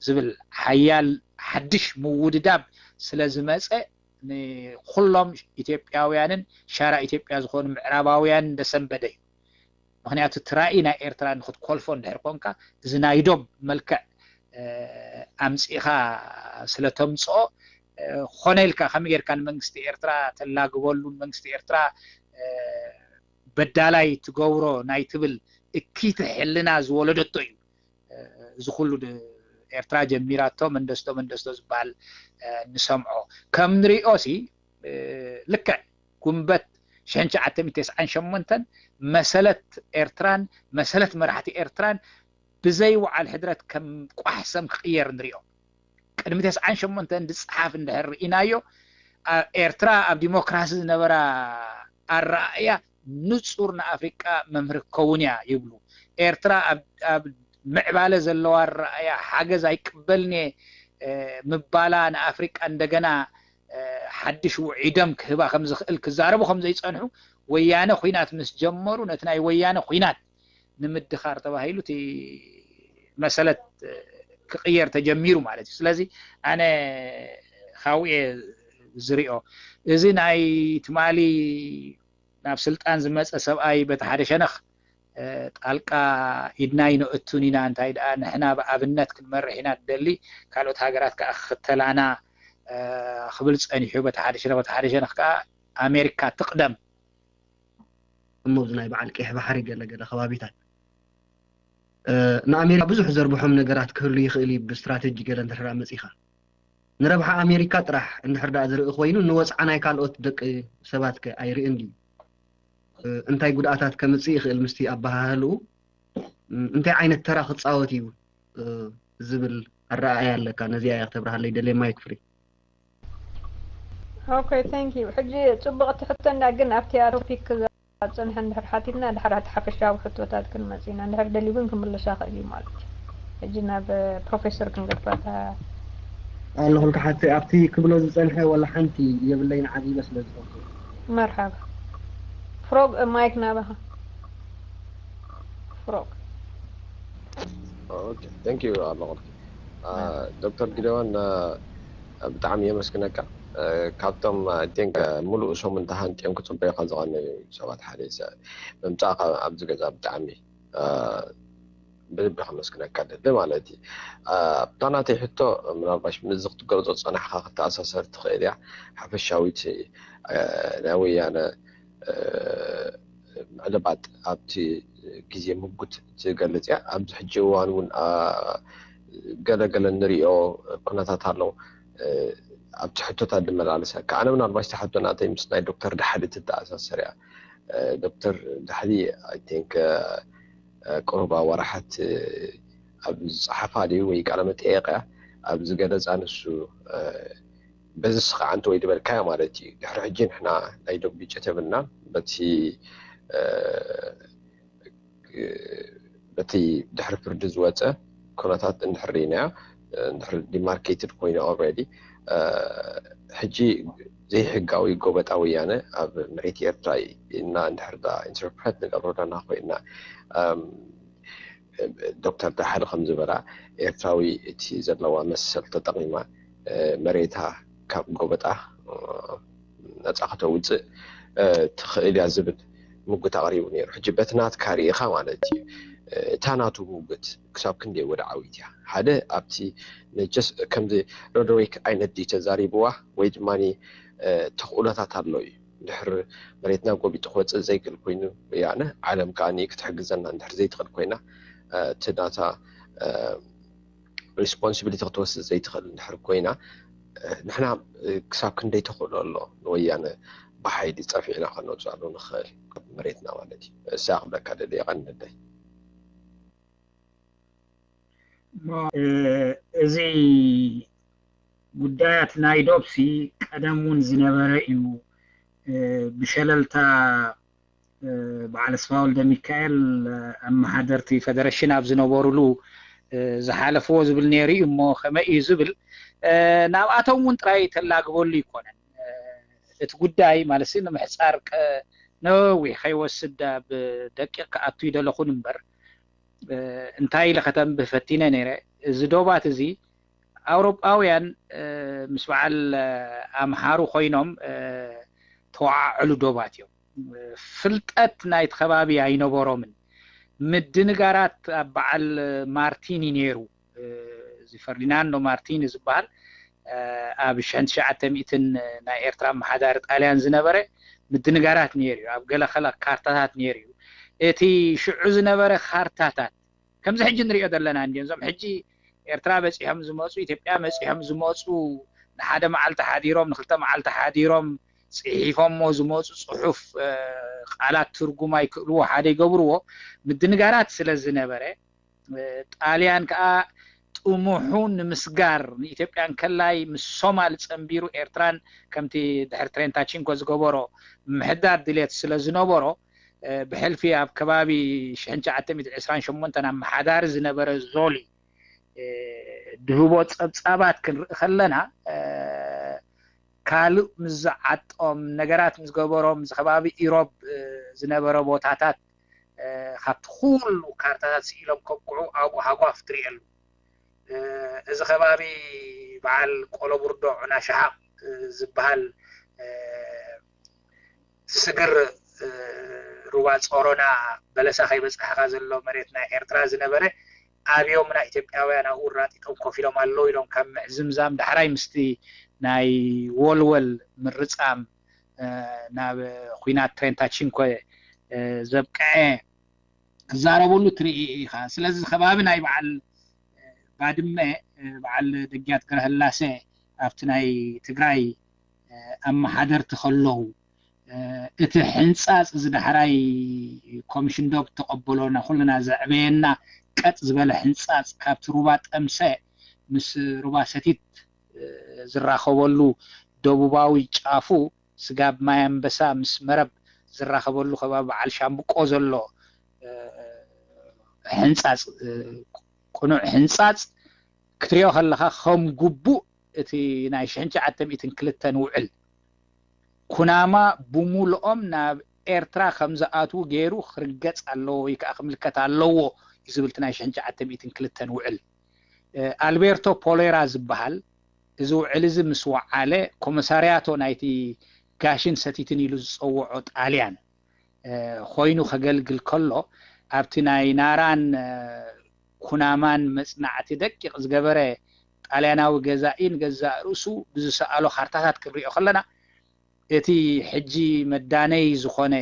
ዝብል ሓያል ሓድሽ ምውድዳብ ስለ ዝመፀ ንኩሎም ኢትዮጵያውያንን ሻራ ኢትዮጵያ ዝኾኑ ምዕራባውያን እንደሰንበደ እዩ። ምክንያቱ እቲ ራእይ ናይ ኤርትራ ንክትኮልፎ እንድሕር ኮንካ እዚ ናይ ዶብ መልክዕ ኣምፂእኻ ስለ ተምፅኦ ኮነ ኢልካ ከመይ ጌርካ ንመንግስቲ ኤርትራ ተላግበሉ ንመንግስቲ ኤርትራ በዳላይ ትገብሮ ናይ ትብል እኪት ሕልና ዝወለደቶ እዩ። እዚ ኩሉ ኤርትራ ጀሚራቶ መንደስቶ መንደስቶ ዝበሃል ንሰምዖ ከም ንሪኦ ሲ ልክዕ ጉንበት ሽሕን ትሽዓተ ሚእትን ተስዓን ሸሞንተን መሰለት ኤርትራን መሰለት መራሕቲ ኤርትራን ብዘይ ወዓል ሕድረት ከም ቋሕሰም ክቕየር ንሪኦ። ቅድሚ ተስዓን ሸሞንተን ዝፀሓፍ እንድሕር ርኢናዮ ኤርትራ ኣብ ዲሞክራሲ ዝነበራ ኣረኣእያ ንፁር ንኣፍሪቃ መምህር ክከውን እያ ይብሉ። ኤርትራ ኣብ ምዕባለ ዘለዋ ኣረኣእያ ሓገዝ ኣይቅበልንየ ምባላ ንኣፍሪቃ እንደገና ሓድሽ ውዒደም ክህባ ከም ዝኽእል ክዛረቡ ከም ዘይፀንሑ ወያነ ኩናት ምስ ጀመሩ ነቲ ናይ ወያነ ኩናት ንምድኻር ተባሂሉ እቲ መሰለት ክቕየር ተጀሚሩ ማለት እዩ። ስለዚ ኣነ ካብኡ እየ ዝሪኦ። እዚ ናይ ትማሊ ናብ ስልጣን ዝመፀ ሰብኣይ በቲ ሓደ ሸነኽ ጣልቃ ኢድና ይነእቱን ኢና እንታይ ደኣ ንሕና ብኣብነት ክንመርሕ ኢና ንደሊ ካልኦት ሃገራት ከዓ ክኽተላና ክብል ፀኒሑ በቲ ሓደ ሸነኽ በቲ ሓደ ሸነኽ ከዓ ኣሜሪካ ትቕደም እሞ ኣብዚ ናይ በዓል ቀይሕ ባሕሪ ገለ ገለ ከባቢታት ንኣሜሪካ ብዙሕ ዘርብሖም ነገራት ክህሉ ይኽእል እዩ ብስትራተጂ ገለ እንድሕር መፂኻ ንረብሓ ኣሜሪካ ጥራሕ እንድሕር ደኣ ዝርኢ ኮይኑ ንወፅዓ ናይ ካልኦት ደቂ ሰባት ከ ኣይርእን ድዩ እንታይ ጉድኣታት ከምፅእ ይኽእል ምስቲ ኣበሃህልኡ እንታይ ዓይነት ተራ ክፃወት እዩ ዝብል ኣረኣእያ ኣለካ? ነዚኣ እያ ክተብርሃለይ ደልየ። ማይክ ፍሪ። Okay, thank you. ሕጂ ፅቡቕቲ ሕቶ እንዳ፣ ግን ኣብቲ ቶፒክ ክፀንሐ እንድሕር ሓቲትና ድሓር እቲ ሓፈሻዊ ሕቶታት ክንመፅእ ኢና። እንድሕር ደልዩ ግን ክምልሳ ክእል እዩ ማለት እዩ። ሕጂ ናብ ፕሮፌሰር ክንገድፋታ ኣለኹ። ክሓቲ ኣብቲ ክብሎ ዝፀንሐ ወላ ሓንቲ የብለይን፣ ዓፂበ ስለ ዝፈልኩ። መርሓባ። ፍሮግ፣ ማይክ ናባኻ። ፍሮግ። Okay, thank you ኣለኹ። ዶክተር ጊደዋን ብጣዕሚ የመስግነካ። ካብቶም I think ሙሉእ ሰሙን ተሃንጥዮም ክፅበዩካ ዝቐነዩ ሰባት ሓደ ምምፃእካ ኣብዚ ገዛ ብጣዕሚ ብልቢ ከመስግነካ ደሊ ማለት እዩ። ኣብታ ናተይ ሕቶ ምናልባሽ ምስዚ ክትገልጾ ዝጸናሕካ ክተኣሳሰር ትኽእል እያ። ሓፈሻዊት ናይ ወያነ ምዕልባጥ ኣብቲ ግዜ ምጉት ትገልጽ እያ። ኣብዚ ሕጂ እዋን እውን ገለገለ እንሪኦ ኩነታት ኣሎ። ኣብቲ ሕቶታት ድመላለሰካ ኣነ ምናልባሽ ትሓቶ ናተይ ምስ ናይ ዶክተር ዳሕሊ ትተኣሳሰር እያ። ዶክተር ዳሕሊ I think ቅሩብ ኣዋርሓት ኣብ ዝፀሓፋ ድዩ ወይ ቃለ መጠየቅ እያ ኣብ ዝገለፃ ንሱ በዚ ስኻዓንቲ ወይ ዝበልካዮ ማለት እዩ። ድሕሪ ሕጂ ንሕና ናይ ዶብ ግጭት የብልና በቲ በቲ ድሕሪ ፍርዲ ዝወፀ ኩነታት እንድሕር ርኢናዮ እንድሕር demarcated ኮይኑ already ሕጂ ዘይሕጋዊ ጎበጣ ወያነ ኣብ መሬት ኤርትራ እዩ ኢልና እንድሕር ዳ interpret ንገብሮ ዳና ኮይና ዶክተር ዳሓል ከም ዝበላ ኤርትራዊ እቲ ዘለዋ መሰል ተጠቒማ መሬታ ካብ ጎበጣ ነፃ ከተውፅእ ትኽእል እያ ዝብል ምጉት ኣቕሪቡ ነይሩ። ሕጂ በቲ ናትካ ርኢኻ ማለት እዩ። እታ ናቱ ምጉት ክሳብ ክንደይ ወድዓዊት እያ? ሓደ ኣብቲ just ከምዚ ሮደሪክ ዓይነት ድዩ ተዛሪብዋ ወይ ድማ ተኽእሎታት ኣሎ እዩ። ድሕር መሬትና ጎቢጡ ክወፅእ ዘይክእል ኮይኑ ያነ ዓለም ከዓ ክትሕግዘና እንድሕር ዘይትኽእል ኮይና እቲ ናታ responsibility ክትወስድ ዘይትኽእል እንድሕር ኮይና ንሕና ክሳብ ክንደይ ተኽእሎ ኣሎ ንወያነ ብሓይሊ ፀፊዕና ከነውፅኣሉ ንኽእል መሬትና ማለት እዩ። እሳ ክብለካ ደልየ ቀንደይ እዚ ጉዳያት ናይ ዶብሲ ቀደም እውን ዝነበረ እዩ። ብሸለልታ በዓል ኣስፋ ወልደ ሚካኤል ኣመሓደርቲ ፌደሬሽን ኣብ ዝነበሩሉ ዝሓለፍዎ ዝብል ነይሩ እዩ እሞ ከመይ እዩ ዝብል ናብኣቶም እውን ጥራይ ተላግበሉ ይኮነን። እቲ ጉዳይ ማለት ንምሕፃር ነዊሕ ከይወስድ ኣብ ደቂቕ ክኣቱ ይደለኹን እምበር እንታይ ኢለ ከተንብህ ፈቲነ ነይረ። እዚ ዶባት እዚ ኣውሮጳውያን ምስ በዓል ኣምሓሩ ኮይኖም ተወዓዕሉ ዶባት እዮም። ፍልጠት ናይቲ ከባቢ ኣይነበሮምን። ምድንጋራት ኣብ በዓል ማርቲኒ ነይሩ። እዚ ፈርዲናንዶ ማርቲኒ ዝበሃል ኣብ ሽሕን ትሽዓተ ሚእትን ናይ ኤርትራ ኣመሓዳሪ ጣልያን ዝነበረ ምድንጋራት ነይሩ እዩ። ኣብ ገለኸለ ካርታታት ነይሩ እዩ። እቲ ሽዑ ዝነበረ ካርታታት ከምዚ ሕጂ ንሪኦ ዘለና እንዲ እዞም ሕጂ ኤርትራ በፂሖም ዝመፁ ኢትዮጵያ መፂሖም ዝመፁ ንሓደ መዓልቲ ሓዲሮም ንክልተ መዓልቲ ሓዲሮም ፅሒፎሞ ዝመፁ ፅሑፍ ቃላት ትርጉም ኣይክእልዎ ሓደ ይገብርዎ ምድንጋራት ስለ ዝነበረ ጣልያን ከዓ ጥሙሑ ንምስጋር ንኢትዮጵያ እንከላይ ምስ ሶማል ፀንቢሩ ኤርትራን ከምቲ ድሕሪ ትሬንታቺንኮ ዝገበሮ ምሕዳር ድሌት ስለ ዝነበሮ ብሕልፊ ኣብ ከባቢ ሽሕን ትሽዓተ ሚእትን ዕስራን ሸሞንተን ኣመሓዳሪ ዝነበረ ዞሊ ድህቦ ፀብፃባት ክንርኢ ከለና ካልእ ምስ ዝዓጦም ነገራት ምስ ገበሮም እዚ ከባቢ ኢሮብ ዝነበረ ቦታታት ካብቲ ኩሉ ካርታታት ስኢሎም ከብቅዑ ኣብኡ ሃጓፍ ትርእየሉ። እዚ ከባቢ በዓል ቆሎ ቡርዶ ዑና ሸሓቕ ዝበሃል ስግር ሩባ ጾሮና በለሳ ከይበጻሕኻ ዘሎ መሬት ናይ ኤርትራ ዝነበረ ኣብዮምና ኢትዮጵያውያን ኣብኡ ራጢጦም ኮፍ ኢሎም ኣለዉ ኢሎም ካብ ምዕዝምዛም ዳሕራይ ምስቲ ናይ ወልወል ምርጻም ናብ ኲናት ትሬንታቺንኮ ዘብቅዐ ክዛረበሉ ትርኢ ኢኻ። ስለዚ ከባቢ ናይ በዓል ባድመ በዓል ደግያት ገረህላሰ ኣብቲ ናይ ትግራይ ኣመሓደርቲ ከለዉ እቲ ሕንፃፅ እዚ ዳሕራይ ኮሚሽን ዶብ ተቐበሎና ኩልና ዘዕበየና ቀጥ ዝበለ ሕንፃፅ ካብቲ ሩባ ጠምሰ ምስ ሩባ ሰቲት ዝራኸበሉ ደቡባዊ ጫፉ ስጋብ ማይ ኣንበሳ ምስ መረብ ዝራኸበሉ ከባቢ በዓል ሻምብቆ ዘሎ ሕንፃፅ ቅኑዕ ሕንፃፅ ክትሪኦ ከለኻ ከም ግቡእ እቲ ናይ ሽሕን ትሽዓተ ሚእትን ክልተን ውዕል ኩናማ ብሙሉኦም ናብ ኤርትራ ከም ዝኣትዉ ገይሩ ክርገጽ ኣለዎ ወይ ከዓ ክምልከት ኣለዎ እዩ ዝብል እቲ ናይ ሽሕን ትሽዓተ ሚእትን ክልተን ውዕል። ኣልቤርቶ ፖሌራ ዝበሃል እዚ ውዕል እዚ ምስ ወዓለ ኮመሳርያቶ ናይቲ ጋሽን ሰቲትን ኢሉ ዝጸውዖ ጣልያን ኮይኑ ከገልግል ከሎ ኣብቲ ናይ ናራን ኩናማን መጽናዕቲ ደቂቕ ዝገበረ ጣልያናዊ ገዛኢ ንገዛእ ርእሱ ብዝሰኣሎ ካርታታት ክንሪኦ ከለና እቲ ሕጂ መዳነይ ዝኾነ